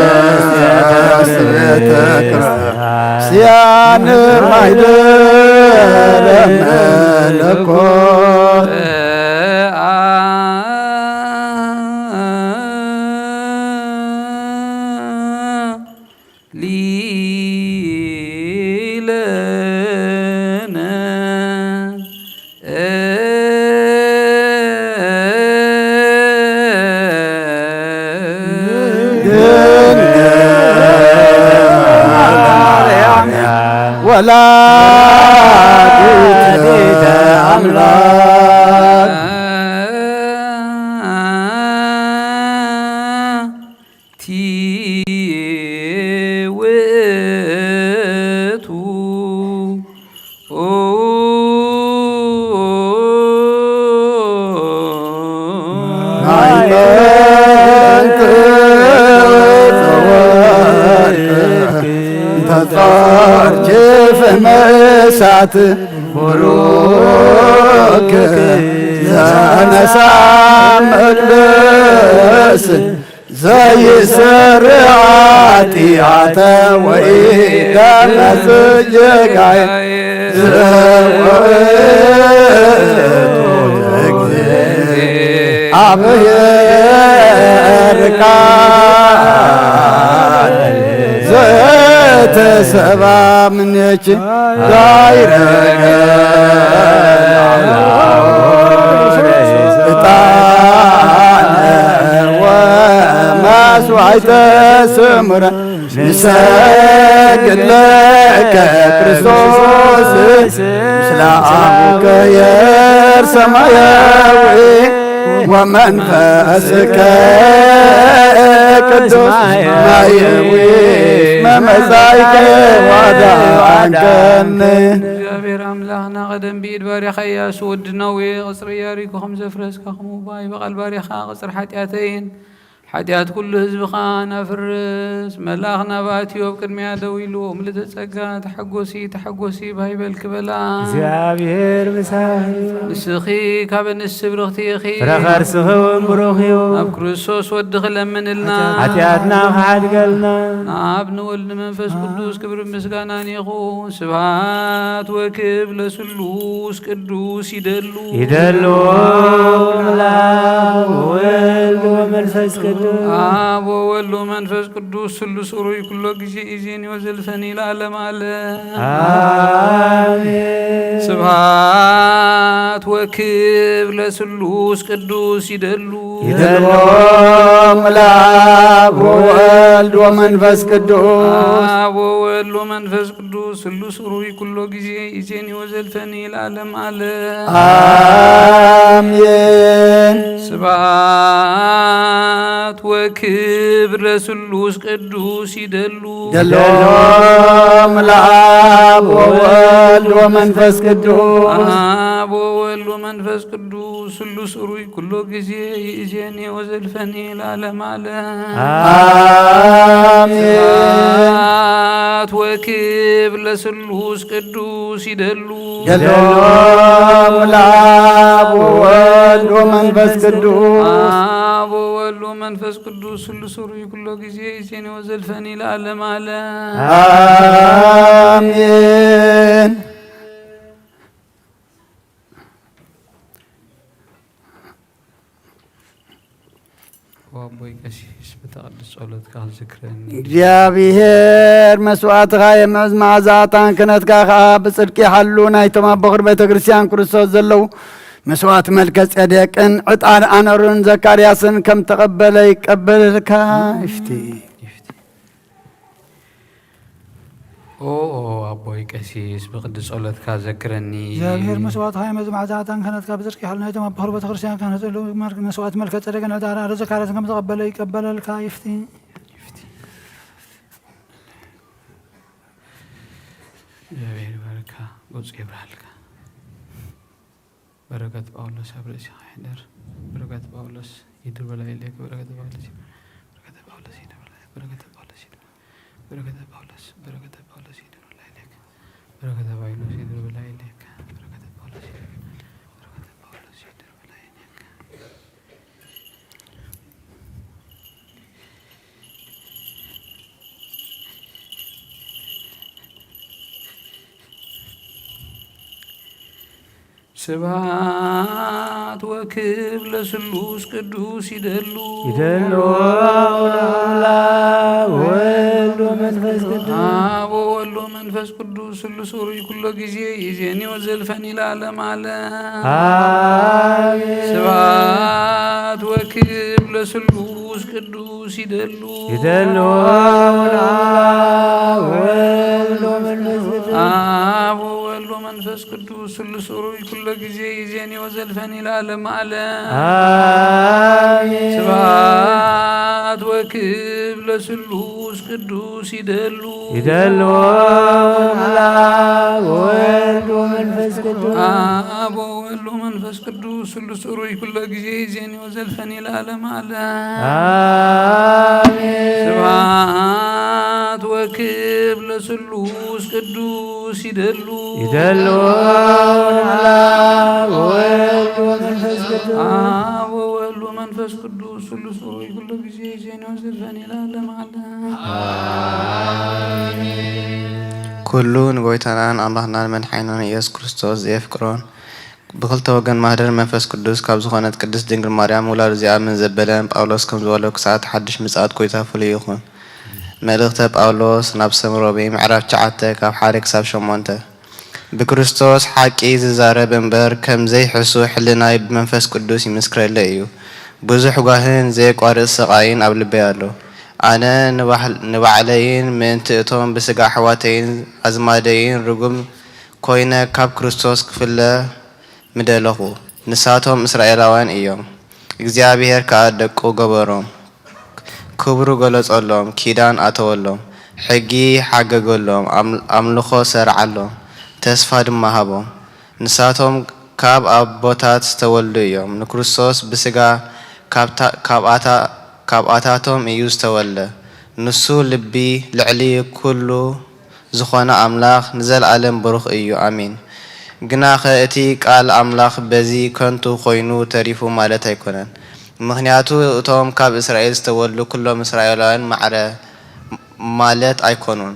ቅድስት ቤተ ክርስቲያን ማይደረ መለኮት። ሊለነ ወላዲተ ኣምላክ ቲ ውእቱ ማዕጠንት ዘወርቅ እንተ ጾርኪ ፍም እሳት ቡሩክ ዘነሳ መቅደስ ዘይሰሪ ኃጢአተ ወይ ደመጽ ጌጋይ ዘወእቱ እግዚአብሔር ቃል ዘተሰባ ምኔኪ ዳይረገ ዕጣነ ወመስዋዕተ ስሙረ ንሰግድ ለከ ክርስቶስ ምስለ አቡከ ኄር ሰማያዊ ወመንፈስከ ቅዱስ ማየዊ መመጻይከ ዋዳንከኒ። እግዚኣብሔር ኣምላኽና ቀደም ብኢድ ባሪኻ ኢያሱ ወዲ ነዌ ቅጽሪ ኢያሪኮ ከም ዘፍረስካ ከምኡ ብኣይ በቓል ባሪኻ ቅጽሪ ሓጢኣተይን ሓጢኣት ኩሉ ህዝብኻን ኣፍርስ። መልኣኽ ናብ ኣትዮ ኣብ ቅድሚያ ደው ኢሉ ምልእተ ጸጋ ተሓጎሲ ተሓጎሲ ባህ ይበልኪ በላ። እግዚኣብሔር ምሳኺ። ንስኺ ካብ ኣንስቲ ብርኽቲ ኢኺ። ፍረ ከርስኺ እውን ብሩኽ እዩ። ኣብ ክርስቶስ ወድኺ ለምንልና። ሓጢኣትና ክሓድገልና። ንኣብ ንወልድ ንመንፈስ ቅዱስ ክብርን ምስጋናን ይኹን። ስብሐት ወክብር ለስሉስ ቅዱስ ይደሉ። ይደሉ። አብ ወወልድ ወመንፈስ ቅዱስ። አብ ወወልድ ወመንፈስ ቅዱስ ስሉስ ሩይ ኩሎ ጊዜ ኢዜኒ ወዘልፈኒ ለዓለም ዓለም። አሜን። ስብሐት ወክብር ለስሉስ ቅዱስ ይደሉ። ይደልዎም ለአብ ወወልድ ወመንፈስ ቅዱስ። አብ ወወልድ ወመንፈስ ቅዱስ ስሉስ ሩይ ኩሎ ጊዜ ኢዜኒ ወዘልፈኒ ለዓለም ዓለም። አሜን። ስብሐት ወክብር ለስሉስ ቅዱስ ይደሉ። ደሎም ለአብ ወወልድ ወመንፈስ ቅዱስ። አብ ወወልድ ወመንፈስ ቅዱስ ስሉስ ሩይ ኩሎ ጊዜ ይእዜኒ ወዘልፈኒ ለዓለም ዓለም። አሜን። ስብሐት ወክብር ለስሉስ ቅዱስ ይደሉ። ደሎም ለአብ ወወልድ ወመንፈስ ቅዱስ። አብ ወወልድ ወመንፈስ ቅዱስ ስሉስ ሩይ ኩሎ ጊዜ ይእዜኒ ወዘልፈኒ ለዓለም ዓለም። አሜን። ወኣቦይ ቀሲስ ብተቐድስ ጸሎትካ ዝክረኒ። እግዚኣብሔር መስዋዕትኻ የምዕዝ፣ መዓዛ ዕጣን ክህነትካ ኸኣ ብጽድቂ ይሓሉ። ናይቶም ኣብ በኹር ቤተ ክርስቲያን ክርስቶስ ዘለዉ መስዋዕት መልከ ጼዴቅን ዕጣን ኣነሩን ዘካርያስን ከም ተቐበለ ይቀበልካ። ይፍቲ። ይፍቲ። ኦ፣ ኦ፣ ኣቦይ ቀሲስ፣ ብቕዲ ጸሎትካ ዘክረኒ። እግዚኣብሔር መስዋዕትኻ የምዕዝ፣ መዓዛ ዕጣን ክህነትካ ብጽድቂ ይሓሉ። ናይቶም ኣብ በኹር ቤተ ክርስቲያን ክህነቱ ዘለዉ መስዋዕት መልከ ጼዴቅን ዕጣን ኣነሩ ዘካርያስን ከም ተቐበለ ይቀበለልካ። ይፍቲ። ይፍቲ። እግዚኣብሔር ይባርካ፣ ገጹ የብርሃልካ። በረከት ጳውሎስ ኣብ ርእሲኻ ይሕደር። በረከት ጳውሎስ ይድር በላዕሌክ። በረከት ጳውሎስ ይድር፣ በረከት ጳውሎስ ይድር በላዕሌክ። በረከት ጳውሎስ ይድር፣ በረከት ጳውሎስ፣ በረከት ጳውሎስ ይድር በላዕሌክ። በረከት ጳውሎስ ይድር በላዕሌክ። በረከት ጳውሎስ ይድር፣ በረከት ጳውሎስ ይድር በላዕሌክ። ስብሐት ወክብር ለስሉስ ቅዱስ ይደሉ። ይደሉ ለአብ ወወልድ ወመንፈስ ቅዱስ። አብ ወወልድ ወመንፈስ ቅዱስ ስሉስ ሩይ ኩሎ ጊዜ ይዜኒ ወዘልፈኒ ለዓለም ዓለም። አሜን። ስብሐት ወክብር ለስሉስ ቅዱስ ይደሉ። ይደሉ ለአብ ወወልድ ወመንፈስ ቅዱስ። ስሉስ ጽሩይ ኩሎ ግዜ ይዜኒ ወዘልፈኒ ለዓለመ ዓለም። ኣሜን። ስብሐት ወክብር ለስሉስ ቅዱስ ይደሉ። ይደሉ ለአብ ወወልድ ወመንፈስ ቅዱስ። አብ ወወልድ ወመንፈስ ቅዱስ ስሉስ ጽሩይ ኩሎ ግዜ ይዜኒ ወዘልፈኒ ለዓለመ ዓለም። አሜን። ስብሐት ወክብር ለስሉስ ቅዱስ ይደሉ። ይደሉ ለአብ ወወልድ ወመንፈስ ቅዱስ። አብ ወወልድ ወመንፈስ ቅዱስ ስሉስ ጽሩይ ኩሎ ግዜ ይዜኒ ወዘልፈኒ ለዓለመ ዓለም። ኩሉ ንጎይታናን ኣምላኽናን መድሓኒናን ኢየሱስ ክርስቶስ ዘየፍቅሮን ብኽልተ ወገን ማህደር መንፈስ ቅዱስ ካብ ዝኾነት ቅድስት ድንግል ማርያም ውላዱ ዚኣምን ዘበለን ጳውሎስ ከም ዝበሎ ክሳዕ እቲ ሓድሽ ምጽኣት ጎይታ ፍሉይ ይኹን። መልእኽተ ጳውሎስ ናብ ሰብ ሮሜ ምዕራፍ ትሽዓተ ካብ ሓደ ክሳብ ሸሞንተ። ብክርስቶስ ሓቂ ዝዛረብ እምበር ከም ዘይሕሱ ሕልናይ ብመንፈስ ቅዱስ ይምስክረለይ እዩ። ብዙሕ ጓህን ዘየቋርጽ ስቓይን ኣብ ልበይ ኣሎ። ኣነ ንባህል-፣ ንባዕለይን ምእንቲ እቶም ብስጋ ኣሕዋተይን ኣዝማደይን ርጉም ኮይነ ካብ ክርስቶስ ክፍለ ምደለኹ። ንሳቶም እስራኤላውያን እዮም። እግዚኣብሔር ከኣ ደቁ ገበሮም። ክብሩ ገለጸሎም፣ ኪዳን ኣተወሎም፣ ሕጊ ሓገገሎም፣ ኣም-፣ ኣምልኾ ሰርዓሎም፣ ተስፋ ድማ ሃቦም። ንሳቶም ካብ ኣቦታት ዝተወልዱ እዮም። ንክርስቶስ ብስጋ ካብታ-፣ ካብኣታ-፣ ካብኣታቶም እዩ ዝተወልደ። ንሱ ልቢ ልዕሊ ኩሉ ዝኾነ ኣምላኽ ንዘለኣለም ብሩኽ እዩ። ኣሜን። ግናኸ እቲ ቃል ኣምላኽ በዚ ከንቱ ኮይኑ ተሪፉ ማለት ኣይኮነን። ምኽንያቱ እቶም ካብ እስራኤል ዝተወልዱ ኩሎም እስራኤላውያን ማዕረ ማለት ኣይኮኑን።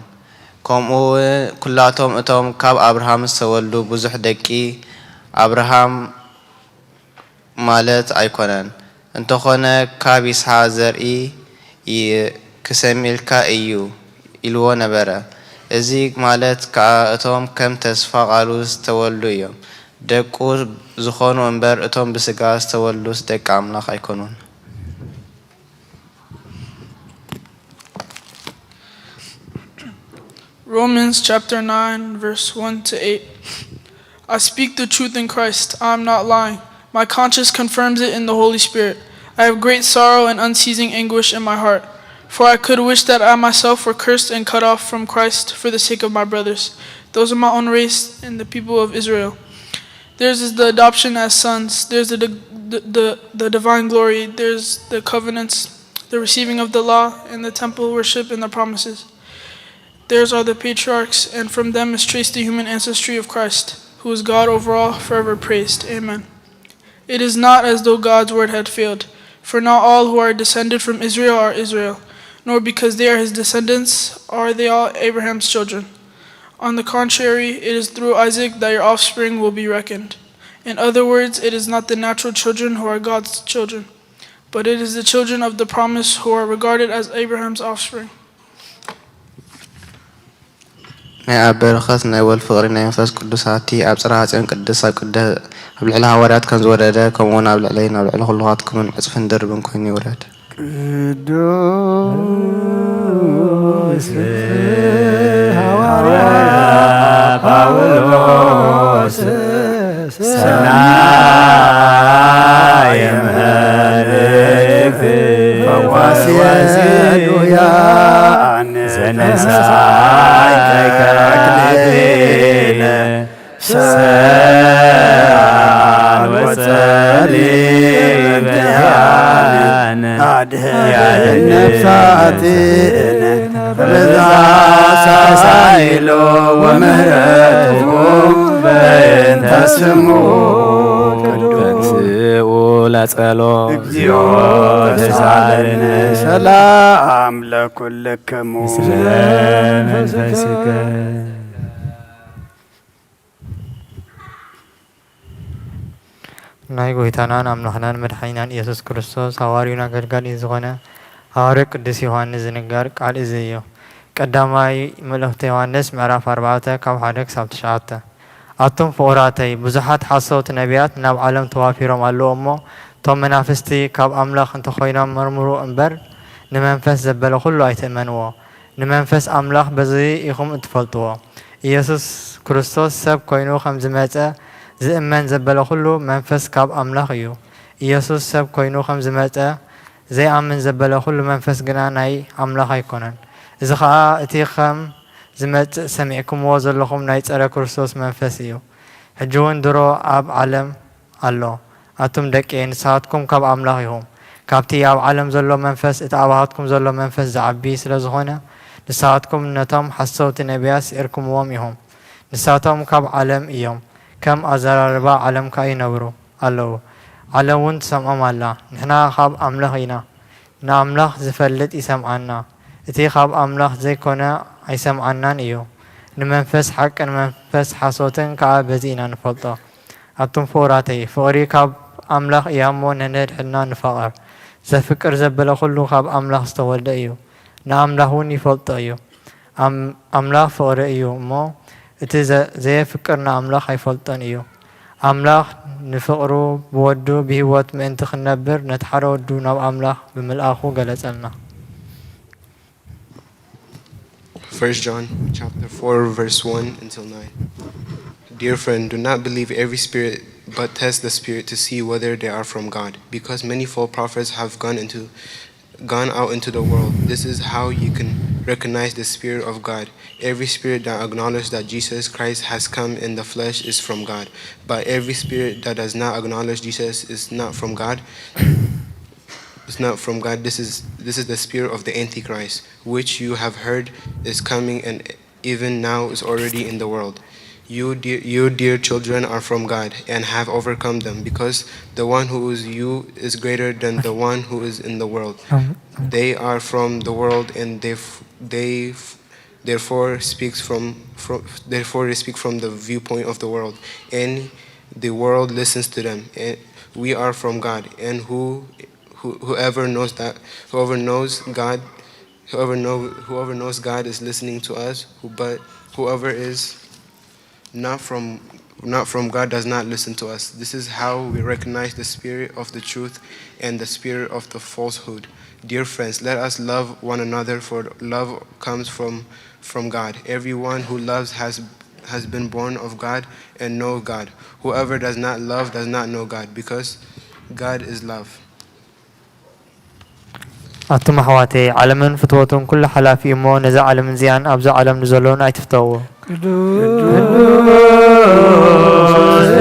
ከምኡ እውን ኩላቶም እቶም ካብ ኣብርሃም ዝተወልዱ ብዙሕ ደቂ ኣብርሃም ማለት ኣይኮነን። እንተኾነ ካብ ይስሐቅ ዘርኢ ይ-፣ ክሰምየልካ እዩ ኢልዎ ነበረ። እዚ ማለት ከኣ እቶም ከም ተስፋ ቃሉ ዝተወልዱ እዮም ደቁ ዝኾኑ እምበር እቶም ብስጋ ዝተወልዱስ ደቂ ኣምላኽ ኣይኮኑን። Romans chapter nine, verse one to eight. I speak the truth in Christ. I am not lying. My conscience confirms it in the Holy Spirit. I have great sorrow and unceasing anguish in my heart. For I could wish that I myself were cursed and cut off from Christ for the sake of my brothers, those of my own race and the people of Israel. Theirs is the adoption as sons. Theirs is the, the, the, the divine glory. Theirs the covenants, the receiving of the law, and the temple worship and the promises. Theirs are the patriarchs, and from them is traced the human ancestry of Christ, who is God over all, forever praised. Amen. It is not as though God's word had failed, for not all who are descended from Israel are Israel, nor because they are his descendants are they all Abraham's children. On the contrary, it is through Isaac that your offspring will be reckoned. In other words, it is not the natural children who are God's children, but it is the children of the promise who are regarded as Abraham's offspring. ናይ ኣብ በረኸት ናይ ወልድ ፍቕሪ ናይ መንፈስ ቅዱስ ሃብቲ ኣብ ጽርሐ ጽዮን ቅድስት ኣብ ቅደ-፣ ኣብ ልዕሊ ሃዋርያት ከም ዝወረደ፣ ከምኡ እውን ኣብ ልዕለይን ኣብ ልዕሊ ኩልኻትኩምን ዕጽፍን ድርብን ኮይኑ ይውረድ። ቅዱስ ሃዋርያ ጳውሎስ ሰናየ መልእክት ፈዋሲ ወዝኑያን ዘነሳይ ተክሊለ ሰአል ወጸሊ በያን አድህን ነፍሳትን በዛ ሳይሎ ወምህረቱ በእንተ ስሙ ቅዱስ። ተንሥኡ ለጸሎ እግዚኦ ተሳለነ። ሰላም ለኩልክሙ። ምስለ መንፈስከ። ናይ ጎይታናን ኣምላኽናን መድሓኒናን ኢየሱስ ክርስቶስ ሃዋርዩን ኣገልጋሊን ዝኾነ ሃዋርያ ቅዱስ ዮሃንስ ዝንገር ቃል እዚ እዩ። ቀዳማይ መልእኽቲ ዮሃንስ ምዕራፍ ኣርባዕተ ካብ ሓደ ክሳብ ትሽዓተ። ኣቱም ፍቑራተይ፣ ብዙሓት ሓሰውቲ ነቢያት ናብ ዓለም ተዋፊሮም ኣለዉ እሞ፣ እቶም መናፍስቲ ካብ ኣምላኽ እንተኾይኖም መርምሩ እምበር፣ ንመንፈስ ዘበለ ኩሉ ኣይትእመንዎ። ንመንፈስ ኣምላኽ በዚ ኢኹም እትፈልጥዎ። ኢየሱስ ክርስቶስ ሰብ ኮይኑ ከም ዝመጸ ዝእመን ዘበለ ኩሉ መንፈስ ካብ ኣምላኽ እዩ። ኢየሱስ ሰብ ኮይኑ ከም ዝመጸ ዘይኣምን ዘበለ ኩሉ መንፈስ ግና ናይ ኣምላኽ ኣይኮነን። እዚ ኸኣ እቲ ከም ዝመጽእ ሰሚዕኩምዎ ዘለኹም ናይ ጸረ ክርስቶስ መንፈስ እዩ። ሕጂ እውን ድሮ ኣብ ዓለም ኣሎ። ኣቱም ደቀየ፣ ንስኻትኩም ካብ ኣምላኽ ኢኹም። ካብቲ ኣብ ዓለም ዘሎ መንፈስ እቲ ኣባኻትኩም ዘሎ መንፈስ ዝዓቢ ስለ ዝኾነ፣ ንስኻትኩም ነቶም ሓሰውቲ ነቢያት ስዒርኩምዎም ኢኹም። ንሳቶም ካብ ዓለም እዮም፣ ከም ኣዘራርባ ዓለም ከኣ ይነብሩ ኣለዉ። ዓለም እውን ትሰምዖም ኣላ። ንሕና ካብ ኣምላኽ ኢና። ንኣምላኽ ዝፈልጥ ይሰምዓና፣ እቲ ካብ ኣምላኽ ዘይኮነ ኣይሰምዓናን እዩ። ንመንፈስ ሓቅን መንፈስ ሓሶትን ከኣ በዚ ኢና ንፈልጦ። ኣቱም ፍቑራተይ፣ ፍቕሪ ካብ ኣምላኽ እያ እሞ ነንሕድሕድና ንፋቐር። ዘፍቅር ዘበለ ኩሉ ካብ ኣምላኽ ዝተወልደ እዩ፣ ንኣምላኽ እውን ይፈልጦ እዩ። ኣም-፣ ኣምላኽ ፍቕሪ እዩ እሞ፣ እቲ ዘ-፣ ዘየፍቅር ንኣምላኽ ኣይፈልጦን እዩ። ኣምላኽ ንፍቕሩ ብወዱ ብህይወት ምእንቲ ክንነብር ነቲ ሓደ ወዱ ናብ ኣምላኽ ብምልኣኹ ገለጸልና። First John chapter four, verse one until nine. Dear friend, do not believe every spirit, but test the spirit to see whether they are from God, because many false prophets have gone into gone out into the world. This is how you can recognize the spirit of God. Every spirit that acknowledges that Jesus Christ has come in the flesh is from God. But every spirit that does not acknowledge Jesus is not from God. It's not from God. This is this is the spirit of the Antichrist, which you have heard is coming and even now is already in the world. You dear, you dear children are from God and have overcome them, because the one who is you is greater than the one who is in the world. They are from the world and they they therefore speaks from, from therefore they speak from the viewpoint of the world, and the world listens to them. And we are from God, and who, who whoever knows that whoever knows God Whoever know whoever knows God is listening to us, who, but whoever is not from not from God does not listen to us. This is how we recognize the spirit of the truth and the spirit of the falsehood. Dear friends, let us love one another, for love comes from from God. Everyone who loves has has been born of God and know God. Whoever does not love does not know God, because God is love. ኣቱም ኣሕዋተይ፣ ዓለምን ፍትወቱን ኩሉ ሓላፊ እዩ እሞ፣ ነዛ ዓለምን እዚኣን ኣብዛ ዓለም ንዘለዉን ኣይትፍተዉ። ቅዱስ ስሉስ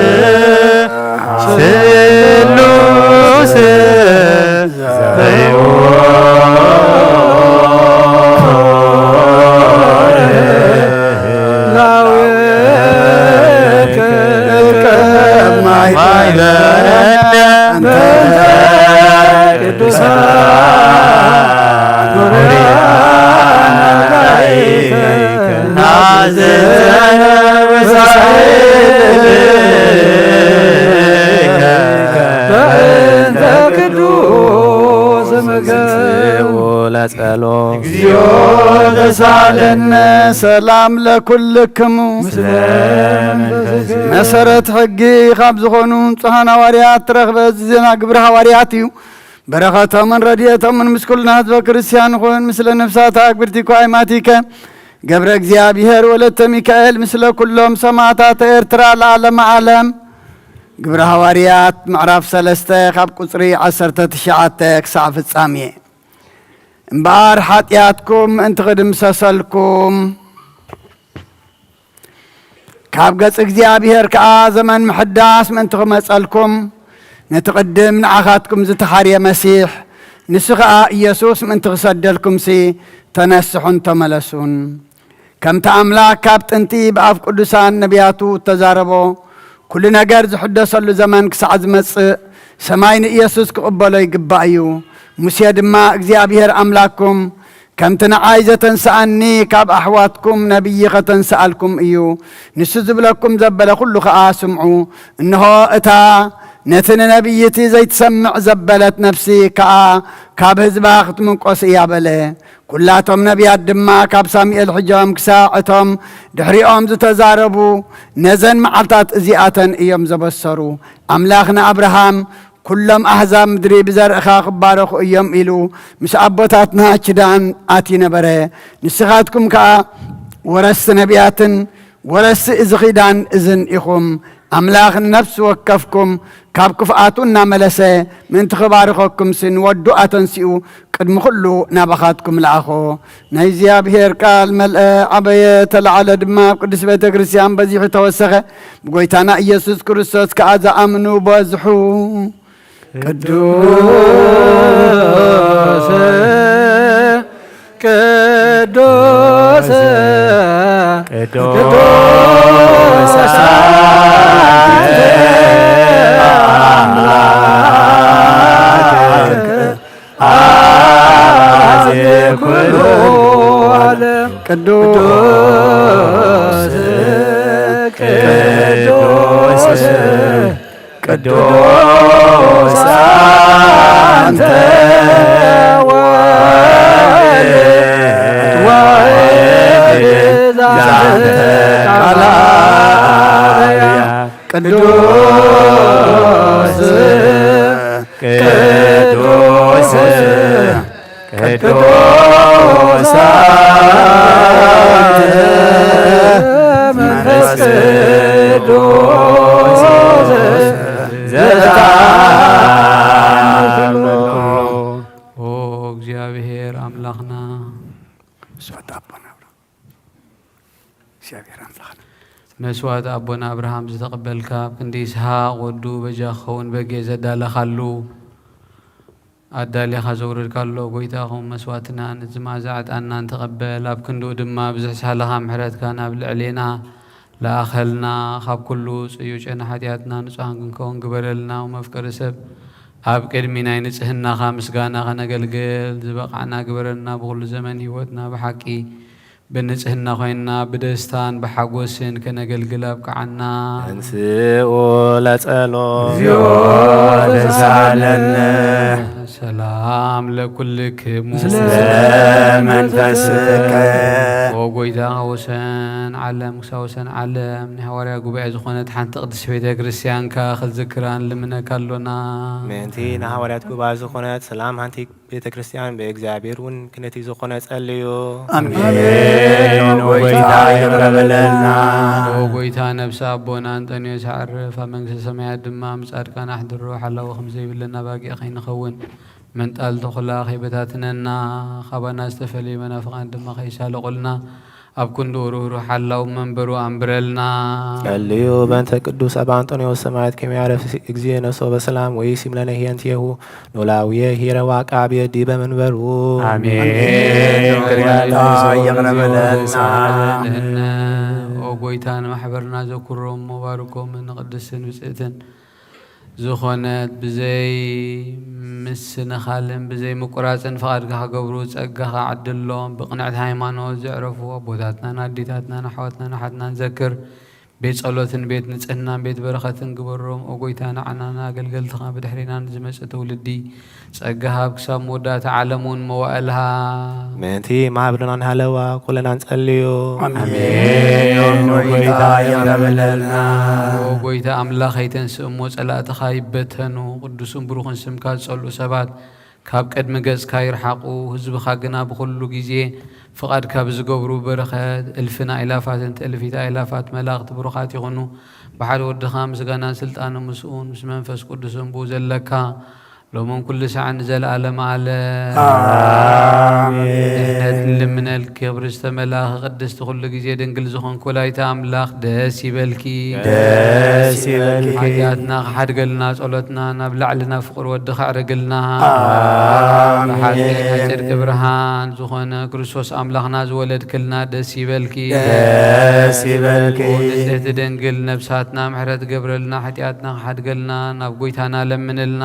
ለጸሎ እግዚኦ ተሳለነ ሰላም ለኩልክሙ መሰረት ሕጊ ካብ ዝኾኑ ንጹሓን ሃዋርያት ትረኽበ እዚ ዜና ግብሪ ሃዋርያት እዩ። በረኸቶምን ረድኤቶምን ምስ ኩልና ህዝበ ክርስቲያን ይኹን። ምስለ ነፍሳት ኣግብርቲ ኳይማቲከ ገብረ እግዚኣብሔር ወለተ ሚካኤል ምስለ ኩሎም ሰማዕታት ኤርትራ ለዓለመ ዓለም። ግብረ ሃዋርያት ምዕራፍ ሰለስተ ካብ ቁጽሪ ዓሰርተ ትሽዓተ ክሳዕ ፍጻሜ። እምበኣር ሓጢኣትኩም ምእንቲ ክድምሰሰልኩም ካብ ገጽ እግዚኣብሔር ከኣ ዘመን ምሕዳስ ምእንቲ ክመጸልኩም ነቲ ቅድም ንዓኻትኩም ዝተሓርየ መሲሕ ንሱ ኸኣ ኢየሱስ ምእንቲ ክሰደልኩምሲ ተነስሑን ተመለሱን። ከምቲ ኣምላኽ ካብ ጥንቲ ብኣፍ ቅዱሳን ነቢያቱ እተዛረቦ፣ ኩሉ ነገር ዝሕደሰሉ ዘመን ክሳዕ ዝመጽእ፣ ሰማይ ንኢየሱስ ክቕበሎ ይግባእ እዩ። ሙሴ ድማ፣ እግዚኣብሄር ኣምላክኩም፣ ከምቲ ንዓይ ዘተንስኣኒ ካብ ኣሕዋትኩም ነቢዪ ኸተንስኣልኩም እዩ። ንሱ ዝብለኩም ዘበለ ኹሉ ኸኣ ስምዑ። እንሆ፣ እታ ነቲ ንነቢዪ እቲ ዘይትሰምዕ ዘበለት ነፍሲ ከኣ ካብ ህዝባ ክትምንቆስ እያ በለ። ኵላቶም ነብያት ድማ ካብ ሳሙኤል ሒዞም ክሳዕ እቶም ድሕሪኦም ዝተዛረቡ ነዘን መዓልታት እዚኣተን እዮም ዘበሰሩ። ኣምላኽ ንኣብርሃም፣ "ኵሎም ኣህዛብ ምድሪ ብዘርእኻ ክባረኹ እዮም" ኢሉ ምስ ኣቦታትና ኪዳን ኣትዩ ነበረ። ንስኻትኩም ከኣ ወረስቲ ነብያትን ወረሲ እዚ ኺዳን እዝን ኢኹም። ኣምላኽ ንነፍሲ ወከፍኩም ካብ ክፍኣቱ እናመለሰ ምእንቲ ኽባርኸኩምሲ ንወዱ ኣተንሲኡ ቅድሚ ኹሉ ናባኻትኩም ለኣኾ። ናይ እግዚኣብሔር ቃል መልአ፣ ዓበየ፣ ተላዓለ ድማ ኣብ ቅድስት ቤተ ክርስቲያን በዚሑ ተወሰኸ። ብጎይታና ኢየሱስ ክርስቶስ ከኣ ዝኣምኑ በዝሑ። ቅዱስ ቅዱስ ቅዱስ አምላክ አዜ ኩሉ ዓለም ቅዱስ ቅዱስ ቅዱስ አንተ ወልድ ወቤዛ ዘተቃላያ ቅዱስ ቅዱስ ቅዱስ መንፈስ ቅዱስ ዘተአምሮ። ኦ እግዚኣብሔር ኣምላኽና፣ መስዋዕት ኣቦና ኣብርሃም፣ እግዚኣብሔር ኣምላኽና፣ መስዋዕት ኣቦና ኣብርሃም ዝተቐበልካ፣ ኣብ ክንዲ ይስሐቅ ወዱ በጃ ክኸውን በጌ ዘዳለኻሉ፣ ኣዳሊኻ ዘውረድካሎ፣ ጎይታ ኹን መስዋዕትና ነቲ መኣዛ ዕጣንና ንተቐበል፣ ኣብ ክንድኡ ድማ ብዝሕ ሳህልኻ ምሕረትካ ናብ ልዕሌና ለኣኸልና፣ ካብ ኩሉ ጽዩጨና ሓጢኣትና ንጹሃን ክንከውን ግበረልና። ወመፍቀሪ ሰብ ኣብ ቅድሚ ናይ ንጽህናኻ ምስጋና ከነገልግል ዝበቓዕና ግበረልና። ብኹሉ ዘመን ህይወትና ብሓቂ ብንጽህና ኮይንና ብደስታን ብሓጎስን ከነገልግል ኣብቅዓና። ተንስኡ ለጸሎት። እግዚኦ ተሳለነ። ሰላም ለኩልክሙ። ምስለ መንፈስከ። ኦ ጎይታ፣ ወሰን ዓለም ክሳብ ወሰን ዓለም ናይ ሃዋርያ ጉባኤ ዝኾነት ሓንቲ ቅድስት ቤተ ክርስቲያንካ ክትዝክራ ንልምነካ ኣሎና። ምእንቲ ንሃዋርያት ጉባኤ ዝኾነት ሰላም ሓንቲ ቤተ ክርስቲያን ብእግዚኣብሔር እውን ክነቲ ዝኾነ ጸልዩ። ኣሜን። ኣሜን። ጎይታ ይቕረ በለልና። ኦ ጎይታ፣ ነፍሲ ኣቦና እንጠንዮስ ኣዕርፍ፣ ኣብ መንግስተ ሰማያት ድማ ምስ ጻድቃን ኣሕድሮ። ሓላዊ ከም ዘይብለና ባጊዕ ከይንኸውን፣ ምንጣል ተኹላ ከይበታትነና፣ ካባና ዝተፈለዩ መናፍቓን ድማ ከይሳለቑልና፣ ኣብ ክንድኡ ርህሩህ ሓላው መንበሩ ኣንብረልና። ጸልዩ በእንተ ቅዱስ ኣባ እንጦንዮስ ሰማዕት ከመ ያዕርፍ እግዚእ ነፍሶ በሰላም ወይሲም ለነ ህየንቲሁ ኖላዊ ሂረ ወአቃቤ ዲበ መንበሩ። አሜን። አሜን። ይቅር በለን። ንህነ። ኦ ጎይታ፣ ንማሕበርና ዘኩሮም፣ መባርኮምን ንቅድስትን ብጽእትን ዝኾነት ብዘይ ምስንኻልን ብዘይ ምቁራጽን ፍቓድካ ክገብሩ ጸጋኻ ዓድሎም። ብቕንዕቲ ሃይማኖት ዘዕረፉ ኣቦታትናን ኣዴታትናን ኣሕዋትናን ኣሓትናን ዘክር። ቤት ጸሎትን ቤት ንጽህናን ቤት በረኸትን ግበሮም። ኦ ጎይታ፣ ንዓና ንኣገልገልትኻ ብድሕሬና ንዝመጽእ ትውልዲ ጸጋ ሃብ ክሳብ መወዳእታ ዓለም እውን መዋእልሃ። ምእንቲ ማህበርና ንሃለዋ ኩልና ንጸልዩ። ኣሜን። ኦ ጎይታ፣ ይቕረ በለልና። ኦ ጎይታ ኣምላኸይ፣ ተንስእ እሞ ጸላእትኻ ይበተኑ፣ ቅዱስን ብሩኽን ስምካ ዝጸልኡ ሰባት ካብ ቅድሚ ገጽካ ይርሓቑ። ህዝብኻ ግና ብኹሉ ግዜ ፍቓድካ ብዝገብሩ በረኸት እልፍን ኣእላፋትን ትእልፊት ኣእላፋት መላእኽቲ ብሩኻት ይኹኑ። ብሓደ ወድኻ ምስጋናን ስልጣንን ምስኡን ምስ መንፈስ ቅዱስን ብኡ ዘለካ ሎምን ኩሉ ሳዕን ንዘለኣለም ዓለም። ኣሜን። ድሕነት ንልምነልኪ፣ ክብሪ ዝተመላእኺ ቅድስቲ ኩሉ ግዜ ድንግል ዝኾንኪ ወላዲተ ኣምላኽ ደስ ይበልኪ። ደስ ይበልኪ። ሓጢኣትና ክሓድገልና፣ ጸሎትና ናብ ላዕሊ ናብ ፍቕሪ ወዲ ከዕርግልና። ኣሜን። ብሓቂ ናይ ጽድቂ ብርሃን ዝኾነ ክርስቶስ ኣምላኽና ዝወለድክልና ደስ ይበልኪ። ደስ ይበልኪ። ንጽሕቲ ድንግል ነብሳትና ምሕረት ገብረልና፣ ሓጢኣትና ክሓድገልና ናብ ጎይታና ለምንልና።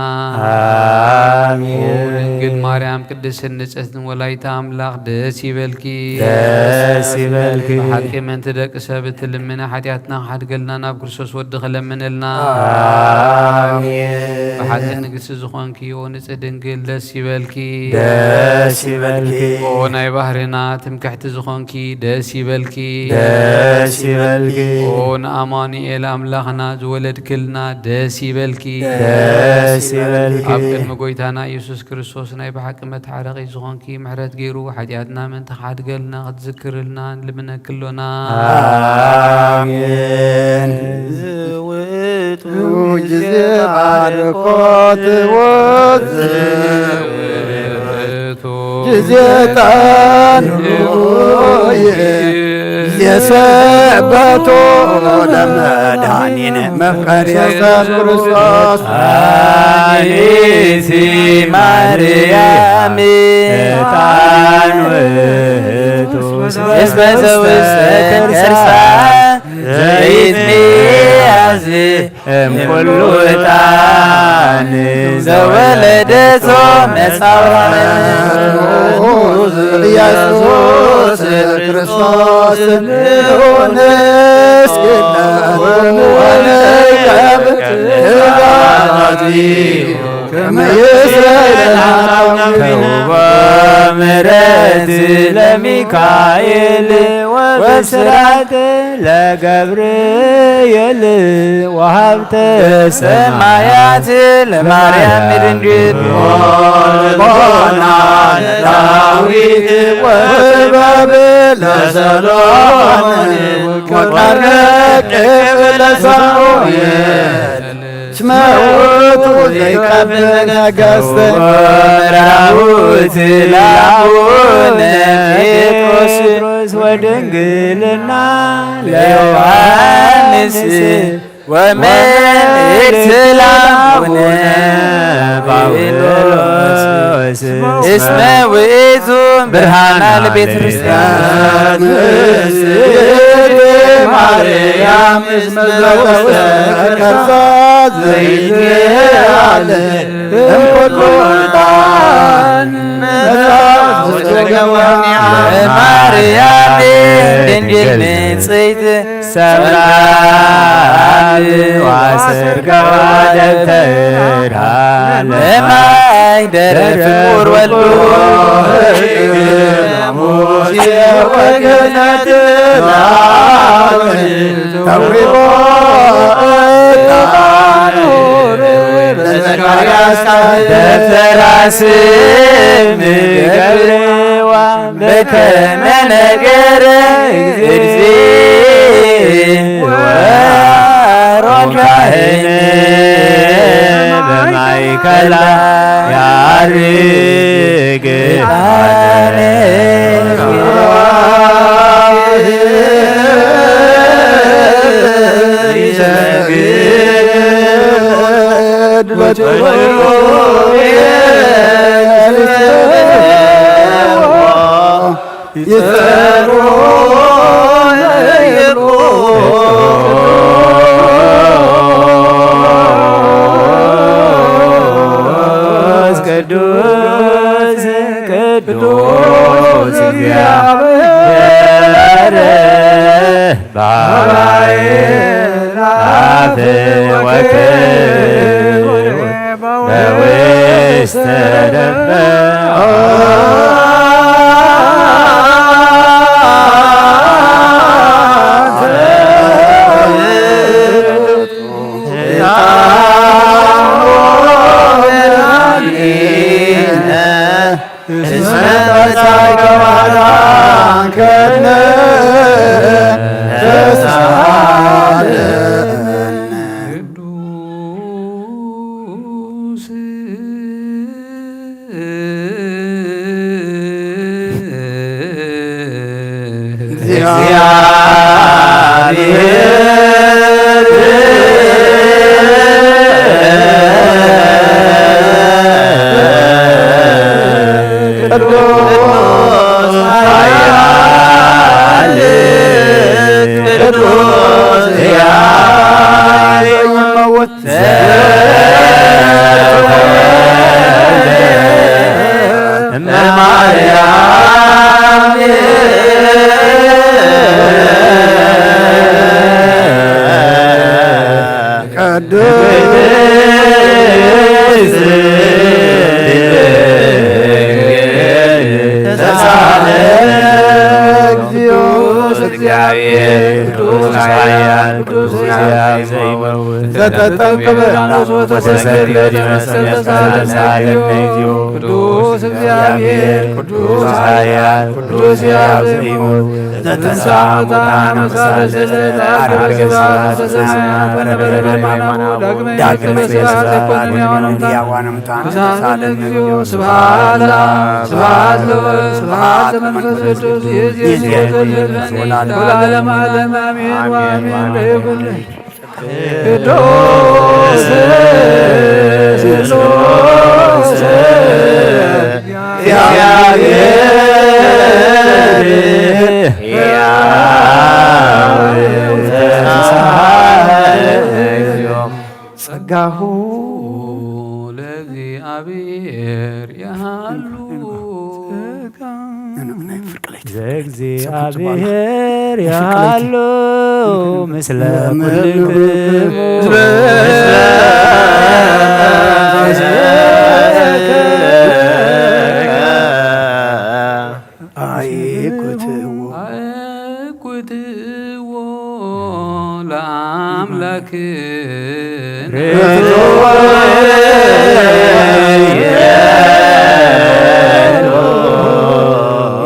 ኣሜን። ድንግል ማርያም ቅድስትን ንጽሕትን ወላዲተ ኣምላኽ ደስ ይበልኪ። ደስ ይበልኪ። ብሓቂ ምእንቲ ደቂ ሰብ እትልምኒ፣ ሓጢኣትና ክሓድገልና ናብ ክርስቶስ ወዲ ክለምንልና። ኣሜን። ብሓቂ ንግስቲ ዝኾንኪ ኦ ንጽሕቲ ድንግል ደስ ይበልኪ። ደስ ይበልኪ። ኦ ናይ ባህርና ትምክሕቲ ዝኾንኪ ደስ ይበልኪ። ደስ ይበልኪ። ኦ ንኣማኑኤል ኣምላኽና ዝወለድክልና ደስ ይበልኪ። ደስ ይበልኪ። ኣብ ቅድሚ ጎይታና ኢየሱስ ክርስቶስ ናይ ብሓቂ መተዓረቒ ዝኾንኪ ምሕረት ገይሩ ሓጢኣትና ምእንቲ ክሓድገልና ክትዝክርልና ንልምነኪ ኣሎና። ኣሜን። ዝውቱ ግዜ ባርኮት ወዝውቱ ግዜ ጣኑይ ግዜ ሰበቶ ለመድኃኒነ መፍቀር የሱስ ክርስቶስ። አይቲ ማርያም ዕጣን ውእቱ እስመ ዘውስተ ከርሳ ዘይትሚያዝ እምኩሉ ዕጣን ዘወለደቶ መጻውራ ኢየሱስ ክርስቶስ ንስግደት ወንቀብ ትእዛዛቲ ከመ ይስረይ ለነ ኃጣውእ ነቢነ። ከውቦ ምሕረት ለሚካኤል ወብስራት ለገብርኤል ወሀብተ ሰማያት ለማርያም ድንግል ልቦና ለዳዊት ወጥበብ ለሰሎሞን ወቃል ቅብ ለሳሙኤል እስመ ውእቱ ዘይቀብል ነገሥት መራሁት ለአቡነ ጴጥሮስ ወድንግልና ለዮሐንስ ወመልእክት ለአቡነ ጳውሎስ እስመ ውእቱ ብርሃና ለቤተ ክርስቲያን። ምስሌት ማርያም እስመ ዘውስተ ከርሳ ዘይትአለ እምኩሉ ዕጣን መጻ ውስተ ገበያ። ማርያም ድንግል ንጽሕት ሰብራ ዋሰርጋ ደብተራ ለማይ ደረፍ ፍቁር ወልዱ ሙሴ ወገነት ላወይ ተውቦ ዕጣን ለዘካርያስ ካህን ደብተራ ስም ገብርዋ በከመ ነገረ እግዚእ ወአሮን ካህን በማእከላ ያርግ ቅዱስ ቅዱስ እግዚአብሔር በአርያም ወክብር በውስተ ደመና እግዚኣብሔር ቅዱስ ኃያል ቅዱስ ሕያው ዘይመውት ዘተጠምቀ በዮርዳኖስ ወተሰቅለ በዲበ መስቀል ተሳለነ እግዚኦ። ቅዱስ እግዚአብሔር ቅዱስ ኃያል ቅዱስ ሕያው ዘይመውት ዘተንሥአ እሙታን አምሳለ ሥላሴ አርገ ስብሐት ወሰማያት ወነበረ በማያሙ ዳግመ ይመጽእ በስብሐት ይኮንን ሕያዋን እሙታን ተሳለነ እግዚኦ። ስብሐት ለአብ ስብሐት ለወልድ ስብሐት ለመንፈስ ቅዱስ ይእዜሰ ወለዓለመ ዓለም አሜን ወአሜን። ለይኩን ቅዱስ ስሉስ እግዚአብሔር ሕያው ተንሥአ እግዚኦ። ጸጋሁ ለእግዚአብሔር የሃሉ። ናይ ፍርቂ ለይቲ ለእግዚአብሔር የሃሉ ምስለ ኩልክሙ። አይኩትዎ። አይኩትዎ ለአምላክ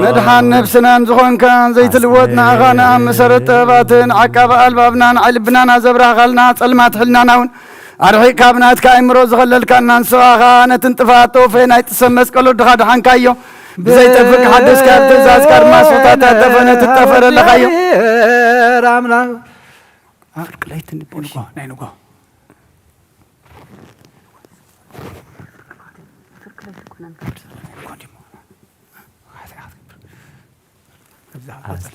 መድሓን ነብስናን ዝኾንካ ዘይትልወጥ ንኣኻና መሰረት ጥበባትን ዓቃቢ ኣልባብናን ዓይኒ ልብናን ኣዘብራኻልና ጸልማት ሕልናና እውን ኣርሒቕ ካብ ናትካ ኣእምሮ ዝኸለልካና ንስኻ ነትን ጥፋት ተወፈ ናይ ጥሰብ መስቀል ወድኻ ድሓንካዮ ብዘይጠፍእ ክሓደስካ ኣብ ትእዛዝካ ድማ ስውታታ ጠፈነ ትጠፈረ ኣለኻዮ። ኣምላኽ ፍርቂ ለይቲ ንቦ ናይ ንጎ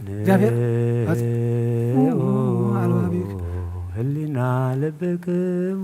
እግዚኣብሔር ህሊና ልብክሙ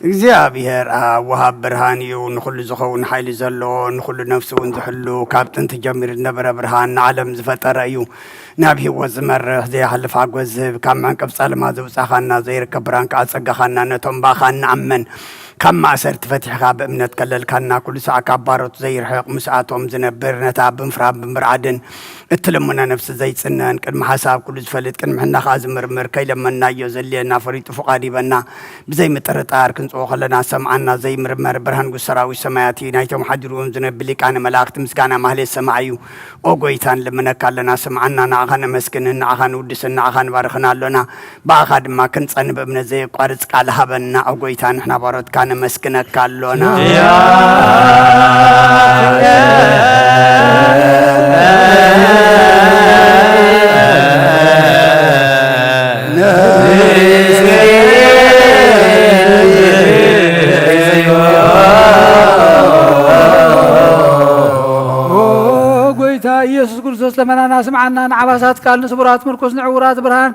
እግዚኣብሔር ኣብ ወሃብ ብርሃን እዩ። ንኹሉ ዝኸውን ሓይሊ ዘለዎ፣ ንኹሉ ነፍሲ እውን ዝሕሉ፣ ካብ ጥንቲ ጀሚሩ ዝነበረ ብርሃን፣ ንዓለም ዝፈጠረ እዩ። ናብ ህይወት ዝመርሕ፣ ዘይሓልፍ ሓጎስ ዝህብ፣ ካብ መዕንቀፍ ጸለማ ዘውጻኻና፣ ዘይርከብ ብርሃን ከኣ ጸጋኻና፣ ነቶም ብኣኻ እንኣመን ካብ ማእሰርቲ ፈቲሕኻ ብእምነት ከለልካና፣ ኩሉ ሳዕ ካብ ባሮት ዘይርሕቕ፣ ምስኣቶም ዝነብር፣ ነታ ብምፍራን ብምርዓድን እትልምኖ ነፍሲ ዘይጽነን፣ ቅድሚ ሓሳብ ኩሉ ዝፈልጥ፣ ቅድሚ ሕና ከኣ ዝምርምር፣ ከይለመንናዮ ዘድልየና ፈሊጡ ፍቓድ ይበና። ብዘይ ምጥርጣር ክንጽዎ ከለና ሰምዓና ዘይምርመር ብርሃን ንጉስ ሰራዊት ሰማያት እዩ። ናይቶም ሓዲርዎም ዝነብ ሊቃነ መላእኽቲ ምስጋና ማህሌት ሰማዕ እዩ። ኦ ጎይታ ንልምነካ ኣለና፣ ስምዓና፣ ንዓኻ ነመስግንን፣ ንዓኻ ንውድስን፣ ንዓኻ ንባርኽን ኣሎና። ብኣኻ ድማ ክንጸን ብእምነት ዘየቋርጽ ቃል ሃበና። ኦ ጎይታ ንሕና ባሮትካ ነመስግነካ ኣሎና። ኦ ጎይታ ኢየሱስ ክርስቶስ ለመናና ስምዓና። ንዓባሳት ቃል፣ ንስቡራት ምርኩስ፣ ንዕውራት ብርሃን፣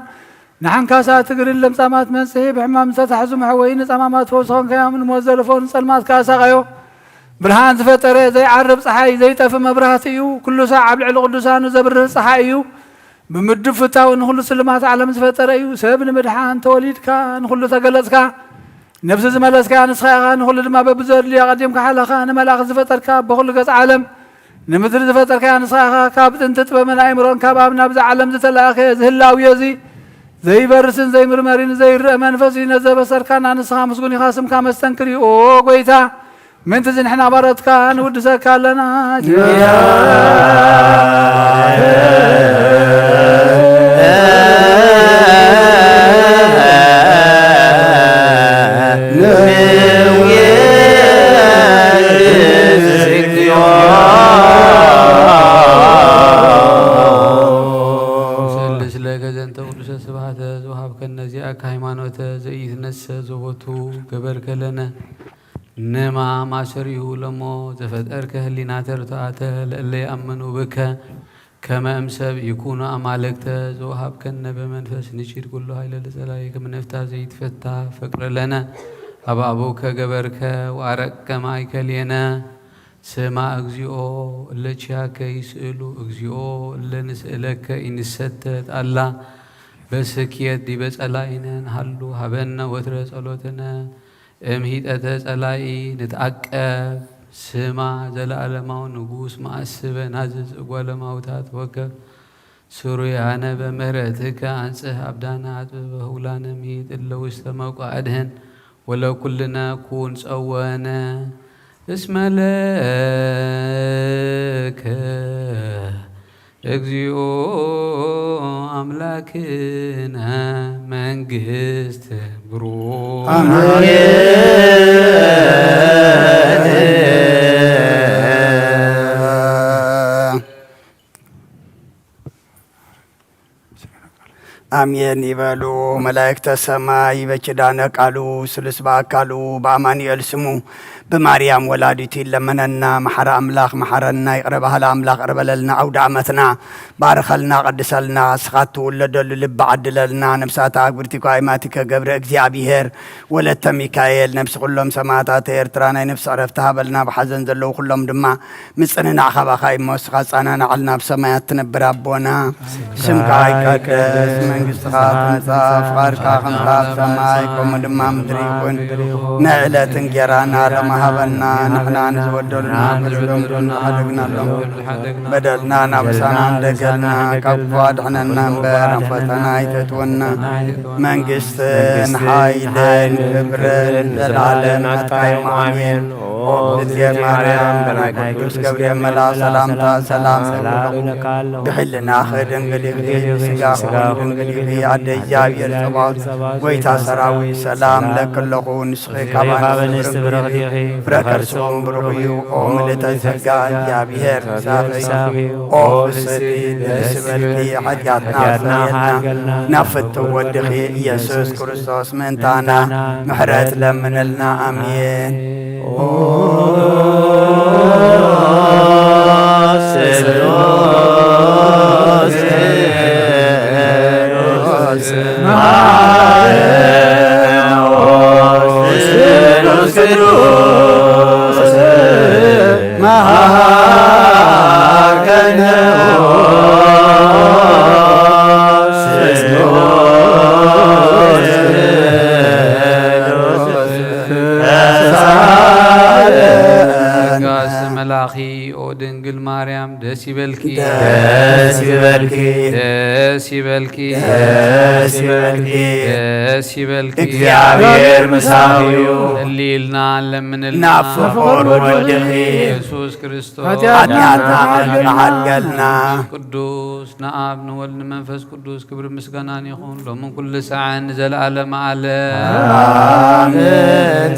ንሓንካሳት እግርን ለምጻማት መንጽሂ፣ ብሕማም ዝተታሕዙ መሕወዪ፣ ንጻማማት ፈውሲ ኾንካዮም፣ ንሞት ዘለፎ ንጸልማት ከኣ ሳቐዮ። ብርሃን ዝፈጠረ ዘይዓርብ ጸሓይ፣ ዘይጠፍእ መብራህቲ እዩ። ኩሉ ሳዕ ኣብ ልዕሊ ቅዱሳኑ ዘብርህ ጸሓይ እዩ። ብምድብ ፍታው ንኹሉ ስልማት ዓለም ዝፈጠረ እዩ። ሰብ ንምድሓን ተወሊድካ፣ ንኹሉ ተገለጽካ። ነፍሲ ዝመለስካያ ንስኻ ኢኻ፣ ንኹሉ ድማ በብዘድልዮ ኣቐዲምካ ሓለኻ። ንመላእኽቲ ዝፈጠርካ፣ በኹሉ ገጽ ዓለም ንምድሪ ዝፈጠርካያ ንስኻ ኢኻ። ካብ ጥንቲ ጥበብን ኣእምሮን ካብ ኣብ ናብዚ ዓለም ዝተላእከ እዚ ህላዌ እዚ ዘይበርስን ዘይምርመርን ዘይረአ መንፈስ እዩ። ነዚ ዘበሰርካና ንስኻ ምስጉን ኢኻ፣ ስምካ መስተንክር እዩ። ኦ ጎይታ፣ ምእንቲ እዚ ንሕና ባሮትካ ንውድሰካ ኣለና። ስለ ስለ ገዘንተ ቅዱሰ ስብሐተ ዘወሃብከነ ዚአከ ሃይማኖተ ዘኢትነሰ ዘቦቱ ገበርከ ለነ። ንማ ማሰሪሁ ለሞ ዘፈጠርከ ህሊና ተርትኣተ ለእለ ይኣምኑ ብከ ከመ እምሰብ ይኩኑ ኣማልክተ ዘውሃብከነ በመንፈስ ንቺድ ኩሉ ኃይለ ለጸላኢ ከመ ንፍታ ዘይትፈታ ፈቅረ ለነ ኣብ አቡከ ገበርከ ወአረቅከ ማእከሌነ። ስማ እግዚኦ እለ ቺያከ ይስእሉ፣ እግዚኦ እለ ንስእለከ ኢንሰተት ኣላ። በስክየት ዲበ ጸላኢነ ንሃሉ፣ ሃበነ ወትረ ጸሎትነ እም ሂጠተ ጸላኢ ንትዓቀብ። ስማ ዘለዓለማዊ ንጉስ መኣስበ ናዝዝ እጓለማውታት ወከፍ ስሩያነ በምህረትከ አንጽህ አብዳነ አጥብበ ህውላነ ምይጥ እለ ውስተ መቋ አድህን ወለኩልነ ኩን ጸወነ። እስመ ለከ እግዚኦ አምላክነ መንግስት ብሩክ። አሜን ይበሉ መላእክተ ሰማይ። በኪዳነ ቃሉ ስሉስ በአካሉ በአማኑኤል ስሙ ብማርያም ወላዲቱ ይለመነና። መሐረ አምላኽ መሐረና፣ ይቅረ በሃሊ አምላኽ ቅረ በለልና፣ አውደ ዓመትና ባርኸልና፣ ቀድሰልና፣ ስኻ ትውለደሉ ልቢ ዓድለልና። ነብሳታ አግብርቲ ኳይማቲከ ገብረ እግዚኣብሔር ወለተ ሚካኤል፣ ነብሲ ኩሎም ሰማዕታት ኤርትራ ናይ ነብሲ ዕረፍቲ ሃበልና። ብሓዘን ዘለዉ ኩሎም ድማ ምጽንናዕ ካባኻ እዩ እሞ፣ ንስኻ ጻናናዓልና። ኣብ ሰማያት ትነብር ኣቦና፣ ስምካ ይቀደስ፣ መንግስትኻ ትምጻእ፣ ፍቓድካ ከምታ ኣብ ሰማይ ከምኡ ድማ ምድሪ ይኹን። ንዕለት እንጌራና ሎሚ ሃበና፣ ንሕና ንዝበደሉና ንበደሎም ንሓደግናሎም፣ በደልና ናብ ምሳና እንደገልና፣ ካብ ክፉ ኣድሕነና እምበር፣ ኣብ ፈተና ኣይተእትወና። መንግስትን ሓይልን ክብርን ንዘለዓለም ናትካ እዩ። ኣሜን። ኦ ብእግዝእትየ ማርያም፣ ብናይ ቅዱስ ገብርኤል መልኣኽ ሰላምታ ሰላም እብለኪ። ብሕልናኺ ድንግል ኢኺ፣ ብስጋኺ ድንግል ኢኺ። ኣደ እግዚኣብሔር ጸባኦት፣ ጐይታ ሰራዊት ሰላም እብለኪ ኣለኹ። ንስኺ ካብ ኣንስቲ ብርኽቲ ኢኺ፣ ፍረ ከርስኺ እውን ብሩኽ እዩ። ኦ ምልእተ ጸጋ፣ እግዚኣብሔር ምሳኺ እዩ። ኦ ፍስሕቲ ደስ ይበልኪ፣ ሓጢኣትና ሓጢኣትና ኣስተሰርየልና፣ ሓርገልና፣ ናብ ፍትው ወድኺ ኢየሱስ ክርስቶስ ምእንታና ምሕረት ለምንልና። ኣሜን። ኦ ስሉስ ቅዱስ መሐረነ ጸጋ መልኣኺ ኦ ድንግል ማርያም ደስ ይበልኪ። ደስ ይበልኪ። ደስ ይበልኪ። ደስ ይበልኪ። ደስ ይበልኪ። እግዚኣብሔር ምሳኺ እዩ። ጸልይልና ለምንልና። ናብ ፍቑር ወድኺ ኢየሱስ ክርስቶስ ሓጢኣትና ሓልገልና። ቅዱስ ንኣብ ንወልድ ንመንፈስ ቅዱስ ክብሪ ምስጋናን ይኹን ሎምን ኩሉ ሰዓን ንዘለዓለም ዓለም። ኣሜን።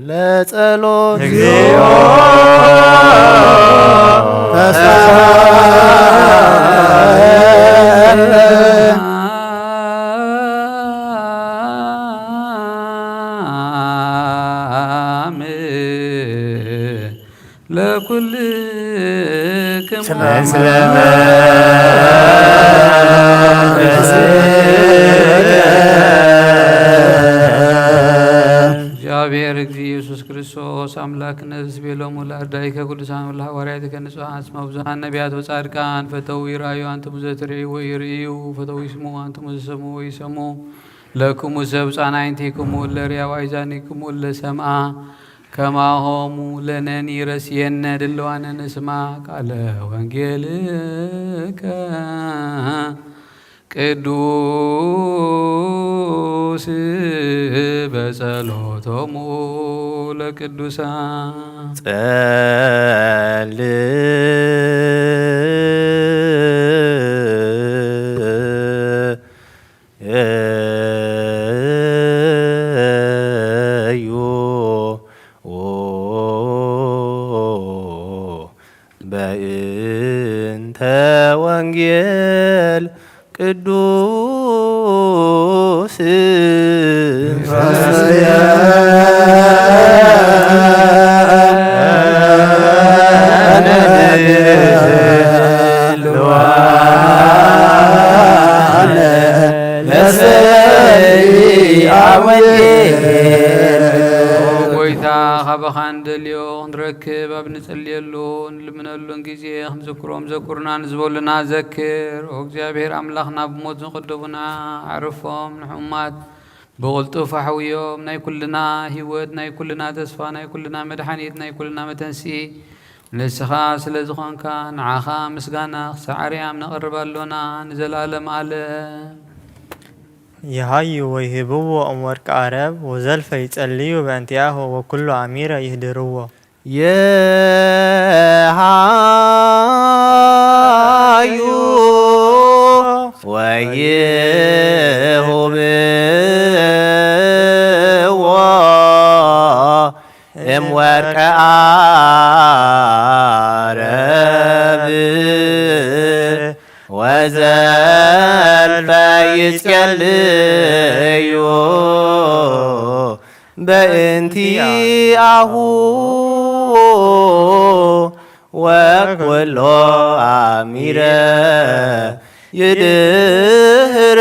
ለጸሎት እግዚኦ ተሳሃለ። ለኩልክሙ ስለ እግዚአብሔር እግዚእ ኢየሱስ ክርስቶስ አምላክነ ዘስቤሎሙ ለአርዳኢከ ቅዱሳን ወለሐዋርያቲከ ንጹሐን እስመ ብዙኃን ነቢያት ወጻድቃን ፈተው ይርአዩ አንትሙ ዘትርእዩ ወኢርእዩ፣ ፈተው ይስምዑ አንትሙ ዘሰምዑ ወኢሰምዑ። ለክሙ ሰብ ጻናይንቲክሙ እለ ርእያ ወአይዛኒክሙ እለ ሰምዓ፣ ከማሆሙ ለነኒ ረስየነ ድልዋነ ንስማ ቃለ ወንጌልከ ቅዱስ በጸሎቶሙ ለቅዱሳን። ጸል እዩ። ክብ ኣብ ንጸልየሉን ንልምነሉን ግዜ ክንዝክሮም ዘኩርና ንዝበሉና ዘክር። ኦ እግዚኣብሔር ኣምላኽና፣ ብሞት ዝቐደሙና ኣዕርፎም፣ ንሕሙማት ብቕልጡፍ ኣሕውዮም። ናይ ኩልና ህይወት፣ ናይ ኩልና ተስፋ፣ ናይ ኩልና መድሓኒት፣ ናይ ኩልና መተንስኢ ንስኻ ስለ ዝኾንካ፣ ንዓኻ ምስጋና ክሳዕ ኣርያም ነቕርብ ኣሎና ንዘለኣለም ዓለም። ይሃዩ ወይህብዎ እም ወርቂ ዓረብ፣ ወዘልፈ ይጸልዩ በእንቲኣሁ፣ ወኩሉ ኣሚረ ይህድርዎ። የሃዩ ወይህብዎ እም ወርቂ ዓረብ፣ ወዘልፈ ይጸልዩ በእንቲኣሁ፣ ወኩሎ ኣሚረ ይድህርዎ።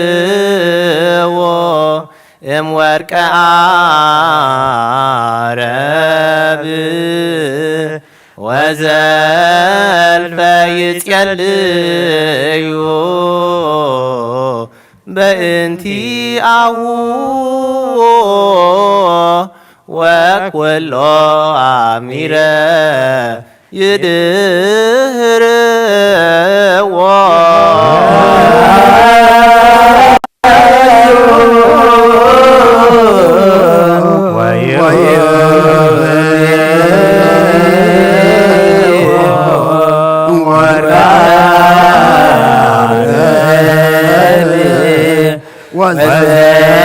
ወየሁብዎ እም ወርቀ ዓረብ ወዘልፈ ይጸልዩ በእንቲኣሁ ወኩሎ ኣሚረ ይድህርዎ።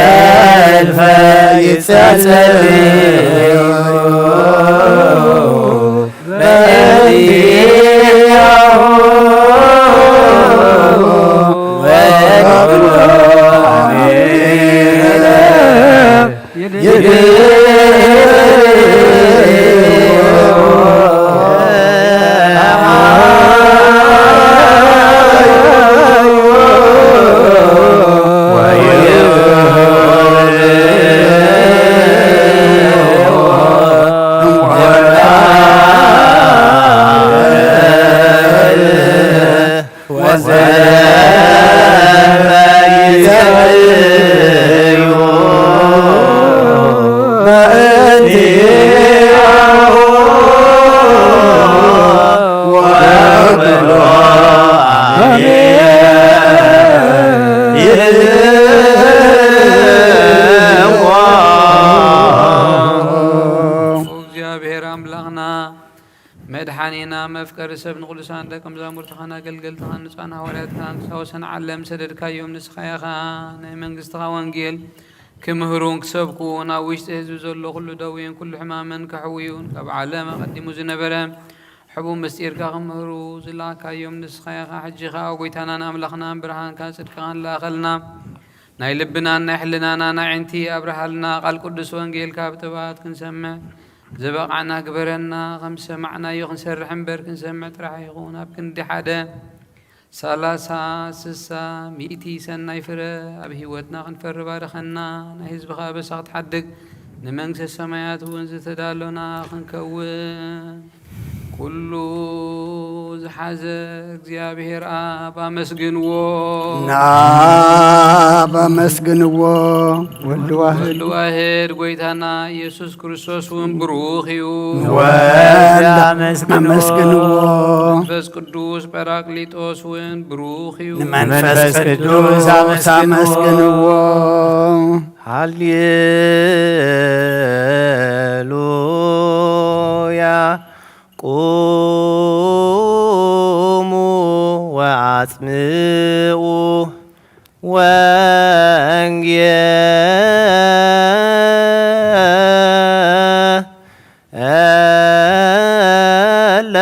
ወዘልፈ ይጸልዩ በእንቲአሁ ወኩሎ አሚረ ይድህርዎ። ወዘፈይሰዩ በእንቲአሁ ወበሎ አሜን ይብልዎ። እግዚኣብሔር ኣምላኽና መድሓኒና መፍቀሪ ሰብ ንቅዱሳን ደቀ መዛሙርትኻን ኣገልገልትኻን ንጹሓን ሃዋርያትካን ክሳብ ወሰን ዓለም ሰደድካዮም። ንስኻ ኢኻ ናይ መንግስትኻ ወንጌል ክምህሩን ክሰብኩን ኣብ ውሽጢ ህዝቢ ዘሎ ኩሉ ደዌን ኩሉ ሕማምን ከሕውዩን ካብ ዓለም ኣቐዲሙ ዝነበረ ሕቡእ ምስጢርካ ክምህሩ ዝለኣካዮም ንስኻ ኢኻ። ሕጂ ኸኣ ጎይታናን ኣምላኽናን ብርሃንካን ጽድቅኻን ለኣኸልና። ናይ ልብናን ናይ ሕልናናን ኣዒንቲ ኣብርሃልና። ቃል ቅዱስ ወንጌልካ ብጥበባት ክንሰምዕ ዝበቓዕና ግበረና። ከም ዝሰማዕናዮ ክንሰርሕ እምበር ክንሰምዕ ጥራሕ ኣይኹን። ኣብ ክንዲ ሓደ ሰላሳ ስሳ ሚእቲ ሰናይ ፍረ ኣብ ህይወትና ክንፈሪ ባርኸና። ናይ ህዝብኻ ኣበሳ ክትሓድግ ንመንግስተ ሰማያት እውን ዝተዳሎና ክንከውን ኩሉ ዝሓዘ እግዚኣብሔር ኣብ ኣመስግንዎ። ናብ ኣመስግንዎ። ወልድ ዋህድ ወልድ ዋህድ ጎይታና ኢየሱስ ክርስቶስ እውን ብሩኽ እዩ። ወልድ ኣመስግንዎ። መንፈስ ቅዱስ ጳራቅሊጦስ እውን ብሩኽ እዩ። ንመንፈስ ቅዱስ ኣመስግንዎ። ሃሌሉያ። ቁሙ ወአጽምዑ ወንጌለ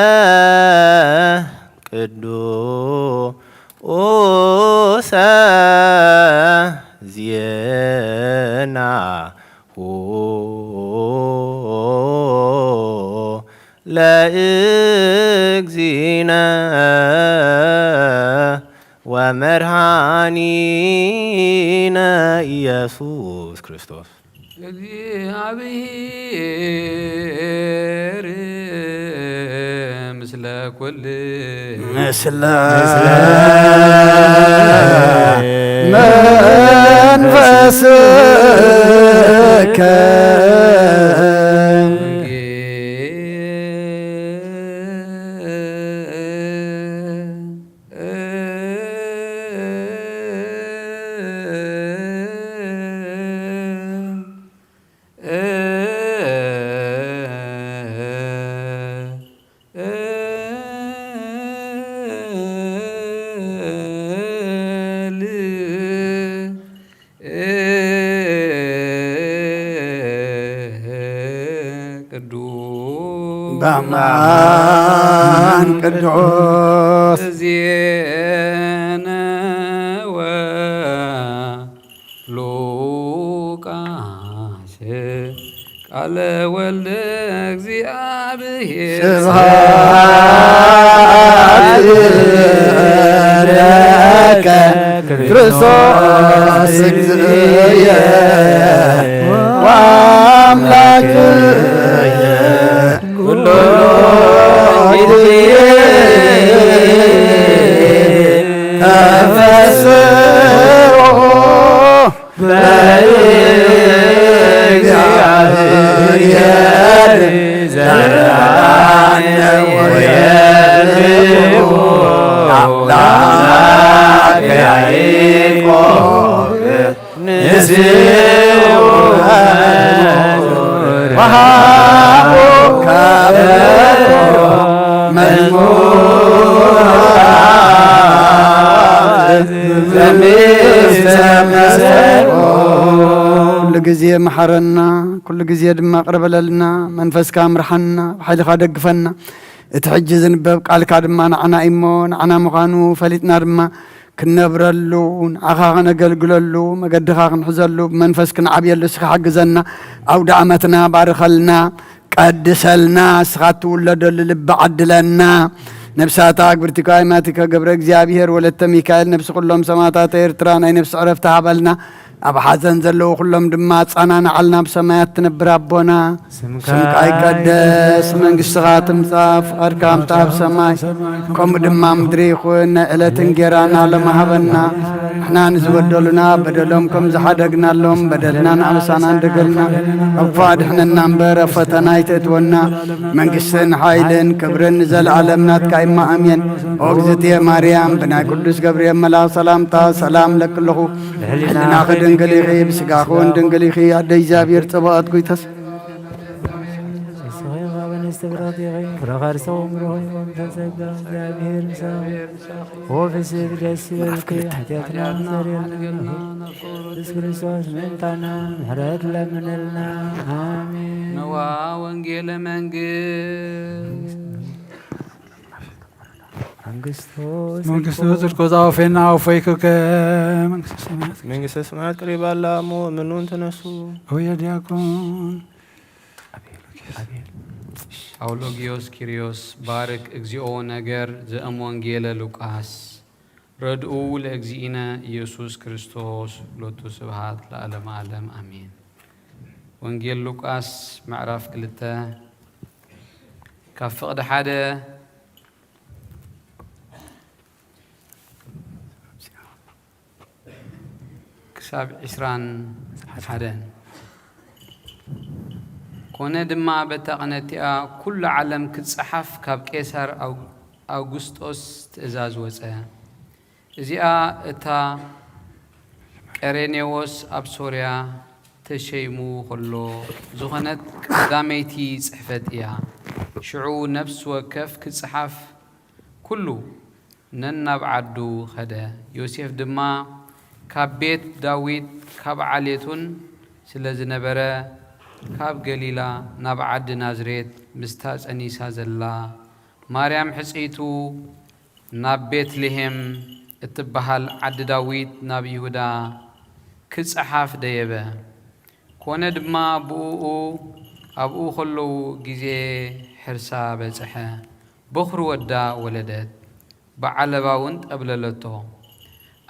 ቅዱሰ ዜናሁ ለእግዚእነ ወመድኃኒነ ኢየሱስ ክርስቶስ። እግዚአብሔር ምስለ ኩል ምስለ መንፈስከ ቅዱስ በአማን ቅዱስ ዜነወ ሉቃስ ቃለ ወልደ እግዚአብሔር ስብሐት ለከ ክርስቶስ እግዚእየ ወአምላክየ ኩሉ ጊዜ ተፈስሑ በእግዚአብሔር ዘርአነ ወየብኡ አምላከ ያዕቆብ ንስኡ ወሃቦ ካበሮ መዝሙር ለሚስተመሰሎ። ኩሉ ግዜ መሓረና፣ ኩሉ ግዜ ድማ ቅርበለልና። መንፈስካ ምርሓና፣ ብሓይልኻ ደግፈና። እቲ ሕጂ ዝንበብ ቃልካ ድማ ንዓና እዩሞ፣ ንዓና ምዃኑ ፈሊጥና ድማ ክንነብረሉ፣ ንዓኻ ከነገልግለሉ፣ መገድኻ ክንሕዘሉ፣ ብመንፈስ ክንዓብየሉ እስኻ ሓግዘና። ኣውደ ዓመትና ባርኸልና፣ ቀድሰልና፣ እስኻ እትውለደሉ ልቢ ዓድለና። ነብሳታ ኣግብርቲካ ይማቲከ ገብረ እግዚኣብሔር ወለተ ሚካኤል፣ ነብሲ ኩሎም ሰማዕታት ኤርትራ ናይ ነብሲ ዕረፍቲ ሃበልና። ኣብ ሓዘን ዘለዉ ኩሎም ድማ ኣጻናንዓልና። ብሰማያት ትነብር ኣቦና፣ ስምካ ይቀደስ፣ መንግስትኻ ትምጻእ፣ ፍቓድካ ምጻእ ኣብ ሰማይ ከምኡ ድማ ምድሪ ይኹን። ናይ ዕለት እንጌራና ሎሚ ሃበና። ንሕና ንዝበደሉና በደሎም ከም ዝሓደግናሎም በደልናን ኣበሳናን ደገልና፣ ካብ ክፉእ ኣድሕነና እምበር ኣብ ፈተና ኣይተእትወና። መንግስትን ሓይልን ክብርን ንዘለኣለም ናትካ እማ ኣሜን። ኦ እግዝእትየ ማርያም፣ ብናይ ቅዱስ ገብርኤል መልኣኽ ሰላምታ ሰላም እለኪ ኣለኹ። ብሕልናኺ ድንግል ኢኺ፣ ብስጋኺ እውን ድንግል ኢኺ። ኣደ እግዚኣብሔር ጸባኦት ጎይታስ ንስኺ ኸዓ ብንእስቲ ብረኽቲ ኢኺ፣ ፍረ ከርሰ እውን ብሩኽ እዩ። እመ ተጸጋ እግዚኣብሔር ምሳኺ፣ ወፍስሕቲ ደስ ይበልኪ፣ ሓጢኣትና ኣስተሰርየልና፣ ኢየሱስ ክርስቶስ ምእንታና ምሕረት ለምንልና። ኣሜን። ነዋ ወንጌለ መንግስት መንግስቱ መንግስቱ ጽድቁ ዛወፌና ወፎይኩከ መንግስተ ሰማያት መንግስተ ሰማያት ቅሪባ ኣላ እሞ ምኑን ተነሱ። ወየ ዲያቆን ኣውሎጊዮስ ኪሪዮስ ባርክ እግዚኦ ነገር ዘእም ወንጌለ ሉቃስ ረድኡ ለእግዚእነ ኢየሱስ ክርስቶስ ሎቱ ስብሃት ለዓለመ ዓለም ኣሜን። ወንጌል ሉቃስ ምዕራፍ ክልተ ካብ ፍቕዲ ሓደ ክሳብ ዕስራን ሓደን። ኮነ ድማ በታ ቐነቲኣ ኩሉ ዓለም ክጸሓፍ ካብ ቄሳር ኣው-፣ ኣውግስጦስ ትእዛዝ ወጸ። እዚኣ እታ ቀሬኔዎስ ኣብ ሶርያ ተሸይሙ ኸሎ ዝኾነት ቀዳመይቲ ጽሕፈት እያ። ሽዑ ነፍሲ ወከፍ ክጸሓፍ ኩሉ ነናብ ዓዱ ኸደ። ዮሴፍ ድማ ካብ ቤት ዳዊት ካብ ዓሌቱን ስለ ዝነበረ፣ ካብ ገሊላ ናብ ዓዲ ናዝሬት ምስታ ጸኒሳ ዘላ ማርያም ሕጽይቱ ናብ ቤትልሄም እትበሃል ዓዲ ዳዊት ናብ ይሁዳ ክጸሓፍ ደየበ። ኮነ ድማ ብእኡ፣ ኣብኡ ኸለዉ ግዜ ሕርሳ በጽሐ፣ በኹሪ ወዳ ወለደት፣ ብዓለባ እውን ጠብለለቶ።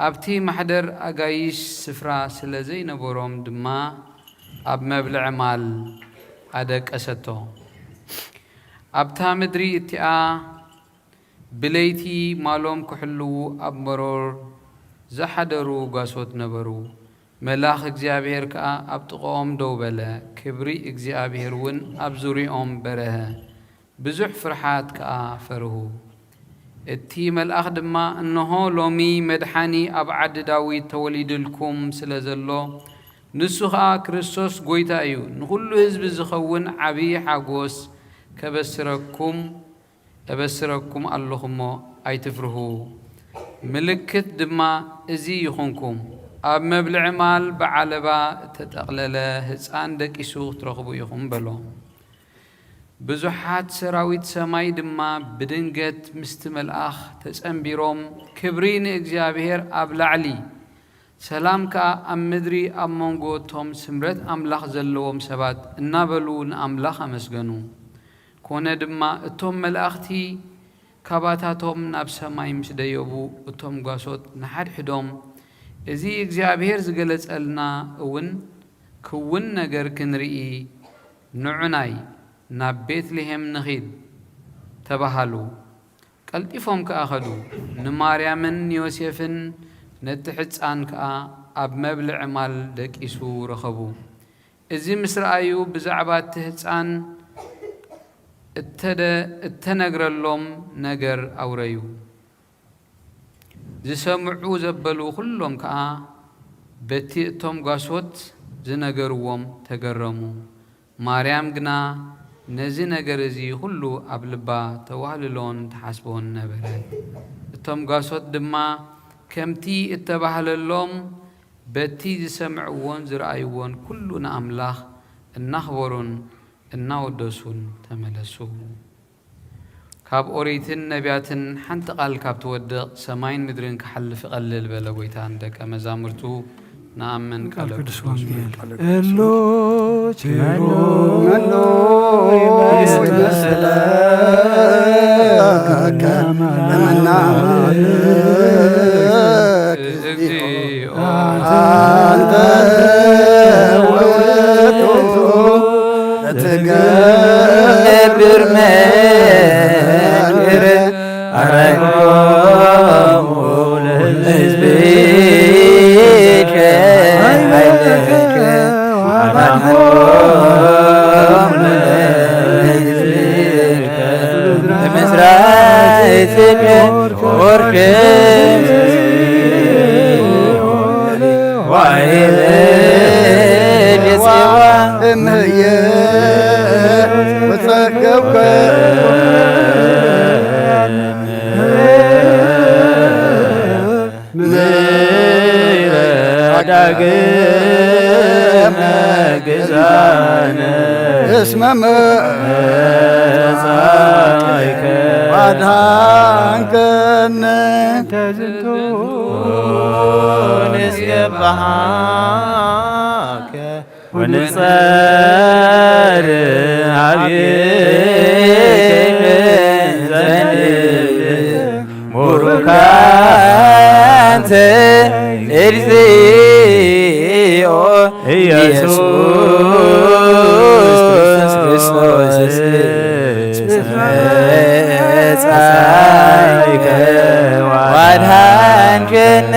ኣብቲ ማሕደር ኣጋይሽ ስፍራ ስለ ዘይነበሮም ድማ ኣብ መብልዒ ማል ኣደቀሰቶ። ኣብታ ምድሪ እቲኣ ብለይቲ ማሎም ክሕልዉ ኣብ መሮር ዝሓደሩ ጓሶት ነበሩ። መልኣኽ እግዚኣብሔር ከኣ ኣብ ጥቓኦም ደው በለ፣ ክብሪ እግዚኣብሔር እውን ኣብ ዙርያኦም በርሀ፣ ብዙሕ ፍርሓት ከኣ ፈርሁ። እቲ መልኣኽ ድማ፣ እንሆ፣ ሎሚ መድሓኒ ኣብ ዓዲ ዳዊት ተወሊዱልኩም ስለ ዘሎ፣ ንሱ ኸኣ ክርስቶስ ጐይታ እዩ፣ ንኹሉ ህዝቢ ዝኸውን ዓብዪ ሓጐስ ከበስረኩም እበስረኩም ኣለኹ እሞ ኣይትፍርሁ። ምልክት ድማ እዚ ይኹንኩም፣ ኣብ መብልዒ ማል ብዓለባ እተጠቕለለ ህጻን ደቂሱ ክትረኽቡ ኢኹም በሎም። ብዙሓት ሰራዊት ሰማይ ድማ ብድንገት ምስቲ መልኣኽ ተጸንቢሮም፣ ክብሪ ንእግዚኣብሔር ኣብ ላዕሊ፣ ሰላም ከኣ ኣብ ምድሪ ኣብ መንጎ እቶም ስምረት ኣምላኽ ዘለዎም ሰባት እናበሉ ንኣምላኽ ኣመስገኑ። ኮነ ድማ እቶም መላእኽቲ ካባታቶም ናብ ሰማይ ምስ ደየቡ፣ እቶም ጓሶት ንሓድሕዶም፣ "እዚ እግዚኣብሔር ዝገለጸልና እውን ክውን ነገር ክንርኢ ንዑናይ ናብ ቤትልሄም ንኺድ" ተባሃሉ። ቀልጢፎም ከኣ ኸዱ። ንማርያምን ንዮሴፍን ነቲ ሕጻን ከኣ ኣብ መብልዒ ማል ደቂሱ ረኸቡ። እዚ ምስ ረኣዩ፣ ብዛዕባ እቲ ህጻን እተደ-፣ እተነግረሎም ነገር ኣውረዩ። ዝሰምዑ ዘበሉ ኹሎም ከኣ በቲ እቶም ጓሶት ዝነገርዎም ተገረሙ። ማርያም ግና ነዚ ነገር እዚ ኹሉ ኣብ ልባ ተዋህልሎን ትሓስቦን ነበረት። እቶም ጓሶት ድማ ከምቲ እተባህለሎም በቲ ዝሰምዕዎን ዝረኣይዎን ኩሉ ንኣምላኽ እናኽበሩን እናወደሱን ተመለሱ። ካብ ኦሪትን ነቢያትን ሓንቲ ቃል ካብ ትወድቕ ሰማይን ምድርን ክሓልፍ ይቐልል በለ ጐይታ ንደቀ መዛሙርቱ። ንኣምን ቃለ ቅዱስ ወንጌል። እሎ ቸሩ መኖ ይመስለከ ለመናመልክ እግዚኦ አንተ ውእቱ ለትገብር መንክር አረጎሙ ለህዝብከ ኃይለከ አዳንኮሙ ለህዝብከ በምስራቅ ጽድቅ ወርቅ ዋይል ጽዋ እምህየ ወጸገብከ ምሕረት ዳግመ ግዛነ እስመ መጻእከ አድኃንከነ። ተዝንቱ ንስብሐከ ወንጸር ሀቤከ ዘንብል ቡሩካንተ እግዚኦ ኢየሱስ ክርስቶስ መጻእከ ዋድኃንከነ።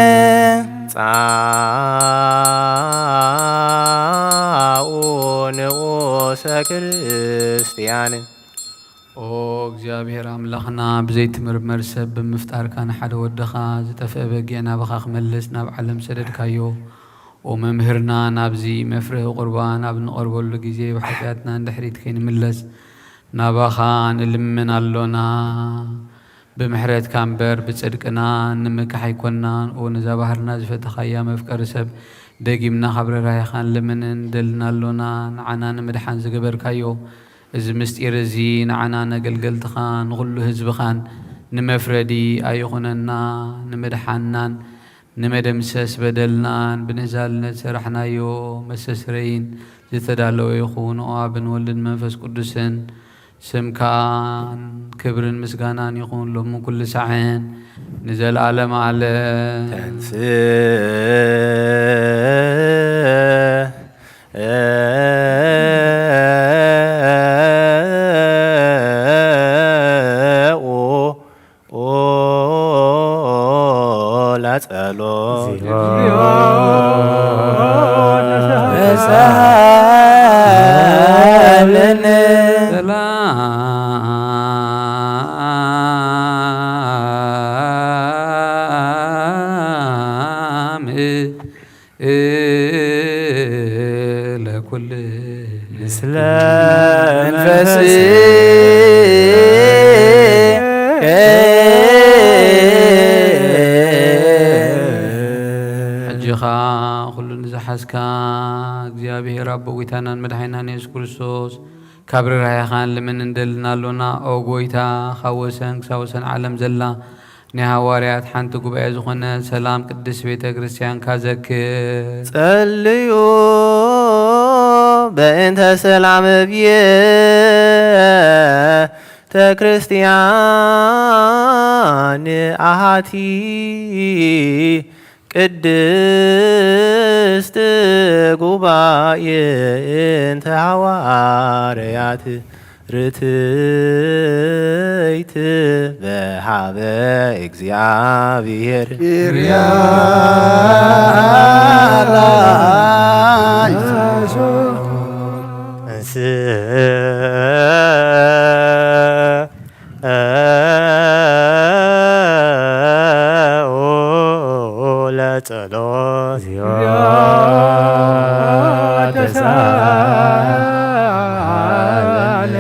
ብዘይትምርመር ሰብ ብምፍጣርካ ንሓደ ወድኻ ዝጠፍአ በጊዕ ናባኻ ክመልስ ናብ ዓለም ሰደድካዮ። ኦ መምህርና፣ ናብዚ መፍርሂ ቁርባን ኣብ ንቐርበሉ ግዜ ብሓጢኣትና ንድሕሪት ከይንምለስ ናባኻ ንልምን ኣሎና። ብምሕረትካ እምበር ብጽድቅና ንምካሕ ኣይኮንናን። ኦ ነዛ ባህርና ዝፈተኻያ መፍቀሪ ሰብ፣ ደጊምና ካብ ርህራሄኻ ንልምንን ንደልን ኣሎና። ንዓና ንምድሓን ዝገበርካዮ እዚ ምስጢር እዚ ንዓና ነገልገልትኻ ንኹሉ ህዝብኻን ንመፍረዲ ኣይኹነና። ንምድሓንናን ንመደምሰስ በደልናን ብንህዛልነት ዝሰራሕናዮ መስተስረይን ዝተዳለወ ይኹን። ኦ ኣብን ወልድን መንፈስ ቅዱስን ስምካን ክብርን ምስጋናን ይኹን ሎምን ኩሉ ሳዕን ንዘለዓለም ዓለም። ተንስእ ኦ ላጸሎ ሰላም ለኩል ምስለ መንፈስ ሕጂ ኸኣ ኩሉ ንዝሓዝካ እግዚኣብሔር ኣቦ ጐይታናን መድሓኒናን የሱስ ክርስቶስ፣ ካብ ርህራሄኻ ንልምን ንደልን ኣሎና። ኦ ጐይታ፣ ካብ ወሰን ክሳብ ወሰን ዓለም ዘላ ናይ ሃዋርያት ሓንቲ ጉባኤ ዝኾነ ሰላም ቅድስት ቤተ ክርስቲያንካ ዘክር። ጸልዩ በእንተ ሰላም ቤተ ክርስቲያን ኣሃቲ ቅድስት ጉባኤ እንተ ሃዋርያት ርትይት በሃበ እግዚኣብሔር። ለጸሎት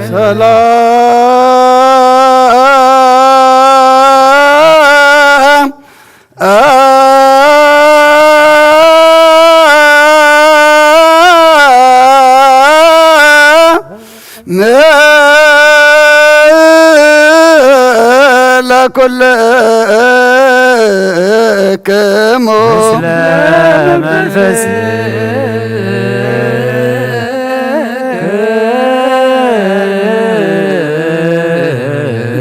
ሰላም ለኩልክሙ ምስለ መንፈስ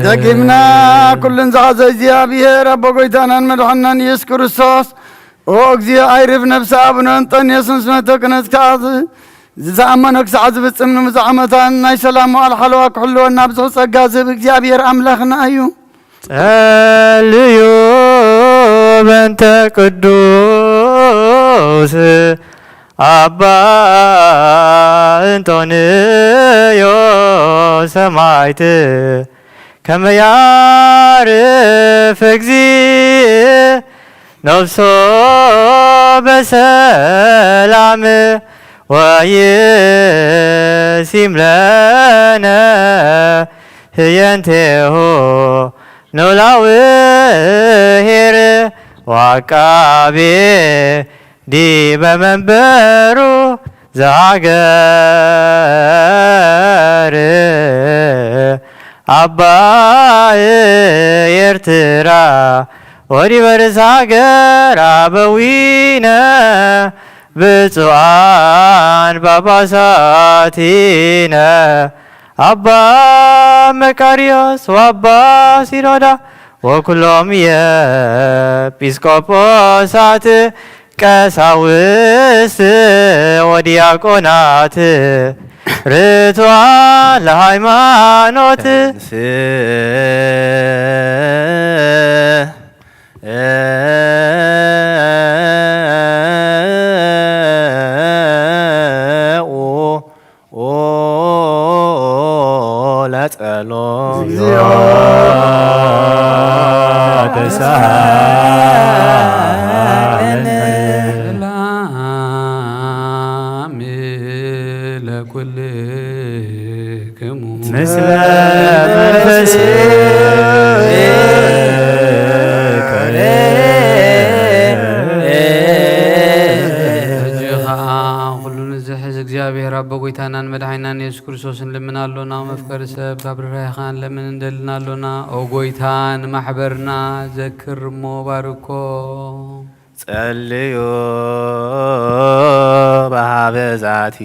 ደጊምና ኩሉን ዝሓዘ እግዚኣብሔር ኣቦ ጐይታናን መድሓናን ኢየሱስ ክርስቶስ፣ ኦ እግዚኦ ኣይርብ ነፍሲ ኣቡነ እንጠንዮስ ምስ መቶ ክነስካት ዝኣመኖ ክሳዕ ዝፍጽም ንብዙሕ ዓመታን ናይ ሰላም መዋዕል ሓለዋ ክሕልወና ብዙሕ ጸጋ ዝህብ እግዚኣብሔር ኣምላኽና እዩ። ጸልዩ በእንተ ቅዱስ ኣባ እንጦንዮስ ሰማዕት ከመ ያርፍ እግዚእ ነፍሶ በሰላም ወይሲም ለነ ህየንቴሁ ኖላዊ ኄር ወዐቃቤ ዲበ መንበሩ ዘሀገር አባይ ኤርትራ ወዲበ ርእሰ ሀገር አበዊነ ብፁዓን ጳጳሳቲነ አባ መቃርዮስ ወአባ ሲኖዳ ወኩሎም የጲስቆጶሳት ቀሳውስት ወዲያቆናት ርቱዓን ለሃይማኖት ለጸሎት ምስለ መንፈስከ። ሕጂ ኸኣ ኩሉ ንዝሕዝ እግዚኣብሔር ኣቦ ጐይታናን መድሓኒናን የሱስ ክርስቶስ ንልምን ኣሎና። መፍቀሪ ሰብ ካብ ርህራሄኻ ንለምን እንደልን ኣሎና። ኦ ጐይታ ንማሕበርና ዘክር እሞ ባርኮ። ጸልዩ በሃበ ዛቲ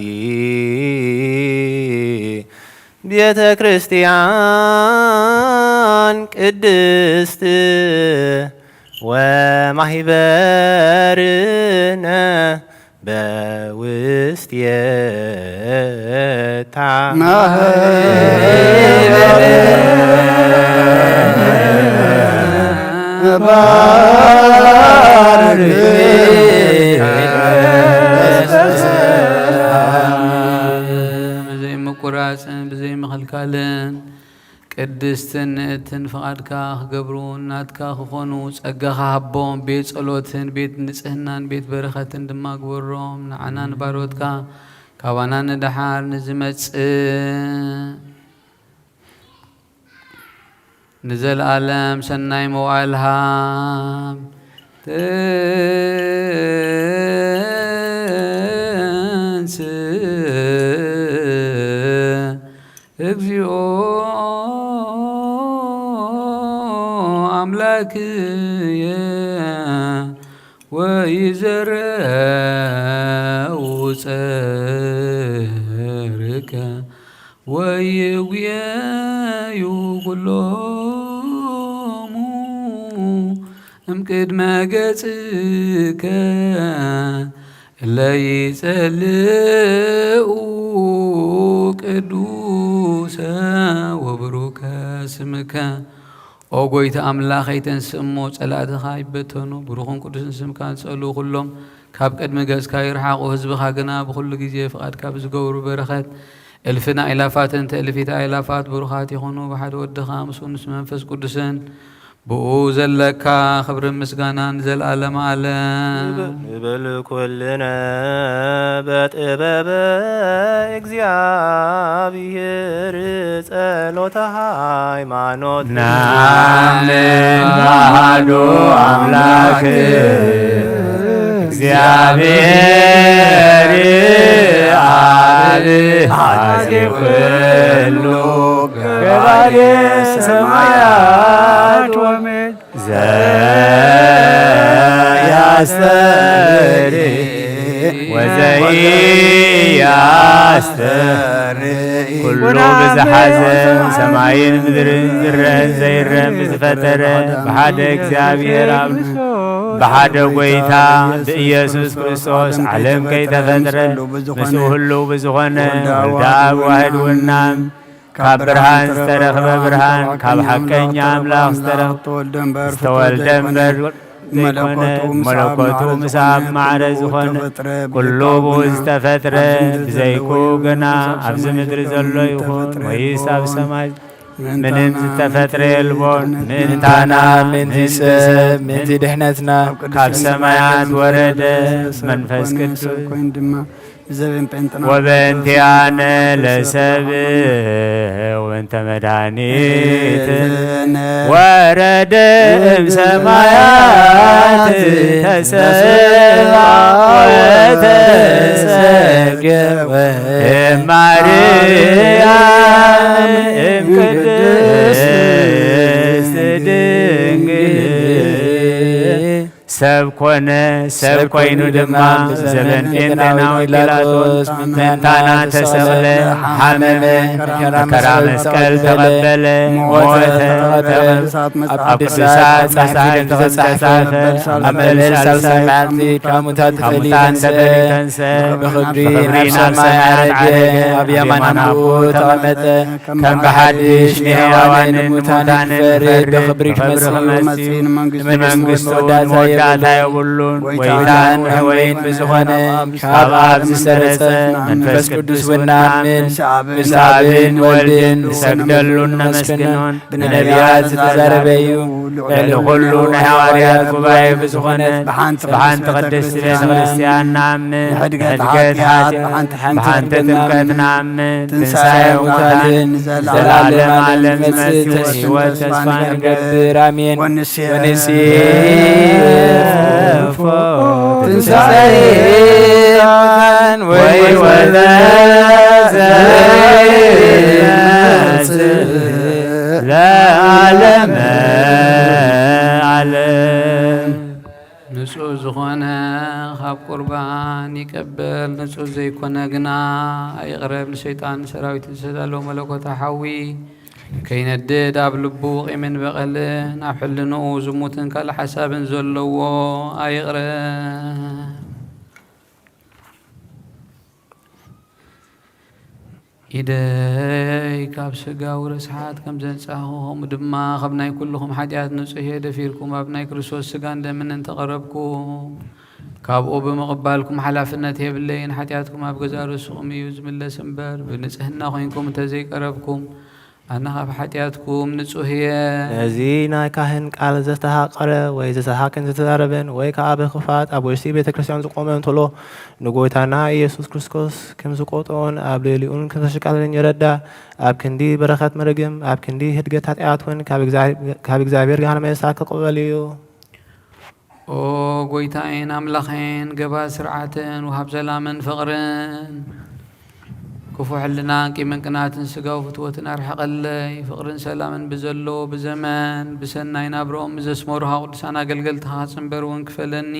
ቤተ ክርስቲያን ቅድስት ወማሂበርነ በውስቴታ። ብዘይምቁራጽን ብዘይምኽልካልን ቅድስትን ንእትን ፍቓድካ ክገብሩ ናትካ ክኾኑ ጸጋኻ ሃቦም። ቤት ጸሎትን ቤት ንጽህናን ቤት በረኸትን ድማ ግበሮም። ንዓና ንባሮትካ ካባና ንደሓር ንዝመጽእ ንዘለኣለም ሰናይ መዋእል ሃብ። ትንስእ እግዚኦ ኣምላክየ ወይዘረው ጸርከ ወይጉየዩ ኩሎሙ እምቅድመ ገጽከ እለ ይጸልኡ ቅዱሰ ወብሩከ ስምከ። ኦ ጐይታ ኣምላኸይ፣ ተንስእ እሞ ጸላእትኻ ይበተኑ፣ ብሩኽን ቅዱስን ስምካ ዝጸልኡ ኹሎም ካብ ቅድሚ ገጽካ ይርሓቑ። ህዝብኻ ግና ብኹሉ ግዜ ፍቓድካ ብዝገብሩ በረኸት እልፍን ኣእላፋትን ትእልፊት ኣእላፋት ብሩኻት ይኹኑ። ብሓደ ወድኻ ምስኡ ምስ መንፈስ ቅዱስን ብኡ ዘለካ ክብርን ምስጋናን ንዘለኣለመ ዓለም። ንብል ኩልነ በጥበበ እግዚኣብሔር ጸሎተ ሃይማኖት። ናምን ባሃዱ ኣምላክ እግዚኣብሔር ኣብ ኣዜ ኩሉ ገባሬ ሰማያት ወምድር ዘያስተሪ ወዘያስተሪ ኩሉ ብዝሓዘ ሰማይን ምድርን ዝረን ዘይረን ብዝፈጠረ ብሓደ እግዚኣብሔር ኣብ ብሓደ ጐይታ ብኢየሱስ ክርስቶስ ዓለም ከይተፈጥረ ምስኡ ህልው ብዝኾነ ወልደ ኣብ ዋህድ ውናም ካብ ብርሃን ዝተረኽበ ብርሃን ካብ ሓቀኛ ኣምላኽ ዝተረኽበ ዝተወልደ እምበር ዘይኮነ መለኮቱ ምስ ኣብ ማዕረ ዝኾነ ኩሉ ብኡ ዝተፈጥረ ብዘይኩ ግና ኣብዚ ምድሪ ዘሎ ይኹን ወይስ ኣብ ሰማይ ምንም ዝተፈጥረ የልቦን። ምእንታና ምእንቲ ሰብ ምእንቲ ድሕነትና ካብ ሰማያት ወረደ መንፈስ ቅዱስ ወበእንቲኣነ ለሰብ ወእንተ መድኃኒት ወረደ እምሰማያት ተሰብአ ወተሰገወ እማርያም እምቅድስት ድንግል ሰብ ኮነ፣ ሰብ ኮይኑ ድማ ዘበን ጴንጤናዊ ጲላጦስ ምእንታና ተሰቕለ፣ ሓመመ፣ መከራ መስቀል ተቐበለ፣ ሞተ፣ ተቐበረ፣ ኣብ ቅዱሳት መጻሕፍቲ ከም ዝተጻሕፈ፣ ኣብ መበል ሳልሳይ መዓልቲ ካብ ሙታን ተፈልዩ ተንስአ፣ ብኽብሪ ናብ ሰማይ ዓረገ፣ ኣብ የማን ኣቦኡ ተቐመጠ። ከም ብሓድሽ ንሕያዋንን ንሙታንን ክፈርድ ብኽብሪ ክመጽእ እዩ። ንመንግስቱ ንመወዳእታ መወዳእታ የብሉን። ጎይታን ወይን ብዝኾነ ካብ ኣብ ዝሰረጸ መንፈስ ቅዱስ እውን ንኣምን። ምስ ኣብን ወልድን ንሰግደሉን ነመስግኖን። ብነቢያት ዝተዛረበ እዩ። ልዕሊ ኩሉ ናይ ሃዋርያት ጉባኤ ብዝኾነት ብሓንቲ ቅድስት ቤተ ክርስቲያን ንኣምን። ንሕድገት ሓጢኣት ብሓንቲ ጥምቀት ንኣምን። ትንሳኤ ሙታንን ንዘለዓለም ዓለም ዝመጽእ ህይወት ተስፋ ንገብር። ኣሜን። ወንሴ ወንሴፎ ትንሳኤ ሙታን ወሕይወተ ዘይመጽእ ለዓለመ ዓለም። ንጹህ ዝኾነ ካብ ቁርባን ይቀበል፣ ንጹህ ዘይኮነ ግና ኣይቕረብ። ንሰይጣን ሰራዊትን ዝተዳለወ መለኮታዊ ሓዊ ከይነድድ ኣብ ልቡ ቂምን በቐልን ኣብ ሕልንኡ ዝሙትን ካልእ ሓሳብን ዘለዎ ኣይቕረብ። ኢደይ ካብ ስጋዊ ርስሓት ከም ዘንጻህኹ፣ ከምኡ ድማ ካብ ናይ ኩልኹም ሓጢኣት ንጹህ እየ። ደፊርኩም ኣብ ናይ ክርስቶስ ስጋን ደምን እንተቐረብኩም፣ ካብኡ ብምቕባልኩም ሓላፍነት የብለይን። ሓጢኣትኩም ኣብ ገዛእ ርእስኹም እዩ ዝምለስ እምበር፣ ብንጽህና ኮይንኩም እንተዘይቀረብኩም፣ ኣነ ካብ ሓጢኣትኩም ንጹህ እየ። ነዚ ናይ ካህን ቃል ዘስተሃቀረ ወይ ዘስተሃቅን ዝተዛረበን ወይ ከኣ ብክፋት ኣብ ውሽጢ ቤተ ክርስቲያን ዝቆመ እንተሎ፣ ንጎይታና ኢየሱስ ክርስቶስ ከም ዝቆጥኦን ኣብ ልዕሊኡን ከም ዘሽቃለልን ይረዳእ። ኣብ ክንዲ በረኸት መርግም፣ ኣብ ክንዲ ህድገት ሓጢኣት እውን ካብ እግዚኣብሔር ገሃነመ እሳት ክቕበል እዩ። ኦ ጎይታዬን ኣምላኸይን፣ ገባር ስርዓትን ወሃብ ሰላምን ፍቕርን፣ ክፉእ ሕልናን ቂምን ቅንኣትን ስጋዊ ፍትወትን ኣርሕቐለይ። ፍቕርን ሰላምን ብዘለዎ ብዘመን ብሰናይ ናብርኦም ብዘስመሩኻ ቅዱሳን ኣገልገልትኻ ክጽንበር እውን ክፈለኒ።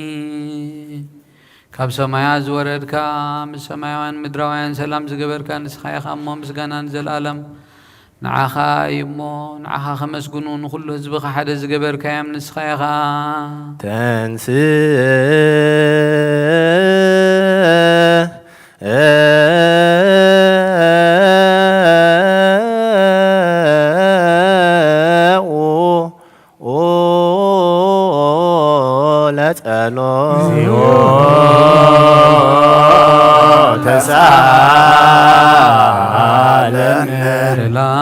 ካብ ሰማያት ዝወረድካ፣ ምስ ሰማያውያን ምድራውያን ሰላም ዝገበርካ ንስኻ ኢኻ እሞ፣ ምስጋናን ዘልኣለም ንዓኻ እዩ እሞ፣ ንዓኻ ከመስግኑ ንኹሉ ህዝብኻ ሓደ ዝገበርካዮም ንስኻ ኢኻ። ተንስእ ለጸሎት ተሳለነ። ሰላም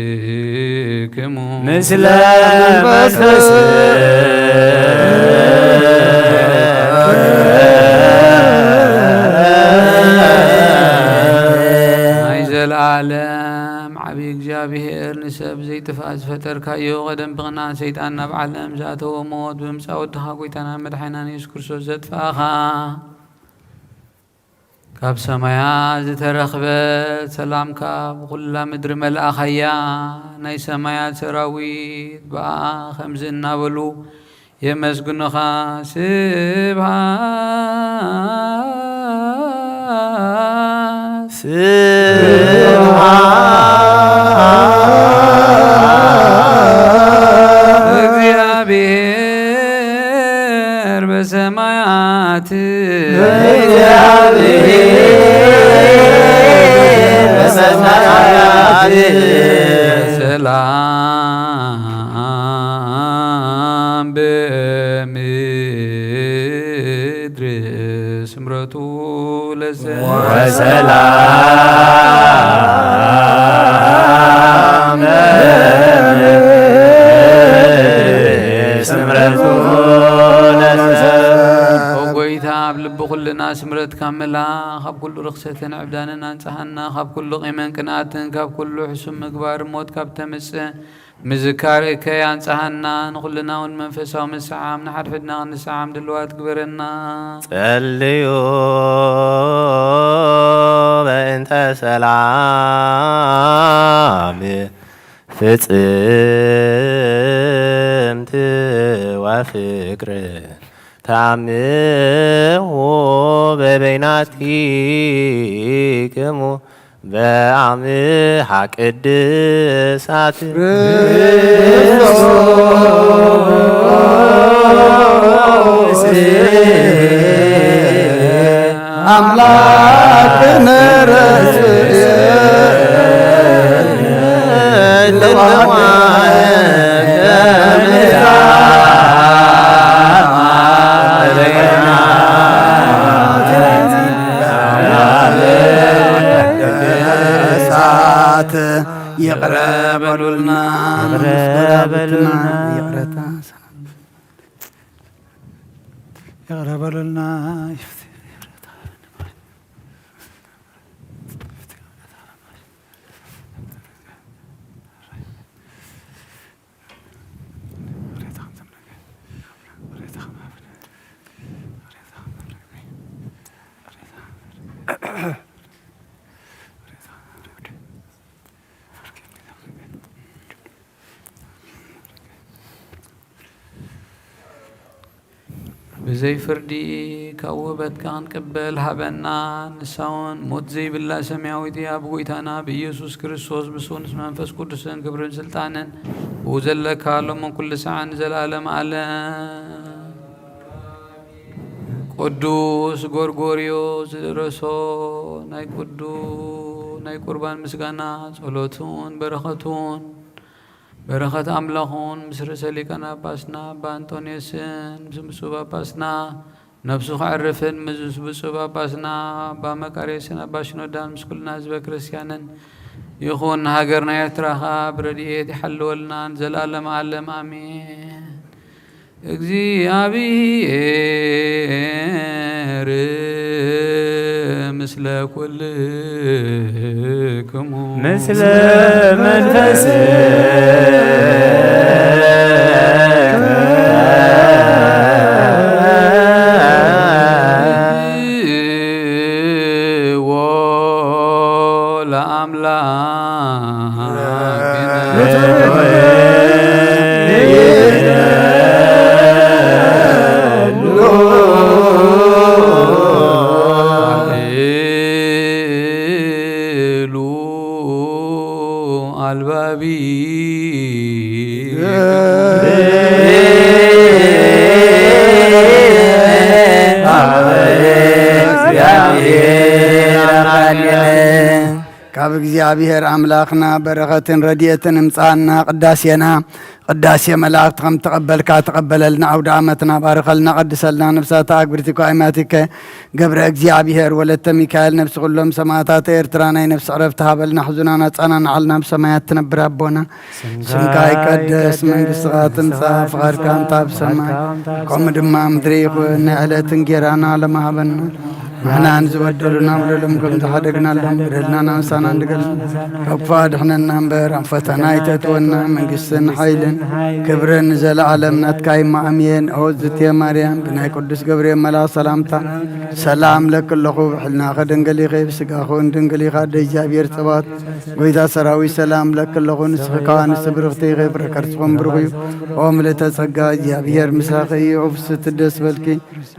ለኩልክሙ ምስለ መንፈስ ናይ ዘለዓለም ዓብዪ እግዚኣብሔር፣ ንሰብ ዘይጥፋእ ዝፈጠርካዮ፣ ቀደም ብቕንኣት ሰይጣን ናብ ዓለም ዝኣተወ ሞት ብምጻእ ወድኻ ጎይታና መድሓኒናን የሱስ ክርስቶስ ዘጥፋእኻ፣ ካብ ሰማያት ዝተረኽበት ሰላምካ ብኹላ ምድሪ መልኣኻያ። ናይ ሰማያት ሰራዊት ብኣ ከምዚ እናበሉ የመስግኑኻ። ስብሃት ስብሃት እግዚአብሔር በሰማያት በሰማያት ሰላም በምድር ስምረቱ ለሰ ወሰላም ስምረቱ ለሰ። ኦ ጎይታ፣ ኣብ ልቢ ኩልና ስምረትካ ምላ፣ ካብ ኩሉ ርኽሰትን ዕብዳንን ኣንጽሃና፣ ካብ ኩሉ ቂምን ቅንኣትን፣ ካብ ኩሉ ሕሱም ምግባር ሞት ካብ ተምጽእ ምዝካር እከይ ኣንጽሃና፣ ንኹልና እውን መንፈሳዊ ምስዓም፣ ንሓድሕድና ክንስዓም ድልዋት ግበረና። ጸልዩ በእንተ ሰላም ፍጽምት ወፍቅር ተአምሁ በበይናቲክሙ በአምሃ ቅድሳት አምላክነ ረስየ ለዋህ ይቕረ በሉልና። ብዘይ ፍርዲ ካብ ውህበትካ ክንቅበል ሃበና። ንሳውን ሞት ዘይብላ ሰማያዊት እያ። ብጎይታና ብኢየሱስ ክርስቶስ፣ ብሱንስ መንፈስ ቅዱስን ክብርን ስልጣንን ብኡ ዘለካ፣ ሎምን ኩሉ ሰዓን ንዘለኣለም ኣለም። ቅዱስ ጎርጎርዮስ ዝደረሶ ናይ ቅዱ-፣ ናይ ቁርባን ምስጋና፣ ጸሎቱን በረኸቱን፣ በረኸት ኣምላኹን ምስ ርእሰ ሊቃነ ጳጳስና ኣባ እንጦንዮስን ምስ ብፁዕ ጳጳስና ነፍሱ ከዕርፍን ምስ ብፁዕ ጳጳስና ኣባ መቃርዮስን ኣባ ሽኖዳን ምስ ኩልና ህዝበ ክርስቲያንን ይኹን። ንሃገርና ኤርትራ ኸኣ ብረድኤት ይሓልወልና ንዘለኣለም ዓለም ኣሜን። እግዚኣብሔር ምስለ ኩልክሙ። ምስለ መንፈስከ። ለአምላክ ሉ አልባቢ ካብ እግዚኣብሔር ኣምላኽና በረኸትን ረድኤትን እምጽኣና። ቅዳሴና ቅዳሴ መላእክት ከም ተቐበልካ ተቐበለልና። ኣውደ ዓመትና ባርኸልና፣ ቀድሰልና። ነፍሳት ኣግብርቲኮ ኣይማቲከ ገብረ እግዚኣብሔር ወለተ ሚካኤል፣ ነፍሲ ኩሎም ሰማዕታት ኤርትራ ናይ ነፍሲ ዕረፍቲ ሃበልና። ሕዙናን ኣጻናንዓልና፣ ኣብ ሰማያት ትነብር ኣቦና፣ ስምካ ይቀደስ፣ መንግስትኻ ትምጻእ፣ ፍቓድካ እንተ ኣብ ሰማይ ከምኡ ድማ ምድሪ ይኹን። ናይ ዕለት እንጌራና ሎሚ ሃበና፣ ንሕና ንዝበደሉና በደሎም ከም ዝሓደግናሎም፣ በደልና ናምሳና እንድገል፣ ካብ ክፉእ ኣድሕነና እምበር፣ ኣብ ፈተና ኣይተእትወና። መንግስትን ሓይልን ክብርን ንዘለዓለም ናትካ እዩ፣ ኣሜን። ኦ ዝትየ ማርያም፣ ብናይ ቅዱስ ገብርኤል መልኣኽ ሰላምታ ሰላም ለኪ ኣለኹ፣ ብሕልናኸ ድንግል ኢኺ፣ ብስጋኸ እውን ድንግል ኢኻ። ኣደ እግዚኣብሔር ጸባኦት፣ ጎይታ ሰራዊት ሰላም ለኪ ኣለኹ፣ ንስኺ ከኣ ንስቲ ብርኽቲ ኢኺ፣ ፍረ ከርስኹም ብሩኽ እዩ። ኦ ምልእተ ጸጋ፣ እግዚኣብሔር ምሳኺ እዩ፣ ኦ ፍስሕቲ ደስ በልኪ፣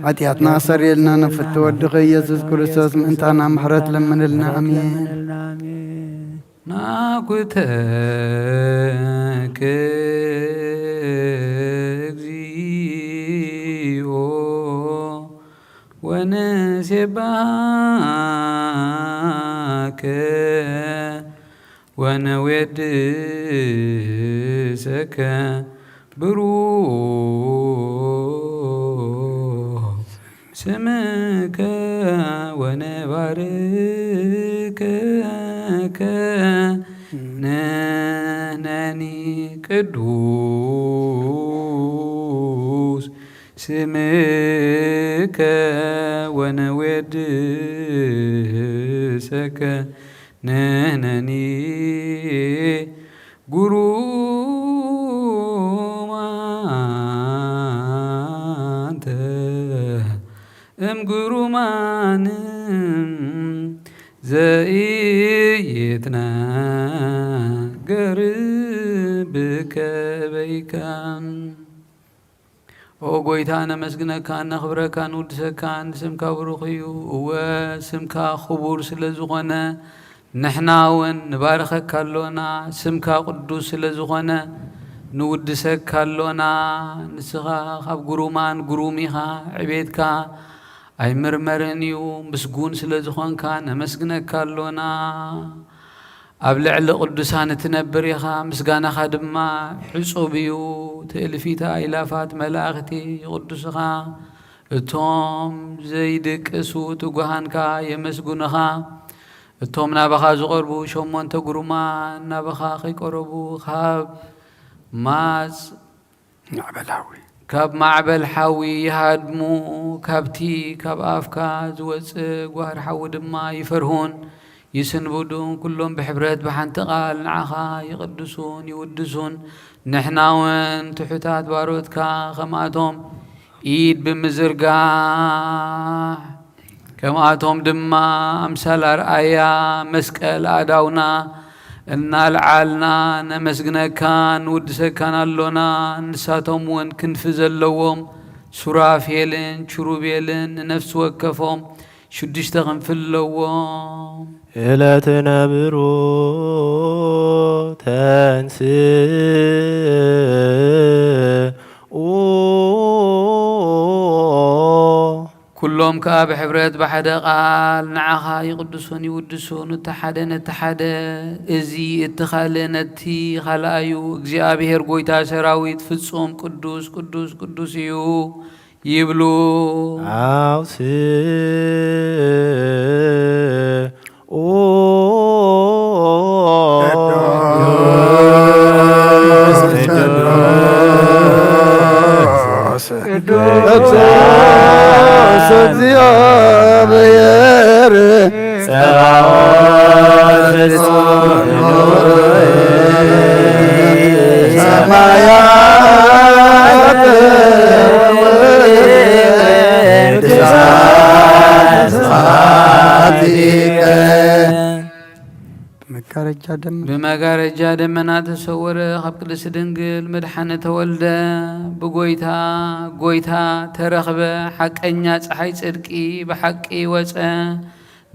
ሓጢኣትና ኣሰርየልና፣ ንፍቲ ወድኺ ኢየሱስ ክርስቶስ ምእንታና ምሕረት ለምንልና። ኣሜን። ናኩተከ እግዚኦ ወንሴባከ ወነዌድሰከ ብሩክ ስምከ ወነባርከከ ንሕነኒ ቅዱስ ስምከ ወነዌድሰከ ንሕነኒ ግሩማንተ እም ግሩማን ዘኢይትናገር ብከበይከ። ኦ ጎይታ፣ ነመስግነካን ነኽብረካን ንውድሰካን፣ ስምካ ብሩኽ እዩ። እወ፣ ስምካ ክቡር ስለ ዝኾነ፣ ንሕና እውን ንባርኸካ ኣሎና። ስምካ ቅዱስ ስለ ዝኾነ፣ ንውድሰካ ኣሎና። ንስኻ ካብ ግሩማን ግሩም ኢኻ። ዕቤትካ ኣይምርመርን እዩ። ምስጉን ስለ ዝኾንካ፣ ነመስግነካ ኣሎና። ኣብ ልዕሊ ቅዱሳን እትነብር ኢኻ፣ ምስጋናኻ ድማ ዕጹብ እዩ። ትእልፊት ኣእላፋት መላእኽቲ ይቕድሱኻ፣ እቶም ዘይድቅሱ ትጉሃንካ የመስግኑኻ። እቶም ናባኻ ዝቐርቡ ሸሞንተ ግሩማን ናባኻ ከይቀረቡ ካብ ማጽ ማዕበላዊ። ካብ ማዕበል ሓዊ ይሃድሙ፣ ካብቲ ካብ ኣፍካ ዝወጽእ ጓህሪ ሓዊ ድማ ይፈርሁን ይስንብዱን። ኩሎም ብሕብረት ብሓንቲ ቃል ንዓኻ ይቕድሱን ይውድሱን። ንሕና እውን ትሑታት ባሮትካ ከምኣቶም ኢድ ብምዝርጋሕ፣ ከምኣቶም ድማ ኣምሳል ኣርኣያ መስቀል ኣእዳውና እናልዓልና ነመስግነካን ንውድሰካን ኣሎና። ንሳቶም እውን ክንፊ ዘለዎም ሱራፌልን ኪሩቤልን ንነፍሲ ወከፎም ሽዱሽተ ክንፊ ኣለዎም። እለ ትነብሩ ተንስኡ። ኩሎም ከኣ ብሕብረት ብሓደ ቃል ንዓኻ ይቕድሱን ይውድሱን፣ እቲ ሓደ ነቲ ሓደ፣ እዚ እቲ ካልእ ነቲ ካልኣዩ፣ እግዚኣብሔር ጐይታ ሰራዊት ፍጹም ቅዱስ ቅዱስ ቅዱስ እዩ ይብሉ። ኣውስኡ። ቅዱስ ቅዱስ እግዚአብሔር ጸባኦት ፍጹም ሰማያት። መጋረጃ ደመና። ብመጋረጃ ደመና ተሰወረ፣ ካብ ቅድስት ድንግል መድሓኒ ተወልደ፣ ብጎይታ ጎይታ ተረኽበ፣ ሓቀኛ ፀሓይ ጽድቂ ብሓቂ ወፀ።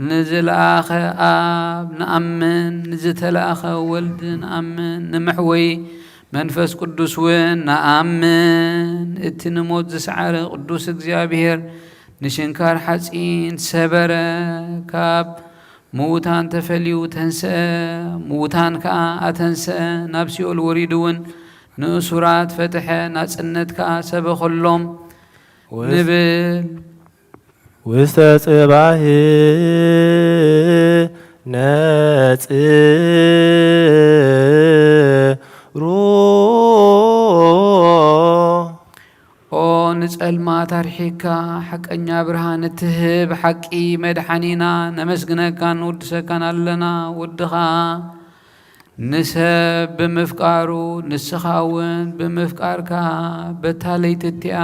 ንዝለኣኸ ኣብ ንኣምን፣ ንዝተለኣኸ ወልድ ንኣምን፣ ንምሕወይ መንፈስ ቅዱስ እውን ንኣምን። እቲ ንሞት ዝሰዓረ ቅዱስ እግዚኣብሔር ንሽንካር ሓፂን ሰበረ፣ ካብ ምዉታን ተፈልዩ ተንስአ፣ ምዉታን ከኣ ኣተንስአ፣ ናብ ሲኦል ወሪዱ እውን ንእሱራት ፈትሐ፣ ናጽነት ከኣ ሰበኸሎም ንብል። ውስተ ጽባህ ነጽሩ። ኦ ንጸልማት ኣርሒካ ሓቀኛ ብርሃን እትህብ ሓቂ መድሓኒና፣ ነመስግነካን ንውድሰካን ኣለና። ወድኻ ንሰብ ብምፍቃሩ፣ ንስኻ እውን ብምፍቃርካ፣ በታ ለይቲ እቲኣ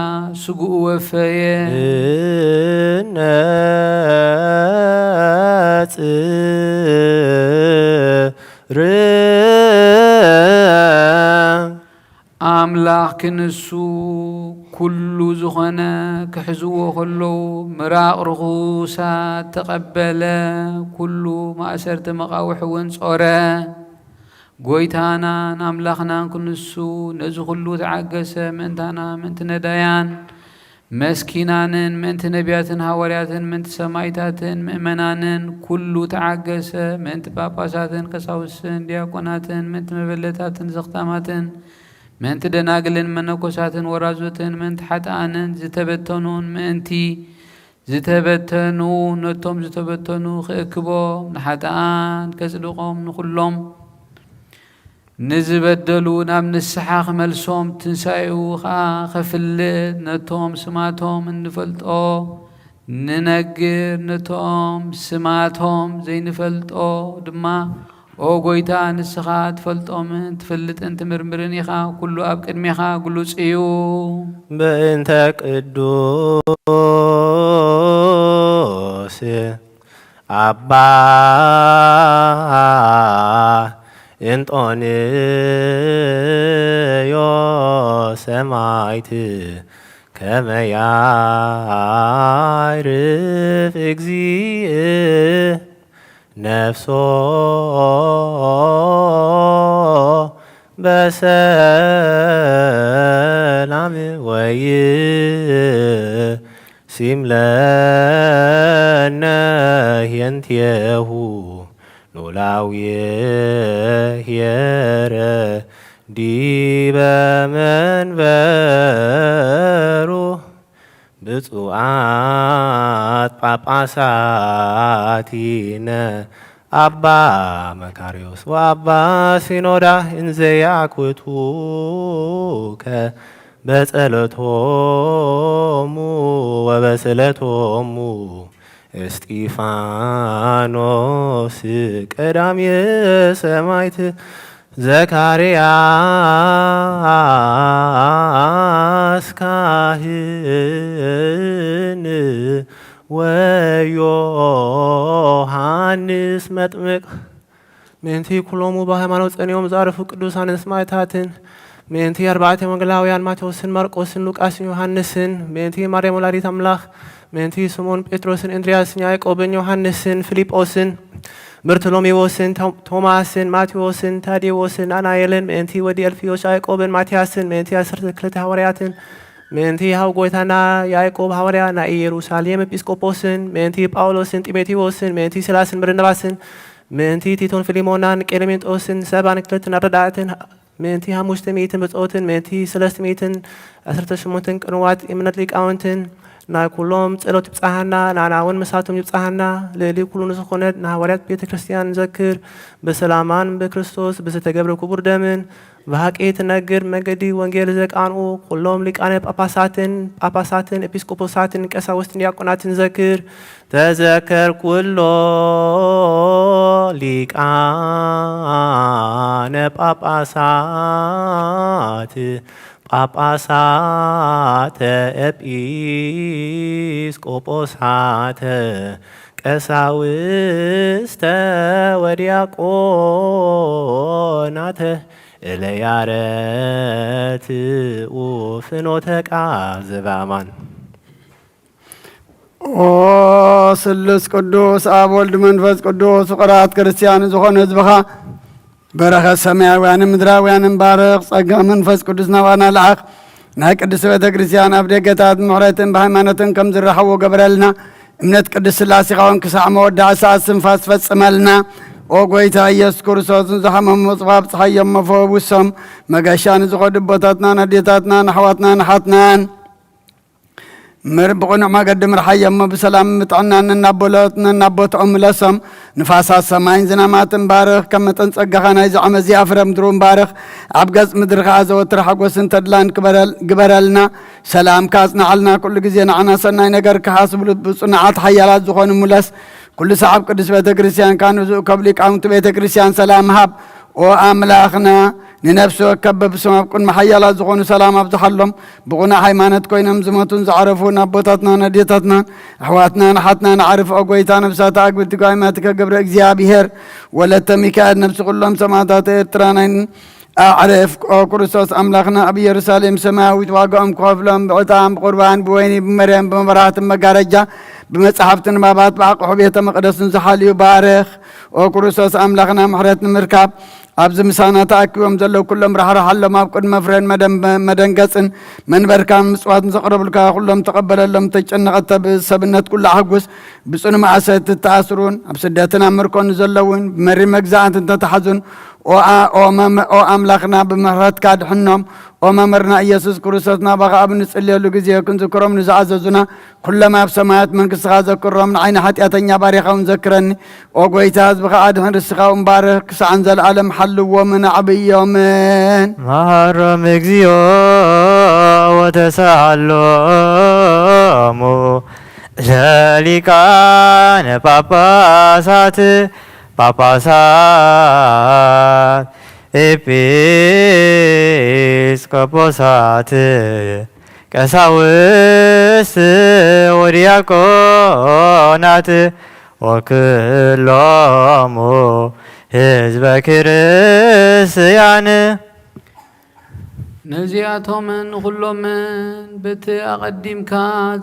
ስግኡ ወፈየ። እነጽር። ኣምላኽ ክንሱ ኩሉ ዝኾነ ክሕዝዎ ከለዉ ምራቕ ርኹሳት ተቐበለ፣ ኩሉ ማእሰርቲ መቓውሕ እውን ጾረ። ጎይታናን ኣምላኽናን ክንሱ ነዚ ኩሉ ተዓገሰ፣ ምእንታና፣ ምእንቲ ነዳያን፣ መስኪናንን፣ ምእንቲ ነቢያትን ሃዋርያትን፣ ምእንቲ ሰማይታትን ምእመናንን ኩሉ ተዓገሰ፣ ምእንቲ ጳጳሳትን ቀሳውስትን ዲያቆናትን፣ ምእንቲ መበለታትን ዘኽታማትን፣ ምእንቲ ደናግልን መነኮሳትን ወራዙትን፣ ምእንቲ ሓጥኣንን ዝተበተኑን፣ ምእንቲ ዝተበተኑ ነቶም ዝተበተኑ ክእክቦም፣ ንሓጥኣን ከጽድቖም፣ ንኹሎም ንዝበደሉ ናብ ንስሓ ክመልሶም፣ ትንሳኤኡ ኸኣ ኸፍልጥ፣ ነቶም ስማቶም እንፈልጦ ንነግር፣ ነቶም ስማቶም ዘይንፈልጦ ድማ፣ ኦ ጐይታ፣ ንስኻ ትፈልጦምን ትፈልጥን ትምርምርን ኢኻ፣ ኩሉ ኣብ ቅድሜኻ ግሉጽ እዩ። በእንተ ቅዱስ ኣባ እንጦንዮስ ሰማዕት ከመ ያዕርፍ እግዚእ ነፍሶ በሰላም ወይሲም ለነ ኄንቴሁ ኖላዊ ኄረ ዲበ መንበሩ። ብፁዓት ጳጳሳቲነ አባ መካርዮስ ወአባ ሲኖዳ እንዘ ያኩቱከ በጸሎቶሙ ወበስእለቶሙ እስጢፋኖስ ቀዳምየ ሰማዕት፣ ዘካርያስ ካህን ወዮሃንስ መጥምቅ፣ ምእንቲ ኩሎሙ ብሃይማኖት ጸኒኦም ዝኣረፉ ቅዱሳንን ሰማዕታትን፣ ምእንቲ ኣርባዕተ ወንጌላውያን ማቴዎስን ማርቆስን ሉቃስን ዮሃንስን፣ ምእንቲ ማርያም ወላዲት ኣምላኽ፣ ምእንቲ ስምኦን ጴጥሮስን እንድርያስን ያዕቆብን ዮሃንስን ፊልጶስን፣ በርቶሎሜዎስን ቶ-፣ ቶማስን ማቴዎስን ታዴዎስን ናትናኤልን፣ ምእንቲ ወዲ ኣልፊዮስ ያዕቆብን ማትያስን፣ ምእንቲ ዓሰርተ ክልተ ሃዋርያትን፣ ምእንቲ ሃው ጎይታና ያዕቆብ ሃዋርያ ናይ ኢየሩሳሌም ኤጲስቆጶስን፣ ምእንቲ ጳውሎስን ጢሞቴዎስን፣ ምእንቲ ሲላስን በርናባስን፣ ምእንቲ ቲቶን ፊልሞናን ቀሌምንጦስን ሰባን ክልተን ኣረዳእትን፣ ምእንቲ ሓሙሽተ ሚእትን ብጾትን፣ ምእንቲ ሰለስተ ሚእትን ዓሰርተ ሸሞንተን ቅንዋት እምነት ሊቃውንትን፣ ናይ ኩሎም ጸሎት ይብጽሓና፣ ንዓና እውን ምሳቶም ይብጽሓና። ልዕሊ ኩሉ ንዝኾነት ንሃዋርያት ቤተ ክርስቲያን ንዘክር፣ ብሰላማን ብክርስቶስ ብዝተገብረ ክቡር ደምን፣ ብሓቂ ትነግር መገዲ ወንጌል ዘቃንኡ ኩሎም ሊቃነ ጳጳሳትን፣ ጳጳሳትን፣ ኤጲስቆጶሳትን፣ ቀሳውስትን ዲያቆናትን ዘክር። ተዘከር ኩሎ ሊቃነ ጳጳሳት፣ ጳጳሳተ ኤጲስቆጶሳተ፣ ቀሳውስተ ወዲያቆናተ፣ እለ ያረትኡ ፍኖተ ቃል ዘበኣማን። ኦ ስሉስ ቅዱስ ኣብ ወልድ መንፈስ ቅዱስ ፍቕራት ክርስቲያን ዝኾነ ህዝብኻ በረኸት ሰማያውያንን ምድራውያንን ባርኽ። ጸጋ መንፈስ ቅዱስ ናባና ለኣኽ። ናይ ቅድስት ቤተ ክርስቲያን ኣብ ደገታት ምሕረትን ብሃይማኖትን ከም ዝረኸቡ ገበረልና። እምነት ቅድስት ሥላሴኻውን ክሳዕ መወዳእ ሰዓት ስንፋስ ፈጽመልና። ኦ ጐይታ ኢየሱስ ክርስቶስ፣ ንዝሓመሙ ምጽባ ኣብጽሓዮም፣ መፈወሶም መገሻ ንዝኸዱ ኣቦታትናን ኣዴታትናን ኣሕዋትናን ኣሓትናን ምር ብቕኑዕ መገዲ ምርሓዮ እሞ ብሰላም ብጥዕናን ነናቦሎት ነናቦትኦም ምለሶም። ንፋሳት ሰማይን ዝናማትን ባርኽ፣ ከም መጠን ጸጋኻ ናይዚ ዓመት እዚኣ ፍረ ምድሩ ባርኽ። ኣብ ገጽ ምድሪ ኸኣ ዘወትር ሓጎስን ተድላን ክበረል-፣ ግበረልና። ሰላምካ ኣጽንዓልና፣ ኩሉ ግዜ ንዓና ሰናይ ነገር ክሓስብሉ ብጽኑዓት ሓያላት ዝኾኑ ምለስ። ኩሉ ሰዓብ ቅዱስ ቤተ ክርስቲያንካ ንዝእከብ ሊቃውንቲ ቤተ ክርስቲያን ሰላም ሃብ። ኦ ኣምላኽና፣ ንነፍሲ ወከፍ በብስም ኣብ ቅድሚ ሓያላት ዝኾኑ ሰላም ኣብዝሓሎም። ብቕኑዕ ሃይማኖት ኮይኖም ዝሞቱን ዝዓረፉን ኣቦታትናን ኣዴታትናን ኣሕዋትናን ኣሓትናን ኣዕርፍ። ኦ ጐይታ፣ ነፍሳት ኣግብቲ ጓይማትከ ገብረ እግዚኣብሔር ወለተ ሚካኤል፣ ነፍሲ ኩሎም ሰማዕታት ኤርትራ ናይ ኣዕርፍ። ኦ ክርስቶስ ኣምላኽና፣ ኣብ ኢየሩሳሌም ሰማያዊት ዋጋኦም ክኸፍሎም ብዕጣን ብቁርባን ብወይኒ ብመርየም ብመብራህትን መጋረጃ ብመጻሕፍቲ ንባባት ብኣቕሑ ቤተ መቕደስን ዝሓልዩ ባርኽ። ኦ ክርስቶስ ኣምላኽና፣ ምሕረት ንምርካብ ኣብዚ ምሳና ተኣኪቦም ዘለዉ ኩሎም ራሕርሓሎም። ኣብ ቅድሚ መፍረን መደም-፣ መደንገጽን መንበርካ ምጽዋት ንዘቕረቡልካ ኩሎም ተቐበለሎም። ተጨነቐተ ብሰብነት ኩሉ ኣሕጉስ። ብጽኑ ማእሰርቲ እተኣስሩን ኣብ ስደትን ኣብ ምርኮን ዘለውን ብመሪ መግዛእቲ እንተተሓዙን ኦ ኣ-፣ ኦ መመ-፣ ኦ ኣምላኽና ብምሕረትካ ድሕኖም። ኦ መምህርና ኢየሱስ ክርስቶስ፣ ናባኻ ኣብ እንጽልየሉ ግዜ ክንዝክሮም ንዝኣዘዙና ኩሎም ኣብ ሰማያት መንግስትኻ ዘክሮም፣ ንዓይኒ ሓጢኣተኛ ባሪኻ እውን ዘክረኒ። ኦ ጐይታ፣ ህዝብኻ ኣድሕን፣ ርስኻ እውን ባርኽ፣ ክሳዕን ዘለኣለም ሓልዎምን ኣዕብዮምን። መሃሮም እግዚኦ ወተሳሃሎሙ ለሊቃነ ጳጳሳት፣ ጳጳሳት ኤጲስቆጶሳት ቀሳውስት ወዲያቆናት ወክሎሙ ህዝበ ክርስቲያን። ነዚኣቶምን ንኹሎምን በቲ ኣቐዲምካ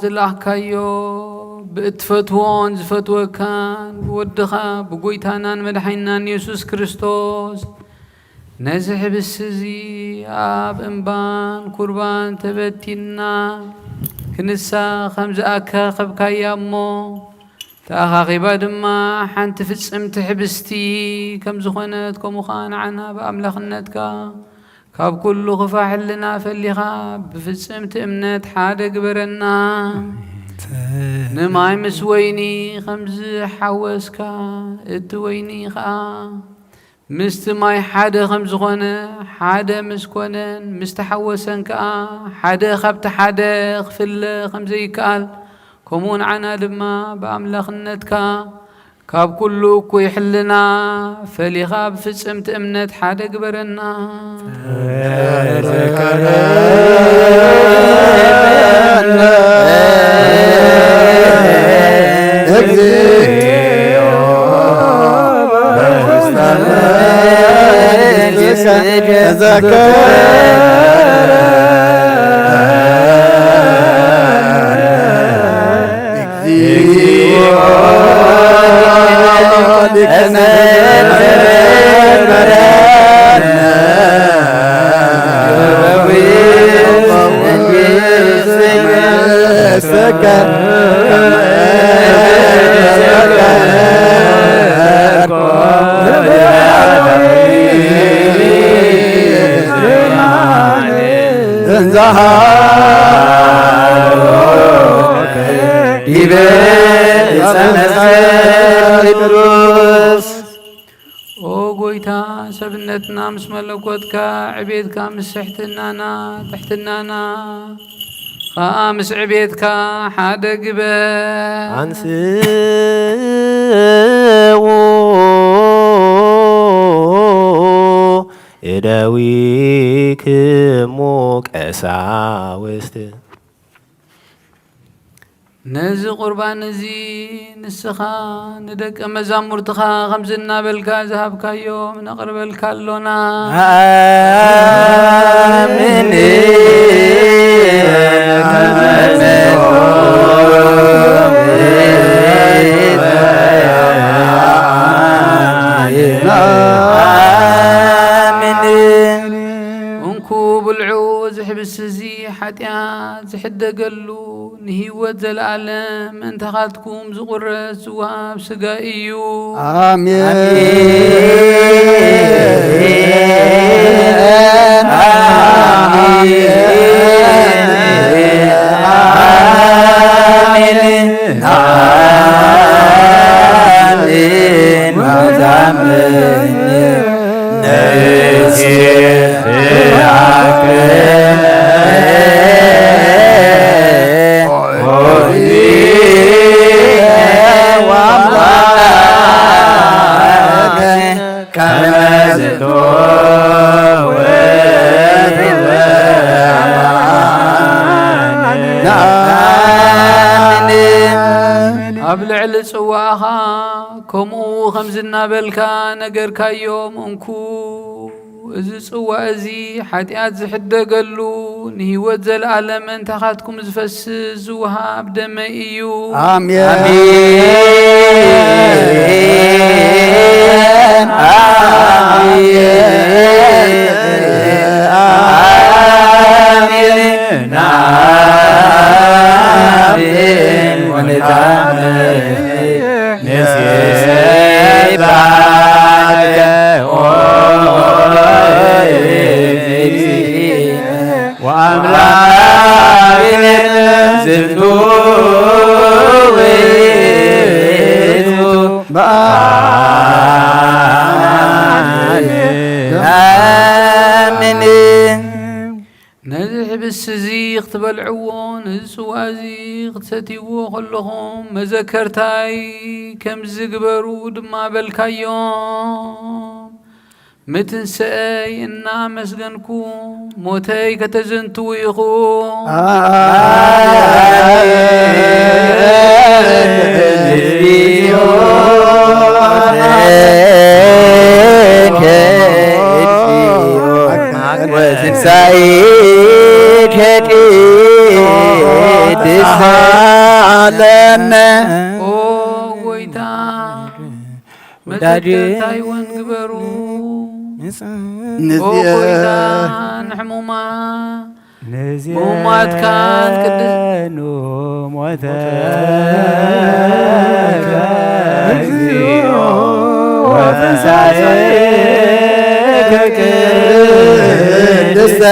ዝላኽካዮ ብእትፈትዎን ዝፈትወካን ብወድኻ ብጎይታናን መድሓኒናን የሱስ ክርስቶስ ነዚ ሕብስቲ እዚ ኣብ እምባን ኩርባን ተበቲንና ክንሳ ከም ዝኣካኸብካያ እሞ፣ ተኣኻኺባ ድማ ሓንቲ ፍጽምቲ ሕብስቲ ከም ዝኾነት፣ ከምኡ ኸኣ ንዓና ብኣምላኽነትካ ካብ ኩሉ ክፋሕ ሕልና ፈሊኻ ብፍጽምቲ እምነት ሓደ ግበረና። ንማይ ምስ ወይኒ ከም ዝሓወስካ፣ እቲ ወይኒ ኸኣ ምስቲ ማይ ሓደ ከም ዝኾነ፣ ሓደ ምስ ኮነን ምስ ተሓወሰን ከኣ፣ ሓደ ካብቲ ሓደ ክፍለ ከም ዘይከኣል፣ ከምኡ ንዓና ድማ ብኣምላኽነትካ ካብ ኩሉ እኩይ ሕልና ፈሊኻ ብፍጽምቲ እምነት ሓደ ግበረና። ኦ ጎይታ፣ ሰብነትና ምስ መለኮትካ፣ ዕቤትካ ምስ ትሕትናና፣ ትሕትናና ኸኣ ምስ ዕቤትካ ሓደ ግበር። አንስኡ እደዊክሙ ቀሳውስት። ነዚ ቁርባን እዚ ንስኻ ንደቀ መዛሙርትኻ ከምዚ እናበልካ ዝሃብካዮም ነቕርበልካ ኣሎና። ኣሜን። ኣሜን። እንኩ ብልዑ፣ እዚ ሕብስቲ እዚ ሓጢኣት ዝሕደገሉ፣ ንህይወት ዘለኣለም ምእንታኻትኩም ዝቑረስ ዝወሃብ ስጋ እዩ። ኣሜን። ኣሜን። ኣሜን። ኣሜን። ኣብ ልዕሊ ጽዋእኻ ከምኡ ከምዚ እናበልካ ነገርካዮም፣ እንኩ፣ እዚ ጽዋእ እዚ ሓጢኣት ዝሕደገሉ፣ ንህይወት ዘለኣለም እንታኻትኩም ዝፈስስ ዝወሃብ ደመይ እዩ። ኣሜን። ኣሜን። ኣሜን። ኣሜን። ኣሜን። ወንታመን ንሴብሐከ ኦ እግዚእነ ወአምላክነ ዝንቱ ውእቱ። በአሜን። ነዚ ሕብስቲ እዚ ክትበልዕዎ፣ ነዚ ጽዋ እዚ ክትሰትይዎ ከለኹም፣ መዘከርታይ ከምዚ ግበሩ ድማ በልካዮም። ምትንስአይ እናኣመስገንኩ፣ ሞተይ ከተዘንትዉ ኢኹም። ወትንሳኤከ ቅድስት ዓለምነ። ኦ ጎይታ፣ ወዳጄ። መዘከርታይ እውን ግበሩ። ንጽ-፣ ኦ ንጽ-፣ ጎይታ፣ ንሕሙማን፣ ንጽ-፣ ሙማትካን ቅድስ-፣ ኑ ሞተ እግዚኦ ወትንሳኤከ ቅድስተ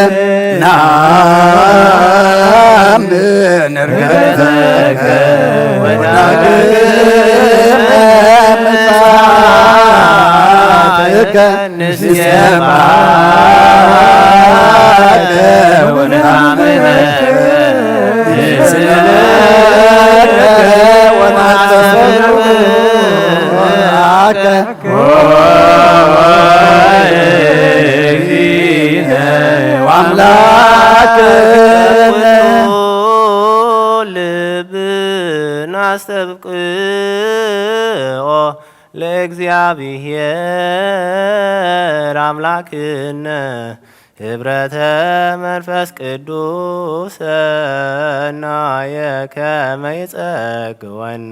ናምን ዕርገተከ ወዳግመ ምጽኣትከ። ንሴብሐከ ወነአምልከ፣ ንስግደለከ ወነአስተብህወከ። ኦ እግዚእነ ወአምላክነ። ኩሉ ልብና አስተብቅዖ ለእግዚአብሔር አምላክነ ህብረተ መንፈስ ቅዱስ ሰናየ ከመ ይጸግወነ።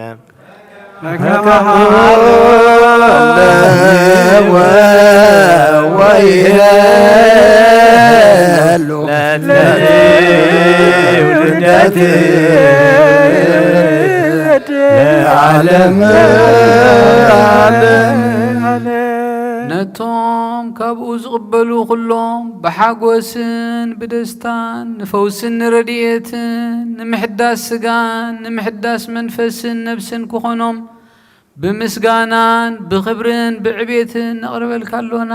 ነቶም ካብኡ ዝቕበሉ ኩሎም ብሓጎስን ብደስታን ንፈውስን ንረድኤትን ንምሕዳስ ስጋን ንምሕዳስ መንፈስን ነብስን ክኾኖም ብምስጋናን ብኽብርን ብዕቤትን ነቕርበልካ ኣሎና።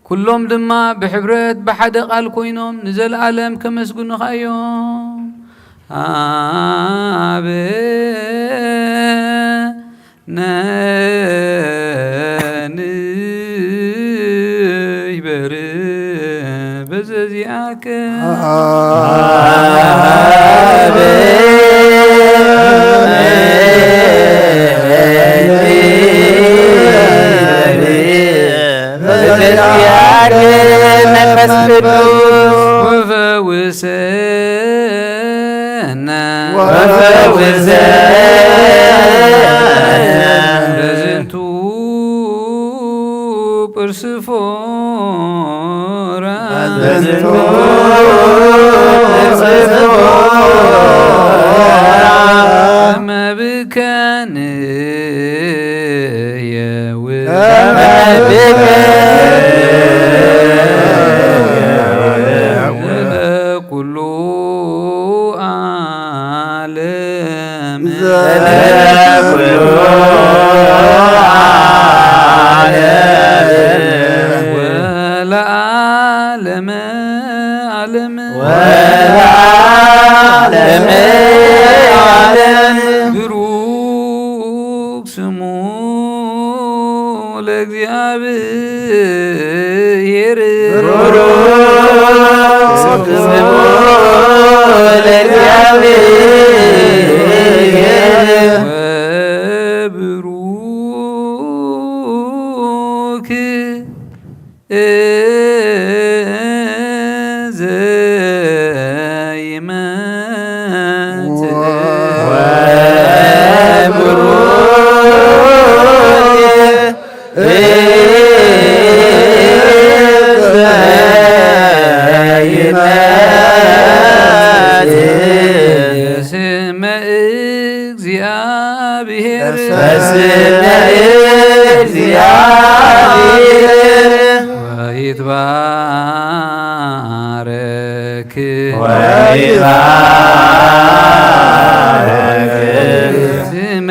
ኩሎም ድማ ብሕብረት ብሓደ ቃል ኮይኖም ንዘለኣለም ከመስግኑኻ እዮም። ኣበ ነንበር በዘዚኣከ። በዘዚኣከ መንፈስ ቅዱስ። ወፈውሰ ወፈውሰነ በዝንቱ ጵርስፎራ። በዝንቱ ጵርስፎራ። ከመ ብከ ንሕየዊ። ከመ ብከ ንሕየዊ። ኩሉ ዓለም። ዘለኩሉ ዓለም። ወለዓለመ ዓለም። ወለዓለመ ዓለም። ብሩክ ስሙ ለእግዚአብሔር። ብሩክ ስሙ ለእግዚአብሔር። ወብሩክ በስመ እግዚአብሔር። በስመ እግዚአብሔር። ወይትባረክ። ወይትባረክ። ስመ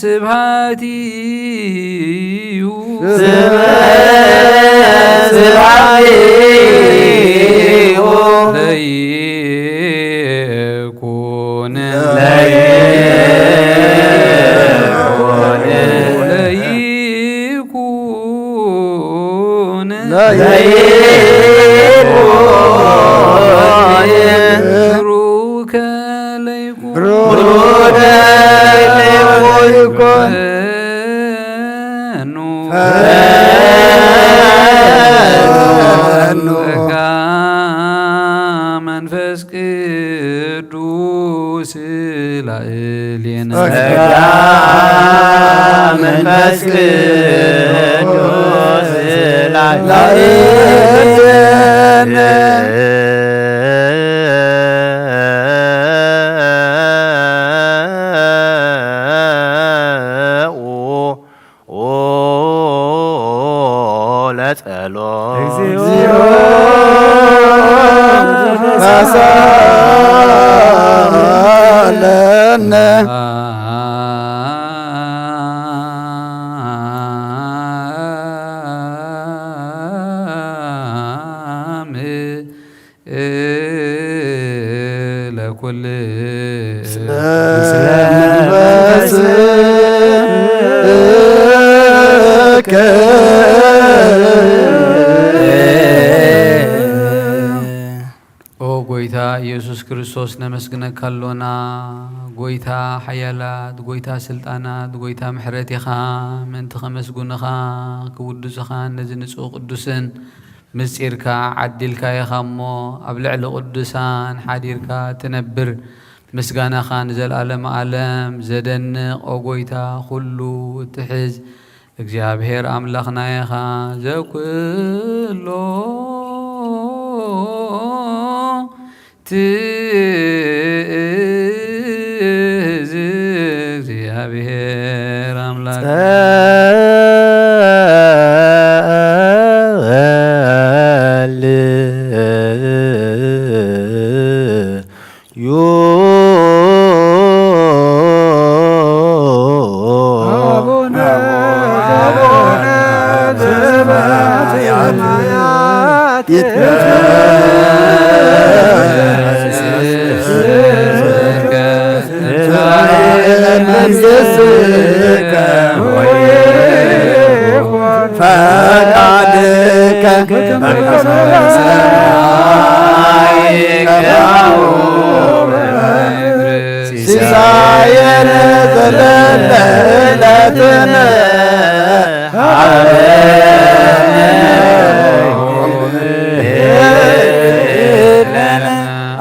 ስብሐቲሁ። ስመ ስብሐቲሁ። ለይኩን። ለይኩን። ለይኩን። ለይኩን። ብሩከ ለይኩን። ብሩከ ለይኩን። ፈኑ። ፈኑ። ጸጋ መንፈስ ቅዱስ ላዕሌነ። ጸጋ መንፈስ ቅዱስ ላዕሌነ። ለጸሎት። እግዚኦ ተሳለነ። ኩሉ ስለ መንፈስከ ኦ ጎይታ ኢየሱስ ክርስቶስ ነመስግነካ ኣሎና። ጎይታ ሓያላት፣ ጎይታ ስልጣናት፣ ጎይታ ምሕረት ኢኻ። ምእንቲ ከመስጉንኻ ክውድሱኻን ነዚ ንጹህ ቅዱስን ምስጢርካ ዓዲልካ ኢኻ እሞ ኣብ ልዕሊ ቅዱሳን ሓዲርካ ትነብር። ምስጋናኻ ንዘለዓለመ ዓለም። ዘደንቕ ኦ ጎይታ ኩሉ እትሕዝ እግዚኣብሔር ኣምላኽና ኢኻ። ዘኩሎ ትእዝ እግዚኣብሔር ኣምላኽ ጸልዩ። አቡነ አቡነ ዘበሰማያት ይትቀደስ ስምከ ትምጻእ መንግሥትከ ወይኩን ፈቃድከ በከመ በሰማይ ከማሁ በምድር። ሲሳየነ ዘለለ ዕለትነ ሀበነ ዮም ሀበነ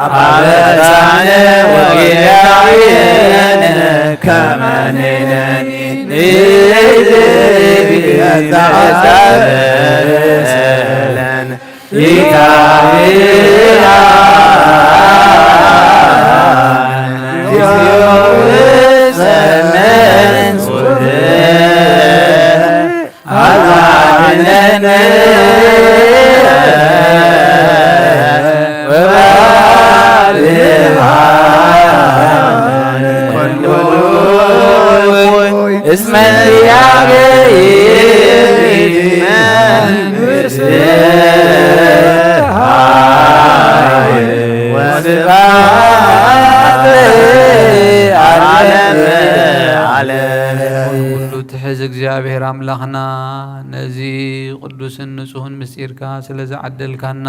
አበሳነ ወጌጋየነ ከመ ንሕነኒ ንሕነኒ እስመ ያገይ መንግስት ኃይል ወስብሐት ዓለም ዓለም። ኩሉ ትሕዝ እግዚኣብሔር ኣምላኽና ነዚ ቅዱስን ንጹህን ምስጢርካ ስለ ዝዓደልካና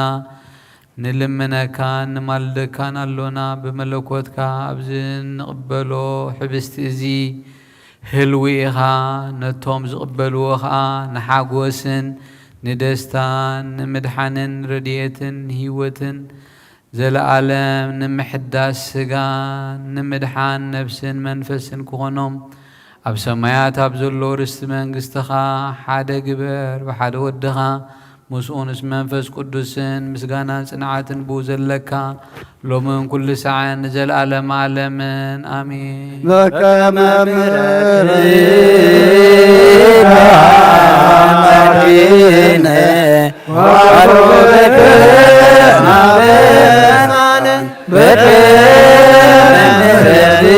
ንልምነካን ንማልደካን ኣሎና። ብመለኮትካ ኣብዚ እንቕበሎ ሕብስቲ እዚ ህልዊ ኢኻ። ነቶም ዝቕበልዎ ኸኣ ንሓጎስን ንደስታን ንምድሓንን ረድኤትን ንህይወትን ዘለኣለም ንምሕዳስ ስጋን ንምድሓን ነፍስን መንፈስን ክኾኖም ኣብ ሰማያት ኣብ ዘሎ ርስቲ መንግስትኻ ሓደ ግበር። ብሓደ ወድኻ ምስኡ ምስ መንፈስ ቅዱስን ምስጋናን ጽንዓትን ብኡ ዘለካ ሎምን ኩሉ ሰዓን ንዘለኣለም ዓለምን ኣሜን። በከመ ምሕረትከ አምላክነ ወአርኮትከ አበሳነ በከመ ምሕረትከ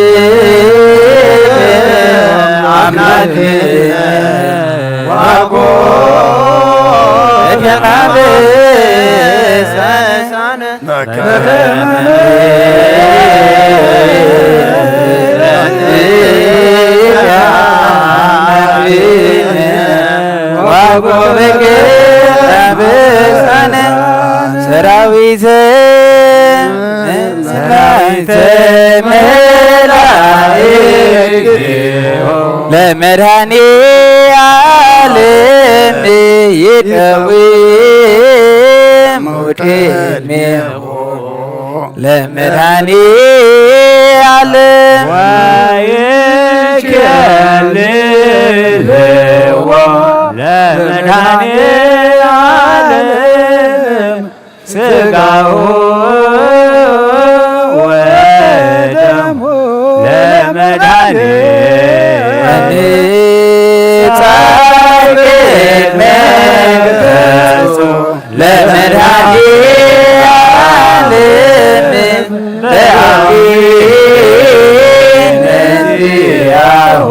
አምላክነ ወአርኮትከ አበሳነ ሰራዊተ ሰራዊተ መላእክት ለመድኃኔ ዓለም ይደዊ ቅድሜሁ ለመድኃኔ ዓለም ወይከልልዎ ለመድኃኔ ዓለም ሥጋሁ ወደሙ ለመድኃኔ ጻድቅ መግበጹ ለመድኃኔ ዓለም በአቢነ ዚአሁ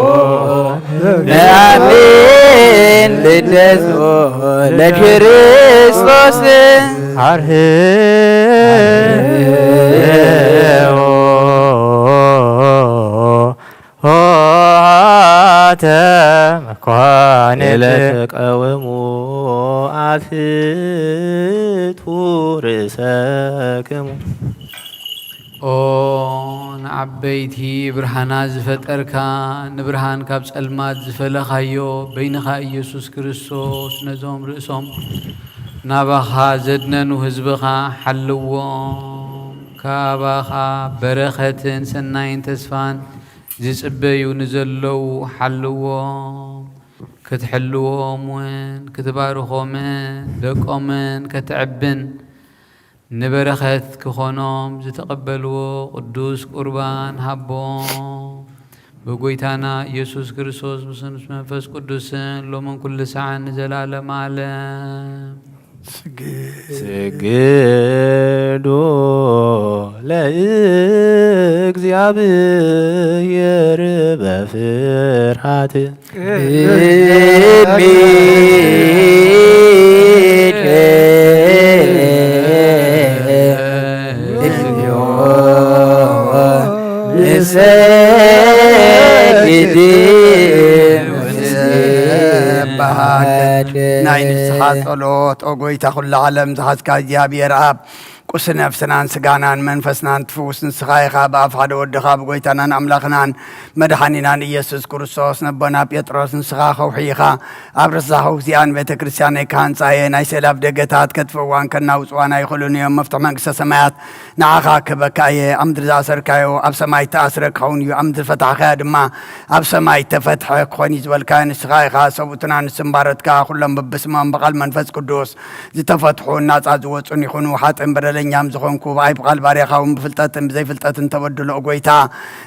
ነአምን ልደቱ ለክርስቶስ አርህዎ መኳንንት። ለተቃወሙ አትቱ ርእሰክሙ። ኦ ንዓበይቲ ብርሃናት ዝፈጠርካ፣ ንብርሃን ካብ ጸልማት ዝፈለኻዮ በይንኻ ኢየሱስ ክርስቶስ፣ ነዞም ርእሶም ናባኻ ዘድነኑ ህዝብኻ ሓልዎም። ካባኻ በረኸትን ሰናይን ተስፋን ዝጽበዩ ንዘለዉ ሓልዎም። ክትሕልዎም እውን ክትባርኾምን ደቆምን ከተዕብን ንበረኸት ክኾኖም ዝተቐበልዎ ቅዱስ ቁርባን ሃቦም። ብጎይታና ኢየሱስ ክርስቶስ ምስን ምስ መንፈስ ቅዱስን ሎምን ኩሉ ሰዓን ንዘላለም ዓለም። ስግዱ ለእግዚኣብሔር በፍርሃት። ናይ ንስሓ ጸሎት። ኦ ጎይታ ኩሉ ዓለም ዝሓዝካ እግዚኣብሔር ኣብ፣ ቁስሊ ነፍስናን ስጋናን መንፈስናን ትፍውስ ንስኻ ኢኻ። ብኣፍ ሓደ ወድኻ ብጎይታናን ኣምላኽናን መድሓኒናን ኢየሱስ ክርስቶስ፣ ነቦና ጴጥሮስ፣ ንስኻ ከውሒ ኢኻ፣ ኣብ ረሳሕ እዚኣ ንቤተ ክርስቲያነይ ክሃንጻ እየ፣ ናይ ስእሊ ኣፍደገታት ከጥፍእዋን ከናውጽዋን ኣይኽእሉን እዮም፣ መፍትሒ መንግስተ ሰማያት ንዓኻ ክህበካ እየ። ኣብ ምድሪ ዝኣሰርካዮ ኣብ ሰማይ እተኣስረ ክኸውን እዩ፣ ኣብ ምድሪ ዝፈታሕካዮ ድማ ኣብ ሰማይ እተፈትሐ ክኾን እዩ ዝበልካዮ ንስኻ ኢኻ። ሰብኡትና ንስምባረትካ፣ ኩሎም ብብስሞም ብቓል መንፈስ ቅዱስ ዝተፈትሑን ናጻ ዝወጹን ይኹኑ። ሓጥእን በደለኛም ዝኾንኩ፣ ብኣይ ብቓል ባርያኻ እውን ብፍልጠትን ብዘይፍልጠትን ተበድሎ፣ ኦ ጎይታ፣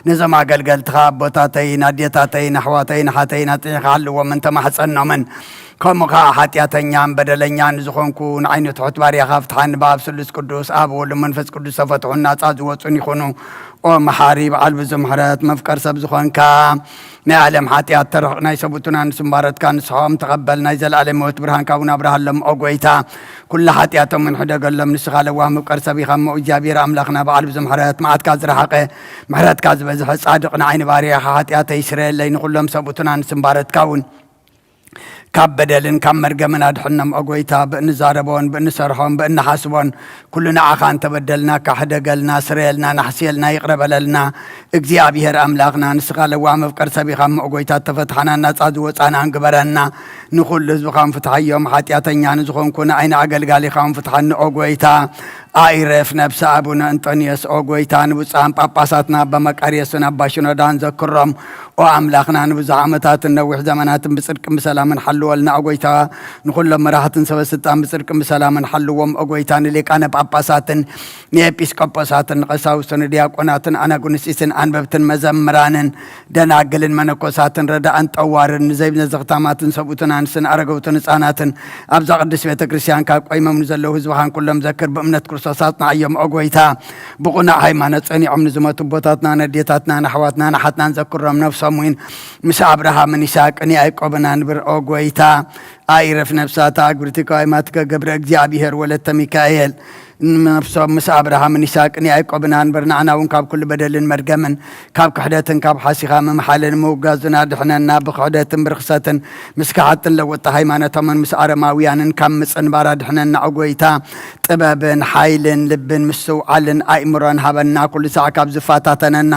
ነዞም ኣገልገልትኻ ኣቦታተይን ኣዴታተይን ኣሕዋተይን ኣሓተይን ኣጽኒዕካ ሓልዎምን ተማሕጸኖምን። ከምኡ ኸኣ ሓጢኣተኛን በደለኛን ዝኾንኩ ንዓይ ንትሑት ባርያኻ ፍትሓኒ። ብኣብ ስሉስ ቅዱስ ኣብ ወልድ መንፈስ ቅዱስ ተፈትሑን ናጻ ዝወጹን ይኹኑ። ኦ መሓሪ በዓል ብዙሕ ምሕረት መፍቀር ሰብ ዝኾንካ ናይ ዓለም ሓጢኣት ተርሕቕ ናይ ሰቡትና ንስምባረትካ ንስሖም ተቐበል። ናይ ዘለኣለም ህይወት ብርሃንካ እውን ኣብርሃሎም ኦ ጎይታ። ኩሉ ሓጢኣቶም እውን ሕደገሎም ንስኻ ለዋህ መፍቀር ሰብ ኢኻ እሞ እግዚኣብሔር ኣምላኽና በዓል ብዙሕ ምሕረት መዓትካ ዝረሓቐ ምሕረትካ ዝበዝሐ ጻድቕ ንዓይ ንባርያኻ ሓጢኣተይ ስረየለይ ንኹሎም ሰቡትና ንስምባረትካ እውን ካብ በደልን ካብ መርገምን ኣድሕኖም ኦ ጎይታ። ብእንዛረቦን ብእንሰርሖን ብእንሓስቦን ኩሉ ንዓኻ እንተበደልናካ ሕደገልና፣ ስረየልና፣ ናሕስየልና፣ ይቕረ በለልና። እግዚኣብሔር ኣምላኽና ንስኻ ለዋህ መፍቀር ሰብ ኢኻ እሞ ኦ ጎይታ፣ እተፈትሓናን ናጻ ዝወጻናን ግበረና። ንኹሉ ህዝብኻን ፍትሓዮም። ሓጢኣተኛ ንዝኾንኩ ንዓይ ንኣገልጋሊኻውን ፍትሓኒ ኦ ጎይታ። ኣይረፍ ነብሲ ኣቡነ እንጦንዮስ ኦ ጎይታ፣ ንብፁዓን ጳጳሳትና ኣባ መቃርዮስን ኣባ ሽኖዳን ዘክሮም። ኦ ኣምላኽና፣ ንብዙሕ ዓመታትን ነዊሕ ዘመናትን ብጽድቅን ብሰላምን ሓልወልና ኦ ጎይታ። ንኹሎም መራሕትን ሰበ ስልጣን ብጽድቅን ብሰላምን ሓልዎም ኦ ጎይታ። ንሊቃነ ጳጳሳትን ንኤጲስቆጶሳትን ንቐሳውስትን ንዲያቆናትን ኣናጉንስጢስን ኣንበብትን መዘምራንን ደናግልን መነኮሳትን ረዳእን ጠዋርን ንዘይብነ ዘኽታማትን ሰብኡትን ኣንስትን ኣረገውትን ህፃናትን ኣብዛ ቅድስት ቤተ ክርስቲያን ካብ ቆይሞም ንዘለዉ ህዝብኻን ኩሎም ዘክር። ብእምነት ክርስቶስ ኣጽንዓዮም ኦ ጎይታ። ብቑኑዕ ሃይማኖት ጸኒዖም ንዝሞቱ ኣቦታትና፣ ነዴታትና፣ ንኣሕዋትና፣ ንሓትናን ዘክሮም። ነፍሶም እውን ምስ ኣብርሃምን ይስሐቅን ያዕቆብን ኣንብር ኦ ጎይታ። ኣይረፍ ነፍሳታ ኣግብርቲ ከዋይማትከ ገብረ እግዚኣብሔር ወለተ ሚካኤል። ነፍሶም ምስ ኣብርሃምን ይስሐቅን ያዕቆብን ኣንብር። ንዓና እውን ካብ ኩሉ በደልን መርገምን ካብ ክሕደትን ካብ ሓሲኻ ምምሓልን ምውጋዝን ኣድሕነና። ብክሕደትን ብርኽሰትን ምስ ከሓድትን ለወጥቲ ሃይማኖቶምን ምስ ኣረማውያንን ካብ ምጽንባር ኣድሕነና ኦ ጎይታ። ጥበብን ሓይልን ልብን ምስትውዓልን ኣእምሮን ሃበና። ኩሉ ሳዕ ካብ ዝፈታተነና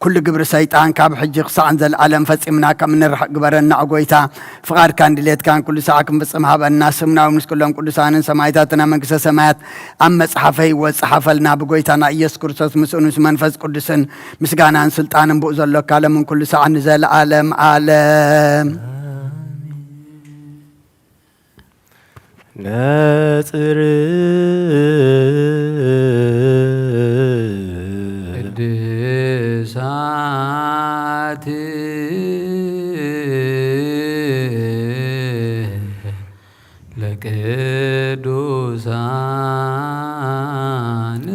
ኩሉ ግብሪ ሰይጣን ካብ ሕጂ ክሳዕ ንዘለኣለም ፈጺምና ከም እንርሕቕ ግበረና ኦ ጎይታ። ፍቓድካን ድሌትካን ኩሉ ሳዕ ክንፍጽም ሃበና። ስምና እውን ምስ ኩሎም ቅዱሳንን ሰማዕታትን ኣብ መንግስተ ሰማያት ኣብ መጽሓፈ ህይወት ጸሓፈልና። ብጎይታና ኢየሱስ ክርስቶስ ምስኡን ምስ መንፈስ ቅዱስን ምስጋናን ስልጣንን ብኡ ዘሎካ ለምን ኩሉ ሳዕ ንዘለኣለም ኣለም። ነጽር ቅድሳት ለቅዱሳን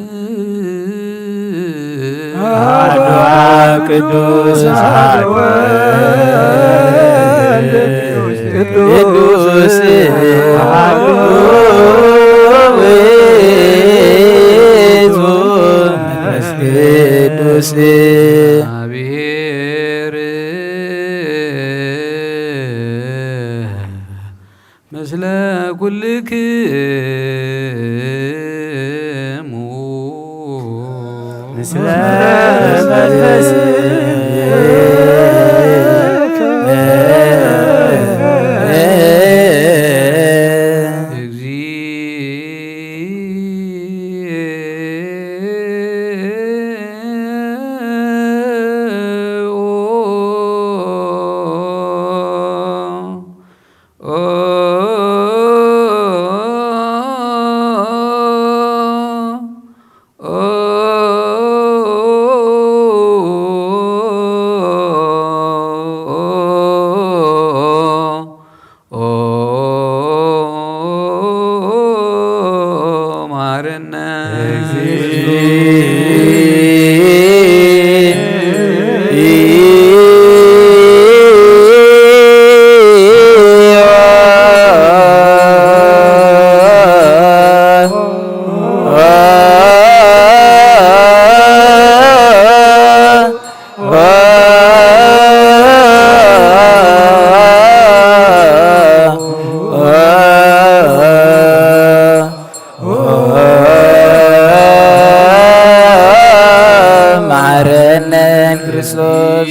አሐዱ ቅዱስ አሐዱ ወልድ ቅዱስ አሐዱ ውእቱ መንፈስ ቅዱስ። ኩልክሙ ምስለ መንፈስከ መሓረነ ክርስቶስ።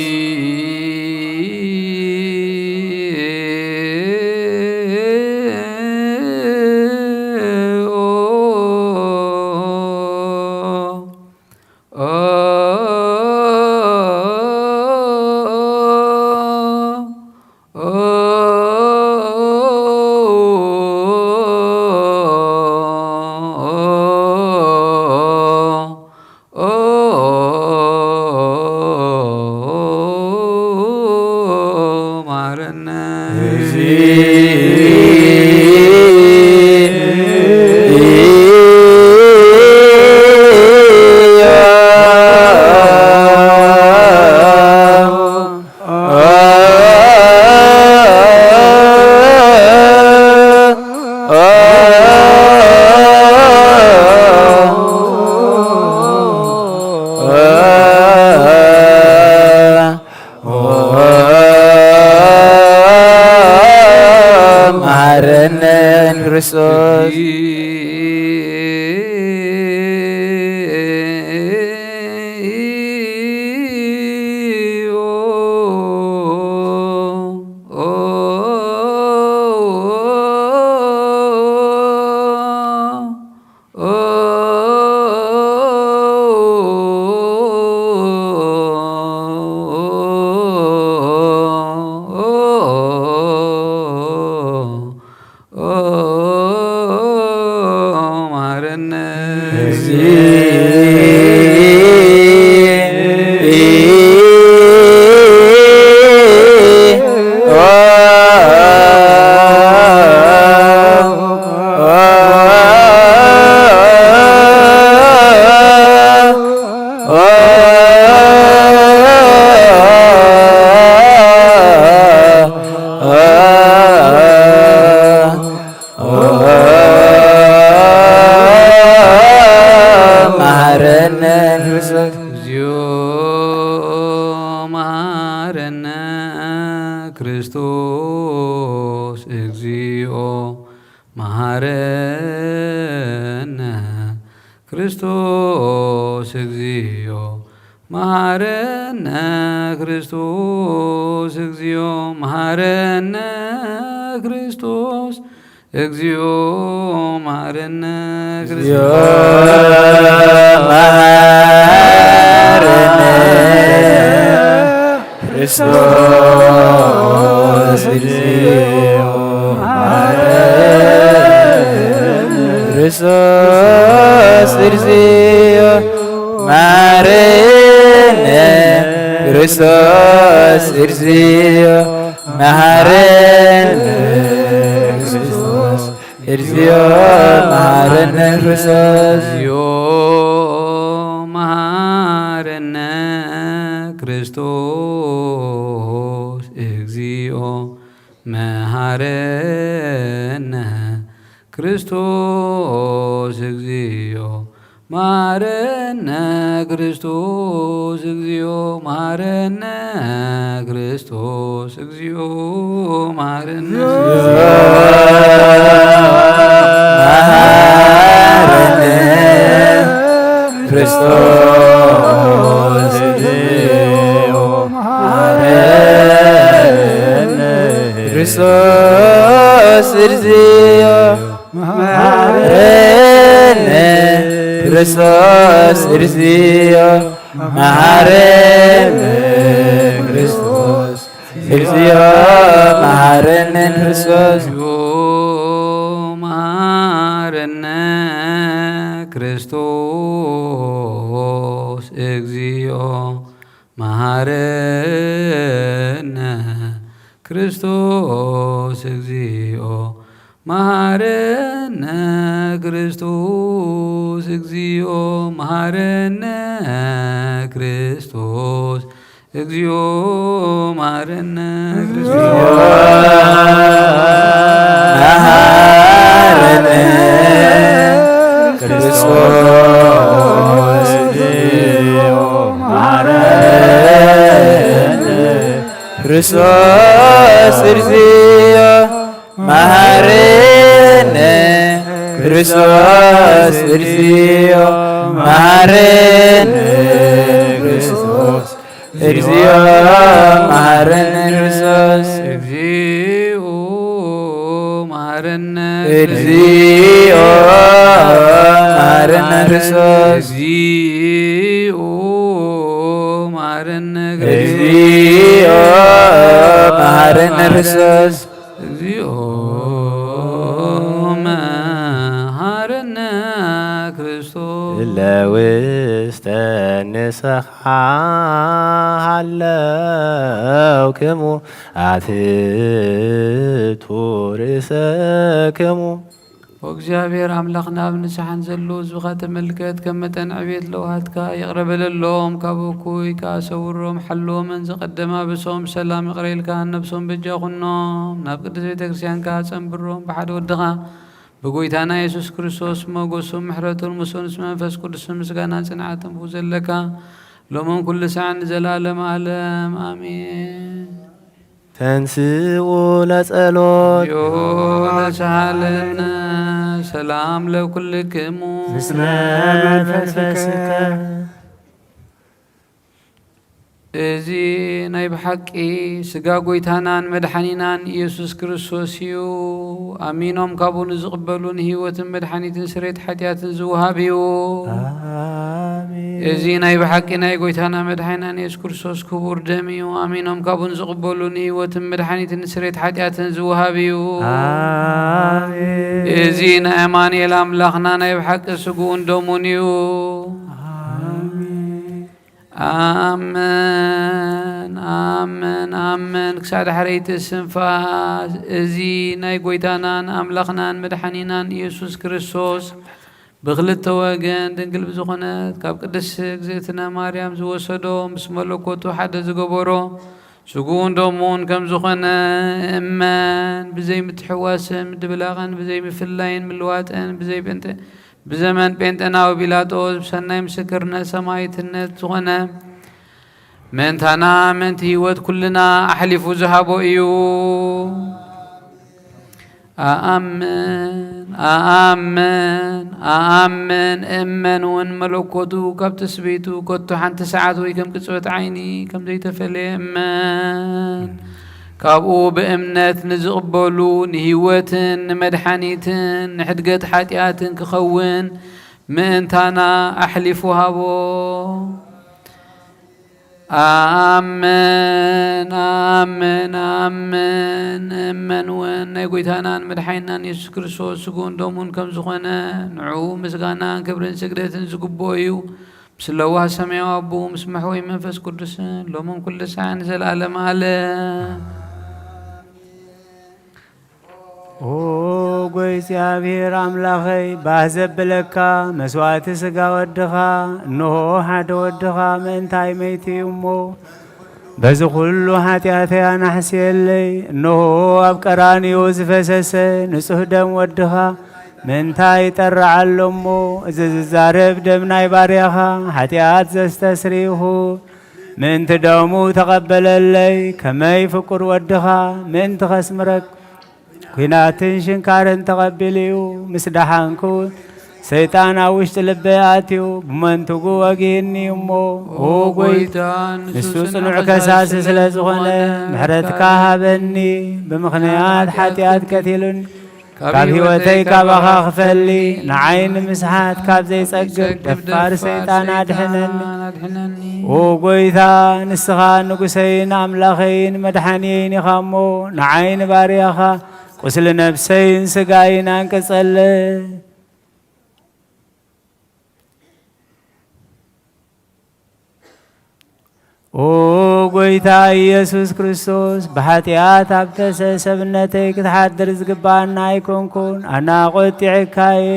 መሓረነ ክርስቶስ። እግዚኦ መሓረነ ክርስቶስ፣ እግዚኦ መሓረነ ክርስቶስ፣ እግዚኦ መሓረነ ክርስቶስ፣ እግዚኦ መሓረነ ክርስቶስ፣ እግዚኦ መሓረነ ክርስቶስ። ክርስቶስ እግዚኦ፣ ክርስቶስ እግዚኦ መሐረነ፣ ክርስቶስ እግዚኦ መሐረነ፣ ክርስቶስ እግዚኦ መሐረነ ክርስቶስ። እግዚኦ መሐረነ ክርስቶስ፣ እግዚኦ መሐረነ ክርስቶስ፣ እግዚኦ መሐረነ ክርስቶስ፣ እግዚኦ መሐረነ ክርስቶስ፣ እግዚኦ መሐረነ ክርስቶስ እግዚኦ መሐረነ። ክርስቶስ እግዚኦ መሐረነ። ክርስቶስ እግዚኦ መሐረነ። ክርስቶስ እግዚኦ መሐረነ። ክርስቶስ መሐረነ። ክርስቶስ እግዚኦ መሐረነ። ክርስቶስ እግዚኦ መሐረነ። ክርስቶስ እግዚኦ መሐረነ። ክርስቶስ እግዚኦ መሐረነ። ክርስቶስ መሐረነ። ክርስቶስ እግዚኦ መሐረነ። ክርስቶስ እግዚኦ መሐረነ። ክርስቶስ እግዚኦ መሐረነ። ክርስቶስ እግዚኦ መሐረነ። ክርስቶስ እግዚኦ መሐረነ። እግዚኦ መሐረነ። ክርስቶስ እግዚኦ መሐረነ። እግዚኦ መሐረነ። ክርስቶስ እግዚኦ መሐረነ። ክርስቶስ ለውስተ ንስሓ ሃለውክሙ ኣትቱ ርእሰክሙ። ኦ እግዚኣብሔር ኣምላኽና፣ ኣብ ንስሓን ዘለዉ ህዝብኻ ተመልከት፣ ከም መጠን ዕቤት ለውሃትካ ይቕረ በለሎም፣ ካብ እኩይ ከኣ ሰውሮም፣ ሓልዎምን ዝቐደመ ኣብሶም ሰላም ይቕረ ኢልካ ነብሶም በጃ ኩኖም፣ ናብ ቅድስት ቤተ ክርስቲያንካ ጸንብሮም፣ ብሓደ ወድኻ ብጎይታና የሱስ ክርስቶስ ሞገሱን ምሕረቱን ምስኡን ምስ መንፈስ ቅዱስን ምስጋናን ጽንዓትን ብኡ ዘለካ ሎምን ኩሉ ሳዕን ንዘለኣለም ኣለም ኣሜን። ተንስኡ ለጸሎት። ዮ ተሳሃለነ ሰላም ለኩልክሙ። ምስለ መንፈስከ። እዚ ናይ ብሓቂ ስጋ ጎይታናን መድሓኒናን ኢየሱስ ክርስቶስ እዩ። ኣሚኖም ካብኡ ንዝቕበሉ ንህይወትን መድሓኒትን ስሬት ሓጢኣትን ዝውሃብ እዩ። ኣሜን። እዚ ናይ ብሓቂ ናይ ጎይታና መድሓኒናን ኢየሱስ ክርስቶስ ክቡር ደም እዩ። ኣሚኖም ካብኡ ንዝቕበሉ ንህይወትን መድሓኒትን ስሬት ሓጢኣትን ዝውሃብ እዩ። ኣሜን። እዚ ናይ ኣማኑኤል ኣምላኽና ናይ ብሓቂ ስግኡን ደሙን እዩ። ኣሜን። ኣመን፣ ኣመን፣ ኣመን። ክሳዕ ዳሕረይቲ ስንፋስ እዚ ናይ ጎይታናን ኣምላኽናን መድሓኒናን ኢየሱስ ክርስቶስ ብኽልተ ወገን ድንግል ብዝኾነት ካብ ቅድስት እግዝእትነ ማርያም ዝወሰዶ ምስ መለኮቱ ሓደ ዝገበሮ ስግኡን ደሙን ከም ዝኾነ እመን። ብዘይ ምትሕዋስን ምድብላቕን ብዘይ ምፍላይን ምልዋጥን ብዘይ ጴንጠ-፣ ብዘመን ጴንጠናዊ ጲላጦስ ብሰናይ ምስክርነት ሰማዕትነት ዝኾነ ምእንታና ምእንቲ ህይወት ኩልና ኣሕሊፉ ዝሃቦ እዩ። ኣኣምን፣ ኣኣምን፣ ኣኣምን፣ እመን እውን መለኮቱ ካብ ትስብእቱ ከቶ ሓንቲ ሰዓት ወይ ከም ቅጽበት ዓይኒ ከም ዘይተፈለየ እመን። ካብኡ ብእምነት ንዝቕበሉ ንህይወትን ንመድሓኒትን ንሕድገት ሓጢኣትን ክኸውን ምእንታና ኣሕሊፉ ሃቦ። ኣሜን፣ ኣሜን፣ ኣሜን። እመን እውን ናይ ጎይታናን መድሓኒናን የሱስ ክርስቶስ ስግኡን ደሙን ከም ዝኾነ ንዕኡ ምስጋናን ክብርን ስግደትን ዝግብኦ እዩ። ምስ ለዋህ ሰማያዊ ኣቦኡ ምስ መሕወይ መንፈስ ቅዱስን ሎምን ኩሉ ሳዕን ንዘለኣለም ኣለም። ኦ ጎይ እግዚኣብሔር ኣምላኸይ፣ ባህ ዘብለካ መስዋዕቲ ሥጋ ወድኻ፣ እንሆ ሓደ ወድኻ ምእንታይ መይቲ እዩ እሞ፣ በዚ ኩሉ ኃጢኣተይ ኣናሕስየለይ። እንሆ ኣብ ቀራንዮ ዝፈሰሰ ንጹሕ ደም ወድኻ ምእንታይ ይጠርዓሎ እሞ፣ እዚ ዝዛረብ ደም ናይ ባርያኻ ኃጢኣት ዘስተስሪ ይኹን። ምእንቲ ደሙ ተቐበለለይ፣ ከመይ ፍቁር ወድኻ ምእንቲ ኸስምረክ ኲናትን ሽንካርን ተቐቢሉ እዩ። ምስ ደሓንኩ ሰይጣን ኣብ ውሽጢ ልበይ ኣትዩ ብመንትጉ ወጊእኒ እሞ፣ ኦ ኦ ጎይታ፣ ጎይታ፣ ንሱ ንሱ ጽኑዕ ጽኑዕ ከሳሲ ከሳሲ ስለ ስለ ዝኾነ፣ ዝኾነ፣ ምሕረትካ ምሕረትካ ሃበኒ። ብምኽንያት ብምኽንያት ሓጢኣት ሓጢኣት ቀቲሉኒ፣ ካብ ካብ ህይወተይ ህይወተይ ካባኻ ካባኻ ክፈሊ፣ ክፈሊ፣ ንዓይ ንምስሓት ካብ ዘይጸግብ ካብ ዘይጸግብ ደፋር ደፋር ሰይጣን ሰይጣን ኣድሕነኒ። ኣድሕነኒ። ኦ ጎይታ፣ ንስኻ ንጉሰይን ኣምላኸይን መድሓንየይን ኢኻ እሞ፣ ንዓይ ንባርያኻ ቁስሊ ነፍሰይን ስጋይን ኣንቅጸለይ። ኦ ጎይታ ኢየሱስ ክርስቶስ፣ ብሓጢኣት ኣብ ተሰሰብነተይ ክትሓድር ዝግባኣና ኣይኮንኩን፣ ኣነ ኣቖጢዐካየ።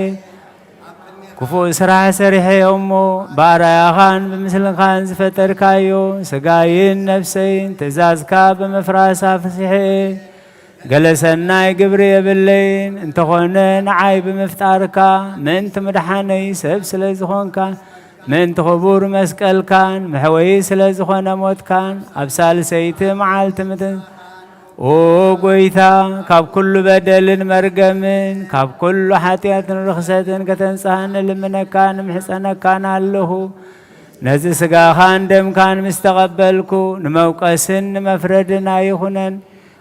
ክፉእ ስራሕ ሰሪሐ እሞ፣ ብኣርኣያኻን ብምስልኻን ዝፈጠርካዮ፣ ስጋይን ነፍሰይን ትእዛዝካ ብምፍራስ ኣፍሲሐ። ገለ ሰናይ ግብሪ የብለይን፣ እንተኾነ ንዓይ ብምፍጣርካ ምእንቲ ምድሓነይ ሰብ ስለ ዝኾንካ፣ ምእንቲ ክቡር መስቀልካን መሕወዪ ስለ ዝኾነ ሞትካን ኣብ ሳልሰይቲ መዓልቲ ምትን-፣ ኦ ጎይታ፣ ካብ ኩሉ በደልን መርገምን ካብ ኩሉ ሓጢኣትን ርኽሰትን ከተንጽሃኒ ልምነካን እምሕጸነካን ኣለኹ። ነዚ ስጋኻን ደምካን ምስ ተቐበልኩ፣ ንመውቀስን ንመፍረድን ኣይኹነን።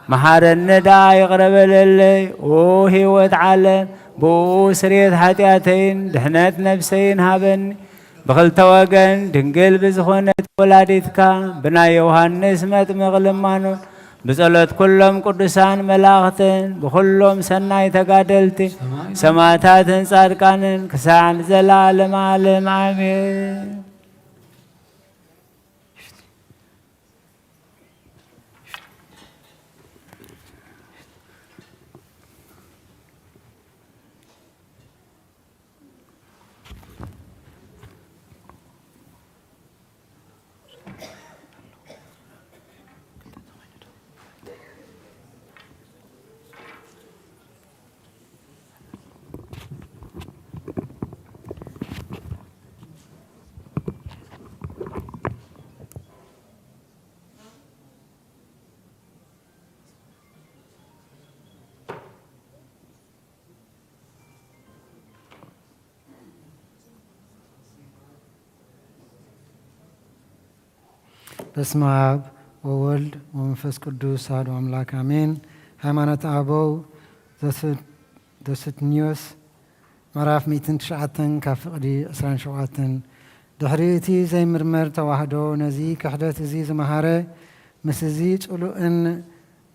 መሓረኒ ደኣ ይቕረ በለለይ። ኦ ህይወት ዓለም፣ ብኡ ስርየት ሓጢኣተይን ድሕነት ነፍሰይን ሃበኒ። ብኽልተ ወገን ድንግል ብዝኾነት ወላዲትካ፣ ብናይ ዮሃንስ መጥምቕ ልማኖ፣ ብጸሎት ኩሎም ቅዱሳን መላእኽትን፣ ብኹሎም ሰናይ ተጋደልቲ፣ ሰማዕታትን ጻድቃንን፣ ክሳዕ ንዘለዓለም ዓለም ኣሜን። በስመ አብ ወወልድ ወመንፈስ ቅዱስ አሐዱ አምላክ አሜን። ሃይማኖተ አበው ዘስ-፣ ዘስንዮስ ምዕራፍ ሚእትን ትሽዓተን ካብ ፍቕዲ ዕስራን ሸውዓተን። ድሕሪ እቲ ዘይምርመር ተዋህዶ ነዚ ክሕደት እዚ ዝመሃረ፣ ምስ እዚ ጽሉእን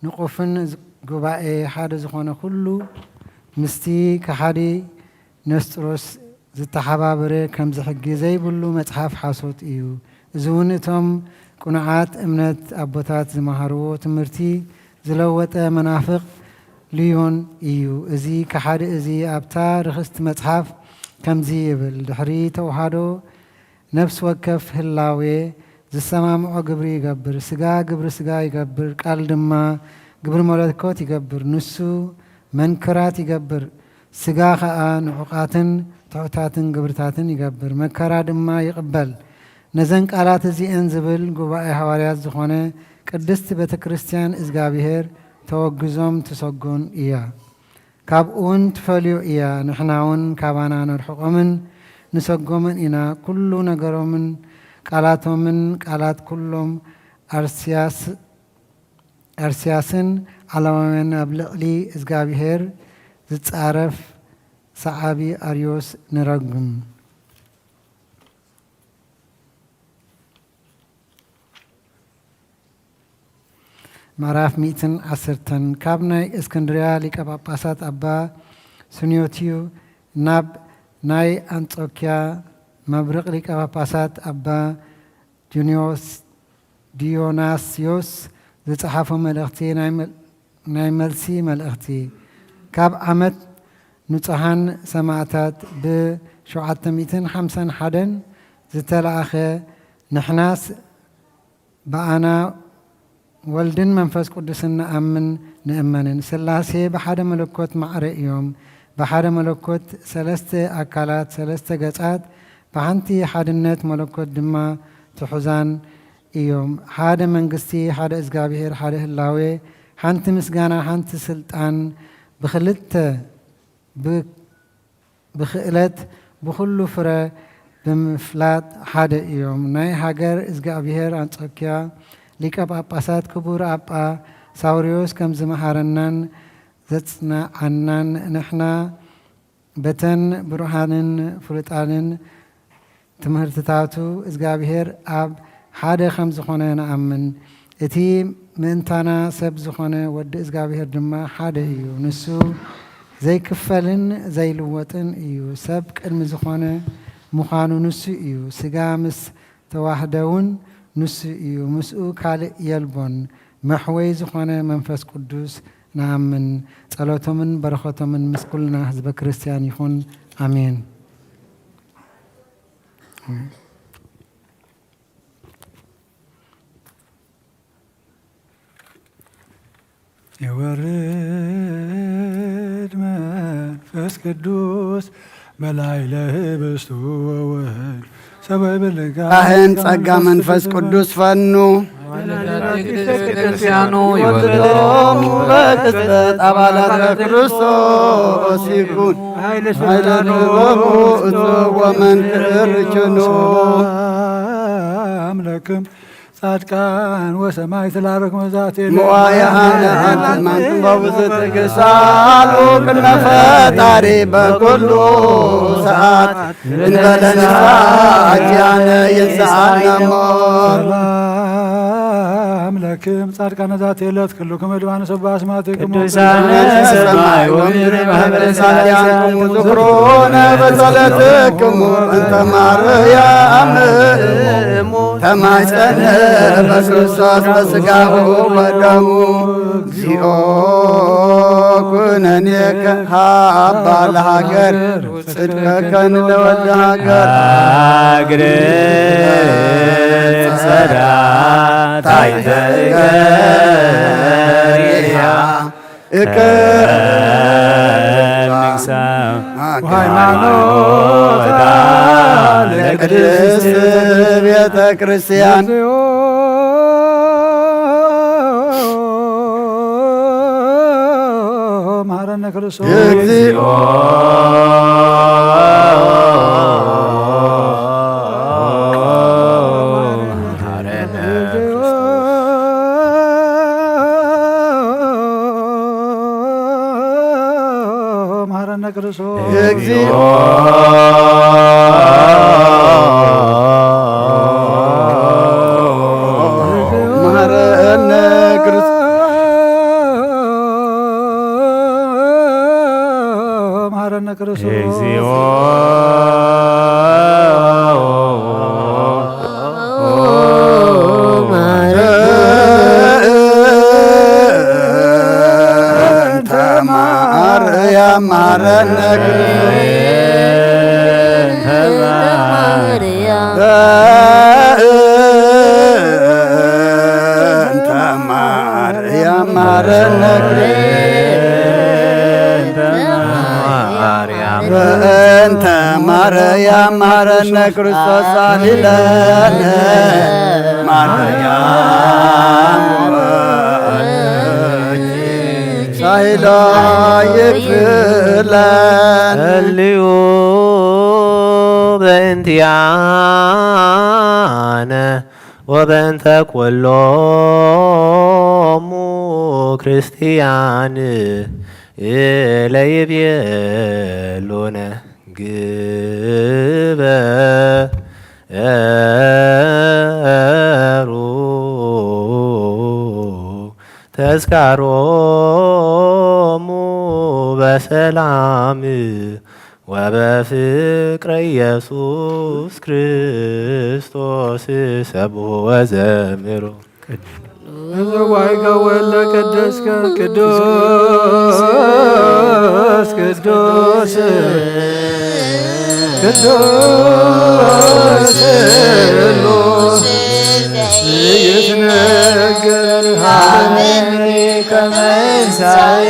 ንቑፍን ዝ-፣ ጉባኤ ሓደ ዝኾነ ኩሉ፣ ምስቲ ከሓዲ ነስጥሮስ ዝተሓባበረ ከምዚ ሕጊ ዘይብሉ መጽሓፍ ሓሶት እዩ። እዚ እውን እቶም ቅኑዓት እምነት ኣቦታት ዝመሃርዎ ትምህርቲ ዝለወጠ መናፍቕ ልዮን እዩ። እዚ ከሓዲ እዚ ኣብታ ርኽስቲ መጽሓፍ ከምዚ ይብል፣ ድሕሪ ተዋህዶ ነፍሲ ወከፍ ህላዌ ዝሰማምዖ ግብሪ ይገብር። ስጋ ግብሪ ስጋ ይገብር፣ ቃል ድማ ግብሪ መለኮት ይገብር። ንሱ መንክራት ይገብር፣ ስጋ ኸኣ ንዑቓትን ትሑታትን ግብርታትን ይገብር፣ መከራ ድማ ይቕበል። ነዘን ቃላት እዚኤን ዝብል ጉባኤ ሃዋርያት ዝኾነ ቅድስቲ ቤተ ክርስቲያን እዝጋብሔር ተወግዞም ትሰጎን እያ። ካብኡውን ትፈልዮ እያ። ንሕናውን ካባና ነርሕቖምን ንሰጎምን ኢና። ኩሉ ነገሮምን ቃላቶምን ቃላት ኩሎም ኣርሲያስ-፣ ኣርሲያስን ዓለማውያን ኣብ ልዕሊ እዝጋብሔር ዝጻረፍ ሰዓቢ ኣርዮስ ንረግም። ምዕራፍ ሚእትን ዓሰርተን። ካብ ናይ እስክንድርያ ሊቀ ጳጳሳት ኣባ ስንዮትዩ ናብ ናይ ኣንጾክያ መብርቕ ሊቀ ጳጳሳት ኣባ ዲዮንዮስ-፣ ዲዮናስዮስ ዝጸሓፎ መልእኽቲ ናይ መል-፣ ናይ መልሲ መልእኽቲ። ካብ ዓመት ንጹሃን ሰማዕታት ብ ሸውዓተ ሚእትን ሓምሳን ሓደን ዝተላእኸ፣ ንሕናስ ብኣና ወልድን መንፈስ ቅዱስን ንኣምን ንእመንን። ሥላሴ ብሓደ መለኮት ማዕረ እዮም። ብሓደ መለኮት ሰለስተ ኣካላት፣ ሰለስተ ገጻት፣ ብሓንቲ ሓድነት መለኮት ድማ ትሑዛን እዮም። ሓደ መንግስቲ፣ ሓደ እዝጋብሔር፣ ሓደ ህላዌ፣ ሓንቲ ምስጋና፣ ሓንቲ ስልጣን፣ ብኽልተ ብ-፣ ብኽእለት ብኹሉ ፍረ ብምፍላጥ ሓደ እዮም። ናይ ሃገር እዝጋብሔር ኣንጾኪያ ሊቀ ጳጳሳት ክቡር ኣጳ ሳውሪዮስ ከም ዝመሃረናን ዘጽንዓናን ንሕና በተን ብሩሃንን ፍሉጣንን ትምህርትታቱ እግዚኣብሔር ኣብ ሓደ ከም ዝኾነ ንኣምን። እቲ ምእንታና ሰብ ዝኾነ ወዲ እግዚኣብሔር ድማ ሓደ እዩ። ንሱ ዘይክፈልን ዘይልወጥን እዩ። ሰብ ቅድሚ ዝኾነ ምዃኑ ንሱ እዩ። ስጋ ምስ ተዋህደ እውን ንሱ እዩ። ምስኡ ካልእ የልቦን። መሕወይ ዝኾነ መንፈስ ቅዱስ ንኣምን። ጸሎቶምን በረኸቶምን ምስ ኩልና ህዝበ ክርስቲያን ይኹን። ኣሜን። የወርድ መንፈስ ቅዱስ በላይ ለህብስቱ ወወይን ሰበይ ብልጋ ካህን ጸጋ መንፈስ ቅዱስ ፈኑ። ክርስቲያኑ ይወለዶሙ በቅጽበት አባላት ለክርስቶስ ይኩን። ኃይለ ኃይለ ንሎሙ እጽ ወመንክር ችኑ። አምለክም ጻድቃን ወሰማዕት ላረክሙ ዛቴ መዋያነ አለማን በብዙ ትግሳሉ ቅድመ ፈጣሪ በኩሉ ሰዓት እንበለ ንስሐ አኪያነ ይንስአነ እሞ። ሰላም ለክም ጻድቃነ ዛቴ ዕለት ኩልኩም እድባን ሰባ አስማቲክሙ ቅዱሳነ ሰማይ ወምድር ማህበረ ሳቲያንክሙ ዝክሩነ በጸለትክሙ እንተ ማርያም እሙ ተማይጸነ በክርስቶስ በስጋሁ ወደሙ። እግዚኦ ኩነኔከ ሃባ ለሃገር ጽድቀከን ለወልደ ሃገር። ሃገር ጸዳት ኣይተገርያ እከ ከንግሳ ሃይማኖታ ለቅድስት ቤተ ክርስቲያን። መሐረነ ክርስቶስ። እግዚኦ መሐረነ ክርስቶስ። እግዚኦ መሐረነ ክርስቶስ። መሐረነ ክርስቶስ። እግዚኦ እንተ ማርያም ማረነ። እንተ ማርያም ማረነ። በእንተ ማርያም ማረነ ክርስቶስ ሳሊለነ ማርያም ሳይላ ይክፍለን። ጸልዩ በእንቲአነ ወበእንተ ኵሎሙ ክርስቲያን ለይቤሉነ ግበሩ ተዝካሮሙ በሰላም ወበፍቅረ ኢየሱስ ክርስቶስ ሰብሑ ወዘምሩ። እዝዋይ ከወለ ቅዱስ ቅዱስ ቅዱስ ቅዱስ ስሉስ ይትነገር ሃበኒ ከመ እንሳኤ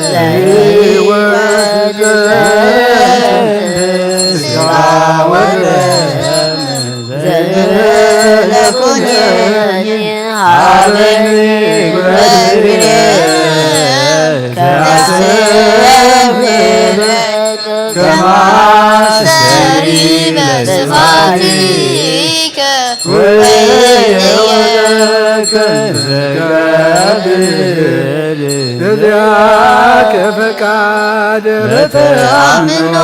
ለሕይወት ስጋ ወደም ዘይብለኩኒ ሃበኒ ወድግለ ከመ ስብሐቲከ ወይወለከ ዘጋብር እዚአከ ፈቃድ በተአምኖ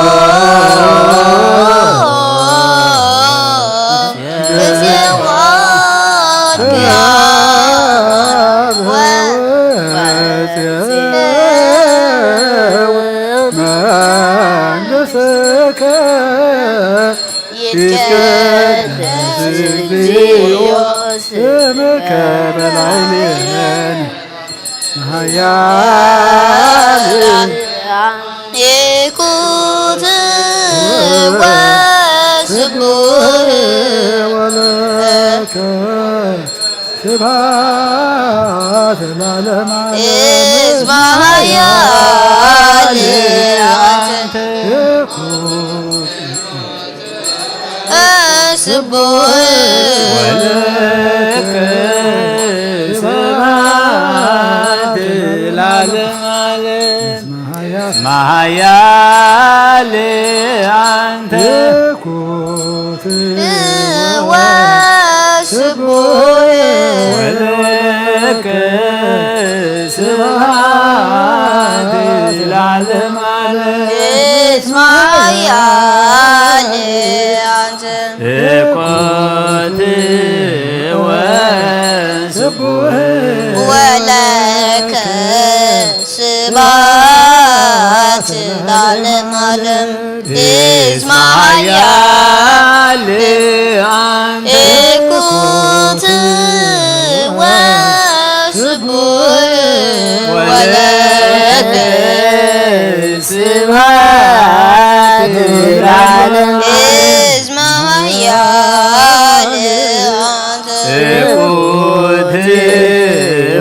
መንግሥትከ ይትቀደስ እግዚኦ ስምከ በላዕሌነ ኃያል ይኩን ወስቡሕ ወለከ ስብሐት ለዓለመ ዓለም እስመ ኃያል አንተ ይኩን ስቡሕ ወለከ ስብሐት ለዓለመ ዓለም። መሃያል አንተ ኩት ወስቡሕ ወለከ ስብሐት ለዓለመ ዓለም። እስመ ኃያል አንተ እኮት ወስቡሕ ወለከ ስብሐት ለዓለመ ዓለም። እስመ ኃያል አንተ እኩት ወስቡሕ ወለከ ስብሐት ለዓለመ ዓለም። እስመ ኃያል አንተ እኩት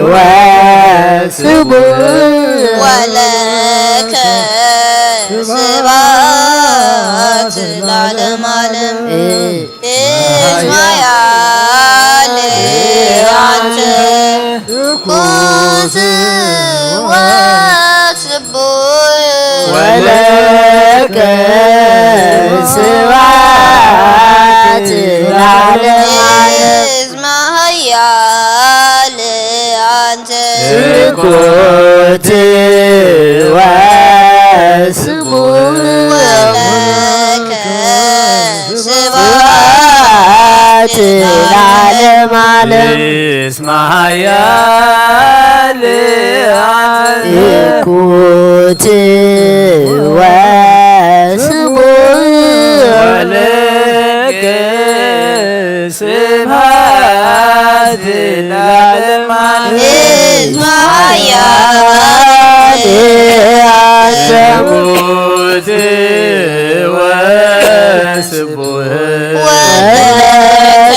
ወስቡሕ ወለከ ስብሐት ለዓለመ ዓለም። እስመ ኃያል አንተ ኩት ወስቡሕ ወለከ ስብሐት ለዓለመ ዓለም። እስመ ኃያል አንተ ኩት ወስቡሕ ወለከ ስብሐት ለዓለመ ዓለም። እስመ ኃያል አንተ ኩት ወስቡሕ ወለከ ስብሐት ለዓለመ ዓለም። እስመ ኃያል አንተ ኩት ወስቡሕ ወለከ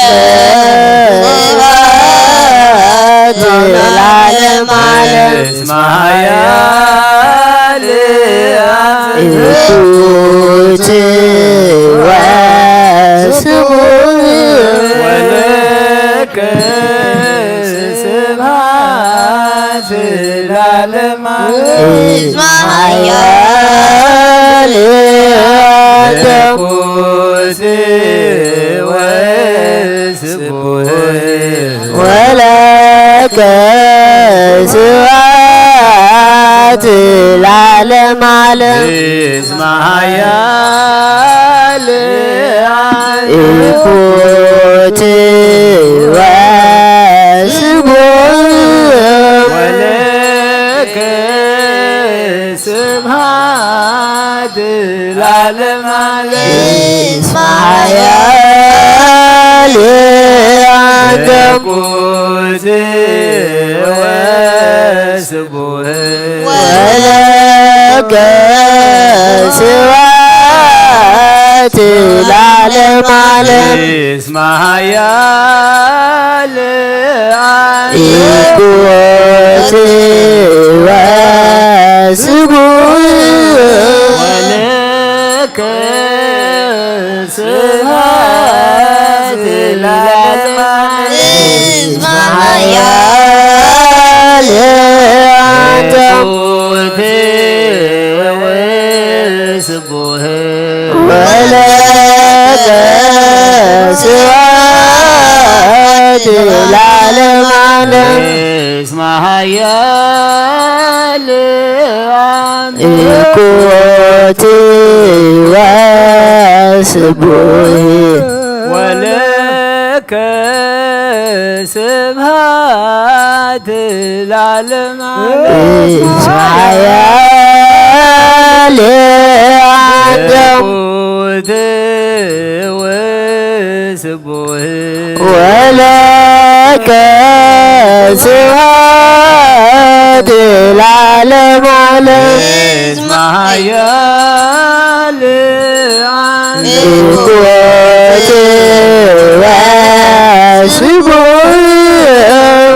ስብሐት ለዓለመ ዓለም። እስመ ኃያል አንተ ኩት ወስቡሕ ወለከ ስብሐት ለዓለመ ዓለም። እስመ ኃያል አንተ ኩት ወስቡሕ ወለከ ስብሐት ለዓለመ ዓለም። እስመ ኃያል አንተ ኩት ወስቡሕ ወለከ ስብሐት ለዓለመ ዓለም። እስመ ኃያል አንተ ኩት ወስቡሕ ወለከ ስብሐት ለዓለመ ዓለም። እስመ ኃያል አንተ ኩት ወስቡሕ ወለከ ስብሐት ለዓለመ ዓለም። እስመ ኃያል አንተ ኩት ወስቡሕ ወለከ ለዓለመ ዓለም። እስመ ኃያል አንቲ። እኩት ወስቡሕ። ወለከ ስብሐት ለዓለመ ዓለም። እስመ ኃያል አንቲ። እኩት ወስቡሕ። ወለከ ስብሐት ለዓለመ ዓለም። እስመ ኃያል አንቲ። እኩት ወስቡሕ።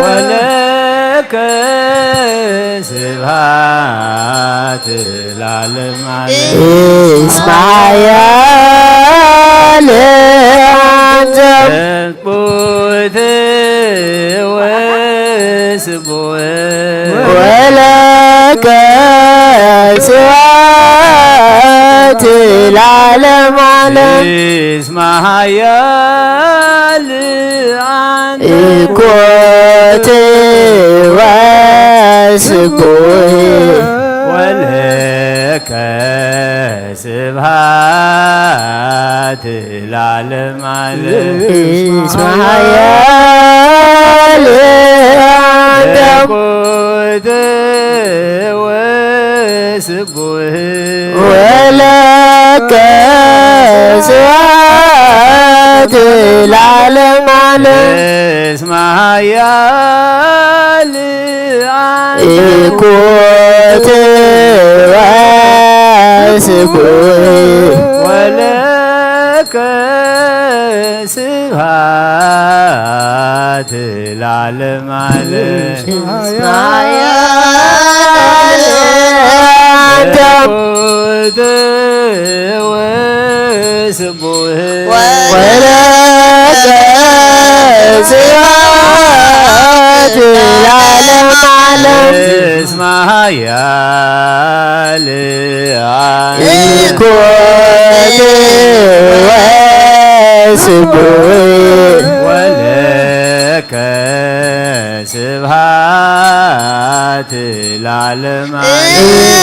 ወለከ ስብሐት ለዓለመ ዓለም። እስመ ኃያል አንቲ። እኩት ወስቡሕ። ወለከ ስብሐት ለዓለመ ዓለም። እስመ ኃያል አንቲ። እኩት ወስቡሕ። ወለከ ስብሐት ለዓለመ ዓለም። እስመ ኃያል አንቲ። እኩት ወስቡሕ። ወለከ ስብሐት ለዓለመ ዓለም። እስመ ኃያል አንቲ። እኩት ወስቡሕ። ወለከ ስብሐት ለዓለመ ዓለም። እስመ ኃያል አንቲ። እኩት ወስቡሕ። ወለከ ስብሐት ለዓለመ ዓለም። እስመ ኃያል አንቲ። እኩት ወስቡሕ። ወለከ ስብሐት ለዓለመ ዓለም።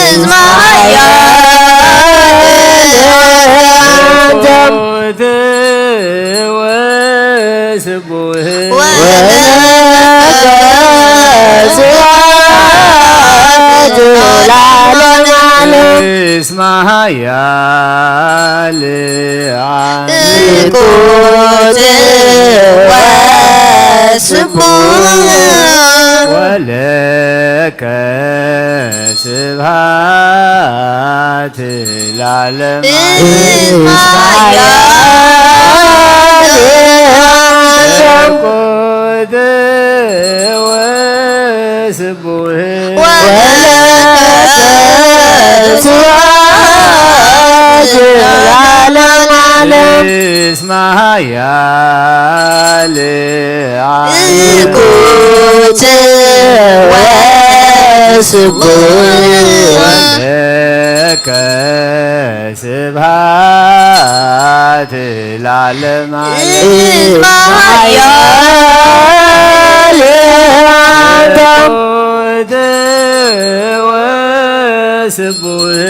እስመ ኃያል አንቲ። እኩት ወስቡሕ። ወለከ ስብሐት ለዓለመ ዓለም። እስመ ኃያል አንቲ። እኩት ወስቡሕ። ወለከ ስብሐት ለዓለመ ዓለም። እስመ ኃያል አንቲ። እኩት ወስቡሕ። ወለከ ስብሐት ለዓለመ ዓለም። እስመ ኃያል አንቲ። እኩት ወስቡሕ። ወለከ ስብሐት ለዓለመ ዓለም። እስመ ኃያል አንቲ። እኩት ወስቡሕ።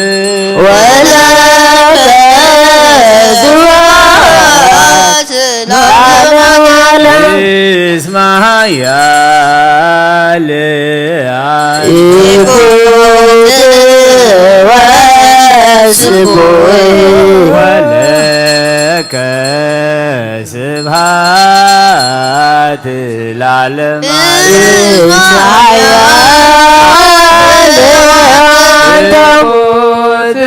ወለከ ስብሐት ለዓለመ ዓለም። እስመ ኃያል አንቲ። እኩት ወስቡሕ። ወለከ ስብሐት ለዓለመ ዓለም። እስመ ኃያል አንቲ። እኩት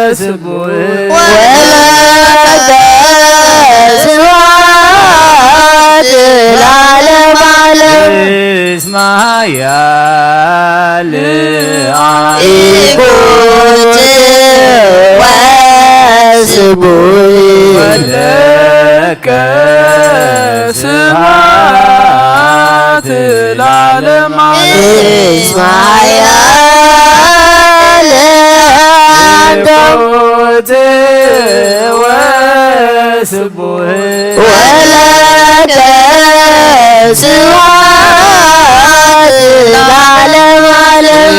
ወስቡሕ። ወለከ ስብሐት ለዓለመ ዓለም። እስመ ኃያል አንቲ። እኩት ወስቡሕ። ወለከ ስብሐት ለዓለመ ዓለም። እስመ ኃያል አንቲ። እኩት ወስቡሕ። ወለከ ስብሐት ለዓለመ ዓለም።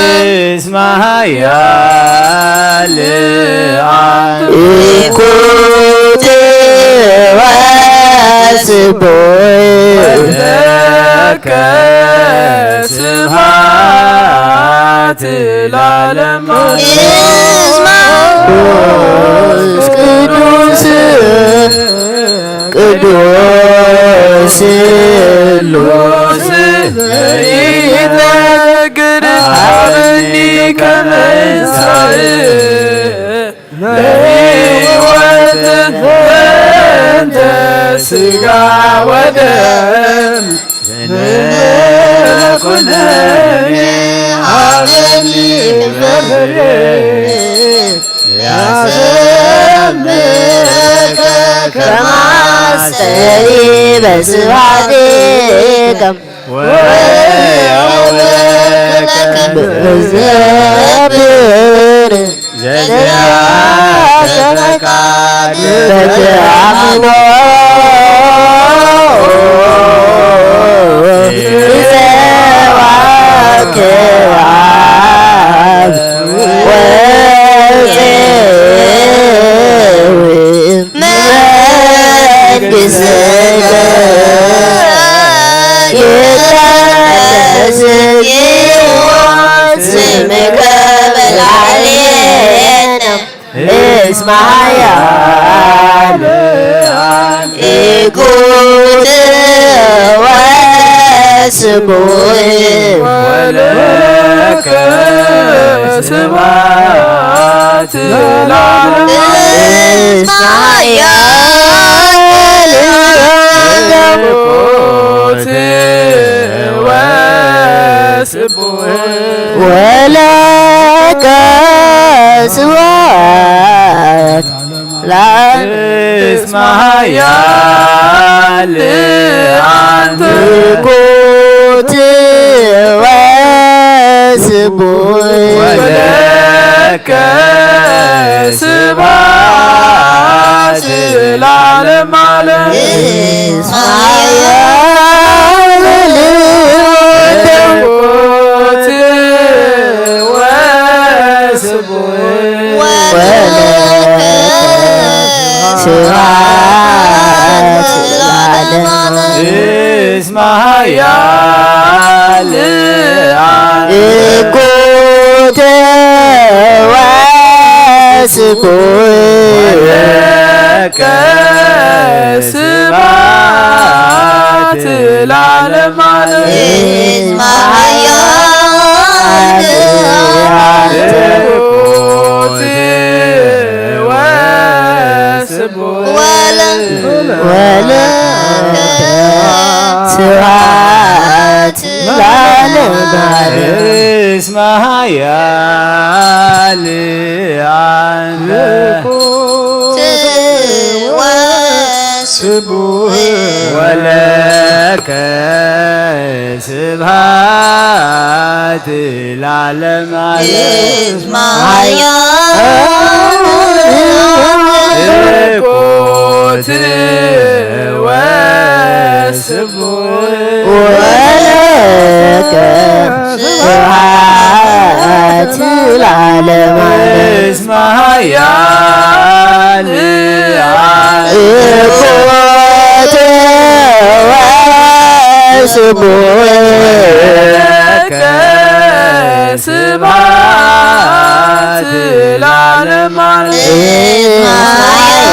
እስመ ኃያል ኢኩት ወስቡሕ ወለከ ስብሐት ለዓለመ ዓለም። እስመ ቅዱስ ቅዱስ ስሉስ ዘይተግድ ሀበኒ ከመ እንሳእ ለሕይወት በእንተ ሥጋ ወደም ለኩነኔ ሀበኒ ክብሬ ያሰምከ ከማስተሪ በስብሐትከ ወያውለከ ብዘብር ዘዚአከ ፈቃድ በተአምኖ ይሰዋከ አብ ወልድ መንግሥትከ ይትቀደስ ስምከ በላዕሌነ እስመ ኃያል ኢኩት ወስቡሕ ወለከ ስብሐት ለዓለመ ዓለም። እስመ ኃያል ኢኩት ወስቡሕ ወለከ ስብሐት ለዓለመ እስመ ኃያል አንተ ኢኩት ወስቡሕ ወለከ ስብሐት ለዓለመ ዓለም። እስመ ኃያል አንተ ኢኩት ወስቡሕ ወለከ ስብሐት ለዓለመ ዓለም። እስመ ኃያል ኢኩት ወስቡሕ ወለከ ስብሐት ለዓለመ ዓለም። እስመ ኃያል አንተ ኢኩት ወስቡሕ ወለከ ስብሐት ለዓለመ ዓለም። እስመ ኃያል አንተ ኢኩት ወስቡሕ ወለከ ስብሐት ለዓለመ ዓለም። እስመ ኃያል ኢኩት ወስቡሕ ወለከ ስብሐት ለዓለመ ዓለም። እስመ ኃያል ኢኩት ወስቡሕ ወለከ ስብሐት ለዓለመ ዓለም። እስመ ኃያል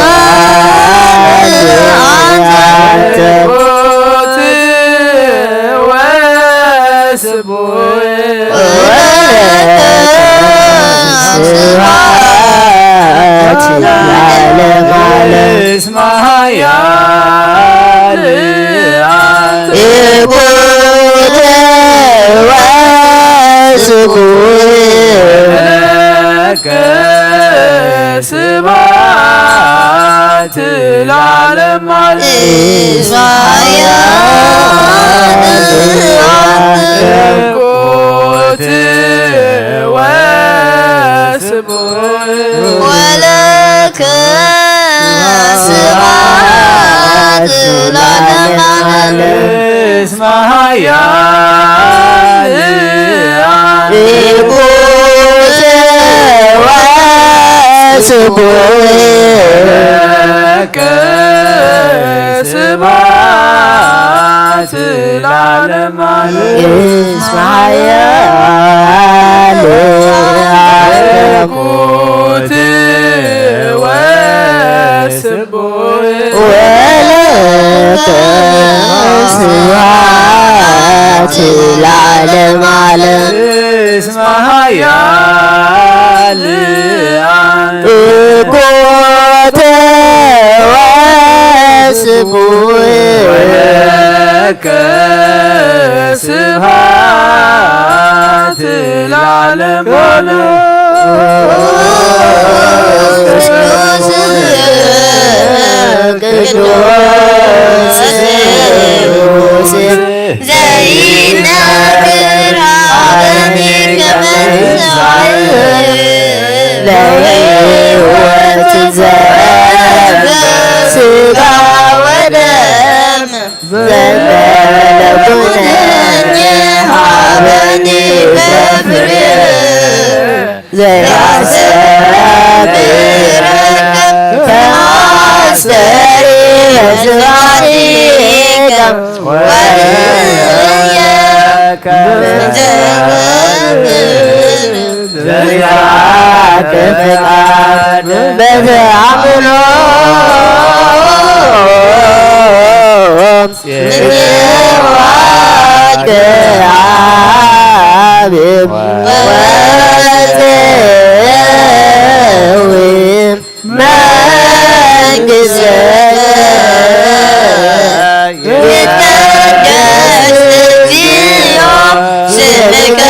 አንተ ኢኩት ወስቡሕ ወለከ ስብሐት ለዓለመ ዓለም። እስመ ኃያል አንተ ኢኩት ወስቡሕ ወለከ ስብሐት ለዓለመ ዓለም። እስመ ኃያል አንተ ኢኩት ወስቡሕ ወለከ ስብሐት ለዓለመ ዓለም። ኃያል ንጉሥ ወስቡሕ ስብሐት ለዓለመ ዓለም። እስመ ኃያል መለኮት ወስቡሕ ወለከ ስብሐት ለዓለመ ዓለም። እስመ ኃያል እኮተ ወስቡሕ ወለከ ስብሐት ለዓለመ ዓለም። ዘይነግር ሀበኒ ከመንሳይ ለሕይወት ዘበ ስጋ ወደም ዘበለኩነኒ ሀበኒ በፍሬ ዘያስተብረከ ከማስተሪ በዝባቲከ ወርእየከ ዘያከ ፍቃድ በተአምኖ ጽዋከ አብብ ወተውም መንግሥተ ይትቀደስ እግዚኦ ስምከ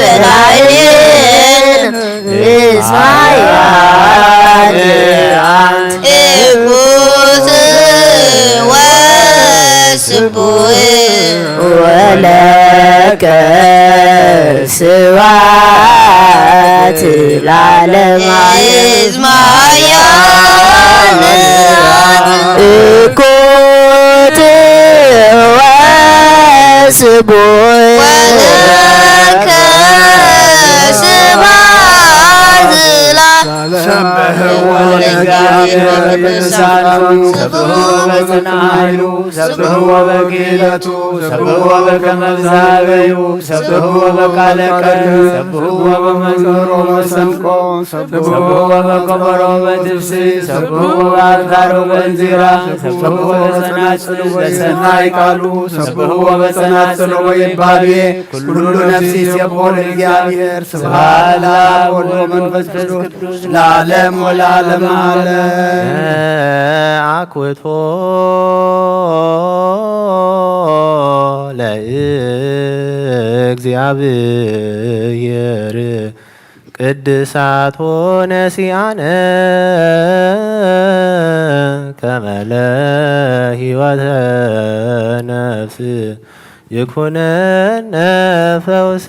በላዕሌነ እስመ ኃያል ንጉሥ ወስቡሕ ወለከ ስብሐት ለዓለመ ዓለም። እስመ ኃያል እኩት ወስቡሕ ወለከ ስብሐት ለዓለመ ሰብሕዎ ለእግዚአብሔር በልሳኑ፣ ሰብሕዎ በጽንዓ ኃይሉ፣ ሰብሕዎ በክህነቱ፣ ሰብሕዎ በከመ ብዝሃበዩ፣ ሰብሕዎ በቃለ ቀልብ፣ ሰብሕዎ በመዝሙር ወመሰንቆ፣ ሰብሕዎ በከበሮ በትፍስሕት፣ ሰብሕዎ በአውታር ወበእንዚራ፣ ሰብሕዎ በጸናጽል ወበሰናይ ቃሉ፣ ሰብሕዎ በጸናጽል ወይባቤ፣ ኩሉ ነፍሲ ይሴብሖ ለእግዚአብሔር። ስብሐት ለአብ ወወልድ ወመንፈስ ቅዱስ ለዓለም ወለዓለመ ዓለም። አኩቶ ለእግዚአብሔር ቅድሳቶ ነሲአነ ከመ ለሕይወተ ነፍስ ይኩነነ ፈውሰ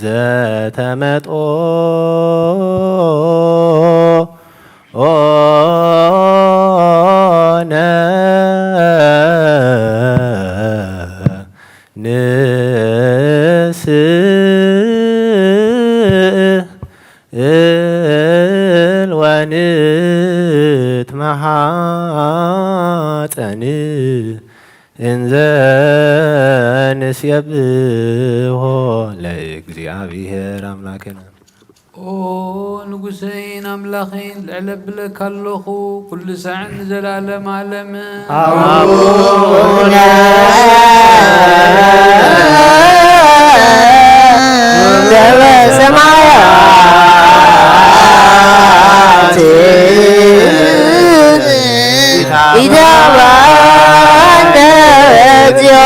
ዘተመጦ ኦነ ንስእል ወንትመሓፀን እንዘ ንሴብሖ ለእግዚአብሔር አምላክነ። ኦ ንጉሰይን ኣምላኸይን፣ ልዕል ኣብለካ ኣለኹ፣ ኩሉ ሳዕን ንዘለዓለም ዓለም። ኣቡነ ዘበሰማያት ኢታባነ እግዚኦ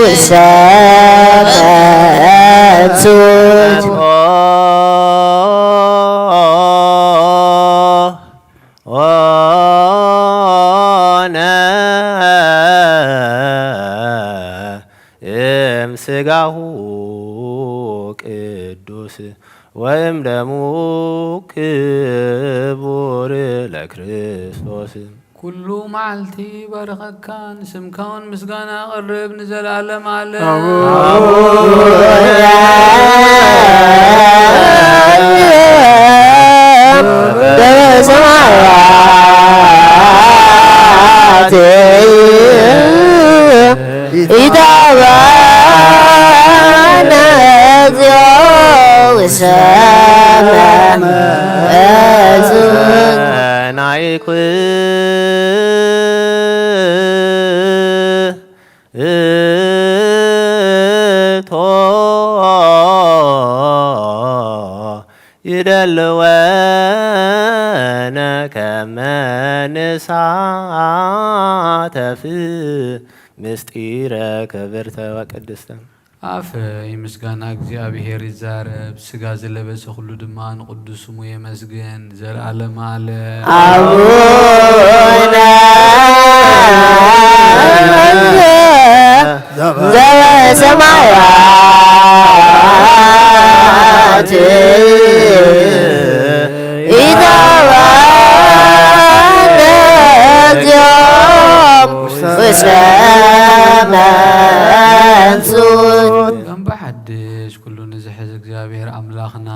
ውሰፈቱ ኦነ እምስጋሁ ቅዱስ ወእምደሙ ክቡር ለክርስቶስ። ኩሉ መዓልቲ ባርኸካ፣ ንስምካ እውን ምስጋና ኣቕርብ ንዘለኣለም ኣለ። ኢታባነ እግዚኦ ውሰነ ናይኩ እቶ ይደልወነ ከመ ንሳተፍ ምስጢረ ክብርተ ወቅድስተ። ኣፈይ ምስጋና እግዚኣብሔር ይዛረብ፣ ስጋ ዝለበሰ ኩሉ ድማ ንቅዱስ ስሙ የመስግን። ዘልኣለም ኣለ። ኣቡነ ዘበሰማያት ኢታባነ እግዚኦ ውስተ መንሱት። እምበሓድሽ ኩሉ ንዝሕዝ እግዚኣብሔር ኣምላኽና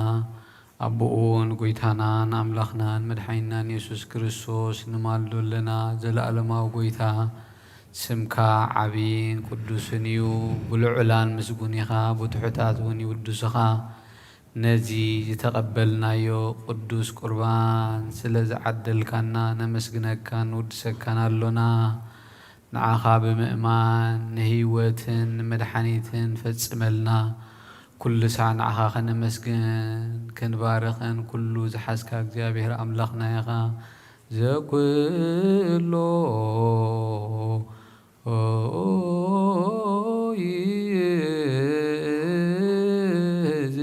ኣቦኡን ጎይታናን ኣምላኽናን መድሓኒናን የሱስ ክርስቶስ ንማልዶ ኣለና። ዘለኣለማዊ ጎይታ ስምካ ዓብይን ቅዱስን እዩ። ብልዑላን ምስጉን ኢኻ፣ ብትሑታት እውን ይውድሱኻ። ነዚ ዝተቐበልናዮ ቅዱስ ቁርባን ስለ ዝዓደልካና ነመስግነካን ንውድሰካን ኣሎና። ንዓኻ ብምእማን ንህይወትን ንመድሓኒትን ፈጽመልና። ኩሉ ሳዕ ንዓኻ ከነመስግን ክንባርኽን ኩሉ ዝሓዝካ እግዚኣብሔር ኣምላኽና ኢኻ። ዘኩሎ ይእዝ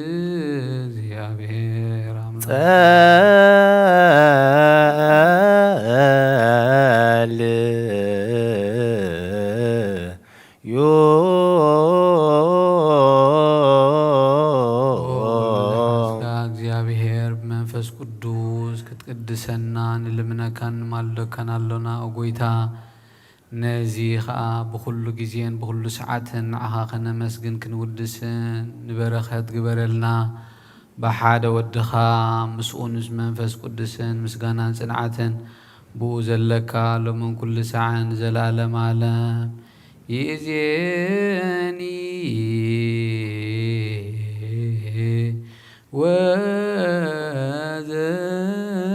እግዚኣብሔር ኣምላኽ። ጸል ዮ ኦ፣ እግዚኣብሔር ብመንፈስ ቅዱስ ክትቅድሰና ንልምነካን ንማልደካን ኣሎና፣ ኦ ጎይታ። ነዚ ኸኣ ብኹሉ ግዜን ብኹሉ ሰዓትን ንዓኻ ከነመስግን ክንውድስን ንበረኸት ግበረልና። ብሓደ ወድኻ ምስኡን ምስ መንፈስ ቅዱስን ምስጋናን ጽንዓትን ብኡ ዘለካ ሎምን ኩሉ ሰዓን ንዘለኣለም ኣለም። ይእዜኒ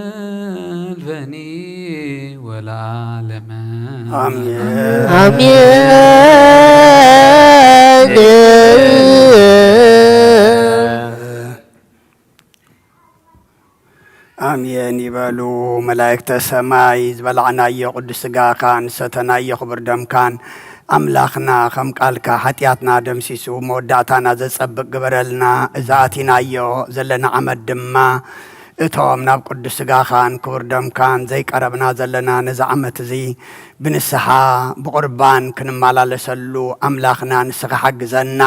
ወዘልፈኒ ወለዓለመ። ኣሜን። ኣሜን። ኣሜን ይበሉ መላእክተ ሰማይ። ዝበላዕናዮ ቅዱስ ስጋኻን ዝሰተናዮ ክቡር ደምካን ኣምላኽና ከም ቃልካ ሓጢኣትና ደምሲሱ መወዳእታና ዘጸብቕ ግበረልና። እዚ ኣቲናዮ ዘለና ዓመት ድማ እቶም ናብ ቅዱስ ስጋኻን ክቡር ደምካን ዘይቀረብና ዘለና ነዚ ዓመት እዚ ብንስሓ ብቑርባን ክንመላለሰሉ ኣምላኽና ንስኻ ሓግዘና።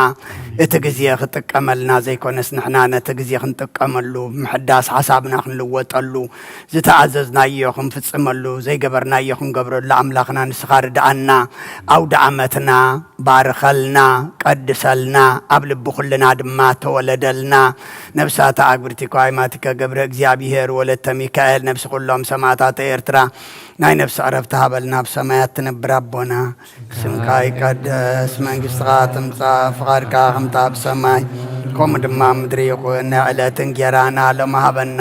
እቲ ግዜ ክጥቀመልና ዘይኮነስ ንሕና ነቲ ግዜ ክንጥቀመሉ ብምሕዳስ ሓሳብና ክንልወጠሉ ዝተኣዘዝናዮ ክንፍጽመሉ ዘይገበርናዮ ክንገብረሉ ኣምላኽና ንስኻ ርድኣና። ኣውደ ዓመትና ባርኸልና፣ ቀድሰልና፣ ኣብ ልቢ ኩልና ድማ ተወለደልና። ነብሳተ ኣግብርቲኮ ኣይማቲከ ገብረ እግዚኣብሔር ወለተ ሚካኤል ነብሲ ኩሎም ሰማእታተ ኤርትራ ናይ ነብሲ ዕረፍቲ ሃበልና፣ ኣብ ሰማያት ትነብር ኣቦና፣ ስምካ ይቀደስ፣ መንግስትኻ ትምጻእ፣ ፍቓድካ ከምታ ኣብ ሰማይ ከምኡ ድማ ኣብ ምድሪ ይኹን። ናይ ዕለት እንጌራና ሎሚ ሃበና፣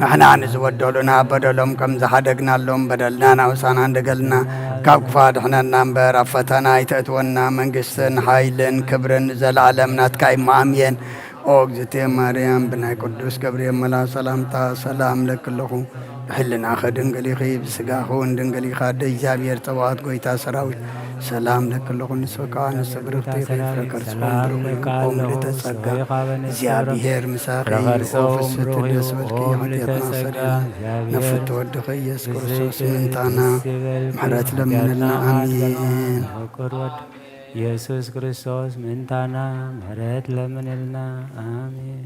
ንሕና ንዝበደሉና በደሎም ከም ዝሓደግናሎም በደልና ናውሳና እንደገልና፣ ካብ ክፉ ኣድሕነና እምበር፣ ኣብ ፈተና ኣይተእትወና፣ መንግስትን ሓይልን ክብርን ንዘለኣለም ናትካ እዩ። ኣሜን። ኦ እግዝእትየ ማርያም፣ ብናይ ቅዱስ ገብርኤል መልኣኽ ሰላምታ ሰላም እለኪ ኣለኹ። ብሕልናኺ ድንግል ኢኺ፣ ብስጋኺ እውን ድንግል ኢኻ። ኣደ እግዚኣብሔር ጸባኦት፣ ጎይታ ሰራዊት፣ ሰላም እለኪ ኣለኹ። ንስኺ ከኣ ንስቲ ብርኽቲ ኢኺ፣ ፍረ ከርስኺ እውን ብሩኽ እዩ። ኦ ምልእተ ጸጋ፣ እግዚኣብሔር ምሳኺ፣ ኦ ፍስሕቲ ደስ በልኪ፣ ሓጢኣትና ኣስተሰርየልና። ንፍቲ ወድኺ ኢየሱስ ክርስቶስ ምእንታና ምሕረት ለምንልና። ኣሜን። ኢየሱስ ክርስቶስ ምእንታና ምሕረት ለምንልና። ኣሜን።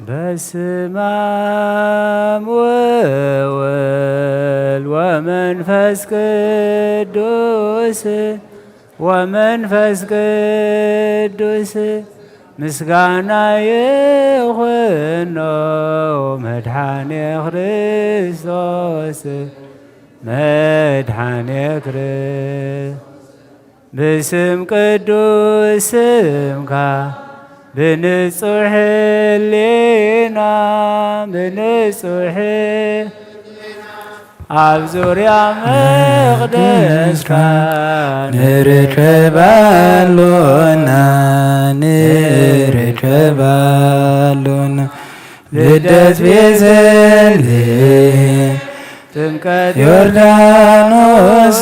በስመ አብ ወወልድ ወመንፈስ ቅዱስ ወመንፈስ ቅዱስ ምስጋና ይኹኖ መድኃኔ ክርስቶስ መድኃኔ ክርስቶስ ብስም ቅዱስ ስምካ ብንጹሕ ሕሊና ብንጹሕ ኣብ ዙርያ መቕደስካ ንርከብ ኣሎና ንርከብ ኣሎና ልደት ቤዘልሔም ጥምቀት ዮርዳኖስ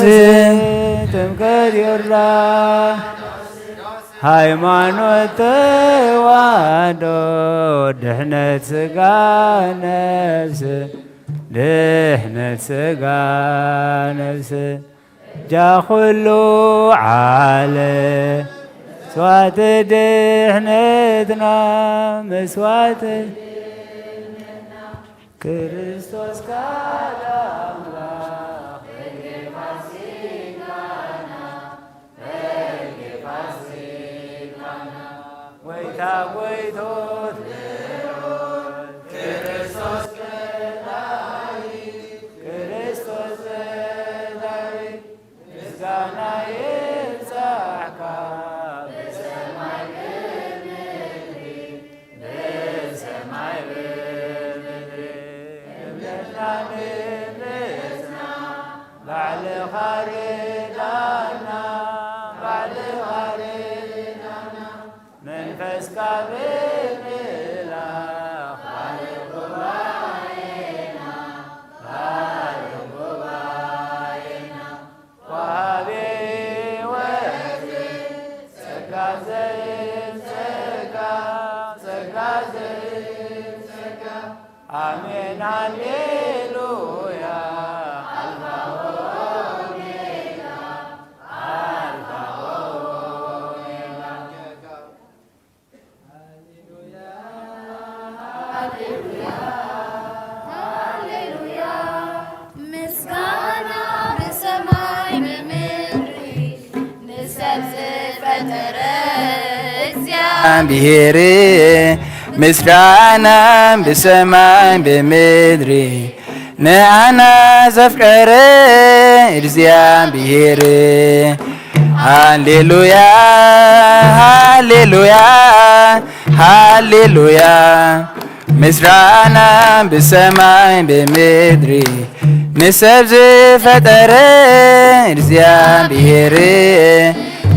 ጥምቀት ዮርዳኖስ ሃይማኖት ተዋህዶ ድሕነት ስጋ ነፍስ ድሕነት ስጋ ነፍስ ጃ ኩሉ ዓለም መስዋዕቲ ድሕነትና መስዋዕቲ ክርስቶስ ካልእ ኣምላኽ በልጌ ፋሲካና በልጌ ፋሲካና ጎይታ ጎይቶት ልዑል ክርስቶስ ፈጣሪ ክርስቶስ ፈጣሪ ምስጋና ይብጻሕካ ብሰማይ ብምድሪ ብሰማይ ብምድሪ እምነትና ንምጽና ባዕልኻ ርዳና ባዕልኻ ርዳና መንፈስካ ብምልኣኽ ባርኽ ጉባኤና ባርኽ ጉባኤና ወሃቢ ሕይወት ጸጋ ዘይብ ጸጋ ጸጋ ዘይብ ጸጋ ኣሜን ሃሌሉያ ኣልፋ ኦሜጋ ኣልፋ ኦሜጋ ሃሌሉያ ምስጋና ብሰማይ ብምድሪ ንሰብ ዝፈጠረ እግዚኣብሔር ምስጋና ብሰማይ ብምድሪ ንኣና ዘፍቀረ እግዚኣብሔር ሃሌሉያ ሃሌሉያ ሃሌሉያ ምስጋና ብሰማይ ብምድሪ ንሰብ ዝፈጠረ እግዚኣብሔር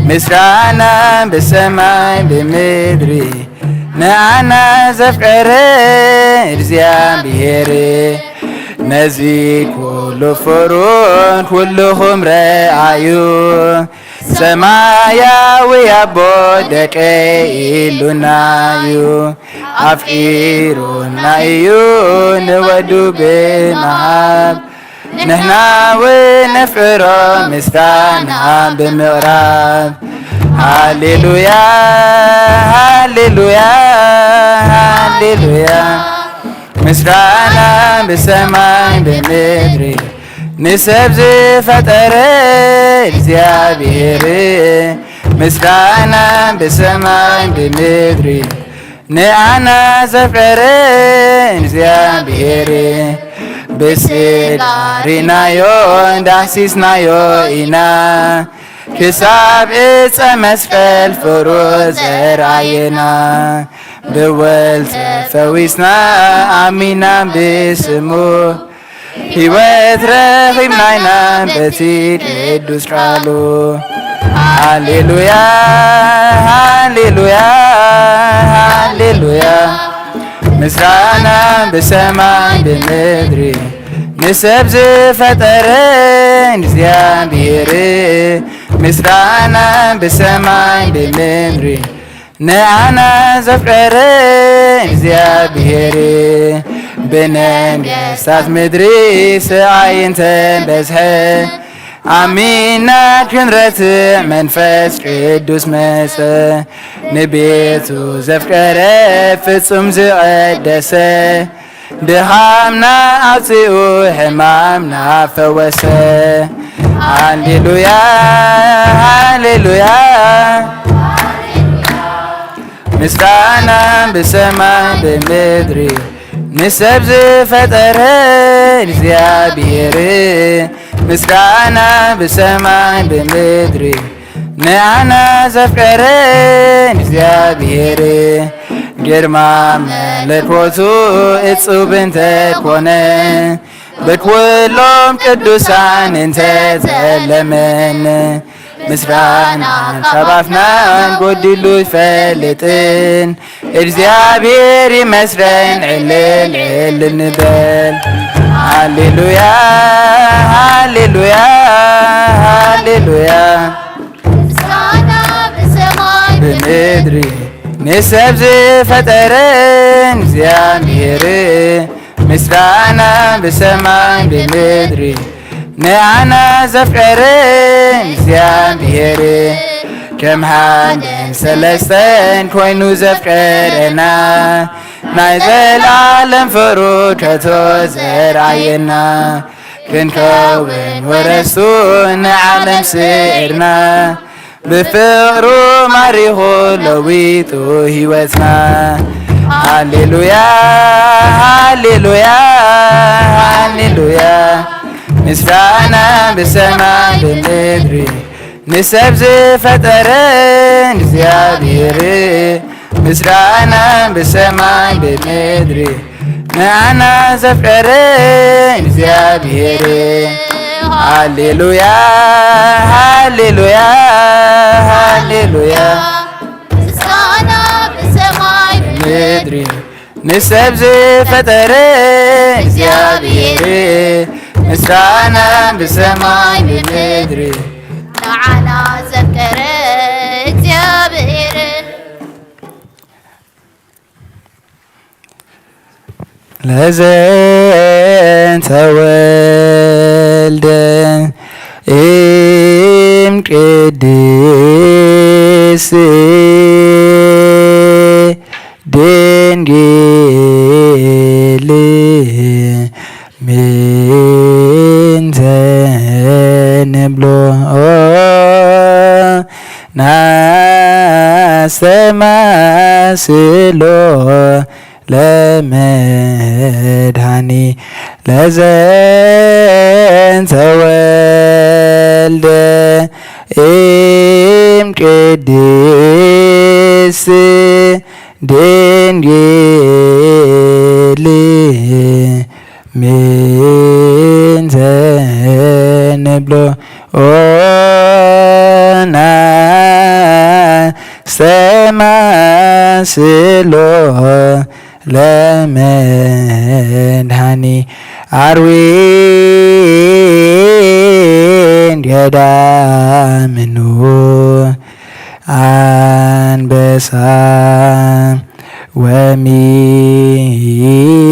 ምስጋና ብሰማይ ብምድሪ ንኣና ዘፍቀረ እግዚኣብሔር ነዚ ኩሉ ፍሩን ኩልኹም ረኣዩ ሰማያዊ ኣቦ ደቀይ ኢሉናዩ ኣፍቂሩና እዩ ንወዱ ብምሃብ ንሕና እውን ነፍቅሮ ምስጋና ብምቕራብ ሃሌሉያ ሃሌሉያ ሃሌሉያ ምስጋና ብሰማይ ብምድሪ ንሰብ ዝፈጠረ እግዚኣብሔር ምስጋና ብሰማይ ብምድሪ ንኣና ዘፍቀረ እግዚኣብሔር ብስጋ ሪናዮ ዳህሲስናዮ ኢና ክሳብ ዕፀ መስቀል ፍሩ ዘርኣየና ብወል ተፈዊስና ኣሚና ብስሙ ህይወት ረኺብና ኢና በቲ ቅዱስ ቃሉ ሃሌሉያ ሃሌሉያ ሃሌሉያ ምስጋና ብሰማይ ብምድሪ ንሰብ ዝፈጠረ እግዚኣብሔር ምስጋና ብሰማይ ብምድሪ ንኣና ዘፍቀረ እግዚኣብሔር ብነገስታት ምድሪ ስቓይ እንተበዝሐ ኣሚና ክንረትዕ መንፈስ ቅዱስ መጸ፣ ንቤቱ ዘፍቀረ ፍጹም ዝቐደሰ፣ ድኻምና ኣውጺኡ ሕማምና ፈወሰ። ሃሌሉያ፣ ሃሌሉያ። ምስጋና ብሰማይ ብምድሪ ንሰብ ዝፈጠረ እግዚኣብሔር፣ ምስጋና ብሰማይ ብምድሪ ንዓና ዘፍቀረ እግዚኣብሔር፣ ግርማ መለኮቱ እጹብ እንተኮነ፣ ብኩሎም ቅዱሳን እንተተለመን፣ ምስጋና ካብ ኣፍናን ጎዲሉ ይፈልጥን፣ እግዚኣብሔር ይመስገን፣ ዕልል ዕልል ንበል። ሃሌሉያ፣ ሃሌሉያ፣ ሃሌሉያ። ምስጋና ብሰማይ ብምድሪ ንሰብ ዝፈጠረ እግዚኣብሔር፣ ምስጋና ብሰማይ ብምድሪ ንዓና ዘፍቀረ እግዚኣብሔር፣ ከም ሓደን ሰለስተን ኮይኑ ዘፍቀረና፣ ናይ ዘላለም ፍቅሩ ከቶ ዘርኣየና፣ ክንከውን ወረስቱ ንዓለም ስዒርና፣ ብፍቅሩ ማሪኹ ለዊጡ ህይወትና። ሃሌሉያ፣ ሃሌሉያ፣ ሃሌሉያ። ምስጋና ብሰማይ ብምድሪ ንሰብ ዝፈጠረ እግዚኣብሔር፣ ምስጋና ብሰማይ ብምድሪ ንዓና ዘፍቀረ እግዚኣብሔር። ሃሌሉያ፣ ሃሌሉያ፣ ሃሌሉያ። ምስጋና ብሰማይ ብምድሪ ንሰብ ዝፈጠረ እግዚኣብሔር፣ ምስጋና ብሰማይ ብምድሪ ንዓና ዘፍቀረ እግዚኣብሔር። ለዘተወልደ እም ቅድስት ድንግል ምንተ ንብሎ ናስተማስሎ ለመድኃኒ ለዘተወልደ እም ቅድስት ድንግል ምንተ ንብሎ ኦና ሰማስሎ ለመድኃኒ አርዌን ገዳምኑ አንበሳ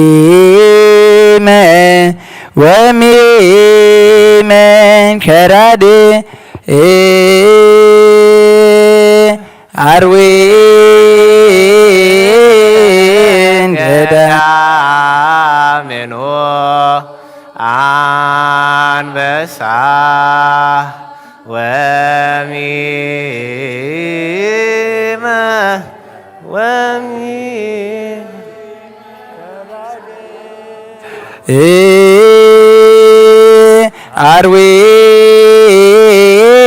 ወሚመ ወሚመ ከራድ አርዌን ገዳምኑ አንበሳ ወሚመ ወሚመ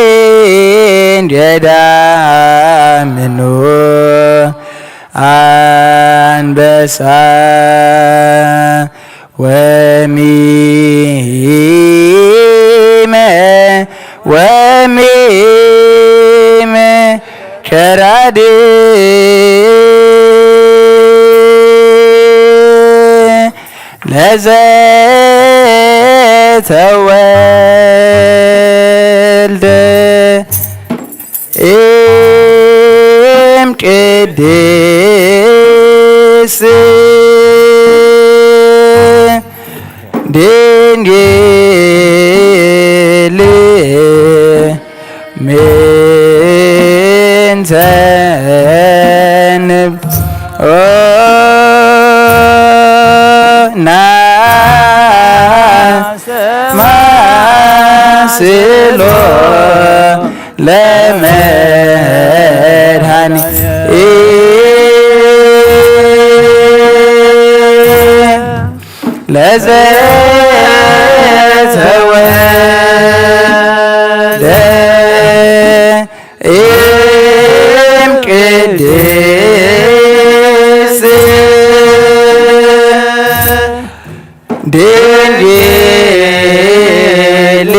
አርዌን ገዳምኑ አንበሳ ወሚመ ወሚመ ከራድ ለዘተወልደ እም ቅድስት ድንግል ስሎ ለመድኃኒ ለዘተወልደ እም ቅድስት ድንግል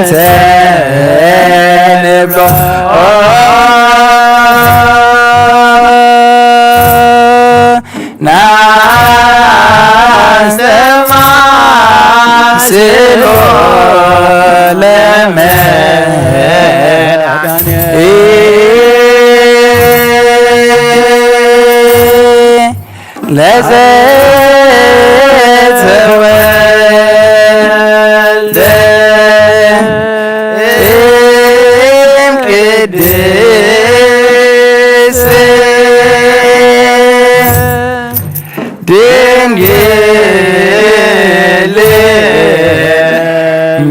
ምንተ ንብሎ ናስተማስሎ ለመድኃኔ ለዘተወልደ እም ቅድስት ድንግል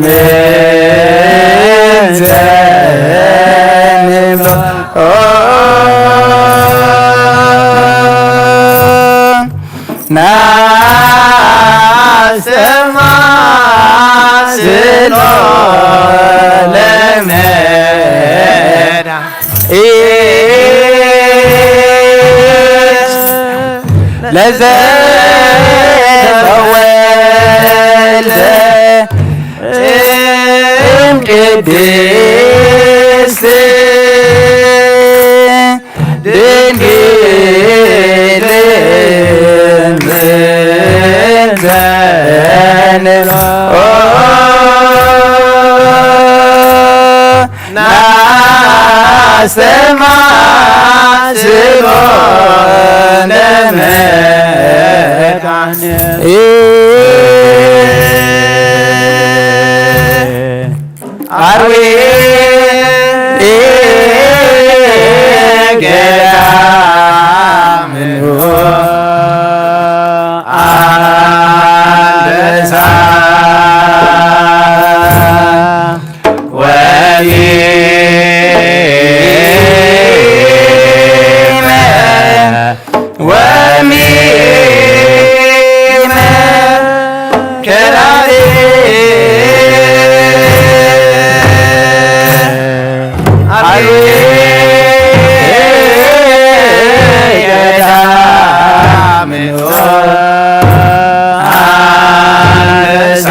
ምንተ ንብሎ ናስተማስሎ ለመድኃኔ ለዘተወልደ እም ቅድስት ድንግል ምንተ ንብሎ ናስተማስሎ ለመድኃኔ አርዌ ገዳም አንበሳ ወሚመ ወሚመ ከራሪ አርዌ ገዳም አንበሳ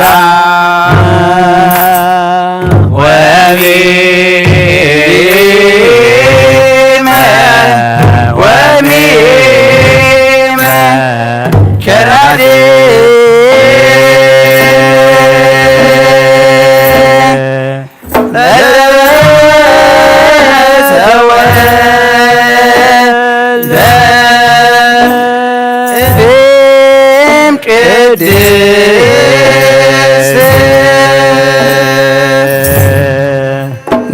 ወሚመ ወሚመ ከራሪ ለዘተወልደ እም ቅድስት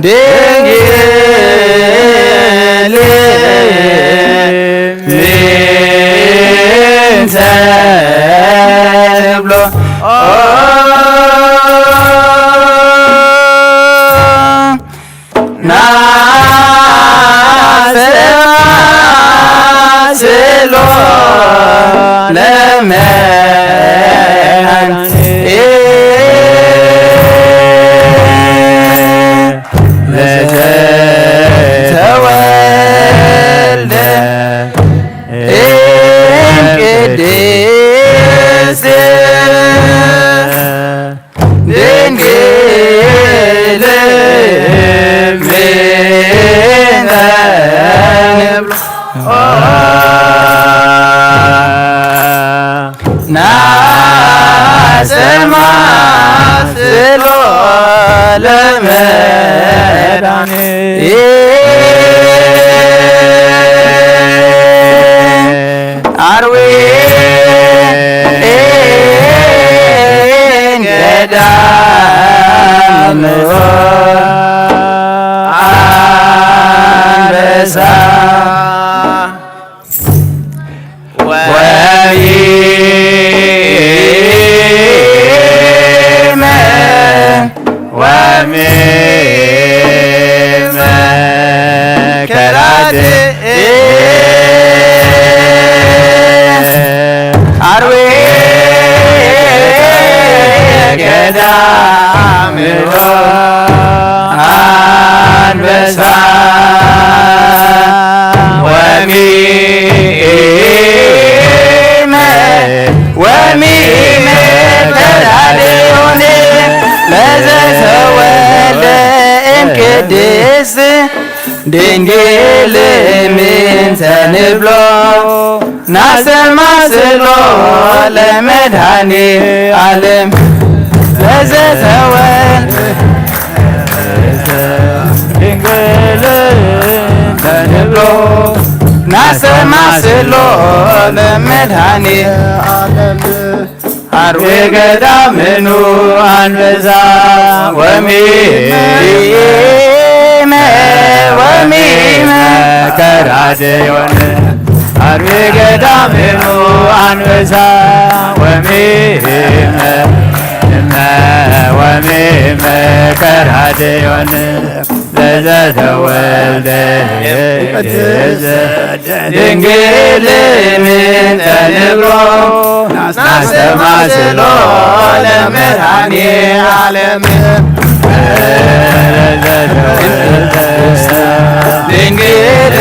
ድንግል ምንተ ንብሎ ናስተማስሎ ለመድኃኔ ለዘተወልደ እም ቅድስት ድንግል ምንተ ንብሎ ናስተማስሎ ለመድኃኔ አርዌ ገዳም አንበሳ ገዳም ኣንበሳ ወሚመ ወሚመ ተራደዮን ለዘተወልደ እምቅድስት ድንግል ምንተ ንብሎ ናስተማስሎ ለመድኃኔ ዓለም ለዘተወልደ ድንግል ምንተ ንብሎ ናስተማስሎ ለመድኃኔ ዓለም አርዌ ገዳምኑ አንበሳ ወሚመ ወሚመ ከራደዮን አርዌ ገዳምኑ አንበሳ ወሚመ እመ ወሚመ ከራደዮን ለዘተወልደ ድንግል ምንተ ንብሎ ናስተማስሎ ለመድኃኔ ዓለም ድንግል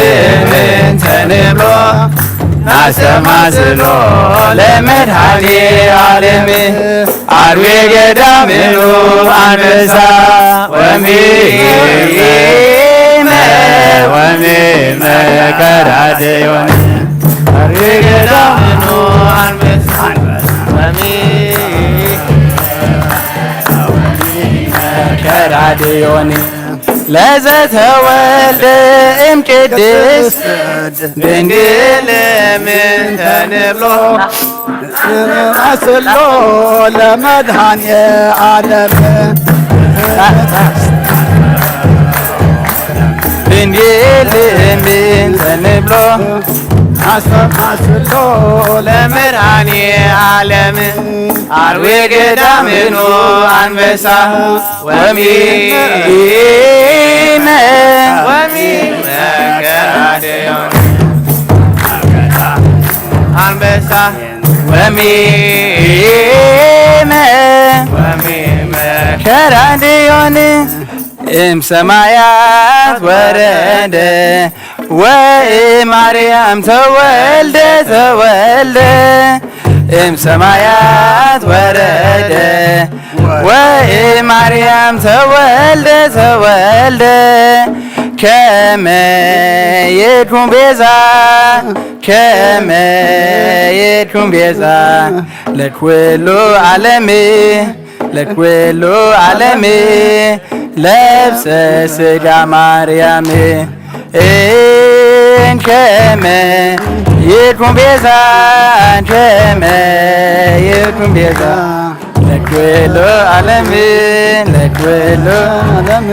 ምንተ ንብሎ ናስተማስሎ ለመድኃኔ ዓለም አርዌ ገዳምኑ አንበሳ ወሚመ ወሚመ ከራደዮን አርዌ ገዳምኑ አንበሳ ወሚመ ከራደዮን ለዘተወልደ እምቅድስት ድንግል ምንተ ንብሎ አስሎ ለመድኃኔ ዓለም ድንግል ምንተ ንብሎ አስተማስሎ ለመድኃኔ ዓለም አርዌ ገዳምኑ አንበሳ ወሚመ ወሚመ ከራደዮን አንበሳ ወሚመ ወሚመ ከራደዮን እም ሰማያት ወረደ ወእም ማርያም ተወልደ ተወልደ እም ሰማያት ወረደ ወማርያም ተወልደ ተወልደ ከመ ይኩን ቤዛ ከመ ይኩን ቤዛ ለኩሉ ዓለም ለኩሉ ዓለም ለብሰ ስጋ ማርያም እንከመ ይኩን ቤዛ እንከመ ይኩን ቤዛ ለኩሉ ዓለም ለኩሉ ዓለም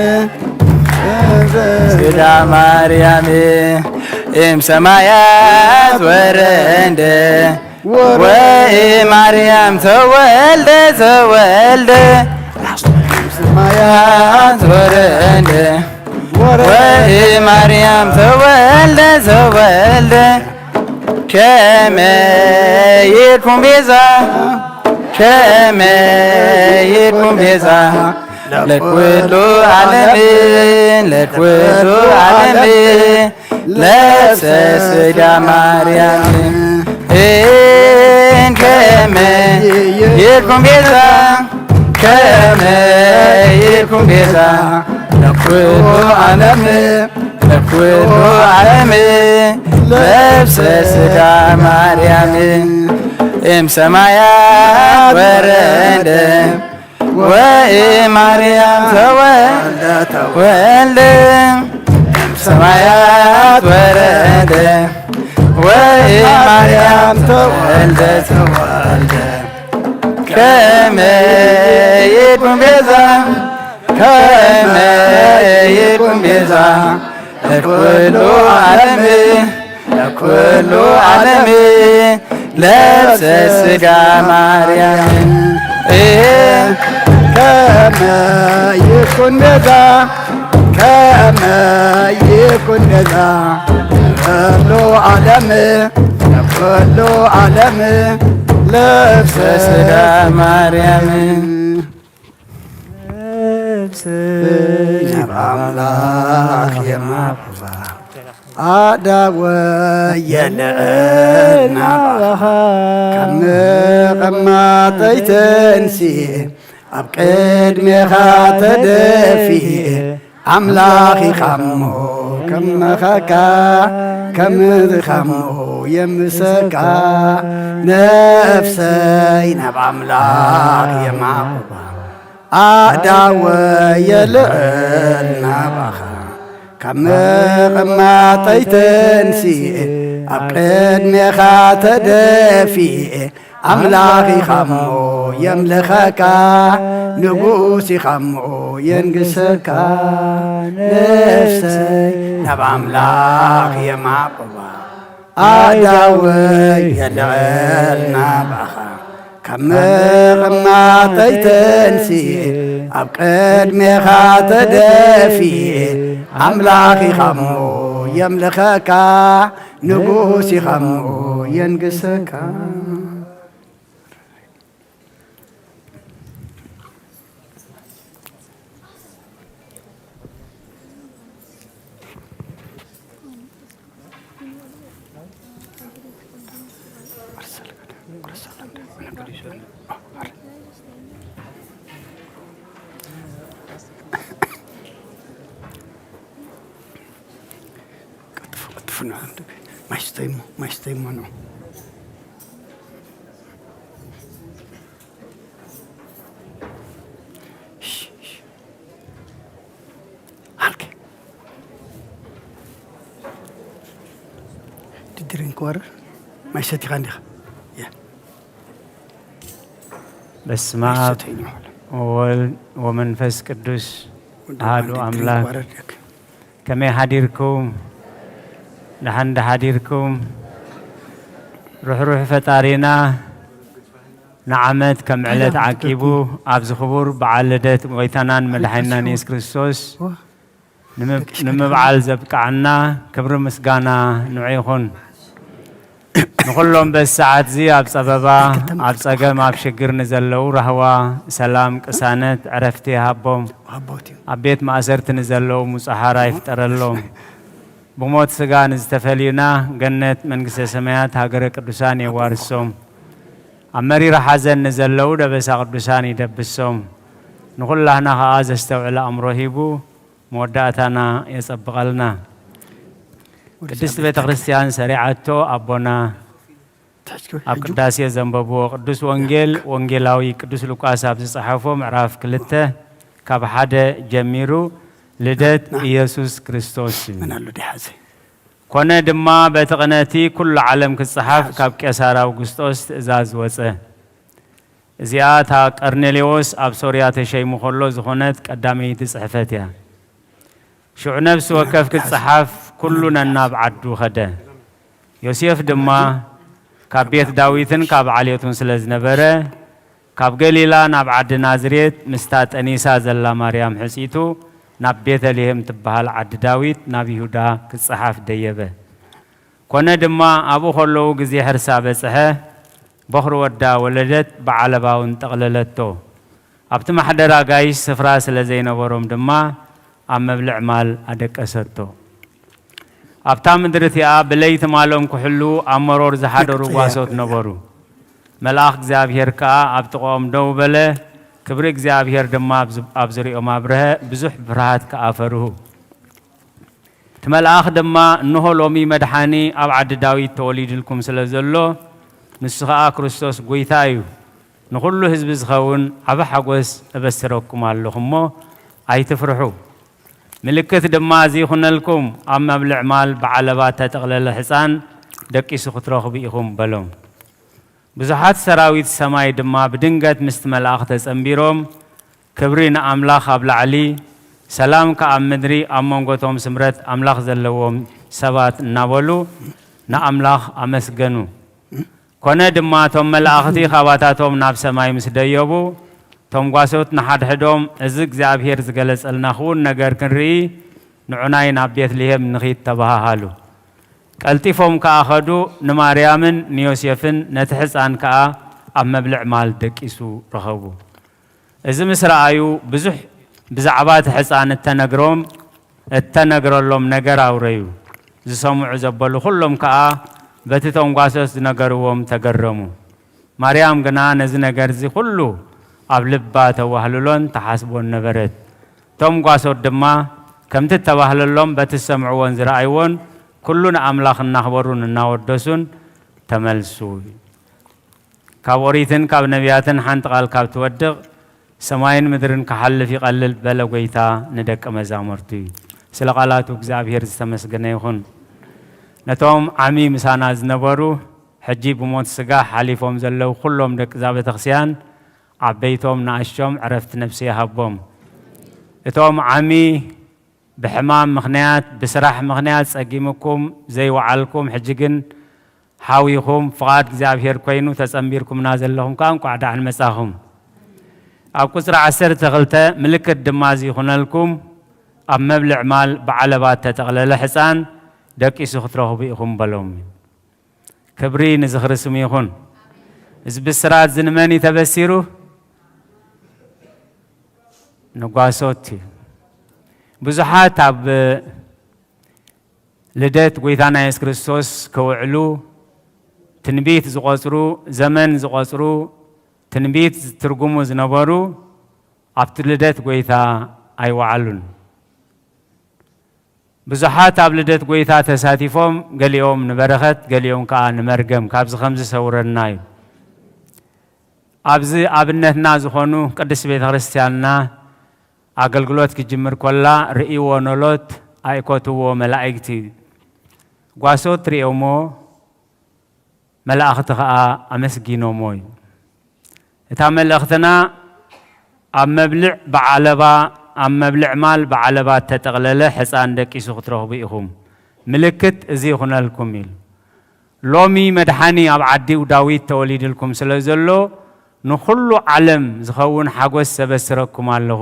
ስጋ ማርያም እም ሰማያት ወረደ ወማርያም ተወልደ ተወልደ ሰማያት ወረደ ወማርያም ተወልደ ተወልደ ከመ ይኩን ቤዛ ከመ ይኩን ቤዛ ለኩሉ ዓለም ለኩሉ ዓለም ለብሰ ስጋ ማርያም እንከመ ይኩን ቤዛ ከመ ይኩን ቤዛ ለኩሉ ዓለም ለኩሉ ዓለም ለብሰ ስጋ ማርያም እም ሰማያት ወረደ ወማርያም ተወልደ ተወልደ ሰማያት ወረደ ወማርያም ተወልደ ተወልደ ከመ ይኩን ቤዛ ከመ ይኩን ቤዛ ለኩሉ ዓለም ለኩሉ ዓለም ለብሰ ስጋ ማርያም ከመ ይኩን ቤዛ ከመ ይኩን ቤዛ ለኩሉ ዓለም ለኩሉ ዓለም ለብሰ ስጋ ማርያም ነፍሰይ ናብ ኣምላኽ የማቕባ። ኣዳወ የልዕል ናባኻ ካብ ምቕማጠይ ተንሲኤ ኣብ ቅድሜኻ ተደፊኤ ኣምላኽ ኢኻሞ ከምኻካ ከምኻሞ የምሰካ ነፍሰይ ናብ ኣምላኽ የማቕባ ኣእዳወ የልዕል ናባኻ ካብ ምቕማጠይ ተንሲኤ ኣብ ቅድሜኻ ተደፊኤ ኣምላኽ ኢኻሞ የምልኸካ ንጉስ ኢኻሞ የንግሰካ ነፍሰይ ናብ ኣምላኽ የማቕባ ኣእዳወ የልዕል ናባኻ ካብ ምቕማጠይ ተንሲኤ ኣብ ቅድሜኻ ተደፊኤ ኣምላኽ ኢኻሞ የምልኸካ ንጉስ ኢኻሞ የንግሰካ። ቅጥፉ ቅጥፉ ነው። ማይስተይሞ ማይስተይሞ ነው። ሃልከ ድድሪን ክወርር ማይ ሰቲኻ እንዲኻ። ያ። በስመ ማይ ኣብ ሰተይኒ ማለት። ወወልድ ወመንፈስ ቅዱስ ወዲ ኣሐዱ ኣንዲ ኣምላክ። ክወረድ ደክ። ከመይ ሓዲርኩም? ደሓን ዶ ሓዲርኩም? ርሕሩሕ ፈጣሪና ንዓመት ከም ዕለት ዓቂቡ ኣብዚ ክቡር በዓል ልደት ጎይታናን መድሓኒናን ኢየሱስ ክርስቶስ ንምብ-፣ ንምብዓል ዘብቅዓና ክብሪ ምስጋና ንዑ ይኹን። ንኹሎም በዚ ሰዓት እዚ ኣብ ጸበባ፣ ኣብ ጸገም፣ ኣብ ሽግር ንዘለዉ ራህዋ፣ ሰላም፣ ቅሳነት፣ ዕረፍቲ ይሃቦም። ኣብ ቤት ማእሰርቲ ንዘለዉ ሙጻ ሓራ ይፍጠረሎም። ብሞት ስጋ ንዝተፈልዩና ገነት መንግስተ ሰማያት ሃገረ ቅዱሳን የዋርሶም። ኣብ መሪር ሓዘን ንዘለዉ ደበሳ ቅዱሳን ይደብሶም። ንኹላህና ኸኣ ዘስተውዕል ኣእምሮ ሂቡ መወዳእታና የጸብቐልና። ቅድስት ቤተ ክርስቲያን ሰሪዓቶ ኣቦና ኣብ ቅዳሴ ዘንበብዎ ቅዱስ ወንጌል ወንጌላዊ ቅዱስ ሉቃስ ኣብ ዝጸሓፎ ምዕራፍ ክልተ ካብ ሓደ ጀሚሩ ልደት ኢየሱስ ክርስቶስ እዩ። መን ኣሎ ዲሓዘ? ኮነ ድማ በቲ ቅነቲ ኩሉ ዓለም ክጸሓፍ ካብ ቄሳር ኣውግስጦስ ትእዛዝ ወጸ። እዚኣ እታ ቀርኔሌዎስ ኣብ ሶርያ ተሸይሙ ከሎ ዝኾነት ቀዳመይቲ ጽሕፈት እያ። ሽዑ ነፍሲ ወከፍ ክጸሓፍ ኩሉ ነናብ ዓዱ ኸደ። ዮሴፍ ድማ ካብ ቤት ዳዊትን ካብ ዓሌቱን ስለ ዝነበረ፣ ካብ ገሊላ ናብ ዓዲ ናዝሬት ምስታ ጠኒሳ ዘላ ማርያም ሕጺቱ ናብ ቤተልሔም ትበሃል ዓዲ ዳዊት ናብ ይሁዳ ክጸሓፍ ደየበ። ኮነ ድማ ኣብኡ ከለዉ ግዜ ሕርሳ በጽሐ፣ በኹሪ ወዳ ወለደት፣ ብዓለባ እውን ጠቕለለቶ። ኣብቲ ማሕደር ኣጋይሽ ስፍራ ስለ ዘይነበሮም ድማ ኣብ መብልዕ ማል ኣደቀሰቶ። ኣብታ ምድሪ እቲኣ ብለይቲ ማሎም ክሕሉ ኣብ መሮር ዝሓደሩ ጓሶት ነበሩ። መልኣኽ እግዚኣብሔር ከኣ ኣብ ጥቓኦም ደው በለ፣ ክብሪ እግዚኣብሔር ድማ ኣብ ዝ-፣ ኣብ ዙርያኦም ኣብርሀ፣ ብዙሕ ፍርሃት ከኣ ፈርሁ። እቲ መልኣኽ ድማ፣ እንሆ ሎሚ መድሓኒ ኣብ ዓዲ ዳዊት ተወሊዱልኩም ስለ ዘሎ፣ ንሱ ኸኣ ክርስቶስ ጐይታ እዩ። ንኹሉ ህዝቢ ዝኸውን ዓቢ ሓጎስ እበስረኩም ኣለኹ እሞ ኣይትፍርሑ። ምልክት ድማ እዚ ይኹነልኩም፣ ኣብ መብልዕ ማል ብዓለባ እተጠቕለለ ሕጻን ደቂሱ ክትረኽቡ ኢኹም በሎም። ብዙሓት ሰራዊት ሰማይ ድማ ብድንገት ምስቲ መልኣኽ ተጸንቢሮም፣ ክብሪ ንኣምላኽ ኣብ ላዕሊ፣ ሰላም ከኣ ኣብ ምድሪ ኣብ መንጎ እቶም ስምረት ኣምላኽ ዘለዎም ሰባት እናበሉ ንኣምላኽ ኣመስገኑ። ኮነ ድማ እቶም መላእኽቲ ካባታቶም ናብ ሰማይ ምስ ደየቡ፣ እቶም ጓሶት ንሓድሕዶም፣ "እዚ እግዚኣብሔር ዝገለጸልና ክውን ነገር ክንርኢ፣ ንዑናይ ናብ ቤትልሔም ንኺድ" ተባሃሃሉ። ቀልጢፎም ከኣ ኸዱ፣ ንማርያምን ንዮሴፍን ነቲ ሕፃን ከኣ ኣብ መብልዕ ማል ደቂሱ ረኸቡ። እዚ ምስ ረኣዩ ብዙሕ ብዛዕባ እቲ ሕፃን እተነግሮም እተነግረሎም ነገር ኣውረዩ። ዝሰምዑ ዘበሉ ኩሎም ከኣ በቲ እቶም ጓሶት ዝነገርዎም ተገረሙ። ማርያም ግና ነዚ ነገር እዚ ኩሉ ኣብ ልባ ተዋህልሎን ተሓስቦን ነበረት። እቶም ጓሶት ድማ ከምቲ እተባህለሎም በቲ ዝሰምዕዎን ዝረኣይዎን ኩሉ ንኣምላኽ እናኽበሩን እናወደሱን ተመልሱ። ካብ ኦሪትን ካብ ነቢያትን ሓንቲ ቃል ካብ ትወድቕ ሰማይን ምድርን ክሓልፍ ይቐልል በለ ጎይታ ንደቀ መዛሙርቱ። ስለ ቃላቱ እግዚኣብሔር ዝተመስገነ ይኹን። ነቶም ዓሚ ምሳና ዝነበሩ ሕጂ ብሞት ስጋ ሓሊፎም ዘለዉ ኩሎም ደቂ እዛ ቤተክርስቲያን ዓበይቶም ንኣሽቶም ዕረፍቲ ነፍሲ ይሃቦም። እቶም ዓሚ ብሕማም ምኽንያት ብስራሕ ምኽንያት ጸጊምኩም ዘይወዓልኩም ሕጂ ግን ሓዊኹም ፍቓድ እግዚኣብሔር ኮይኑ ተጸንቢርኩምና ዘለኹም ከኣ እንቋዕ ደሓን መጻኹም። ኣብ ቁጽሪ ዓሰርተ ክልተ ምልክት ድማ እዚ ይኹነልኩም፣ ኣብ መብልዕ ማል ብዓለባ እተጠቕለለ ሕፃን ደቂሱ ክትረኽቡ ኢኹም በሎም። ክብሪ ንዝኽሪ ስሙ ይኹን። እዚ ብስራት እዚ ንመን እዩ ተበሲሩ? ንጓሶት እዩ። ብዙሓት ኣብ ልደት ጎይታና የሱስ ክርስቶስ ከውዕሉ ትንቢት ዝቖጽሩ፣ ዘመን ዝቖጽሩ፣ ትንቢት ዝትርጉሙ ዝነበሩ ኣብቲ ልደት ጎይታ ኣይወዓሉን። ብዙሓት ኣብ ልደት ጎይታ ተሳቲፎም፣ ገሊኦም ንበረኸት፣ ገሊኦም ከኣ ንመርገም። ካብዚ ከምዚ ሰውረና እዩ። ኣብዚ ኣብነትና ዝኾኑ ቅድስት ቤተ ክርስቲያንና ኣገልግሎት ክጅምር ኮላ ርእይዎ ኖሎት ኣይኮትዎ መላእክቲ ጓሶት ርእዮሞ መላእኽቲ ኸኣ ኣመስጊኖሞ እዩ። እታ መልእኽትና ኣብ መብልዕ ብዓለባ ኣብ መብልዕ ማል ብዓለባ እተጠቕለለ ሕፃን ደቂሱ ክትረኽቡ ኢኹም። ምልክት እዚ ይኹነልኩም ኢሉ። ሎሚ መድሓኒ ኣብ ዓዲ ዳዊት ተወሊድልኩም ስለ ዘሎ ንኹሉ ዓለም ዝኸውን ሓጎስ ዘበስረኩም ኣለኹ።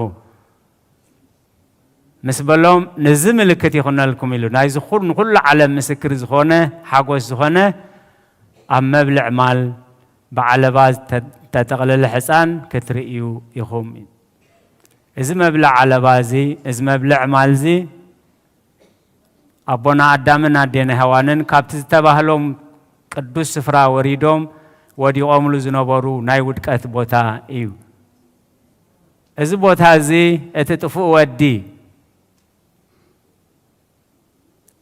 ምስ በሎም ነዚ ምልክት ይኹነልኩም ኢሉ ናይዚ ኩ- ንኹሉ ዓለም ምስክር ዝኾነ ሓጎስ ዝኾነ ኣብ መብልዕ ማል ብዓለባ ዝተጠቕለለ ሕፃን ክትርእዩ ኢኹም። እዚ መብልዕ ዓለባ እዚ እዚ መብልዕ ማል እዚ ኣቦና ኣዳምን ኣዴና ሄዋንን ካብቲ ዝተባህሎም ቅዱስ ስፍራ ወሪዶም ወዲቖምሉ ዝነበሩ ናይ ውድቀት ቦታ እዩ። እዚ ቦታ እዚ እቲ ጥፉእ ወዲ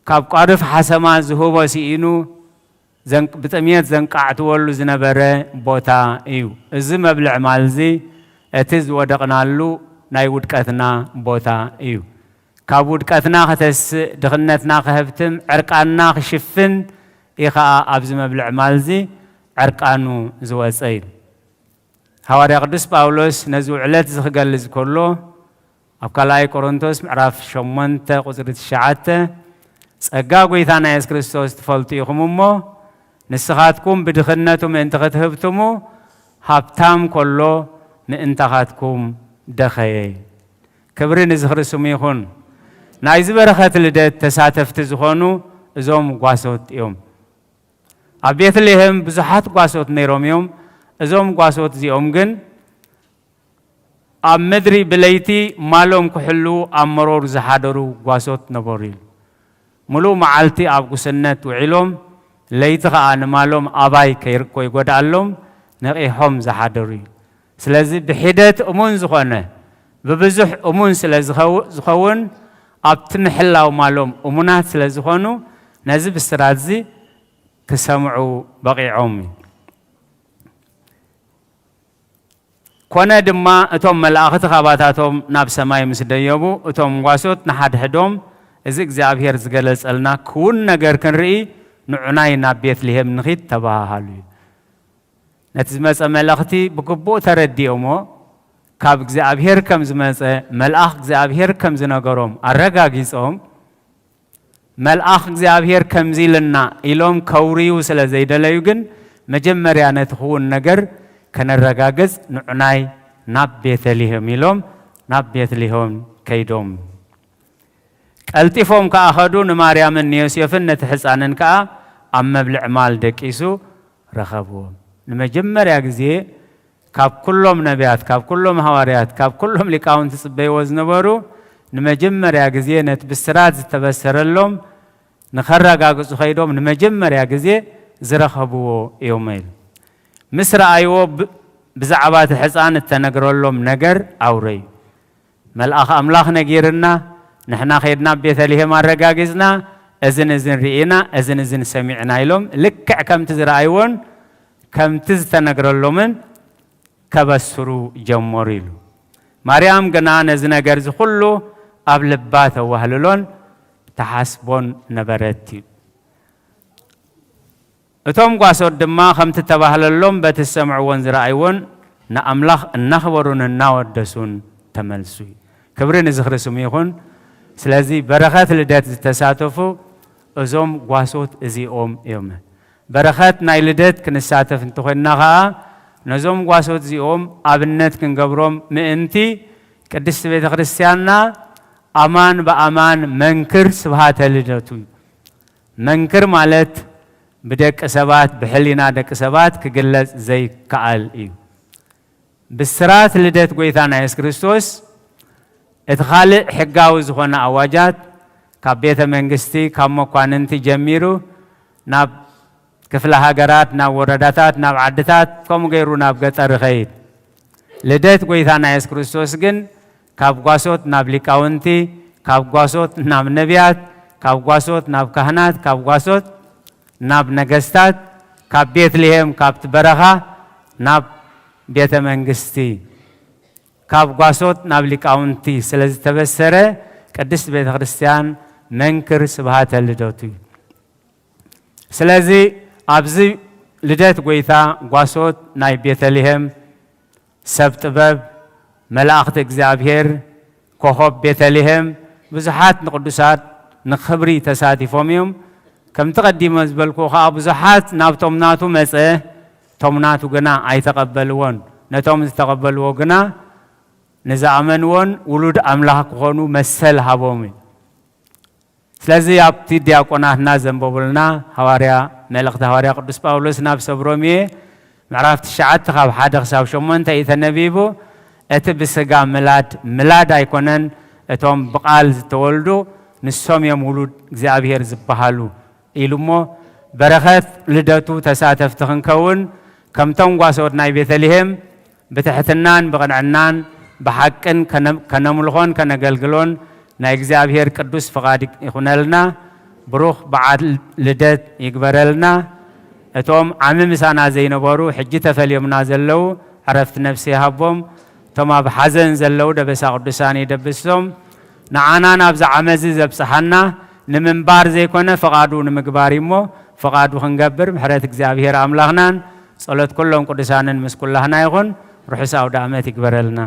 ካብ ቋርፍ ሓሰማ ዝህቦ ስኢኑ ዘን- ብጥሜት ዘንቃዕትወሉ ዝነበረ ቦታ እዩ። እዚ መብልዕ ማል እዚ እቲ ዝወደቕናሉ ናይ ውድቀትና ቦታ እዩ። ካብ ውድቀትና ከተስእ፣ ድኽነትና ከህብትም፣ ዕርቃንና ክሽፍን እዩ ኸኣ ኣብዚ መብልዕ ማል እዚ ዕርቃኑ ዝወጸ እዩ። ሃዋርያ ቅዱስ ጳውሎስ ነዚ ውዕለት እዚ ክገልጽ ከሎ ኣብ ካልኣይ ቆሮንቶስ ምዕራፍ ሸሞንተ ቁጽሪ ትሽዓተ፣ ጸጋ ጎይታና የሱስ ክርስቶስ ትፈልጡ ኢኹም እሞ ንስኻትኩም ብድኽነቱ ምእንቲ ክትህብትሙ ሃብታም ከሎ ምእንታኻትኩም ደኸየ። ክብሪ ንዝኽሪ ስሙ ይኹን። ናይዚ በረኸት ልደት ተሳተፍቲ ዝኾኑ እዞም ጓሶት እዮም። ኣብ ቤትልሔም ብዙሓት ጓሶት ነይሮም እዮም። እዞም ጓሶት እዚኦም ግን ኣብ ምድሪ ብለይቲ ማሎም ክሕልዉ ኣብ መሮር ዝሓደሩ ጓሶት ነበሩ ኢሉ። ምሉእ መዓልቲ ኣብ ጉስነት ውዒሎም ለይቲ ኸኣ ንማሎም ኣባይ ከይር- ከይጎድኣሎም ነቒሖም ዝሓደሩ እዩ። ስለዚ ብሒደት እሙን ዝኾነ ብብዙሕ እሙን ስለ ዝኸው- ዝኸውን ኣብቲ ምሕላው ማሎም እሙናት ስለ ዝኾኑ ነዚ ብስራት እዚ ክሰምዑ በቒዖም እዩ። ኮነ ድማ እቶም መላእኽቲ ካባታቶም ናብ ሰማይ ምስ ደየቡ እቶም ጓሶት ንሓድሕዶም እዚ እግዚኣብሔር ዝገለጸልና ክውን ነገር ክንርኢ ንዑናይ ናብ ቤትልሔም ንኺድ ተባሃሃሉ እዩ። ነቲ ዝመጸ መልእኽቲ ብግቡእ ተረዲኦሞ ካብ እግዚኣብሔር ከም ዝመጸ መልኣኽ እግዚኣብሔር ከም ዝነገሮም ኣረጋጊጾም መልኣኽ እግዚኣብሔር ከምዚ ኢልና ኢሎም ከውርዩ ስለ ዘይደለዩ ግን መጀመርያ ነቲ ክውን ነገር ከነረጋግጽ ንዑናይ ናብ ቤተልሔም ኢሎም ናብ ቤተልሔም ከይዶም ቀልጢፎም ከኣ ኸዱ ንማርያምን ንዮሴፍን ነቲ ሕፃንን ከኣ ኣብ መብልዕ ማል ደቂሱ ረኸብዎም። ንመጀመርያ ግዜ ካብ ኩሎም ነቢያት፣ ካብ ኩሎም ሃዋርያት፣ ካብ ኩሎም ሊቃውንቲ ዝጽበይዎ ዝነበሩ፣ ንመጀመርያ ግዜ ነቲ ብስራት ዝተበሰረሎም ንኸረጋግጹ ከይዶም ንመጀመርያ ግዜ ዝረኸብዎ እዮም ኢሉ። ምስ ረኣይዎ ብ-፣ ብዛዕባ እቲ ሕፃን እተነግረሎም ነገር ኣውረዩ። መልኣኽ ኣምላኽ ነጊርና፣ ንሕና ኸይድና ኣብ ቤተልሔም ኣረጋጊጽና፣ እዝን እዝን ርኢና፣ እዝን እዝን ሰሚዕና ኢሎም፣ ልክዕ ከምቲ ዝረኣይዎን ከምቲ ዝተነግረሎምን ከበስሩ ጀመሩ ኢሉ። ማርያም ግና ነዚ ነገር እዚ ኩሉ ኣብ ልባ ተዋህልሎን ተሓስቦን ነበረት እዩ። እቶም ጓሶት ድማ ከምቲ ተባህለሎም በቲ ዝሰምዕዎን ዝረኣይዎን ንኣምላኽ እናኽበሩን እናወደሱን ተመልሱ እዩ። ክብሪ ንዝኽሪ ስሙ ይኹን። ስለዚ በረኸት ልደት ዝተሳተፉ እዞም ጓሶት እዚኦም እዮም። በረኸት ናይ ልደት ክንሳተፍ እንተኾይንና ኸዓ ነዞም ጓሶት እዚኦም ኣብነት ክንገብሮም ምእንቲ ቅድስቲ ቤተ ክርስቲያንና ኣማን ብኣማን መንክር ስብሃተ ልደቱ እዩ። መንክር ማለት ብደቂ ሰባት፣ ብሕሊና ደቂ ሰባት ክግለጽ ዘይከኣል እዩ። ብስራት ልደት ጐይታና የሱስ ክርስቶስ እቲ ካልእ ሕጋዊ ዝኾነ ኣዋጃት ካብ ቤተ መንግስቲ፣ ካብ መኳንንቲ ጀሚሩ ናብ ክፍለ ሃገራት፣ ናብ ወረዳታት፣ ናብ ዓድታት፣ ከምኡ ገይሩ ናብ ገጠር ይኸይድ። ልደት ጐይታና የሱስ ክርስቶስ ግን ካብ ጓሶት ናብ ሊቃውንቲ፣ ካብ ጓሶት ናብ ነቢያት፣ ካብ ጓሶት ናብ ካህናት፣ ካብ ጓሶት ናብ ነገስታት፣ ካብ ቤትልሔም ካብቲ በረኻ ናብ ቤተ መንግስቲ፣ ካብ ጓሶት ናብ ሊቃውንቲ ስለ ዝተበሰረ ቅድስት ቤተ ክርስቲያን መንክር ስብሃተ ልደቱ እዩ። ስለዚ ኣብዚ ልደት ጐይታ ጓሶት ናይ ቤተልሔም፣ ሰብ ጥበብ፣ መላእኽቲ እግዚኣብሔር፣ ኮኾብ ቤተልሔም፣ ብዙሓት ንቅዱሳት ንኽብሪ ተሳቲፎም እዮም። ከምቲ ቀዲመ ዝበልኩ ኸዓ ብዙሓት ናብቶም ናቱ መጸ፣ እቶም ናቱ ግና ኣይተቐበልዎን። ነቶም ዝተቐበልዎ ግና ንዝኣመንዎን ውሉድ ኣምላኽ ክኾኑ መሰል ሃቦም እዩ። ስለዚ ኣብቲ ዲያቆናትና ዘንበቡልና ሃዋርያ፣ መልእኽቲ ሃዋርያ ቅዱስ ጳውሎስ ናብ ሰብ ሮሜ ምዕራፍ ትሽዓተ ካብ ሓደ ክሳብ ሸሞንተ እዩ ተነቢቡ። እቲ ብስጋ ምላድ ምላድ ኣይኮነን፣ እቶም ብቓል ዝተወልዱ ንሶም እዮም ውሉድ እግዚኣብሔር ዝበሃሉ ኢሉ እሞ በረኸት ልደቱ ተሳተፍቲ ክንከውን ከምቶም ጓሶት ናይ ቤተልሔም ብትሕትናን ብቕንዕናን ብሓቅን ከነ-፣ ከነምልኾን ከነገልግሎን ናይ እግዚኣብሔር ቅዱስ ፍቓድ ይኹነልና። ብሩኽ በዓል ልደት ይግበረልና። እቶም ዓሚ ምሳና ዘይነበሩ ሕጂ ተፈልዮምና ዘለዉ ዕረፍቲ ነፍሲ ይሃቦም። እቶም ኣብ ሓዘን ዘለዉ ደበሳ ቅዱሳን ይደብሶም። ንዓና ናብዚ ዓመዚ ዘብጽሓና ንምንባር ዘይኮነ ፍቓዱ ንምግባር እዩ እሞ ፍቓዱ ክንገብር ምሕረት እግዚኣብሔር ኣምላኽናን ጸሎት ኩሎም ቅዱሳንን ምስ ኩላህና ይኹን። ርሑስ ኣውደ ዓመት ይግበረልና።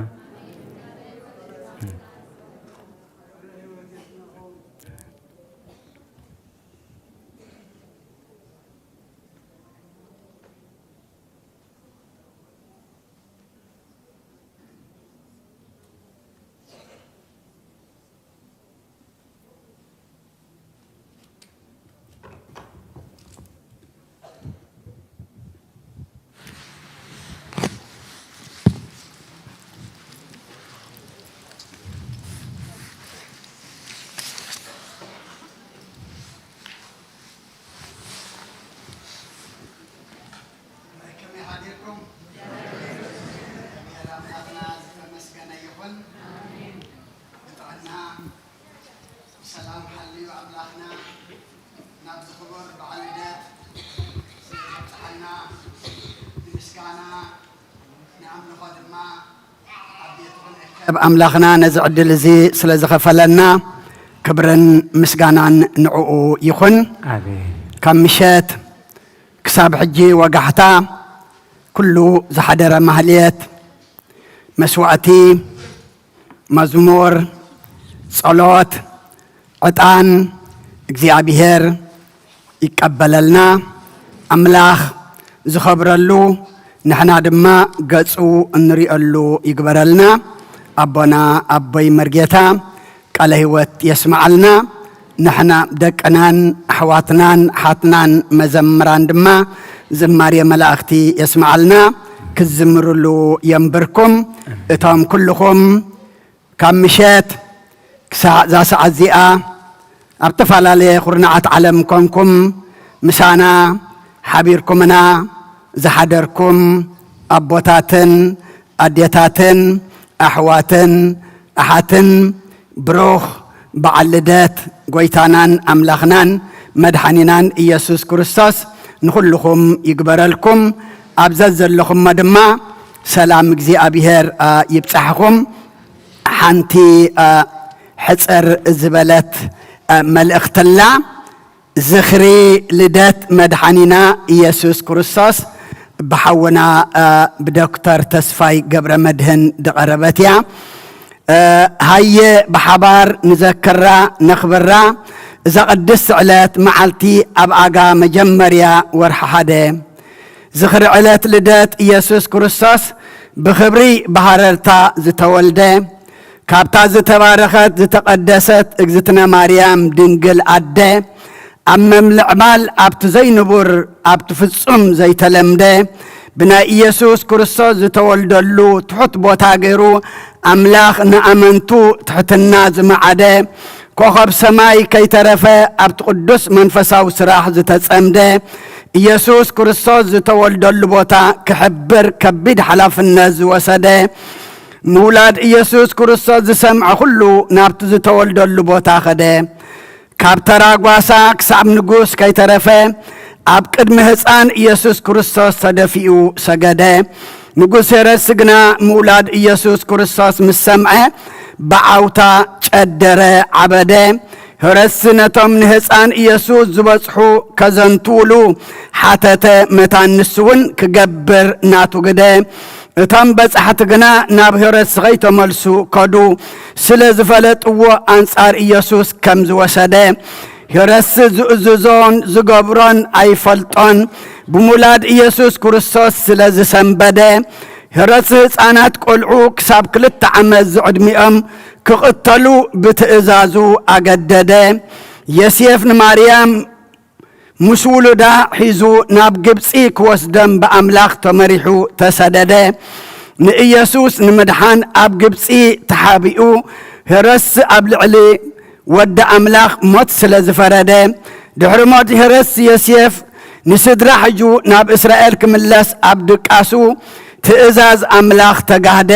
ከመይ ሓዲርኩም? እግዚኣብሔር ኣምላኽና ዝተመስገነ ይኹን። ብጥዕና ብሰላም ሓልዩ ኣምላኽና ናብዚ ክቡር በዓል ልደት ስለ ዘብጽሓና ንምስጋና ንኣምልኾ ድማ ኣብ ቤቱ ክንእከብ ኣምላኽና ነዚ ዕድል እዚ ስለ ዝኸፈለና ክብርን ምስጋናን ንዕኡ ይኹን። ኣሜን። ካብ ምሸት ክሳብ ሕጂ ወጋሕታ ኩሉ ዝሓደረ ማህሌት፣ መስዋዕቲ፣ መዝሙር፣ ጸሎት፣ ዕጣን እግዚኣብሔር ይቀበለልና። ኣምላኽ ዝኸብረሉ ንሕና ድማ ገጹ እንሪኦሉ ይግበረልና። ኣቦና ኣቦይ መርጌታ ቃለ ህይወት የስምዓልና። ንሕና ደቅናን ኣሕዋትናን ሓትናን መዘምራን ድማ ዝማሬ መላእኽቲ የስምዓልና፣ ክዝምርሉ የንብርኩም። እቶም ኩልኹም ካብ ምሸት ክሳዕ እዛ ሰዓት እዚኣ ኣብ ዝተፈላለየ ኩርናዓት ዓለም ኮንኩም ምሳና ሓቢርኩምና ዝሓደርኩም ኣቦታትን ኣዴታትን ኣሕዋትን ኣሓትን፣ ብሩኽ በዓል ልደት ጎይታናን ኣምላኽናን መድሓኒናን ኢየሱስ ክርስቶስ ንኹልኹም ይግበረልኩም። ኣብ ዘዘለኹሞ ድማ ሰላም እግዚኣብሔር፣ አ፣ ይብጻሕኹም። ሓንቲ፣ አ፣ ሕጽር ዝበለት፣ አ፣ መልእኽቲ ኣላ። ዝኽሪ ልደት መድሓኒና ኢየሱስ ክርስቶስ ብሓውና፣ አ፣ ብዶክተር ተስፋይ ገብረ መድህን ዝቐረበት እያ። አ፣ ሃየ ብሓባር ንዘክራ፣ ነኽብራ እዛ ቅድስቲ ዕለት መዓልቲ ኣብ ኣጋ መጀመርያ ወርሒ ሓደ። ዝኽሪ ዕለት ልደት ኢየሱስ ክርስቶስ ብኽብሪ ብሃረርታ ዝተወልደ፣ ካብታ ዝተባረኸት ዝተቐደሰት እግዝእትነ ማርያም ድንግል ኣደ፣ ኣብ መምልዕባል ኣብቲ ዘይንቡር ኣብቲ ፍጹም ዘይተለምደ ብናይ ኢየሱስ ክርስቶስ ዝተወልደሉ ትሑት ቦታ ገይሩ፣ ኣምላኽ ንኣመንቱ ትሕትና ዝመዓደ፣ ኮኸብ ሰማይ ከይተረፈ ኣብቲ ቅዱስ መንፈሳዊ ስራሕ ዝተጸምደ፣ ኢየሱስ ክርስቶስ ዝተወልደሉ ቦታ ክሕብር ከቢድ ሓላፍነት ዝወሰደ፣ ምውላድ ኢየሱስ ክርስቶስ ዝሰምዐ ኩሉ ናብቲ ዝተወልደሉ ቦታ ኸደ። ካብ ተራ ጓሳ ክሳብ ንጉስ ከይተረፈ ኣብ ቅድሚ ህፃን ኢየሱስ ክርስቶስ ተደፊኡ ሰገደ። ንጉስ ሄሮድስ ግና ምውላድ ኢየሱስ ክርስቶስ ምስ ሰምዐ ብዓውታ ጨደረ፣ ዓበደ። ሄሮድስ ነቶም ንህፃን ኢየሱስ ዝበጽሑ ከዘንትውሉ ሓተተ፣ መታን ንሱ እውን ክገብር ናቱ ግደ። እቶም በጻሕቲ ግና ናብ ሄሮድስ ከይተመልሱ ከዱ፣ ስለ ዝፈለጥዎ ኣንጻር ኢየሱስ ከም ዝወሰደ። ሄሮድስ ዝእዝዞን ዝገብሮን ኣይፈልጦን፣ ብምውላድ ኢየሱስ ክርስቶስ ስለ ዝሰንበደ። ሄሮድስ ህፃናት ቆልዑ ክሳብ ክልተ ዓመት ዝዕድሚኦም ክቕተሉ ብትእዛዙ ኣገደደ። ዮሴፍ ንማርያም ምስ ውሉዳ ሒዙ ናብ ግብጺ ክወስዶም ብኣምላኽ ተመሪሑ ተሰደደ። ንኢየሱስ ንምድሓን ኣብ ግብጺ ተሓቢኡ፣ ሄሮድስ ኣብ ልዕሊ ወዲ ኣምላኽ ሞት ስለ ዝፈረደ፣ ድሕሪ ሞት ሄሮድስ ዮሴፍ ንስድራ ሒዙ ናብ እስራኤል ክምለስ ኣብ ድቃሱ ትእዛዝ ኣምላኽ ተጋህደ።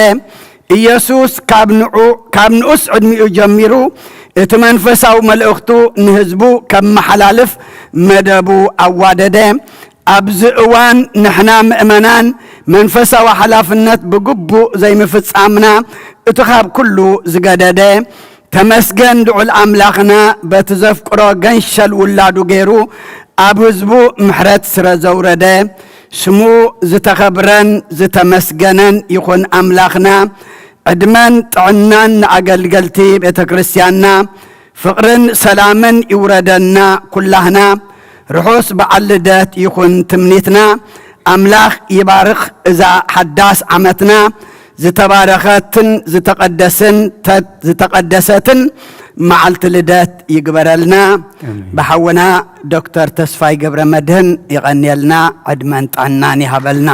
ኢየሱስ ካብ ንዑ-፣ ካብ ንኡስ ዕድሚኡ ጀሚሩ እቲ መንፈሳዊ መልእኽቱ ንህዝቡ ከመሓላልፍ መደቡ ኣዋደደ። ኣብዚ እዋን ንሕና ምእመናን መንፈሳዊ ሓላፍነት ብግቡእ ዘይምፍጻምና እቲ ካብ ኩሉ ዝገደደ። ተመስገን ልዑል ኣምላኽና በቲ ዘፍቅሮ ገንሸል ውላዱ ገይሩ ኣብ ህዝቡ ምሕረት ስረ ዘውረደ። ስሙ ዝተኸብረን ዝተመስገነን ይኹን ኣምላኽና። ዕድመን ጥዕናን ንኣገልገልቲ ቤተ ክርስቲያንና፣ ፍቕርን ሰላምን ይውረደና ኩላህና። ርሑስ በዓል ልደት ይኹን ትምኒትና። ኣምላኽ ይባርኽ እዛ ሓዳስ ዓመትና። ዝተባረኸትን ዝተቐደስን ተ-፣ ዝተቐደሰትን መዓልቲ ልደት ይግበረልና። ኣሜን። ብሓውና ዶክተር ተስፋይ ገብረ መድህን ይቐንየልና፣ ዕድመን ጥዕናን ይሃበልና።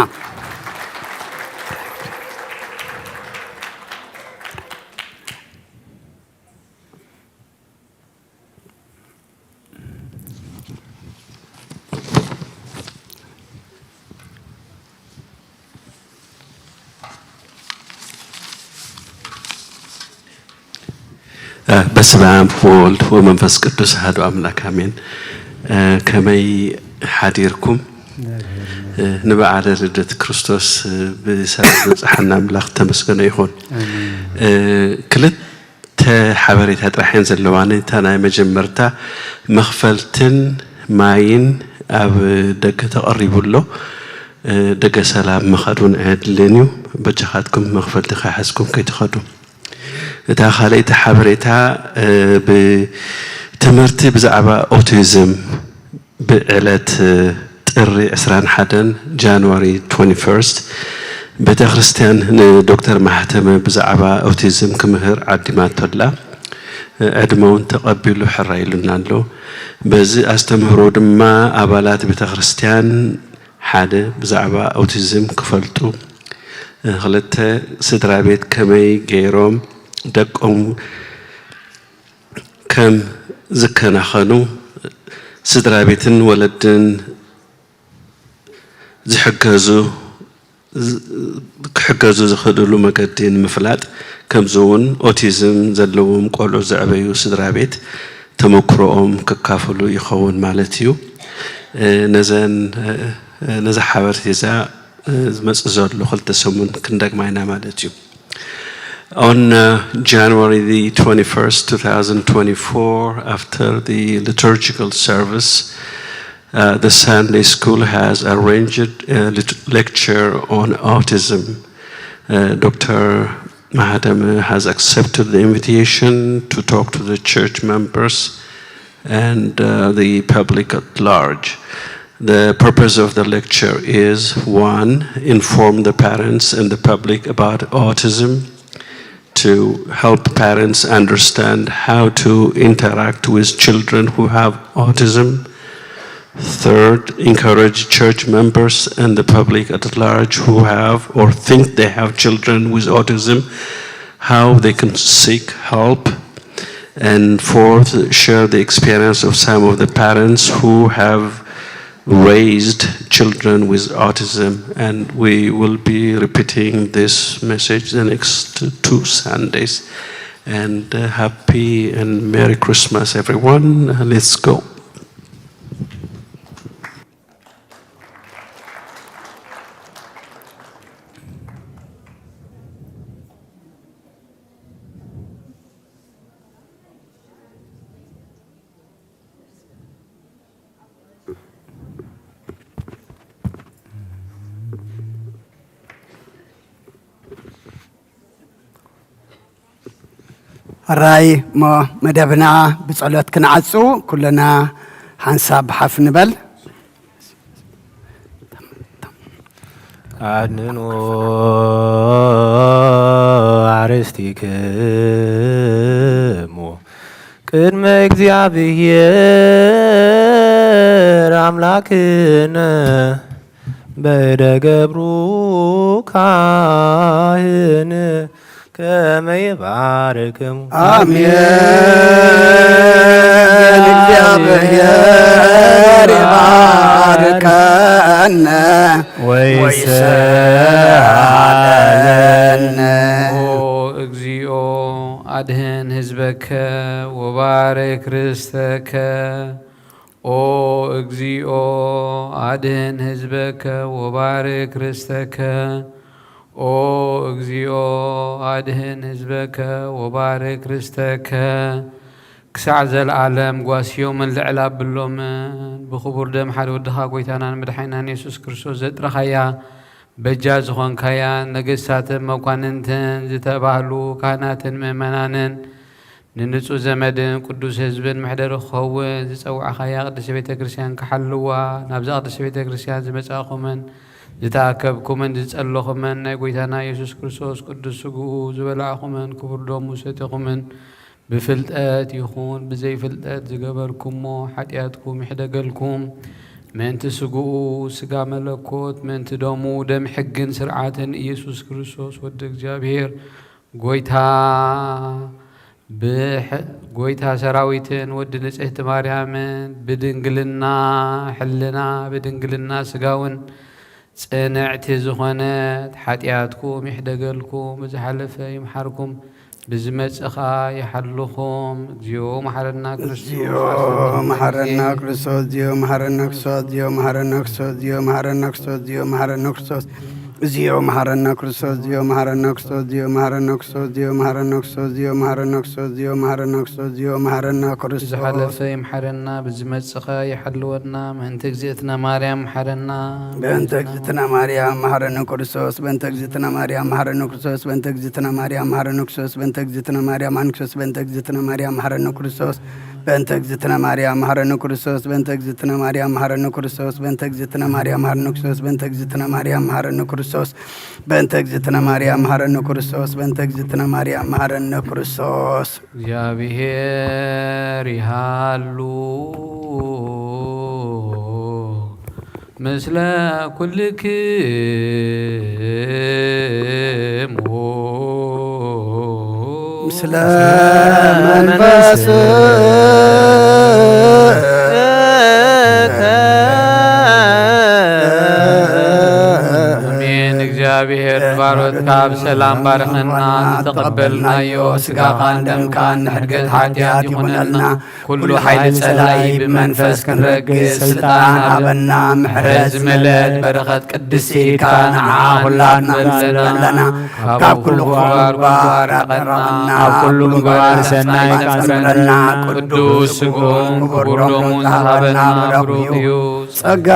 በስመ አብ ወወልድ ወመንፈስ ቅዱስ አሐዱ አምላክ አሜን። ከመይ ሓዲርኩም? ንበዓለ ልደት ክርስቶስ ብሰላም ዘብጽሓና ኣምላኽ ተመስገኖ ይኹን። ኣሜን። ክልተ ሓበሬታ ጥራሕ እየን ዘለዋኒ። እታ ናይ መጀመርታ መኽፈልትን ማይን ኣብ ደገ ተቐሪቡ ኣሎ። ደገ ሰላም ምኻድ እውን ኣየድልን እዩ። በጃኻትኩም መኽፈልቲ ከይሓዝኩም ከይትኸዱ። እታ ካልኣይቲ ሓበሬታ፣ እ፣ ብትምህርቲ ብዛዕባ ኦቲዝም ብዕለት፣ እ፣ ጥሪ ዕስራን ሓደን ጃንዋሪ ትወንቲ ፈርስት ቤተ ክርስቲያን ንዶክተር ማሕተመ ብዛዕባ ኦቲዝም ክምህር ዓዲማቶ ኣላ። ዕድመ እውን ተቐቢሉ ሕራይ ኢሉና ኣሎ። በዚ ኣስተምህሮ ድማ ኣባላት ቤተ ክርስቲያን ሓደ ብዛዕባ ኦቲዝም ክፈልጡ፣ ክልተ ስድራ ቤት ከመይ ገይሮም ደቆም ከም ዝከናኸኑ፣ ስድራ ቤትን ወለድን ዝሕገዙ፣ ክሕገዙ ዝኽእልሉ መገዲ ንምፍላጥ፣ ከምዚ እውን ኦቲዝም ዘለዎም ቆልዑ ዘዕበዩ ስድራ ቤት ተመክሮኦም ክካፈሉ ይኸውን ማለት እዩ። ነዘን ነዛ ሓበሬታ ዝመጽእ ዘሎ ክልተ ሰሙን ክንደግማ ኢና ማለት እዩ። On uh, January the twenty-first, two thousand twenty-four, after the liturgical service, uh, the Sunday school has arranged a lit- lecture on autism. Uh, Doctor Mahatama has accepted the invitation to talk to the church members and uh, the public at large. The purpose of the lecture is one, inform the parents and the public about autism, to help parents understand how to interact with children who have autism. Third, encourage church members and the public at large who have or think they have children with autism how they can seek help. And fourth, share the experience of some of the parents who have raised children with autism. And we will be repeating this message the next two Sundays. And uh, happy and Merry Christmas, everyone. Let's go. ሕራይ እሞ መደብና ብጸሎት ክንዓጹ ኩልና ሓንሳብ ሓፍ ንበል። ኣድንኑ ኣርእስቲክሙ ቅድመ እግዚኣብሔር ኣምላክነ በደ ገብሩ ካህን ከመ ይባርክሙ። ኣሜን። እግዚኣብሔር ይባርከነ ወይስሃለነ። ኦ እግዚኦ፣ ኣድህን ህዝበከ ወባርክ ርስተከ። ኦ እግዚኦ፣ ኣድህን ህዝበከ ወባርክ ርስተከ። ኦ እግዚኦ፣ ኣድህን ህዝበከ ወባርክ ርስተከ። ክሳዕ ዘለዓለም ጓስዮምን ልዕል ኣብሎምን፣ ብኽቡር ደም ሓደ ወድኻ ጐይታናን መድሓኒናን የሱስ ክርስቶስ ዘጥረኻያ፣ በጃ ዝኾንካያን ነገስታትን መኳንንትን ዝተባህሉ ካህናትን ምእመናንን፣ ንንጹህ ዘመድን ቅዱስ ህዝብን መሕደሪ ክኸውን ዝጸዋዕኻያ ቅድስቲ ቤተ ክርስቲያን ክሓልዋ፣ ናብዛ ቅድስቲ ቤተ ክርስቲያን ዝመጻእኩምን ዝተኣከብኩምን ዝጸለኹምን ናይ ጐይታና የሱስ ክርስቶስ ቅዱስ ስግኡ ዝበላዕኩምን ክቡር ደሙ ሰቲኹምን፣ ብፍልጠት ይኹን ብዘይፍልጠት ዝገበርኩሞ ሓጢኣትኩም ይሕደገልኩም። ምእንቲ ስግኡ ስጋ መለኮት፣ ምእንቲ ደሙ ደም ሕግን ስርዓትን ኢየሱስ ክርስቶስ ወዲ እግዚኣብሔር ጐይታ፣ ብሕ-፣ ጐይታ ሰራዊትን ወዲ ንጽሕቲ ማርያምን ብድንግልና ሕልና ብድንግልና ስጋውን ጽንዕቲ ዝኾነት ሓጢኣትኩም ይሕደገልኩም፣ ብዝሓለፈ ይምሓርኩም፣ ብዝመጽእ ኸኣ ይሓልኹም። እግዚኦ መሓረና ክርስቶስ፣ እግዚኦ መሓረና ክርስቶስ፣ እግዚኦ መሓረና ክርስቶስ፣ እግዚኦ መሓረና ክርስቶስ፣ እግዚኦ መሓረና ክርስቶስ፣ እግዚኦ መሓረና ክርስቶስ፣ እግዚኦ መሓረና ክርስቶስ፣ እግዚኦ መሓረና ክርስቶስ፣ እግዚኦ መሓረና ክርስቶስ፣ እግዚኦ መሓረና ክርስቶስ፣ እግዚኦ መሓረና ክርስቶስ፣ እግዚኦ መሓረና ክርስቶስ። ብዝሓለፈ ይምሓረና፣ ብዝመጽእ ኸኣ ይሓልወና። ምእንቲ እግዝእትነ ማርያም መሓረና። በእንተ እግዝእትነ ማርያም መሓረነ ክርስቶስ፣ በእንተ እግዝእትነ ማርያም መሓረነ ክርስቶስ፣ በእንተ እግዝእትነ ማርያም መሓረነ ክርስቶስ፣ በእንተ እግዝእትነ ማርያም መሓረነ ክርስቶስ፣ በእንተ እግዝእትነ ማርያም መሓረነ ክርስቶስ፣ በእንተ እግዝእትነ ማርያም መሐረነ ክርስቶስ፣ በእንተ እግዝእትነ ማርያም መሐረነ ክርስቶስ፣ በእንተ እግዝእትነ ማርያም መሐረነ ክርስቶስ፣ በእንተ እግዝእትነ ማርያም መሐረነ ክርስቶስ፣ በእንተ እግዝእትነ ማርያም መሐረነ ክርስቶስ፣ በእንተ እግዝእትነ ማርያም መሐረነ ክርስቶስ። እግዚኣብሔር ይሃሉ ምስለ ኩልክሙ። ምስለ መንፈስከ። ኣሜን። እግዚኣብሔር ንባሮትካ ብሰላም ባርኸና፣ ንተቐበልናዮ ስጋኻን ደምካን ንሕድገት ሓጢኣት ይኹነልና። ኩሉ ሓይሊ ጸላኢ ብመንፈስ ክንረግጽ ስልጣን ሃበና። ምሕረት ዝመልአት በረኸት ቅድስቲ ኢልካ ንዓ ኩላትና ንስእን ኣለና። ካብ ኩሉ ክፉእ ምግባር ኣርሕቐና። ኣብ ኩሉ ምግባር ሰናይ ቃጸረና። ቅዱስ ስግኡን ክቡር ደሙን ዝሃበና ብሩኽ እዩ። ጸጋ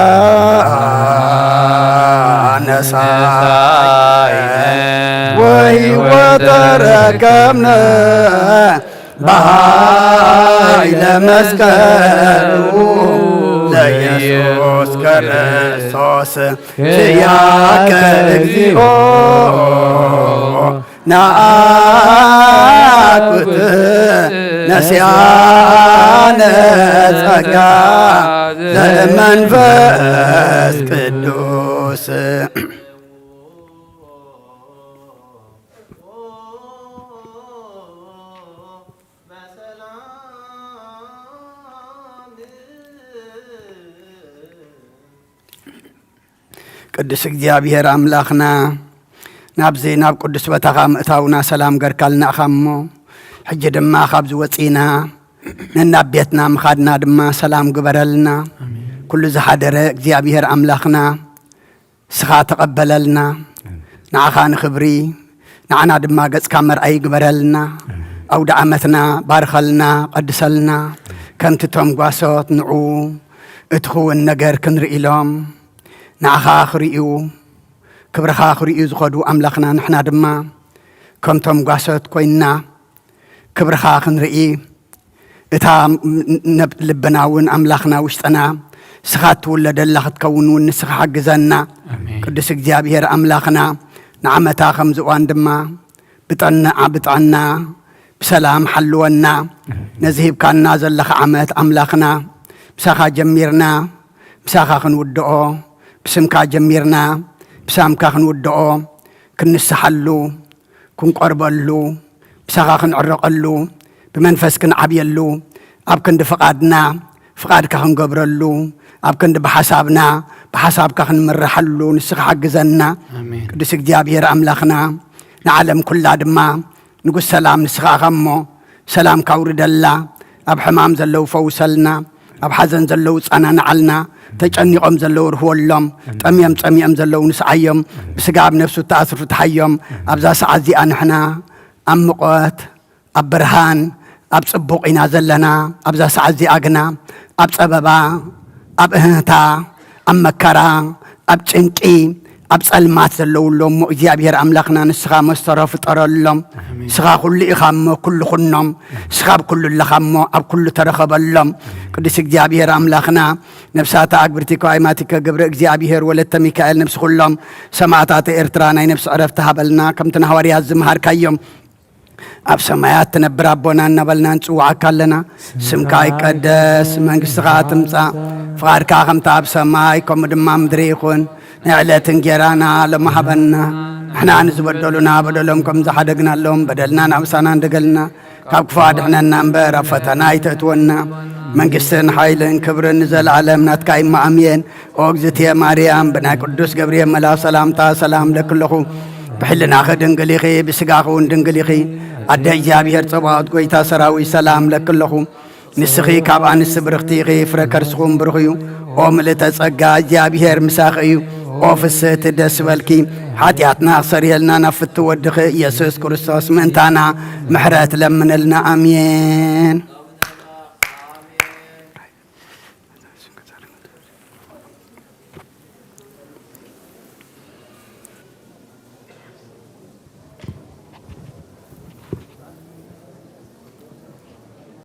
ነሳይነ ወሕይወት ተረከብነ በኃይለ መስቀሉ ለኢየሱስ ክርስቶስ። ኪያከ እግዚኦ ነአኩት ነሲያነ ጸጋ ዘእመንፈስ ቅዱስ። ቅዱስ እግዚኣብሔር ኣምላኽና፣ ናብዚ ናብ ቅዱስ ቦታኻ ምእታውና ሰላም ገርካልና ኢኻ እሞ፣ ሕጂ ድማ ካብዚ ወጺና ነናብ ቤትና ምኻድና ድማ ሰላም ግበረልና። ኣሜን። ኩሉ ዝሓደረ እግዚኣብሔር ኣምላኽና፣ ንስኻ ተቐበለልና። ኣሜን። ንዓኻ ንኽብሪ፣ ንዓና ድማ ገጽካ መርኣይ ግበረልና። ኣሜን። ኣውደ ዓመትና ባርኸልና፣ ቀድሰልና። ከምቲ ቶም ጓሶት ንዑ እቲ ክውን ነገር ክንርኢ ኢሎም፣ ንዓኻ ክርእዩ፣ ክብርኻ ክርእዩ ዝኸዱ ኣምላኽና፣ ንሕና ድማ ከምቶም ጓሶት ኮይንና ክብርኻ ክንርኢ፣ እታ ም-፣ ም-፣ ነብ-፣ ልብና እውን ኣምላኽና ውሽጥና ንስኻ እትውለደላ ክትከውን እውን ንስኻ ሓግዘና። ኣሜን። ቅዱስ እግዚኣብሔር ኣምላኽና፣ ንዓመታ ከምዚ እዋን ድማ ብጠንዓ-፣ ብጥዕና ብሰላም ሓልወና። ኣሜን። ነዚ ሂብካና ዘለኻ ዓመት ኣምላኽና፣ ምሳኻ ጀሚርና፣ ምሳኻ ክንውድኦ፣ ብስምካ ጀሚርና፣ ብሳምካ ክንውድኦ፣ ክንስሓሉ፣ ክንቆርበሉ፣ ምሳኻ ክንዕረቐሉ፣ ብመንፈስ ክንዓብየሉ፣ ኣብ ክንዲ ፍቓድና፣ ፍቓድካ ክንገብረሉ፣ ኣብ ክንዲ ብሓሳብና፣ ብሓሳብካ ክንምርሓሉ፣ ንስኻ ሓግዘና። ኣሜን። ቅዱስ እግዚኣብሔር ኣምላኽና፣ ንዓለም ኩላ ድማ ንጉስ ሰላም ንስኻ ኢኻ እሞ፣ ሰላምካ ኣውርደላ። ኣብ ሕማም ዘለዉ ፈውሰልና፣ ኣብ ሓዘን ዘለዉ ጸናንዓልና፣ ተጨኒቖም ዘለዉ ርህወሎም፣ ጠምዮም ጸሚኦም ዘለዉ ንስዓዮም፣ ብስጋ ኣብ ነፍሱ እተኣስሩ ፍትሓዮም። ኣብዛ ሰዓት እዚኣ ንሕና ኣብ ምቖት፣ ኣብ ብርሃን፣ ኣብ ጽቡቕ ኢና ዘለና። ኣብዛ ሰዓት እዚኣ ግና ኣብ ጸበባ፣ ኣብ እህህታ፣ ኣብ መከራ፣ ኣብ ጭንቂ፣ ኣብ ጸልማት ዘለዉ ኣሎ እሞ፣ እግዚኣብሔር ኣምላኽና ንስኻ መስተሮ ፍጠረሎም። ኣሜን። ንስኻ ኩሉ ኢኻ እሞ፣ ኩሉ ኩኖም። ንስኻ ኣብ ኩሉ ኣለኻ እሞ፣ ኣብ ኩሉ ተረኸበሎም። ኣሜን። ቅዱስ እግዚኣብሔር ኣምላኽና፣ ነፍሳተ ኣግብርቲ ከዋይማቲከ ግብረ እግዚኣብሔር ወለተ ሚካኤል፣ ነፍሲ ኩሎም ሰማዕታተ ኤርትራ ናይ ነፍሲ ዕረፍቲ ሃበልና፣ ከምቲ ንሃዋርያት ዝመሃርካዮም። ኣብ ሰማያት ትነብር ኣቦና እናበልና ንጽውዓካ ኣለና። ስምካ ይቀደስ፣ መንግስትኻ ትምጻእ፣ ፍቓድካ ከምቲ ኣብ ሰማይ ከምኡ ድማ ምድሪ ይኹን። ናይ ዕለት እንጌራና ሎሚ ሃበና። ንሕና ንዝበደሉና በደሎም ከም ዝሓደግናሎም በደልና ናብ ምሳና እንደገልና፣ ካብ ክፉእ ኣድሕነና እምበር ኣብ ፈተና ኣይተእትወና። መንግስትን ሓይልን ክብርን ንዘለኣለም ናትካ እዩ እሞ ኣሜን። ኦ እግዝእትየ ማርያም፣ ብናይ ቅዱስ ገብርኤል መልኣኽ ሰላምታ ሰላም ለኪ ኣለኹ። ብሕልናኺ ድንግል ኢኺ፣ ብስጋኺ እውን ድንግል ኢኺ። ኣደ እግዚኣብሔር ጸባኦት፣ ጐይታ ሰራዊት፣ ሰላም ለኪ ኣለኹ። ንስኺ ካብ ኣንስቲ ብርኽቲ ኢኺ፣ ፍረ ከርስኹም ብሩኽ እዩ። ኦ ምልእተ ጸጋ፣ እግዚኣብሔር ምሳኺ እዩ። ኦ ፍስህቲ፣ ደስ በልኪ። ሓጢኣትና ክሰርየልና ናብ ፍትው ወድኺ ኢየሱስ ክርስቶስ ምእንታና ምሕረት ለምንልና። ኣሜን።